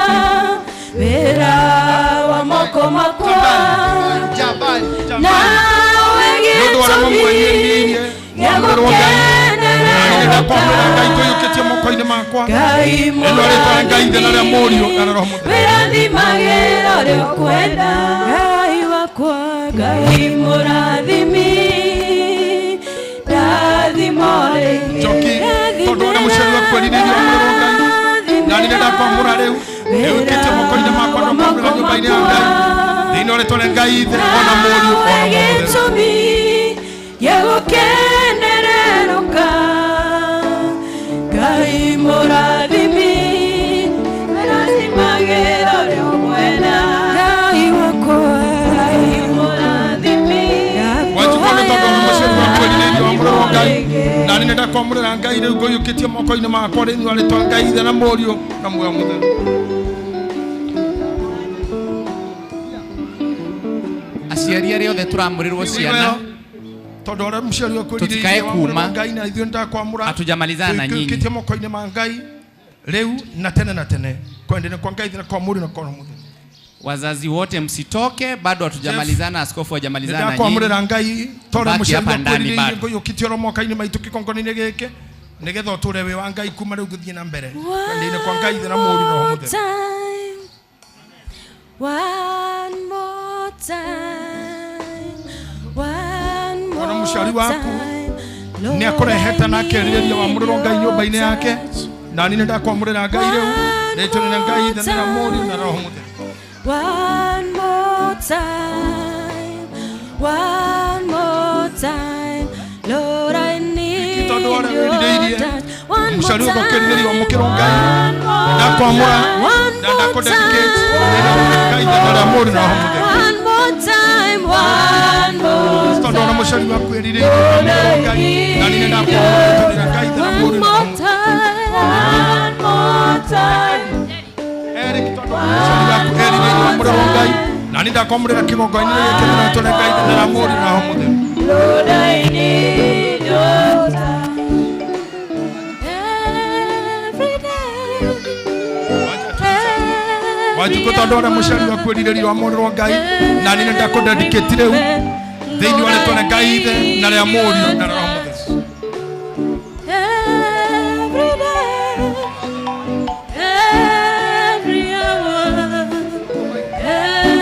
wĩra wa moko makwa nawe Nĩ ũndũ ũrĩa mamu gĩtũmi wanyu erirĩirie gĩa wamũrĩrwo Ngai na niĩ nĩndakwamũrĩra Ngai gũkenererũka ngũiyũkĩtie moko-inĩ makwa Ngai thĩinĩ wa rĩtwa rĩa Ngai Ithe na rĩa Mũriũ na rĩa Roho Mũtheru. Wĩrathimagĩra ũrĩa ũkwenda Ngai wakwa Ngai mũrathimi ndathimo rĩngĩ Njoki tondũ ũrĩa mũciari waku erirĩirie wamũrĩrwo Ngai na niĩ nĩndakwamũra rĩu ngũiyũkĩtie moko-inĩ makwa ndakwamũrĩra nyũmba-inĩ ya Ngai thĩinĩ wa rĩtwa rĩa Ngai Ithe ona Mũriũ ona Roho Mũtheru. Gĩtũmi gĩa gũkenererũka Ngai mũrathimi wĩrathimagĩra ũrĩa ũkwenda Ngai wakwa Ngai mũrathimi Wanjikũ nĩ tondũ ũrĩa mũciari waku erirĩirie wamũrĩrwo Ngai na niĩ nĩndakwamũrĩra Ngai rĩu ngũiyũkĩtie moko-inĩ makwa thĩinĩ wa rĩtwa Ngai Ithe na Mũriũ na Muoyo Mũtheru. Aciari arĩa othe tũramũrĩrwo ciana Tondũ ũrĩa mũciari waku Tutikae erirĩirie wamũrĩrwo kuma. Ngai na ithuĩ nĩndakwamũra Hatujamalizana na nyinyi. ngũiyũkĩtie moko-inĩ ma Ngai rĩu na tene na tene kwenda-inĩ kwa Ngai Ithe na kwa Mũriũ na kwa Roho Mũtheru. Wazazi wote msitoke, bado hatujamalizana, askofu hajamalizana na nyinyi. Nĩndakwamũrĩra Ngai tondũ Baki mũciari hapa waku ndani erirĩirie bado. ngũiyũkĩtie oro moka-inĩ maitũ kĩgongona-inĩ gĩkĩ nĩgetha ũtũre wĩ wa Ngai kuma rĩu gũthiĩ na mbere kwenda-inĩ kwa Ngai Ithe na Mũriũ na Roho Mũtheru. Time, one more time, one Ona more mũciari waku time. nĩ akũrehete na akerirĩria wamũrĩrwo Ngai nyũmba-inĩ yake na niĩ nĩndakwamũrĩra Ngai rĩu rĩtwa-inĩ rĩa Ngai Ithe na rĩa Mũriũ na Roho Mũtheru. One more time, one more time, Lord, I need Tondũ ũrĩa your wĩrirĩirie touch. One more mũciari waku akerirĩria time, wamũkĩrwo Ngai one more ndakwamũra one na more ndakũdedicate Ngai Ithe na rĩa Mũriũ na Roho Mũtheru. One mũciari waku erirĩirie wamũrĩrwo Ngai na niĩ nĩndakwamũrĩra Ngai Ithe na Mũriũ na One more time. Eric tondũ mũciari waku erirĩirie wamũrĩrwo Ngai na niĩ ndakwamũrĩra kĩgongona-inĩ gĩkĩ na rĩĩtwa rĩa Ngai Ithe na rĩa Mũriũ na Roho Mũtheru. Lord, I need your touch. Every day. Wanjikũ tondũ ũrĩa mũciari waku erirĩirie wamũrĩrwo Ngai na niĩ nĩndakũdedicate rĩu thĩinĩ wa rĩĩtwa rĩa Ngai Ithe na rĩa Mũriũ na Roho Mũtheru. Every day, every hour,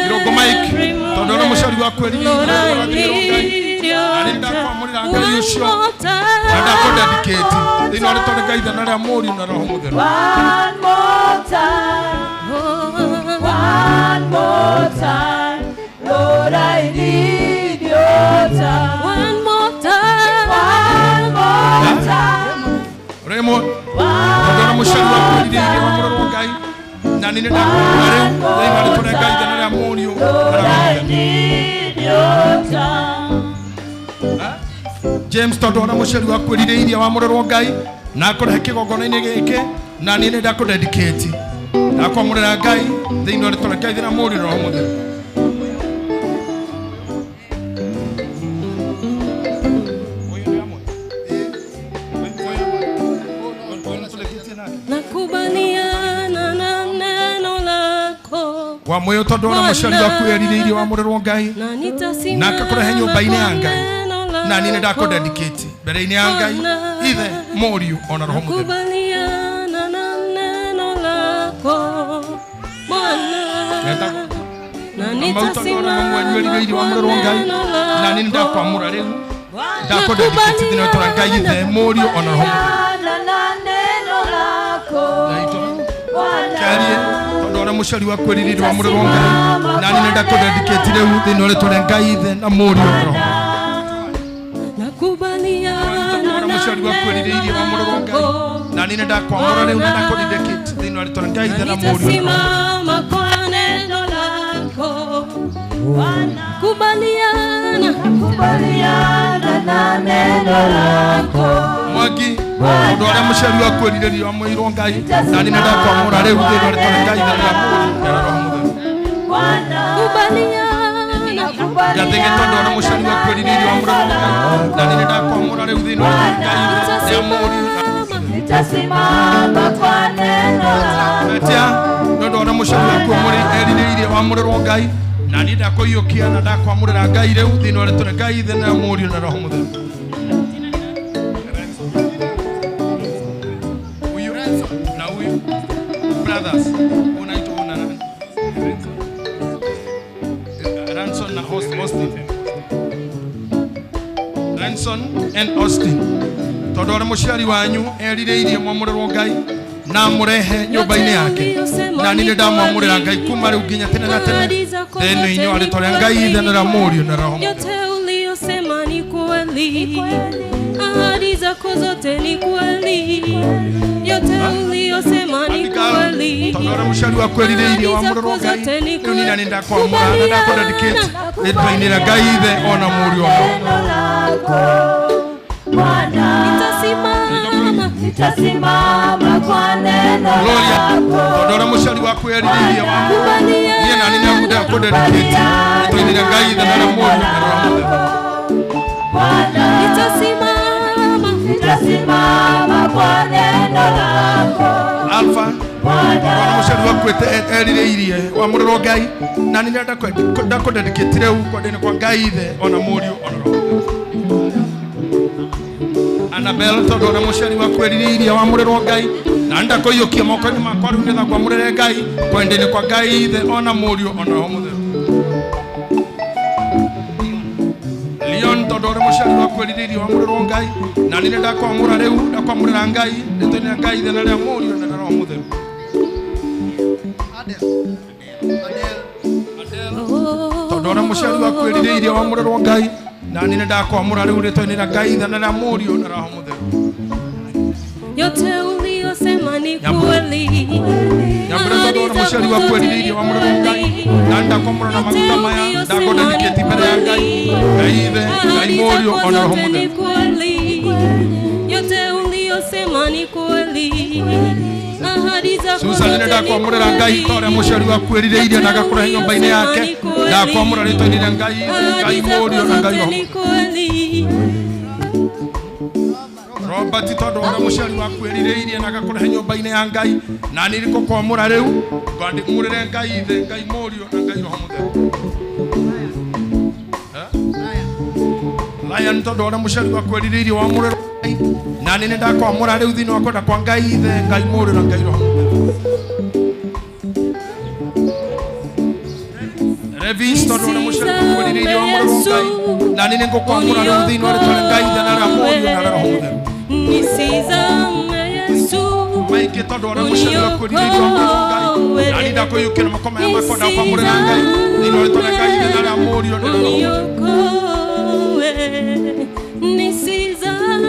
Irũngũ Mike every tondũ ũrĩa mũciari waku erirĩirie Lord, I wamũrĩrwo Ngai need your na niĩ touch. nĩndakwamũrĩra Ngai One ũcio more time. na ndakũdedicate thĩinĩ wa rĩĩtwa rĩa Ngai Ithe na rĩa Mũriũ na Roho Mũtheru. One more time. One more time. Lord, I need your touch. One more time. One more time. Rĩmwe tondũ ũrĩa mũciari waku erirĩirie wamũrĩrwo Ngai na niĩ nĩndakwamũrĩra rĩu thĩinĩ wa rĩĩtwa rĩa Ngai Ithe na rĩa Mũriũ na Lord, Roho I Mũtheru. need your touch. James tondũ ũrĩa mũciari waku erirĩirie wamũrĩrwo Ngai na akũrehe kĩgongona-inĩ gĩkĩ na niĩ nĩndakũdedicate ndakwamũrĩra Ngai thĩinĩ wa rĩĩtwa rĩa Ngai Ithe na Mũriũ na Roho Mũtheru. Nakubaliana na neno lako Wa mwĩyo tondũ ũrĩa mũciari waku erirĩirie wamũrĩrwo Ngai na na nitasimama akakũrehe nyũmba-inĩ ya kwa Ngai neno na niĩ lako nĩndakũdedicate mbere-inĩ ya Ngai Ithe Mũriũ ona Roho Mũtheru. Nakubaliana na neno lako Bwana Etagwo na Kamau tondũ ũrĩa mwanyu nitasimama erirĩirie kwa wamũrĩrwo Ngai neno na niĩ lako nĩndakwamũra rĩu ndakũdedicate thĩinĩ wa rĩĩtwa rĩa Ngai Ithe Mũriũ ona Roho Mũtheru. Kĩarie tondũ ũrĩa mũciari waku erirĩirie wamũrĩrwo Ngai na niĩ nĩndakũdedicate rĩu thĩinĩ wa rĩĩtwa rĩa Ngai Ithe na Mũriũ na Roho Mũtheru. Nakubaliana Ũrĩa na mũciari waku erirĩirie wamũrĩrwo Ngai na niĩ nĩndakwamũra rĩu na ndakũdedicate thĩinĩ wa rĩĩtwa rĩa Ngai Ithe na Mũriũ na Roho Mũtheru. nitasimama kwa neno lako Kubaliana kubaliana na neno lako Mwangi tondũ ũrĩa mũciari waku erirĩirie wamũrĩrwo Ngai na niĩ nĩndakwamũra rĩu thĩinĩ wa rĩĩtwa rĩa Ngai Ithe na Mũriũ na Roho Mũtheru. Kubaliana Njathĩge tondũ ũrĩa mũciari waku erirĩirie wamũrĩrwo Ngai na niĩ nĩndakwamũra rĩu thĩinĩ wa rĩĩtwa rĩa Ngai Ithe rĩa Mũriũ na nitasimama kwa neno lako Metia nĩ ũndũ ũrĩa mũciari waku erirĩirie wamũrĩrwo Ngai na niĩ ndakũiyũkia na ndakwamũrĩra Ngai rĩu thĩinĩ wa rĩĩtwa rĩa Ngai Ithe na Mũriũ na Roho Mũtheru. Huyu na huyu brothers unaitwa una nani? Ranson na Austin. Ranson and Austin tondũ ũrĩa mũciari wanyu erirĩirie mwamũrĩrwo Ngai na mũrehe nyũmba-inĩ yake na niĩ nĩndamwamũrĩra Ngai kuma rĩu nginya tene na tene thĩinĩ wa rĩĩtwa rĩa Ngai Ithe na rĩa Mũriũ na Roho Mũtheru. Yote uliyosema ni kweli, ahadi zako zote ni kweli. Yote uliyosema ni kweli, tondũ ũrĩa mũciari waku erirĩirie ahadi wamũrĩrwo zako Ngai zote ni rĩu niĩ kweli. nĩndakwamũra na ndakũdedicate rĩĩtwa-inĩ rĩa Ngai Ithe ona Mũriũ ona Roho Nitasimama, nitasimama kwa neno Gloria lako. tondũ ũrĩa mũciari waku erirĩirie wamũrĩrwo niĩ na niĩ ndakũdedicate rĩĩtwa-inĩ rĩa Ngai Ithe na rĩa Mũriũ na Roho Mũtheru. Nitasimama, nitasimama kwa neno lako. Alpha tondũ ũrĩa mũciari waku erirĩirie wamũrĩrwo Ngai na niĩ ndakũdedicate rĩu kwenda-inĩ kwa Ngai Ithe ona Mũriũ ona Roho Mũtheru. Annabel tondũ ũrĩa mũciari waku erirĩirie wamũrĩrwo Ngai na nĩndakũiyũkia moko-inĩ makwa rĩu nĩgetha ngwamũrĩre Ngai kwenda-inĩ kwa Ngai Ithe ona Mũriũ ona Roho Mũtheru. Leon tondũ ũrĩa mũciari waku erirĩirie wamũrĩrwo Ngai na niĩ nĩndakwamũra rĩu ndakwamũrĩra Ngai rĩĩtwa-inĩ rĩa Ngai Ithe na rĩa Mũriũ na rĩa Roho Mũtheru. Tondũ ũrĩa mũciari waku erirĩirie wamũrĩrwo Ngai na niĩ nĩndakwamũra rĩu rĩĩtwa-inĩ rĩa Ngai Ithe na rĩa Mũriũ na Roho Mũtheru. Yote uliyosema ni ni Nyambura. kweli. Nyambura tondũ ona mũciari waku erirĩirie wamũrĩrwo Ngai na ndakwamũra na maguta maya ndakũdedicate mbere ya Ngai, Ngai Ithe, Ngai Ahadi Mũriũ zako ona Roho zote ni Mũtheru. kweli, yote uliyosema ni kweli. Ahadi zako Susan nĩ zote ni ndakwamũrĩra Ngai ta ũrĩa mũciari waku erirĩirie na agakũrehe nyũmba-inĩ yake, ndakwamũra rĩtwa-inĩ rĩa Ngai Ithe, Ngai ahadi zako Mũriũ na Ngai zote Roho ni kweli. Robert tondũ ũrĩa mũciari waku erirĩirie na agakũrehe nyũmba-inĩ ya Ngai na niĩ ngũkwamũra rĩu ngwandĩmũrĩre Ngai Ithe, Ngai Mũriũ na Ngai Roho Mũtheru. Eh? Lion tondũ ũrĩa mũciari waku erirĩirie wamũrĩrwo Ngai na niĩ nĩndakwamũra rĩu thĩinĩ wa kwenda kwa Ngai Ithe, Ngai Mũriũ na Ngai Roho Mũtheru. Revis tondũ ũrĩa mũciari waku erirĩirie wamũrĩrwo Ngai na niĩ nĩngũkwamũra rĩu thĩinĩ wa rĩtwa rĩa Ngai Ithe na rĩa Mũriũ na rĩa Roho Mũtheru. Nisizame Yesu, Maingĩ tondũ ũrĩa mũciari waku erirĩirie wamũrĩrwo Ngai na niĩ ndakũiyũkia na moko maya makwa ndakwamũrĩra Ngai thĩinĩ wa rĩtwa rĩa Ngai Ithe na rĩa Mũriũ na rĩa Roho Mũtheru. uniokoe. Nisizame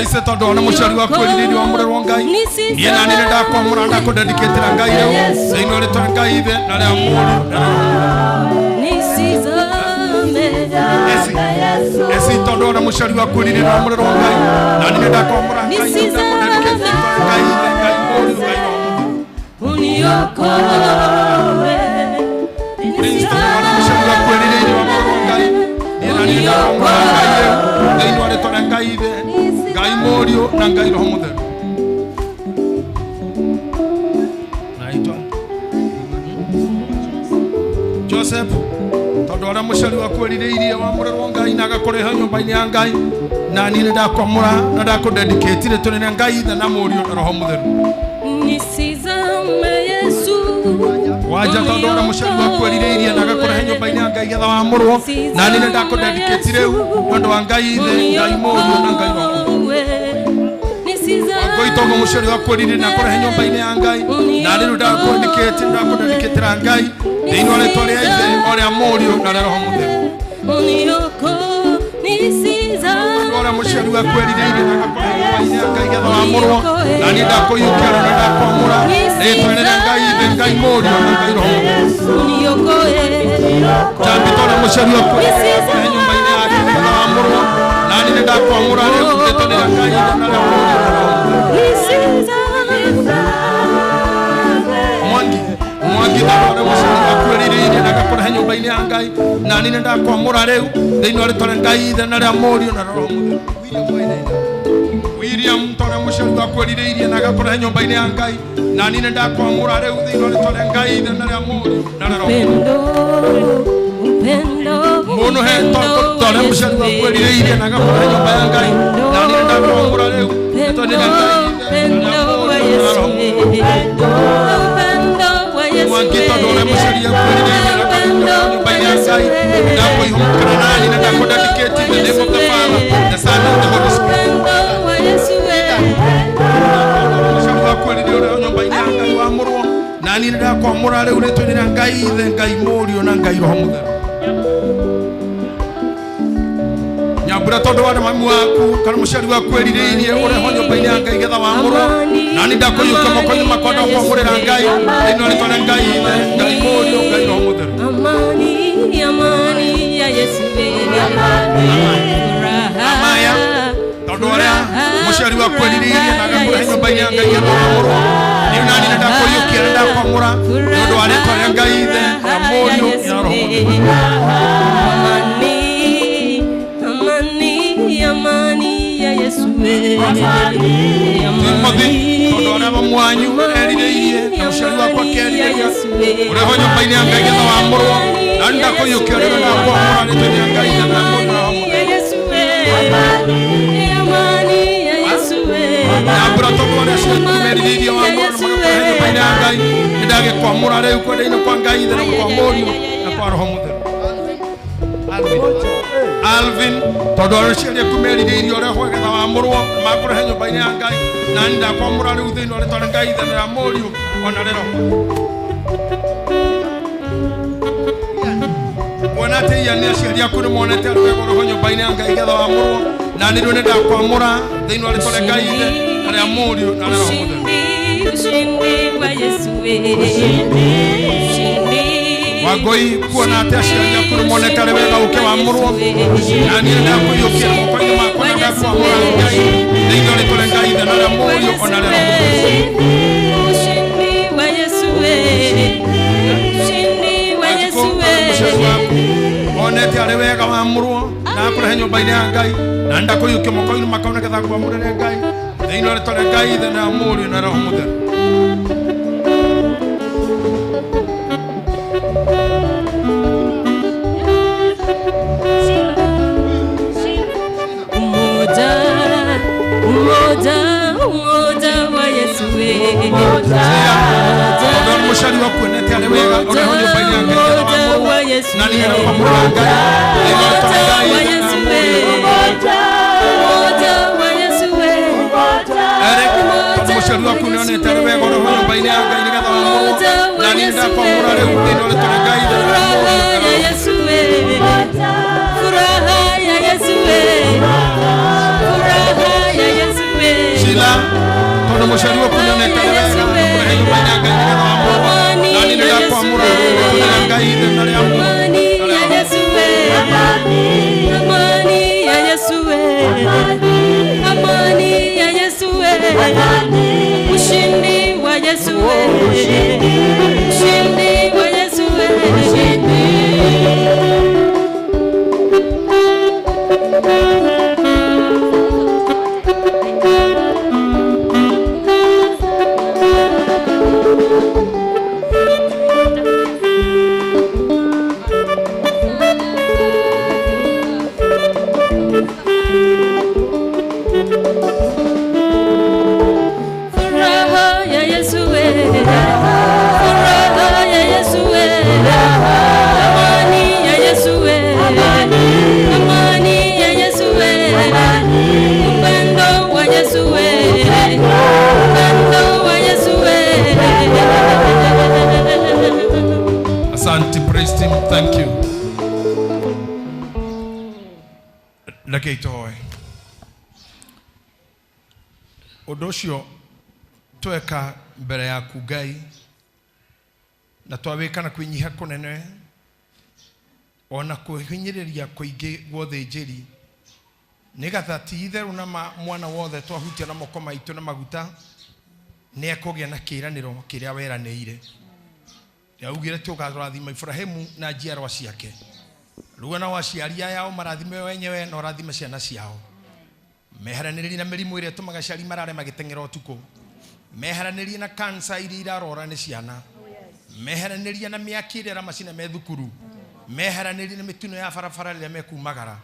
Stacy tondũ ona mũciari waku erirĩirie wamũrĩrwo Ngai niĩ na niĩ nĩndakwamũra ndakũdedicatĩra Ngai rĩu thĩinĩ wa rĩtwa rĩa Ngai Ithe na rĩa Mũriũ na rĩa Roho Mũtheru. Nisizame Esi tondũ ona mũciari waku erirĩirie wamũrĩrwo Ngai na niĩ nĩndakwamũra Ngai ndakũdedicatĩra Ngai Ithe, Ngai Mũriũ, Ngai Roho Mũtheru. uniokoe. Prince tondũ ona mũciari waku erirĩirie wamũrĩrwo Ngai niĩ na niĩ nĩndakwamũra Ngai rĩu thĩinĩ wa rĩtwa rĩa Ngai Ithe, Ngai Mũriũ na Ngai Roho Mũtheru. Naitwa Joseph tondũ ũrĩa mũciari waku erirĩirie wamũrĩrwo Ngai na agakũrehe nyũmba-inĩ ya Ngai na niĩ nĩndakwamũra na ndakũdedicate rĩtwa rĩa Ngai Ithe na Mũriũ na Roho Mũtheru. Nisizame Yesu, Wanja tondũ ũrĩa mũciari waku erirĩirie na agakũrehe nyũmba-inĩ ya Ngai getha wamũrwo na niĩ nĩndakũdedicate rĩu nĩ ũndũ wa Ngai Ithe, Ngai Mũriũ na Ngai Roho Mũtheru. Nisizame Wangũi tondũ mũciari waku erirĩirie na akũrehe nyũmba-inĩ ya Ngai na rĩu ndakũdedicate ndakũdedicatĩra Ngai thĩinĩ wa rĩtwa rĩa Ithe o rĩa Mũriũ na rĩa Roho Mũtheru. uniokoe. Nisizame Ũrĩa mũciari waku erirĩirie na agakũrehe nyũmba-inĩ ya Ngai getha wamũrwo na niĩ ndakũiyũkia na ndakwamũra rĩtwa rĩa Ngai Ithe, Ngai Mũriũ na Ngai Roho Mũtheru. uniokoe. Jambi tondũ mũciari waku erirĩirie akũrehe nyũmba-inĩ yake getha wamũrwo na niĩ nĩndakwamũra rĩu rĩtwa rĩa Ngai Ithe na rĩa Mũriũ na Roho Mũtheru. Mwangi Mwangi tondũ ũrĩa mũciari waku erirĩirie na agakũrehe nyũmba-inĩ ya Ngai na niĩ nĩndakwamũra rĩu thĩinĩ wa rĩtwa rĩa Ngai Ithe na rĩa Mũriũ na Roho Mũtheru. William tondũ ũrĩa mũciari waku erirĩirie na agakũrehe nyũmba-inĩ ya Ngai na niĩ nĩndakwamũra rĩu thĩinĩ wa rĩtwa rĩa Ngai Ithe na rĩa Mũriũ na rĩa Roho Mũtheru. Upendo, Mũndũ he tondũ ũrĩa mũciari waku erirĩirie na agakũrehe nyũmba ya Ngai na niĩ nĩndakwamũra rĩu rĩtwa rĩa Ngai Ithe na rĩa Mũriũ na Roho Mũtheru. upendo wa Yesu. Mwangi tondũ ũrĩa mũciari waku erirĩirie na agakũrehe nyũmba-inĩ ya Ngai ndakũihũmũkĩra nani na ndakũdedicate in the name of the Father, the Son and the Holy Spirit. Upendo wa Yesu. Mũciari waku erirĩirie ũrĩa nyũmba-inĩ ya Ngai wamũrwo na niĩ nĩndakwamũra rĩu rĩtwa-inĩ rĩa Ngai Ithe, Ngai Mũriũ na Ngai Roho Mũtheru. Nyambura tondũ wa mami waku kana mũciari waku erirĩirie ũrehwo nyũmba-inĩ ya Ngai getha wamũrwo na niĩ ndakũiyũkia moko-inĩ makwa ndakwamũrĩra Ngai thĩinĩ wa rĩtwa rĩa Ngai Ithe, Ngai Mũriũ, Ngai Roho Mũtheru. Amani, amani ya Yesu. Amaya tondũ ũrĩa mũciari waku erirĩirie na agakũrehe nyũmba-inĩ ya Ngai getha wamũrwo niĩ na niĩ nĩndakũiyũkia na ndakwamũra nĩ ũndũ wa rĩtwa rĩa Ngai Ithe na Mũriũ na Roho Mũtheru. Amani, amani, amani ya Yesu. Timothy tondũ ũrĩa mamu wanyu erirĩirie na mũciari waku akerirĩria ũrehwo nyũmba-inĩ ya Ngai getha wamũrwo na nĩ ndakũiyũkia rĩu ndakwamũra rĩtwa rĩa Ngai Ithe na Mũriũ na Roho Mũtheru. Amani ya Yesu. Nyambura tondũ arĩa acio merirĩirie wamũrwo na magakũrehe nyũmba-inĩ ya Ngai nĩndagĩkwamũra rĩu kwenda-inĩ kwa Ngai Ithe na kwa Mũriũ na kwa Roho Mũtheru. Alvin tondũ aciari aku merirĩirie ũrehwo getha wamũrwo na makũrehe nyũmba-inĩ ya Ngai na nĩ ndakwamũra rĩu thĩinĩ wa rĩtwa rĩa Ngai Ithe na rĩa Mũriũ ona rĩa Roho. Kuona atĩ ia nĩ aciari aku nĩ monete arĩ wega ũrehwo nyũmba-inĩ ya Ngai getha wamũrwo na nĩ rĩu nĩ ndakwamũra thĩinĩ wa rĩtwa rĩa Ngai Ithe na rĩa Mũriũ na rĩa Roho Mũtheru. Ushindi, ushindi wa Yesu we. Ushindi, ushindi. Wangũi kuona atĩ aciari aku nĩ moneka arĩ wega ũke wamũrwo na niĩ ndakũiyũkia na moko-inĩ makwa na ndakwamũra Ngai thĩinĩ wa rĩĩtwa rĩa Ngai Ithe na rĩa Mũriũ ona rĩa Roho Mũtheru. Ushindi wa Yesu we. Ushindi wa Yesu we. Mũciari waku onete arĩ wega wamũrwo na akũrehe nyũmba-inĩ ya Ngai na ndakũiyũkia moko-inĩ makwa nĩgetha ngwamũrĩre Ngai thĩinĩ wa rĩĩtwa rĩa Ngai Ithe na rĩa Mũriũ na Roho Mũtheru. Umoja, umoja, umoja wa Yesu we. Umoja, Tondũ mũciari waku onete arĩ wega ũrehe nyũmba-inĩ ya Ngai nĩgetha wamũrwo na niĩ ndakwamũra Ngai thĩinĩ wa rĩĩtwa rĩa Ngai wa Ithe na Yesu rĩa we. Mũriũ. Umoja wa Yesu we. Eric, tondũ mũciari waku nĩonete arĩ wega ũrehe nyũmba-inĩ ya Ngai nĩgetha wamũrwo na niĩ ndakwamũra rĩu thĩinĩ wa rĩĩtwa rĩa Ngai Ithe na rĩa Mũriũ Furaha na ya Roho Yesu we. Furaha ya Yesu we. Furaha ya Yesu we. Sheila, tondũ mũciari waku nĩonete arĩ wega ũrehe nyũmba-inĩ ya Ngai nĩgetha wamũrwo na niĩ nĩndakwamũra rĩu thĩinĩ wa rĩĩtwa rĩa Ngai Ithe na rĩa Mũriũ Amani ya Yesu we. Amani ya Yesu we. Amani ya Yesu we. Ushindi wa Yesu we. Ushindi wa Yesu we. Furaha ya Yesu we. Furaha ya Yesu we. Amani ya Yesu we. Amani ya Yesu we. Upendo wa Yesu we. Upendo wa Yesu we. Asante, praise team, thank you. Reke itoe ũndũ ũcio tweka mbere yaku Ngai na twawĩka na kwĩnyiha kũnene ona kwĩhinyĩrĩria kũingĩ guothĩnjĩri nĩgetha ti itherũ na mwana wothe twahutia na moko maitũ na maguta nĩ ekũgĩa na kĩĩranĩro kĩrĩa weranĩire. Yaugire tũkarathima Ibrahimu na njiarwa ciake rĩu ona aciari aya o marathime wenyewe na ũrathime ciana ciao meheranĩrie na mĩrimũ ĩrĩa ĩtũmaga aciari marare magĩteng'era ũtukũ meheranĩrie na kansa iria irarora nĩ ciana meheranĩrie na mĩaki ĩrĩa ĩramacina me thukuru meheranĩrie na mĩtino ya barabara rĩrĩa mekumagara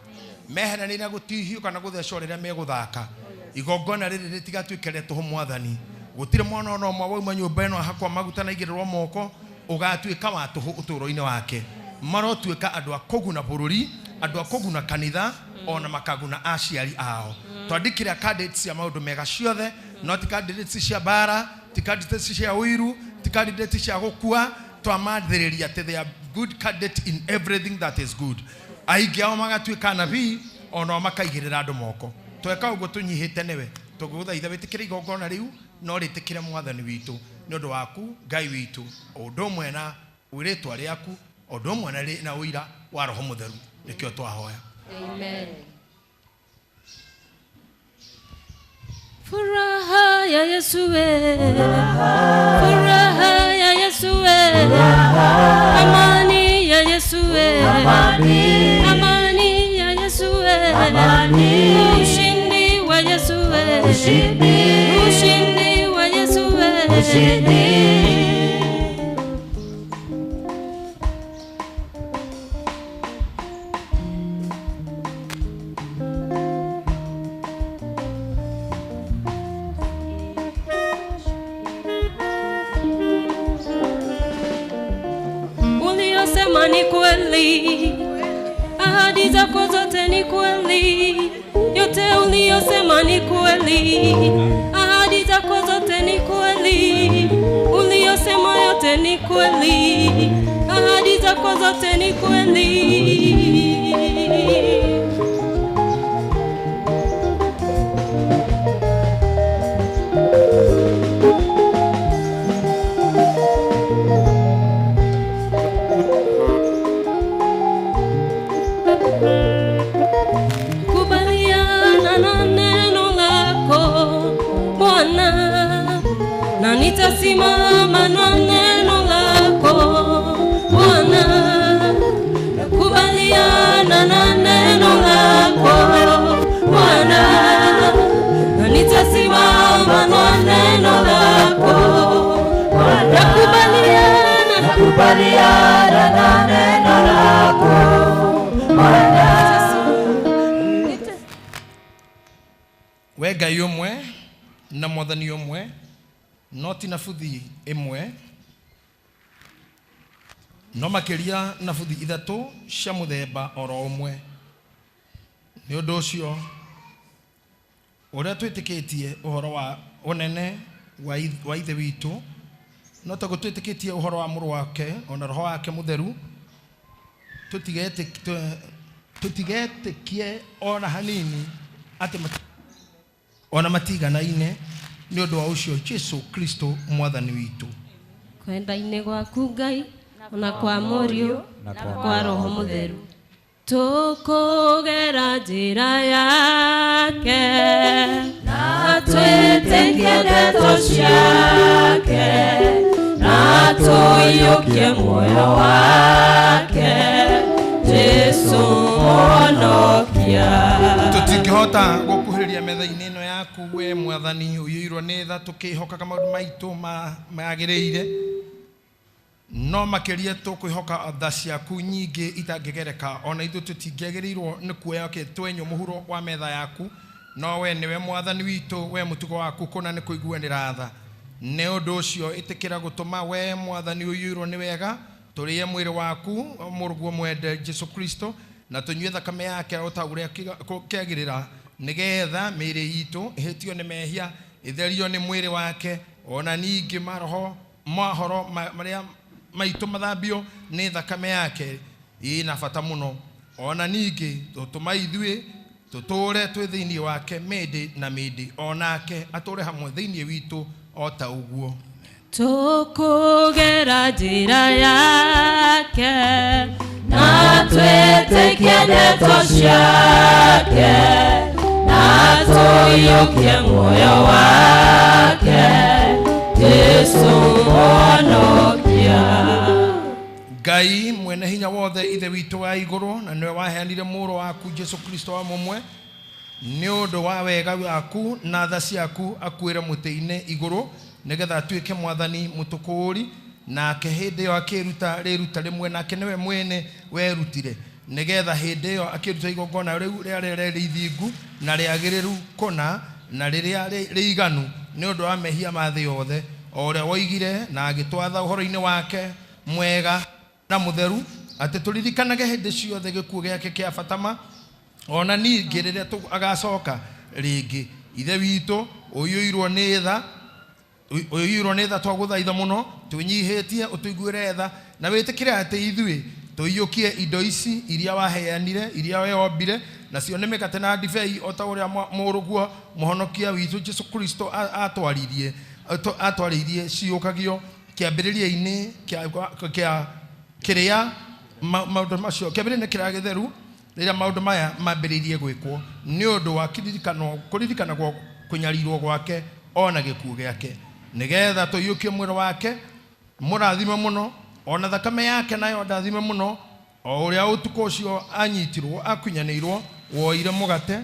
meheranĩrie na gũtihio kana gũthecwo rĩrĩa megũthaka igongona rĩrĩ rĩtigatuĩke rĩa tũhũ mwathani gũtirĩ mwana ona ũmwe wauma nyũmba ĩno ahakwa maguta na aigĩrĩrwo moko ũgatuĩka wa tũhũ ũtũũro-inĩ wake marotuĩka andũ a kũguna bũrũri andũ a kũguna kanitha ona makaguna aciari ao twandĩkĩra candidates cia maũndũ mega ciothe no ti candidates cia mbara ti candidates cia ũiru ti candidates cia gũkua twamathĩrĩria atĩ they are good candidate in everything that is good aingĩ ao magatuĩka anabii onao makaigĩrĩra andũ moko tweka ũguo tũnyihĩte nĩwe tũgũthaitha wĩtĩkĩre igongona rĩu no rĩtĩkĩre mwathani witũ nĩ ũndũ waku Ngai witũ o ũndũ ũmwe na rĩĩtwa rĩaku o ũndũ ũmwe na ũira wa Roho Mũtheru nĩkĩo twahoya. Amen. Furaha ya Yesu we. Furaha ya Yesu we. Amani ya Yesu we. Amani ya Yesu we. Ushindi wa Yesu we. Ushindi wa Yesu we. Uliyosema ni kweli, ahadi zako zote ni kweli, yote uliyosema ni kweli, ahadi zako zote ni kweli, uliyosema yote ni kweli, ahadi zako zote ni kweli. Nitasimama na neno lako Bwana, nakubaliana na neno lako Bwana, na nitasimama na neno lako Bwana, nakubaliana, nakubaliana na neno lako Bwana. We Ngai ũmwe na Mwathani ũmwe, no ti na buthi ĩmwe, no makĩria na buthi ithatũ cia mũthemba oro ũmwe. Nĩ ũndũ ũcio ũrĩa twĩtĩkĩtie ũhoro wa ũnene wa Ithe witũ, no taguo twĩtĩkĩtie ũhoro wa Mũrũ wake ona Roho wake Mũtheru, tũtigetĩkie ona hanini atĩ ona matiganaine, nĩ ũndũ wa ũcio Jesu Kristo Mwathani witũ. Kwenda-inĩ gwaku Ngai, ona kwa Mũriũ, na kwa Roho Mũtheru, tũkũgera njĩra yake, na twĩtĩkie ndeto ciake, na tũiyũkie muoyo wake, Jesu Mũhonokia. Tũtingĩhota gũkuhĩrĩria metha-inĩ ĩno yaku we Mwathani ũiyũirwo nĩ tha, tũkĩhokaga maũndũ maitũ magĩrĩire, no makĩria tũkwĩhoka tha ciaku nyingĩ itangĩgereka. Ona ithuĩ tũtingĩagĩrĩirwo nĩ kuoya twenyũ mũhuro wa metha yaku, no we nĩwe Mwathani witũ, we mũtugo waku kũna nĩ kũiguanĩra tha. Nĩ ũndũ ũcio ĩtĩkĩra gũtũma we Mwathani ũiyũirwo nĩ wega tũrĩe mwĩrĩ waku mũrũguo mwende Jesu Kristo, na tũnyue thakame yake o ta ũrĩa kĩagĩrĩra, nĩgetha mĩĩrĩ itũ ĩhĩtio nĩ mehia, ĩtherio nĩ mwĩrĩ wake, ona ningĩ maroho mohoro marĩa maitũ mathambio nĩ thakame yake ĩna bata mũno. Ona ningĩ tũtũma ithuĩ tũtũũre twĩ thĩinĩ wake mĩndĩ na mĩndĩ, onake atũũre hamwe thĩinĩ witũ o ta ũguo. Tũkũgera njĩra yake, na twĩtĩkie ndeto ciake, na tũiyũkie muoyo wake, Jesu Mũhonokia. Ngai mwene hinya wothe, Ithe witũ wa igũrũ, na nĩwe waheanire Mũrũ waku Jesu Kristo wa mũmwe, nĩ ũndũ wa wega waku na tha ciaku akuĩre mũtĩ-inĩ igũrũ, nĩgetha atuĩke Mwathani mũtũkũũri, nake hĩndĩ ĩyo akĩruta rĩruta rĩmwe, nake nĩwe mwene werutire, nĩgetha hĩndĩ ĩyo akĩruta igongona rĩu rĩarĩ rĩthingu na rĩagĩrĩru kũna na rĩrĩa rĩiganu nĩ ũndũ wa mehia ma thĩ yothe, o ũrĩa woigire na agĩtwatha ũhoro-inĩ wake mwega na mũtheru, atĩ tũririkanage hĩndĩ ciothe gĩkuũ gĩake kĩa bata ma, ona ningĩ rĩrĩa agacoka rĩngĩ. Ithe witũ ũiyũirwo nĩ tha, ũiyũirwo nĩ tha, twagũthaitha mũno, twĩnyihĩtie ũtũiguĩre tha, na wĩtĩkĩre atĩ ithuĩ tũiyũkie indo ici iria waheanire, iria weombire, nacio nĩ mĩgate na ndibei, o ta ũrĩa mũrũguo Mũhonokia witũ Jesu Kristo atwaririe ciũkagio kĩambĩrĩria-inĩ kĩa kĩrĩa maũndũ macio, kĩambĩrĩria-inĩ kĩrĩa gĩtheru, rĩrĩa maũndũ maya mambĩrĩirie gwĩkwo nĩ ũndũ wa kũririkanagwo kũnyarirwo gwake ona gĩkuũ gĩake, nĩgetha tũiyũkie mwĩrĩ wake mũrathime mũno, ona thakame yake nayo ndathime mũno, o ũrĩa ũtukũ ũcio anyitirwo akunyanĩirwo, woire mũgate,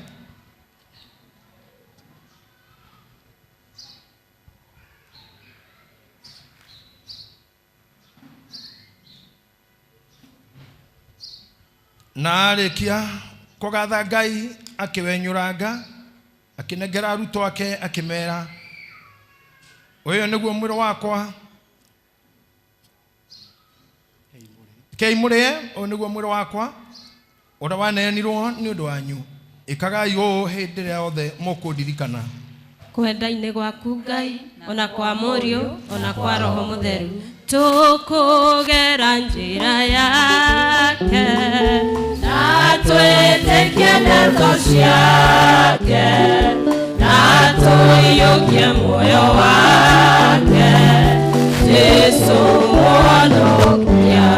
na arĩkia kũgatha Ngai akĩwenyũranga, akĩnengera arutwo ake, akĩmera, ũyũ nĩguo mwĩrĩ wakwa, kei mũrĩe, ũyũ nĩguo mwĩrĩ wakwa ũrĩa waneanirwo nĩ ũndũ wanyu, ĩkagai ũũ hĩndĩ ĩrĩa yothe mũkũndirikana. Kwenda-inĩ gwaku Ngai, ona kwa Mũriũ, ona kwa Roho Mũtheru, tũkũgera njĩra yake, na twĩtĩkie ndeto ciake, na tũiyũkie muoyo wake, Jesu Mũhonokia.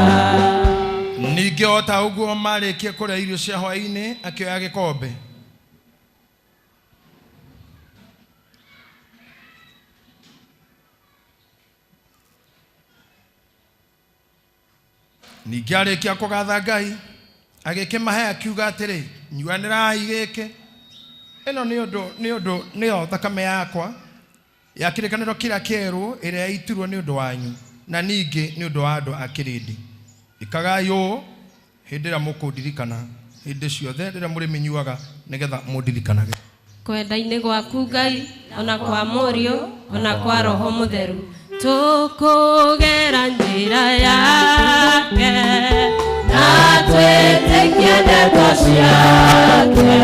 Ningĩ o ta ũguo marĩkia kũrĩa irio cia hwaĩ-inĩ, akĩoya gĩkombe, Ningĩ arĩkia kũgatha Ngai, agĩkĩmahe akiuga atĩrĩ, nyuanĩrai gĩkĩ, ĩno nĩ ũndũ nĩ ũndũ nĩyo thakame yakwa ya kĩrĩkanĩro kĩrĩa kĩerũ ĩrĩa yaitirwo nĩ ũndũ wanyu na ningĩ nĩ ũndũ wa andũ a kĩrĩndĩ. Ĩkagai ũũ hĩndĩ ĩrĩa mũkũndirikana, hĩndĩ ciothe rĩrĩa mũrĩmĩnyuaga nĩgetha mũndirikanage. Kwenda-inĩ gwaku Ngai, ona kwa Mũriũ, ona kwa Roho Mũtheru, tũkũgera njĩra yake na twĩtĩkie ndeto ciake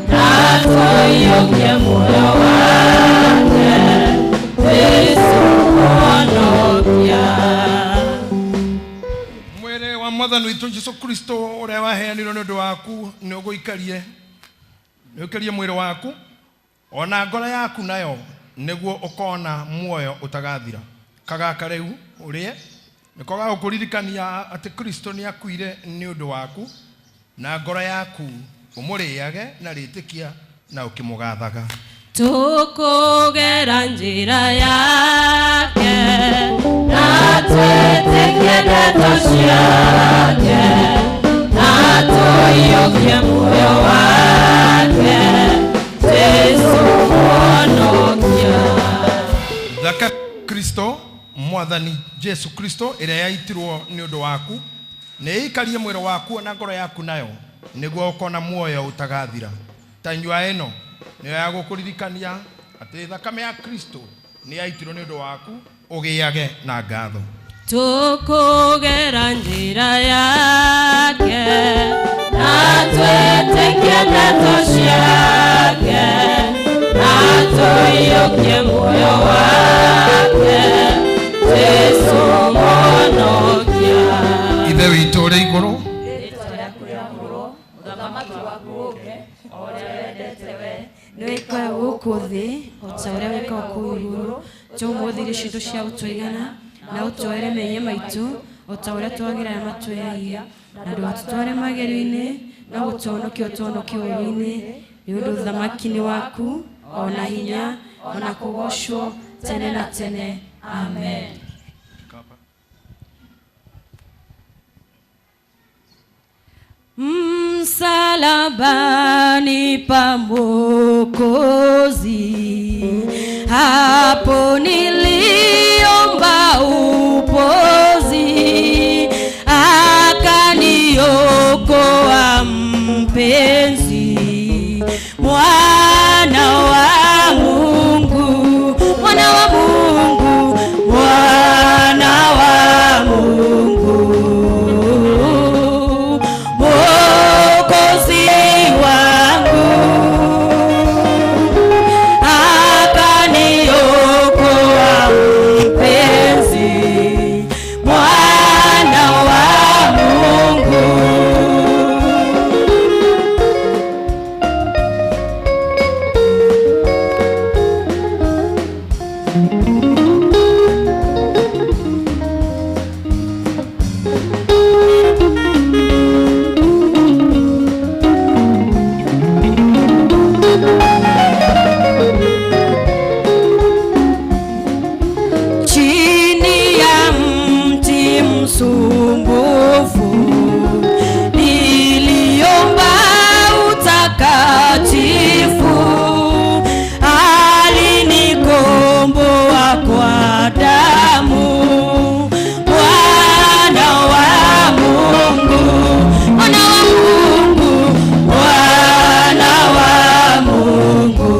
na tũiyũkie muoyo wake Jesũ Mũhonokia. Mwĩrĩ wa Mwathani witũ Jesũ Kristo ũrĩa waheanirwo nĩ ũndũ waku nĩ ũgũikarie, nĩ ũikarie mwĩrĩ waku ona ngoro yaku nayo nĩguo ũkona muoyo ũtagathira. Kagaka rĩu ũrĩe nĩko gagũkũririkania atĩ Kristo nĩ akuire nĩ ũndũ waku, na ngoro yaku ũmũrĩage na rĩtĩkia na ũkĩmũgathaga. Tũkũgera njĩra yake na twĩtĩkie ndeto ciake na tũiyũkie muoyo wake Jesũ Mũhonokia. Thakame Kristo Mwathani Jesu Kristo ĩrĩa yaitirwo nĩ ũndũ waku nĩ ĩikarie mwĩrĩ waku na ngoro yaku nayo nĩguo ũkona muoyo ũtagathira. Ta nyua ĩno nĩyo ya gũkũririkania atĩ thakame ya Kristo nĩ yaitirwo nĩ ũndũ waku ũgĩage na ngatho. Tũkũgera njĩra yake na twĩtĩkie ndeto ciake na tũiyũkie muoyo wake Jesũ Mũhonokia. Ithe witũ ũrĩ igũrũ, Rĩĩtwa rĩaku rĩamũrwo, ũthamaki waku ũũke, o ũrĩa wendete we nĩ wĩkaga gũkũ thĩ o ta ũrĩa wĩkaga kũu igũrũ. Tũmũthĩ irio citũ cia gũtũigana, na ũtuoere mehia maitũ o ta ũrĩa twagĩra arĩa matwĩhagia, na ndũgatũtware magerio-inĩ, no gũtũhonokia ũtũhonokie ũũru-inĩ, nĩ ũndũ ũthamaki nĩ waku, ona hinya, ona kũgoocwo tene na tene. Amen. Msalabani pa Mwokozi, hapo niliomba upozi, akaniokoa mpenzi, Mwana wa Mungu, Mwana wa Mungu, Mwana wa Mungu, Mwokozi wangu, akaniokoa mpenzi, Mwana wa Mungu. Chini ya mti msumbufu niliomba utakatifu, alinikomboa kwa damu, Mwana wa Mungu, Mwana wa Mungu, Mwana wa Mungu,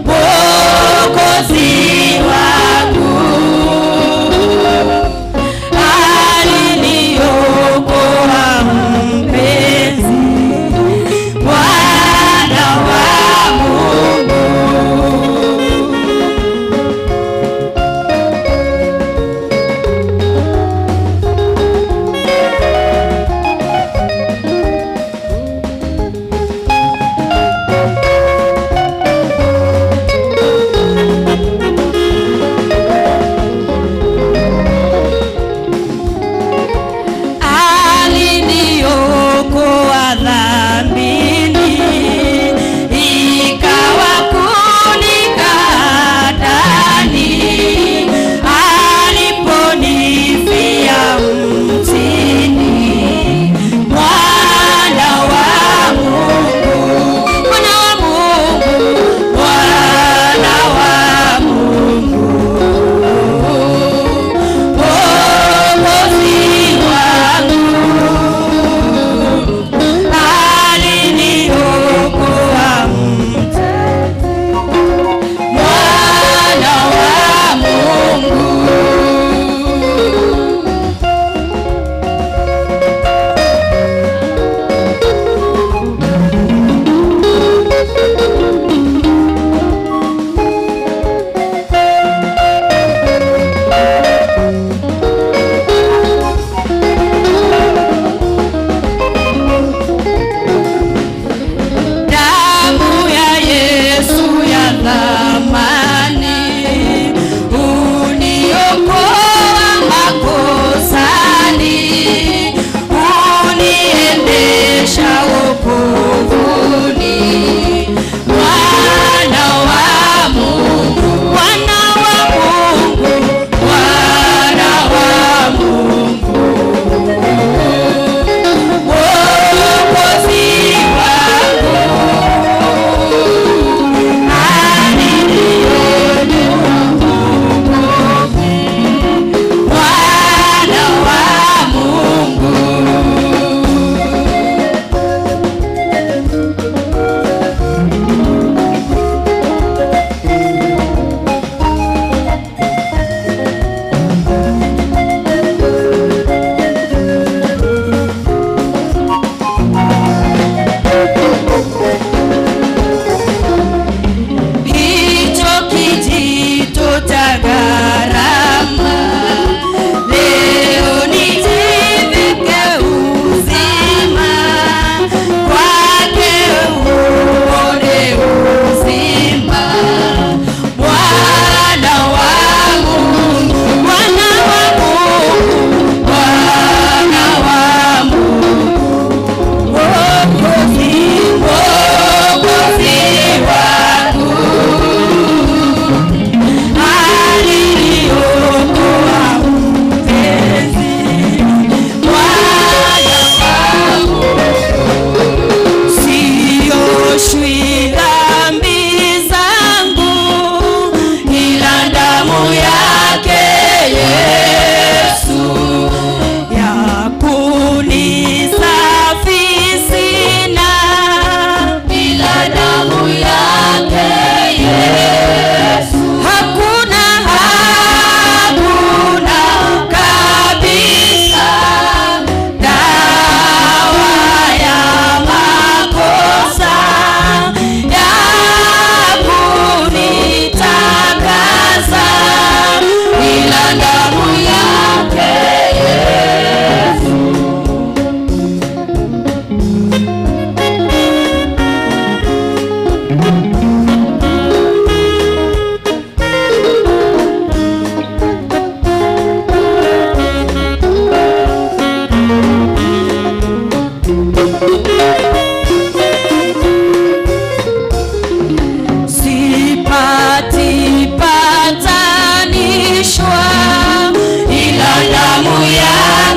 Mwokozi wangu, aliniokoa mpenzi, Mwana wa Mungu. Aliniokoa dhambini, ikawa kunikatani, aliponifia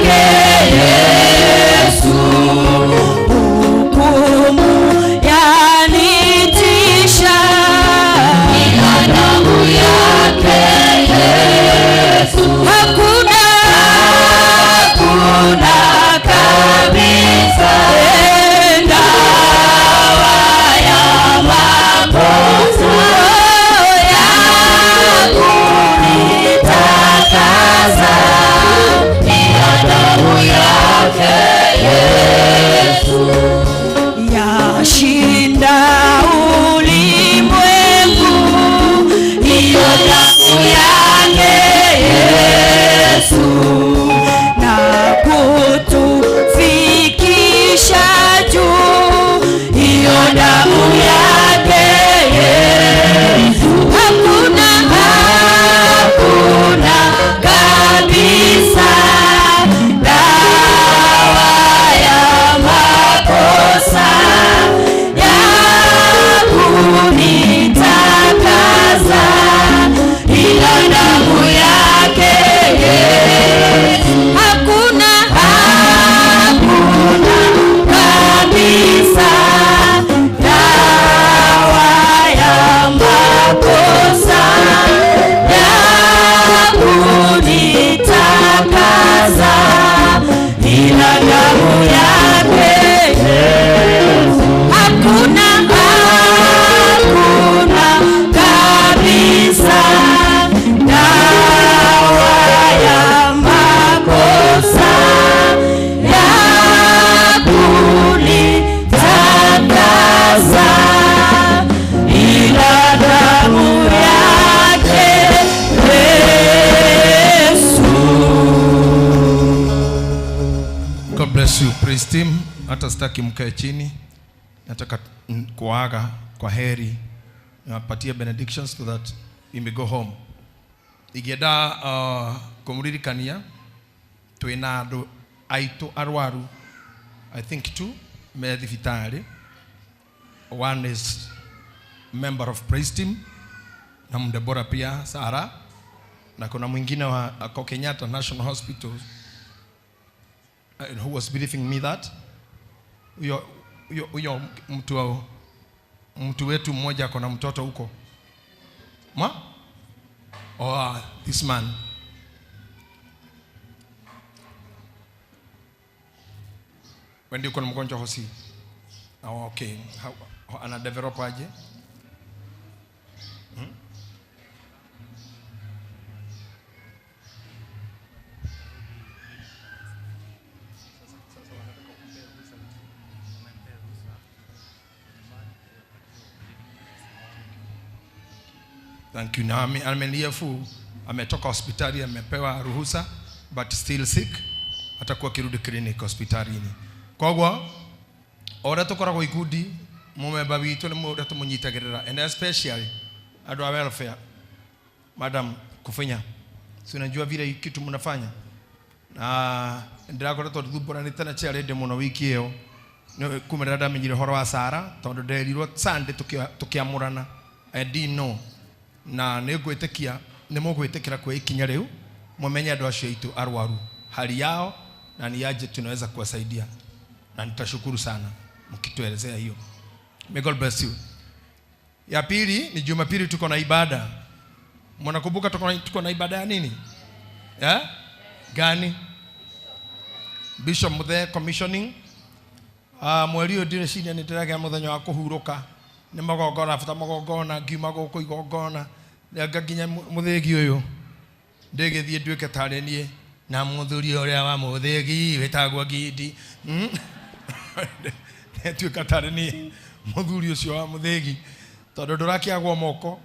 yake Yesu, hukumu yanitisha, ila damu yake Yesu. Hakuna, hakuna kabisa dawa ya makosa ya kunitakasa, ila damu yake Yesu. Yashinda ulimwengu, hiyo damu yake Yesu, na kutufikisha juu, hiyo damu yake Yesu. Hakuna, hakuna kabisa dawa ya makosa ya kunitakasa, ila damu yake Yesu. Hakuna, hakuna kabisa dawa ya makosa ya kunitakasa, ila damu yake Yesu. Hakuna, hakuna kabisa dawa ya makosa ya kunitakasa, ila damu yake Yesu. God bless you praise team. Hata sitaki mkae chini, nataka kuaga kwa heri, niwapatie benedictions so that we may go home. Ingĩenda kũmũririkania twĩna andũ aitũ arwaru, I think two me thibitarĩ. One is member of praise team na Mdebora pia Sara, na kuna mwingine wa ako Kenyatta National Hospital, who was briefing me that huyo huyo huyo mtu wetu mmoja ako na mtoto huko ma oh, this man Wendy uko na mgonjwa hosi. Oh, okay. How, ana develop aje? Thank you. Na ameniafu ametoka hospitali, amepewa ruhusa but still sick, atakuwa akirudi clinic hospitalini. Koguo o ũrĩa tũkoragwo ikundi mũmemba witũ nĩ ũrĩa tũmũnyitagĩrĩra, and especially andũ a welfare. Madam Kufinya, si unajua vile hii kitu mnafanya, na ndĩrakoretwo ndithumbũranĩte na chairlady mũno wiki ĩyo kuma rĩrĩa ndamenyire ũhoro wa Sara, tondũ nderirwo Sunday tũkĩamũrana, I didn't know. Na nĩ ngwĩtĩkia nĩ mũgwĩtĩkĩra kwa ikinya rĩu mũmenye andũ acio aitũ arwaru hali yao na ni aje tunaweza kuwasaidia, na nitashukuru sana mkituelezea hiyo. May God bless you. Ya pili ni Jumapili tuko na ibada. Mnakumbuka tuko na ibada ya nini? Yeah? Gani? Bishop Muthe commissioning. Mweri ũyũ ndĩreciria nĩ ndĩragĩa mũthenya wa kũhurũka. Nĩ magongona bata magongona ngiuma gũkũ igongona. Rĩanga nginya mũthĩgi ũyũ. Ndĩgĩthiĩ nduĩke tarĩ niĩ na mũthuri ũrĩa wa mũthĩgi wĩtagwo Ngindi. Nduĩka tarĩ niĩ mũthuri ũcio wa mũthĩgi, tondũ ndũrakĩagwo moko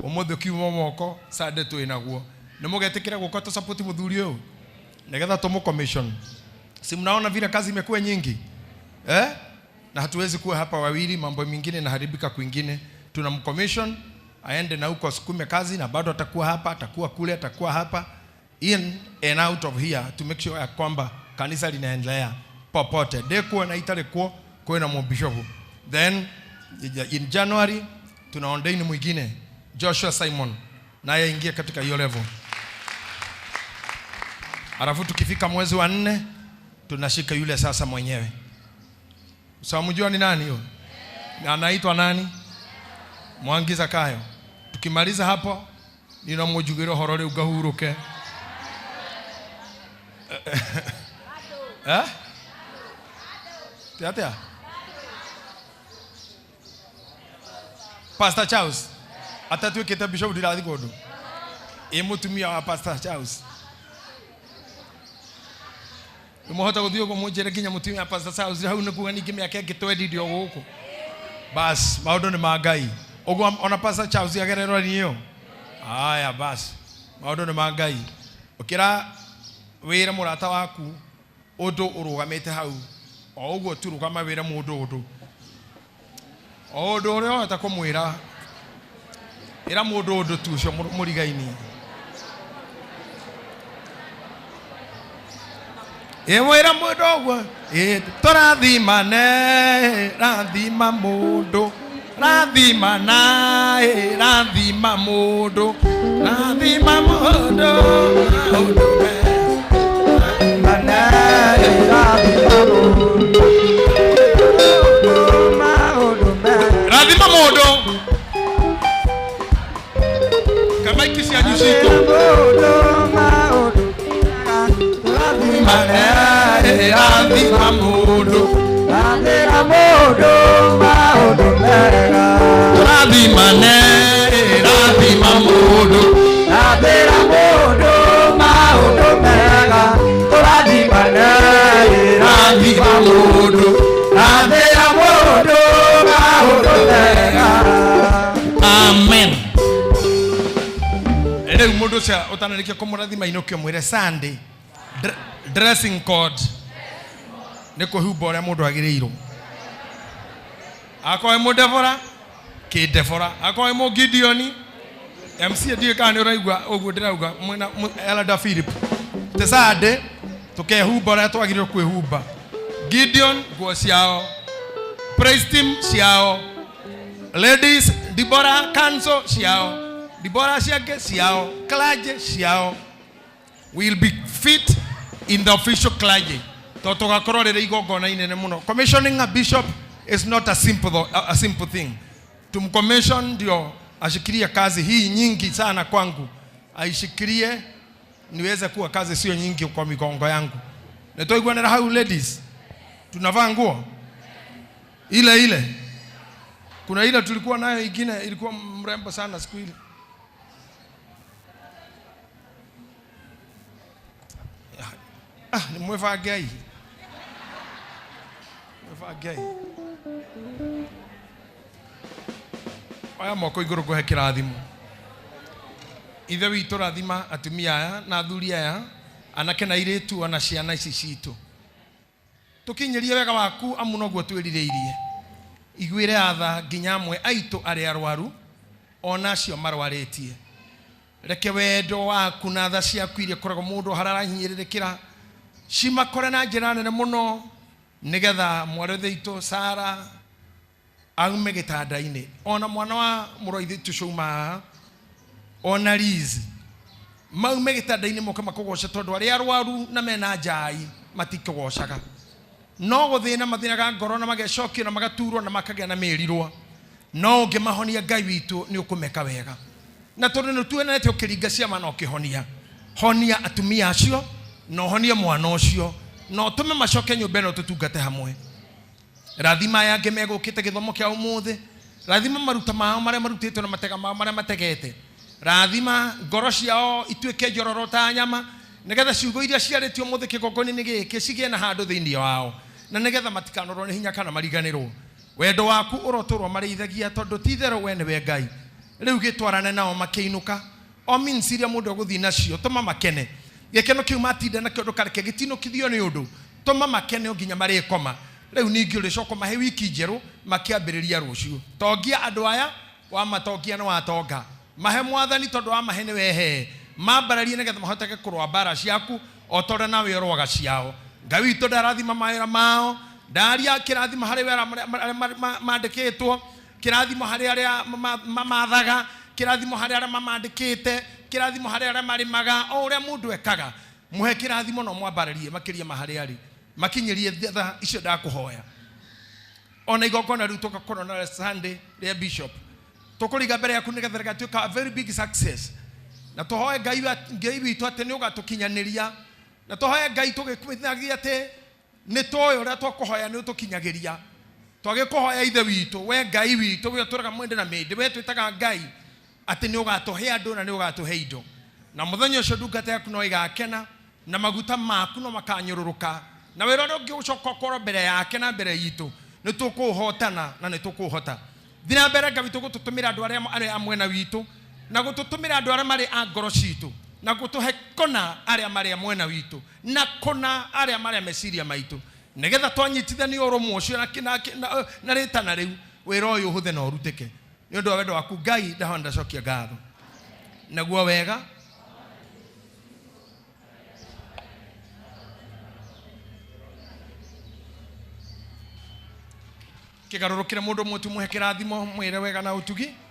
ũmũthĩ ũkiuma moko Sunday twĩ naguo. Nĩ mũgetĩkĩra gũka tũ support mũthuri ũyũ nĩgetha tũmũ commission. Si mnaona vile kazi imekuwa nyingi, eh? Na hatuwezi kuwa hapa wawili, mambo mengine inaharibika kwingine. Tunamcommission aende na huko asukume kazi, na bado atakuwa hapa, atakuwa kule, atakuwa hapa, in and out of here to make sure ya kwamba kanisa linaendelea popote ndekuo na itarĩ kuo kwĩna mũbishopu. Then in January tuna ordain mwingine Joshua Simon, naye ingie katika hiyo level. Alafu tukifika mwezi wa 4 tunashika yule sasa mwenyewe. Usamjua ni nani huyo? Anaitwa nani? Mwangi Zakayo. Tukimaliza hapo ninamujugire horo riu ngahuruke. Eh? Atia? Pastor Charles. Atatuikite bishop ndirathi kundu. Ĩ mũtumia wa Pastor Charles. Nĩmũhota gũthiĩ ũguo mũnjĩre nginya mũtumia wa Pastor Charles hau nĩ kuga ningĩ mĩaka ĩngĩ twendirio gũkũ. Bas, maũndũ nĩ ma Ngai. Ũguo ona Pastor Charles agererwo nĩ ĩyo. Aya bas, maũndũ nĩ ma Ngai. Ũkĩra wĩre mũrata waku ũndũ ũrũgamĩte hau. O ũguo tu rũgama wĩre mũndũ ũndũ. O ũndũ ũrĩa ũhota kũmwĩra. Ĩra mũndũ ũndũ tu ũcio mũrigaini. Ĩwĩra mũndũ ũguo. Ĩ tũrathimane, rathima mũndũ. Rathimana, rathima mũndũ. Rathima mũndũ. Mũndũ rathima mũndũ. Kama iki cianyu citũ. Rathima mũndũ. Rathimane, rathima mũndũ. Rathima mũndũ. Amen. Rĩu mũndũ ũcio ũtanarĩkia kũmũrathima inũke ũmwĩre Sunday dressing code nĩ kwĩhumba ũrĩa mũndũ agĩrĩirwo. Akorwo wĩ mũndebora kĩndebora, akorwo wĩ mũgideoni MC ndiũĩ kana nĩ ũraigua ũguo ndĩrauga mwena Elder Philip. Te Sunday tũkehumba ũrĩa twagĩrĩirwo kwĩhumba. Gideon nguo ciao, praise team ciao, ladies Deborah council ciao, Deborah ciake ciao, clergy ciao. Will be fit in the official clergy. Tondũ tũgakorwo rĩrĩ igongona inene mũno. Commissioning a bishop is not a simple thing. Tumcommission ndio ashikilie kazi hii nyingi sana kwangu. Aishikilie niweze kuwa kazi sio nyingi kwa migongo yangu. Nitoiguanĩra hau ladies. Tunavaa nguo ile ile. Kuna ile tulikuwa nayo ingine ilikuwa mrembo sana siku ile. Ah, ni mwevange. Mwevange. Oya moko igũrũ ngũhe kĩrathimo. Ithe witũ rathima atumia aya na athuri aya, anake na airĩtu ona ciana ici citũ. Tũkinyĩrie wega waku amu noguo twĩrirĩirie. Iguĩre atha nginya amwe aitũ arĩa arwaru ona acio marwarĩtie. Reke wendo waku na tha ciaku iria ikoragwo mũndũ hararahinyĩrĩrĩkĩra cimakore na njĩra nene mũno nĩgetha mwarĩ witũ Sara aume gĩtanda-inĩ, ona mwana wa mũrũ witũ Shuma, ona Liz maume gĩtanda-inĩ moke makũgoce tondũ arĩa arwaru na mena njai matikũgocaga. No gũthĩna mathĩnaga ngoro na magecokio na magaturwo na makagĩa na mĩrirwa. No ũngĩmahonia Ngai witũ nĩ ũkũmeka wega. Na tondũ nĩ tuonete ũkĩringa ciama na ũkĩhonia, honia atumia acio na ũhonie mwana ũcio na ũtũme macoke nyũmba ĩno tũtungate hamwe. Rathima aya angĩ megũkĩte gĩthomo kĩa ũmũthĩ, rathima maruta mao marĩa marutĩtwo na matega mao marĩa mategete, rathima ngoro ciao ituĩke njororo ta nyama nĩgetha ciugo iria ciarĩtio ũmũthĩ kĩgongona-inĩ gĩkĩ cigĩe na handũ thĩinĩ wao, na nĩgetha matikanorwo nĩ hinya kana mariganĩrwo. Wendo waku ũrotũrwo marĩithagia tondũ ti itherũ we nĩwe Ngai. Rĩu gĩtwarane nao makĩinũka o means iria mũndũ egũthiĩ nacio tũma makene. Gĩkeno kĩu matinda nakĩo ndũkareke gĩtinũkithio nĩ ũndũ, tũma makene o nginya marĩkoma. Rĩu ningĩ ũrĩcoka mahe wiki njerũ makĩambĩrĩria rũciũ. Tongia andũ aya, wamatongia nĩ watonga. Mahe mwathani tondũ wamahe nĩ wehe. Mambararie nĩgetha mahoteke kũrũa mbara ciaku o ta ũrĩa nawe ũrũaga ciao. Ngai witũ ndarathima mawĩra mao, ndaria kĩrathimo harĩ wĩra arĩa mandĩkĩtwo, kĩrathimo harĩ arĩa mamathaga, kĩrathimo harĩ arĩa mamandĩkĩte, kĩrathimo harĩ arĩa marĩmaga, o ũrĩa mũndũ ekaga. Muhe kĩrathimo na ũmwambarĩrie makĩria ma harĩa arĩ. Makinyĩrie tha icio ndakũhoya. Ona igongona rĩu tũgakorwo na Sunday rĩa bishop. Tũkũriga mbere yaku nĩgetha rĩgatuĩka a very big success. Na tũhoe Ngai Ngai witũ atĩ nĩ ũgatũkinyanĩria. Na tũhoe Ngai tũgĩkwĩthagia atĩ nĩ tũĩ ũrĩa tũkũhoya nĩ ũtũkinyagĩria. Twagĩkũhoya ithe witũ, we Ngai witũ, we ũtũraga mwende na mĩndĩ, we twĩtaga Ngai atĩ nĩ ũgatũhe andũ na nĩ ũgatũhe indo. Na mũthenya ũcio ndungata yaku no ĩgakena na maguta maku no makanyũrũrũka na wĩra ũrĩa ũngĩ ũcoka ũkorwo mbere yake na mbere itũ nĩ tũkũũhotana na nĩ tũkũũhota. Thiĩ na mbere Ngai witũ gũtũtũmĩra andũ arĩa arĩ a mwena witũ na gũtũtũmĩra andũ arĩa marĩ a ngoro citũ na gũtũhe kũna arĩa marĩ a mwena witũ na kũna arĩa marĩ a meciria maitũ nĩgetha twanyitithania ũrũmwe ũcio na rĩtana rĩu wĩra ũyũ ũhũthe na ũrutĩke nĩ ũndũ wa wendo waku Ngai ndahona ndacokia ngatho naguo wega kĩgarũrũkĩre mũndũ ũmwe tu mũhe kĩrathimo mwĩre wega na ũtugi.